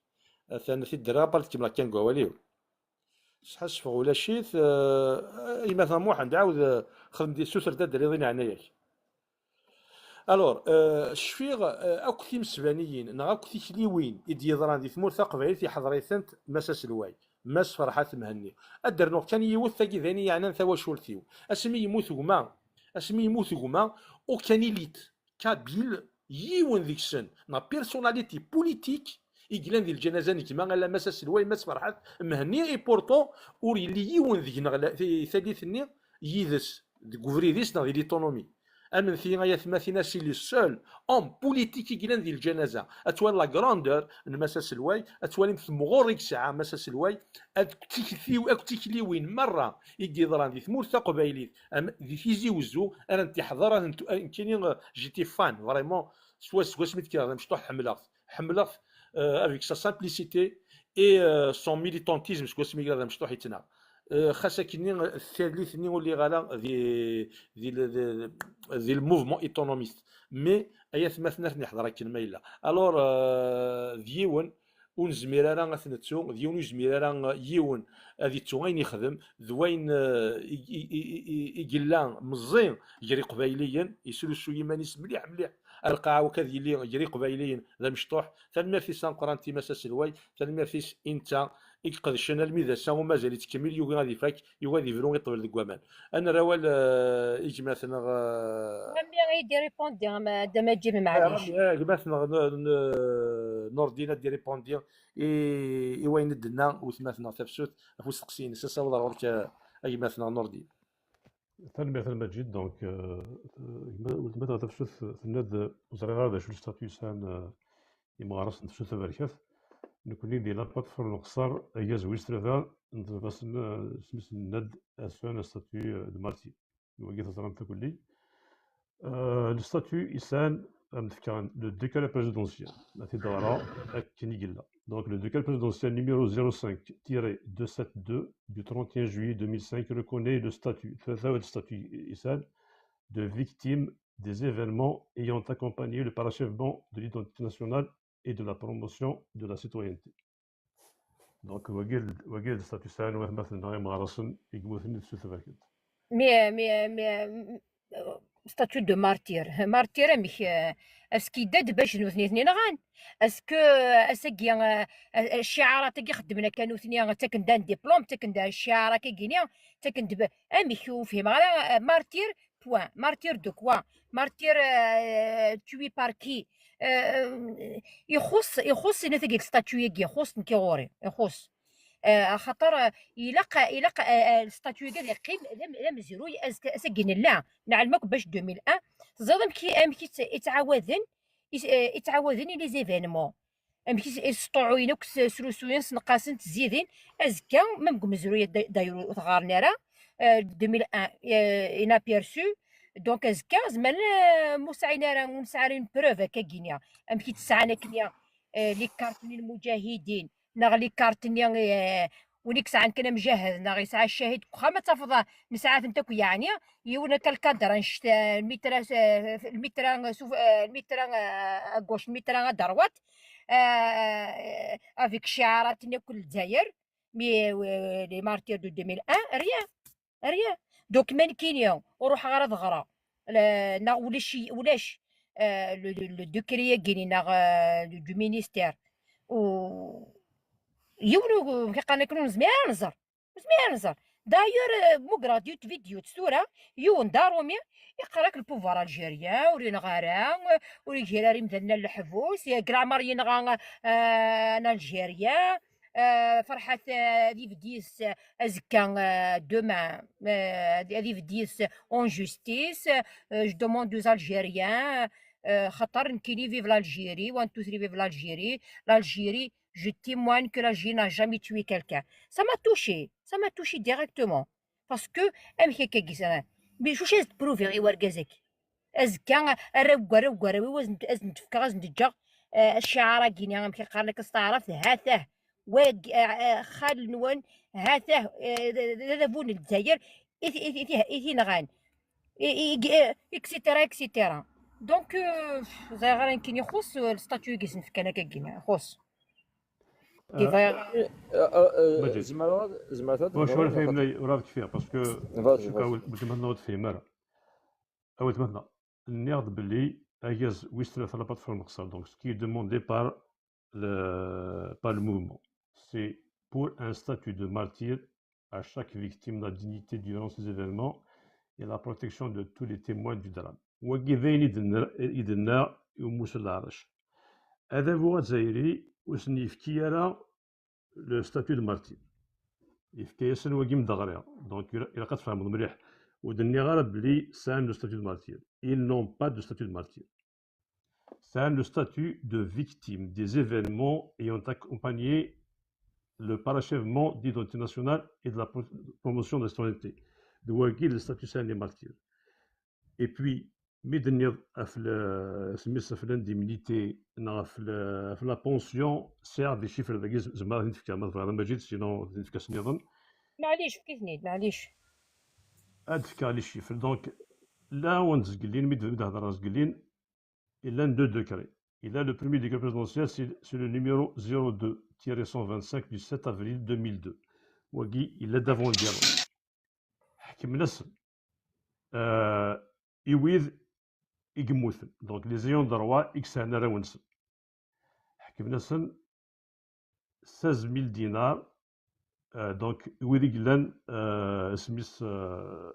Atan ad t-id-rreɣ, après ad kemmleɣ kan deg wawal-iw. Sḥassfeɣ ulac-it, eh, a gma-tneɣ Muḥend, ɛawed, eh, xdem-d, suter-d ad d-terriḍ i neɛnaya-k. Alors, euh, cfiɣ, euh, akk timesbaniyin neɣ akk tikliwin i d-yeḍran di tmurt taqbaylit iḥḍer-itent Mass Aselway, Mass Ferḥat Mhenni. Ad d-rnuɣ kan yiwet, tagi d ayen i yeɛnan tawacult-iw. Asmi yemmut gma, asmi yemmut gma, aucune élite kabyle, yiwen deg-sen, neɣ personnalité politique, i yellan di lǧanaza n gma, ala Mass Aselway, Mass Ferḥat Mhenni, et pourtant ur yelli yiwen deg-neɣ la, i, tallit-nni yid-s, deg ubrid-is neɣ di l'autonomie. Amenti ay atmatin, c'est le seul homme politique i yellan di lǧanaza. Ad twali la grandeur n Mass Aselway, ad twalim temɣer i yesɛa Mass Aselway, akked tikti-, akked tikliwin merra i yeḍran di tmurt taqbaylit, am, di Tizi Wezzu, ara ntiḥḍer, ara ntu-, nekkini, euh, j'étais fan, vraiment, swa seg wasmi d-kkreɣ d amecṭuḥ, ḥemmleɣ-t. Ḥemmleɣ-t, euh, avec sa simplicité et, euh, son militantisme, seg wasmi kkreɣ d amecṭuḥ yettnaɣ. Euh, xas akkenni, tallit-nni ur lliɣ ara di, di, di, di le mouvement autonomiste. Mais ay atmaten, ad ten-iḥḍer akken ma yella. Alors, euh, d yiwen ur nezmir ara ad t-nettu, d yiwen ur yezmir ara, euh, yiwen ad yettu ayen yexdem, d wayen, euh, i, i, i, i, i yella meẓẓi gar Iqbayliyen, yesrusu iman-is mliḥ, mliḥ. Ar lqaɛa wakka ad yili gar Iqbayliyen d amecṭuḥ. Tanemmirt-is tameqqrant i Mass Aselway, tanemmirt-is i netta i iqedcen almi d ass-a u mazal yettkemmil, yugi ad ifak, yugi ad ibru i ṭṭbel deg waman. Ad nerr awal, eh, i gma-tneɣ, eh, Rami ad d-iripondi, ama Dda Maǧid, maɛlic. Eh, gma-tneɣ n-, n-, Nurdin ad d-iripondi i, i wayen i d-tenna wetma-tneɣ Tafsut ɣef usteqsi-ines. Ass-a, awḍeɣ ɣur-k, eh, a gma-tneɣ Nurdin. Tanemmirt a Lmajid. Donc, euh, gma-, weltma-tneɣ Tafsut tenna-d, ur ẓriɣ ara d acu le statut yesɛan, euh, imɣaren-as n Tefsut Taberkat. Nekkni di la plateforme Leqṣer, agaz wis tlata, n-, isem-is nenna-d, asfan statut, euh, de martyr. Wagi teẓram-t akk-nni. Euh, le statut yesɛan, am d-fkan, le décret présidentiel. Ad t-id-ɣreɣ akken i yella. Donc, le décret présidentiel numéro zéro cinq tiret deux sept deux du trente et un juillet deux mille cinq reconnaît le statut, tlata statut yesɛan, de victime des événements ayant accompagné le parachèvement de l'identité nationale et de la promotion de la citoyenneté. Donc, wagi d, wagi d statut sɛan watmaten-nneɣ imɣarasen i yemmuten di Tefsut Taberkat. Mais, mais, mais, euh, statut de martyr. Martyr, amek, euh, est-ce que yedda-d bac nutni ten-nɣan? Est-ce que, euh, ass-agi, euh, euh, cciɛarat-agi xeddmen akka nutni, ttaken-d un diplôme, ttaken-d cciɛarat-agi-ni, ttaken-d ba-, amek ur fhimeɣ ara, euh, martyr, point. Martyr de quoi? Martyr, euh, tué par qui? Euh, ixuṣ, ixuṣ, inna tagi statut-agi, ixuṣ nekki ɣur-i, ixuṣ. Euh, axaṭer, euh, ilaq, ilaq, euh, euh, statut-agi ad yeqqim d am-, d amezruy, ass-, ass-agi nella, neɛlem akk bac deux mille un, teẓriḍ amek i, amek i tt-, i ttɛawaden, i, euh, i ttɛawaden i les événements. Amek i s-, i sṭuɛuyen akk, s-, srusuyen, sneqqasen, ttzidin, azekka, même deg umezruy, d-, d'ailleurs, ur t-ɣaren ara, euh, deux mille un, euh, inaperçu. Donc, azekka, zemren, euh, ur sɛin ara, ur nesɛi ara une preuve akka-gini. Amek i tt-sɛan akken, euh, les cartes n lmujahidin, neɣ les cartes-nni, euh, win i yesɛan kan amjahed, neɣ yesɛa ccahid deg uxxam, ad tafeḍ, ah, nesɛa-tent akk, yeɛni, yiwen akka lkadr, annect-, euh, lmitra, euh, lmitra, euh, suf-, euh, lmitra, euh, à gauche, lmitra à droite, euh, avec cciɛarat-nni akk n Lezzayer, mais, euh, les martyrs de deux mille un, rien, rien. Donc, ma nekkini, ur ruḥeɣ ara ad ɣreɣ, la, neɣ ulac, ulac, euh, le, le, le décret-agi-ni, neɣ, euh, du, du ministère, u yiwen ur, ur, qqaren akken ur nezmir ara ad nẓer. Ur nezmir ara ad nẓer. D'ailleurs, euh, mmugreɣ-d yiwet vidéo tura, yiwen d aṛumi, iqqar-ak le pouvoir algérien, ur yenɣa ara, ur igir ara imdanen ar leḥbus, gramer yenɣa, euh, un Algérien, euh, Ferḥat, euh, ad ibedd yis, euh, azekka, euh, demain, euh, ad ibedd yis en justice, euh, je demande aux Algériens, euh, xaṭer nekkini vive l'Algérie, one, two, three, vive l'Algérie, l'Algérie, je témoigne que l'Algérie n'a jamais tué quelqu'un. Ça m'a touché, ça m'a touché directement. Parce que, amek akka gizran? Mais je suis prouvé i wargaz-agi. Azekka, arraw deg warraw deg warraw-iw, ad sen-, ad sen-d-fkeɣ, ad sen-d-ǧǧeɣ, eh, cciɛar-agi-ni, amek i qqaren akka s taɛrabt, ha-t-ah, wagi, eh, eh, xali-nwen, ha-t-ah, eh, d, d, d adabu n Lezzayer i t-, i t-, i t-, i t-inɣan, i, i, i, et cetera, et cetera. Donc, euh, ẓriɣ ara nekkini ixuṣ, euh, le statut i sen-fkan akka-agi, ixuṣ. Di, euh, bɣiɣ, euh, euh, euh, Maǧid. Zemreɣ ad, zemreɣ ad Bon, d-ɣreɣ, wala neɣ fehmeɣ, ur ad kfiɣ, parce que vas-y, je suis pas vas-y. Weltma-tneɣ ur tefhim ara. A weltma-tneɣ, nniɣ-d belli agaz wis tlata la plateforme Leqṣer, donc ce qui est demandé par le, par le mouvement, c'est pour un statut de martyr à chaque victime, la dignité durant ces événements et la protection de tous les témoins du drame. Wagi d ayen i d-tenna, i d-tenna i umussu n leɛrac. Adabu azzayri ur sen-yefki ara le statut de martyr. Yefka-yasen wagi mi d-ɣriɣ. Donc, ila-, ilaq ad tfehmeḍ mliḥ. Ur d-nniɣ ara belli sɛan le statut de martyr. Ils n'ont pas de statut de martyr. Sɛan le statut de victime des événements ayant accompagné le parachèvement d'identité nationale et de la pro- promotion de la citoyenneté. D wagi le statut sɛan les martyrs. Et puis, mi d-nniɣ ɣef le- smis ɣef l'indemnité neɣ ɣef le- ɣef la pension, sɛiɣ des chiffres dagi, zemreɣ ad ten-fkeɣ ma tebɣiḍ a Majid, sinon ad ten-fkeɣ s nniḍen. Maɛlic, efk-iten-id, maɛlic. Ad fkeɣ les chiffres. Donc, là où on zgellin, mi d-, mi d-hedreɣ zgellin, il y a deux décrets. Il y a le premier décret présidentiel, c'est c'est le numéro zéro deux tiret cent vingt-cinq du sept avril deux mille deux. Wagi, il est d'avant-guerre. Ḥekmen-asen euh, i wid i yemmuten. Donc, les ayants droit i yesɛan arraw-nsen. Ḥekmen-asen seize mille dinars. Euh, donc, wid i yellan euh, smis euh,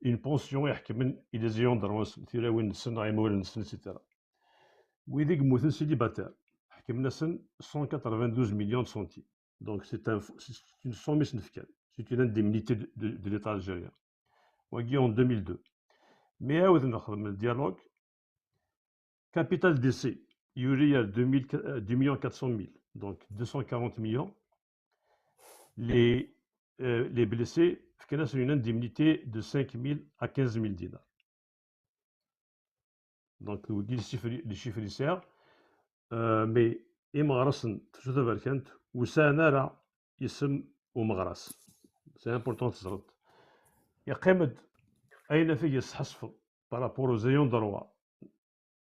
une pension i ḥekmen i les ayants droit-nsen, tilawin-nsen, imawlan-nsen, et cetera. Wid i yemmuten célibataires, ḥekmen-asen cent quatre-vingt-douze millions de centimes. Donc, c'est un, c'est une somme i sen-fkan. C'est une indemnité de, de, de l'État algérien. Wagi en deux mille deux. Mais à le dialogue, capital décès, il y a deux mille, euh, deux millions quatre cent mille, donc deux cent quarante millions. Les, euh, les blessés, fkan-asen une indemnité de cinq mille à quinze mille dinars. Donc, wagi les chiffres, les chiffres i sɛiɣ. Euh, mais imeɣrasen n Tmurt Taberkant ur sɛan ara isem umeɣras. C'est important ad teẓreḍ. Yeqqim-d ayen afeg yesḥassfeḍ par rapport aux ayants droit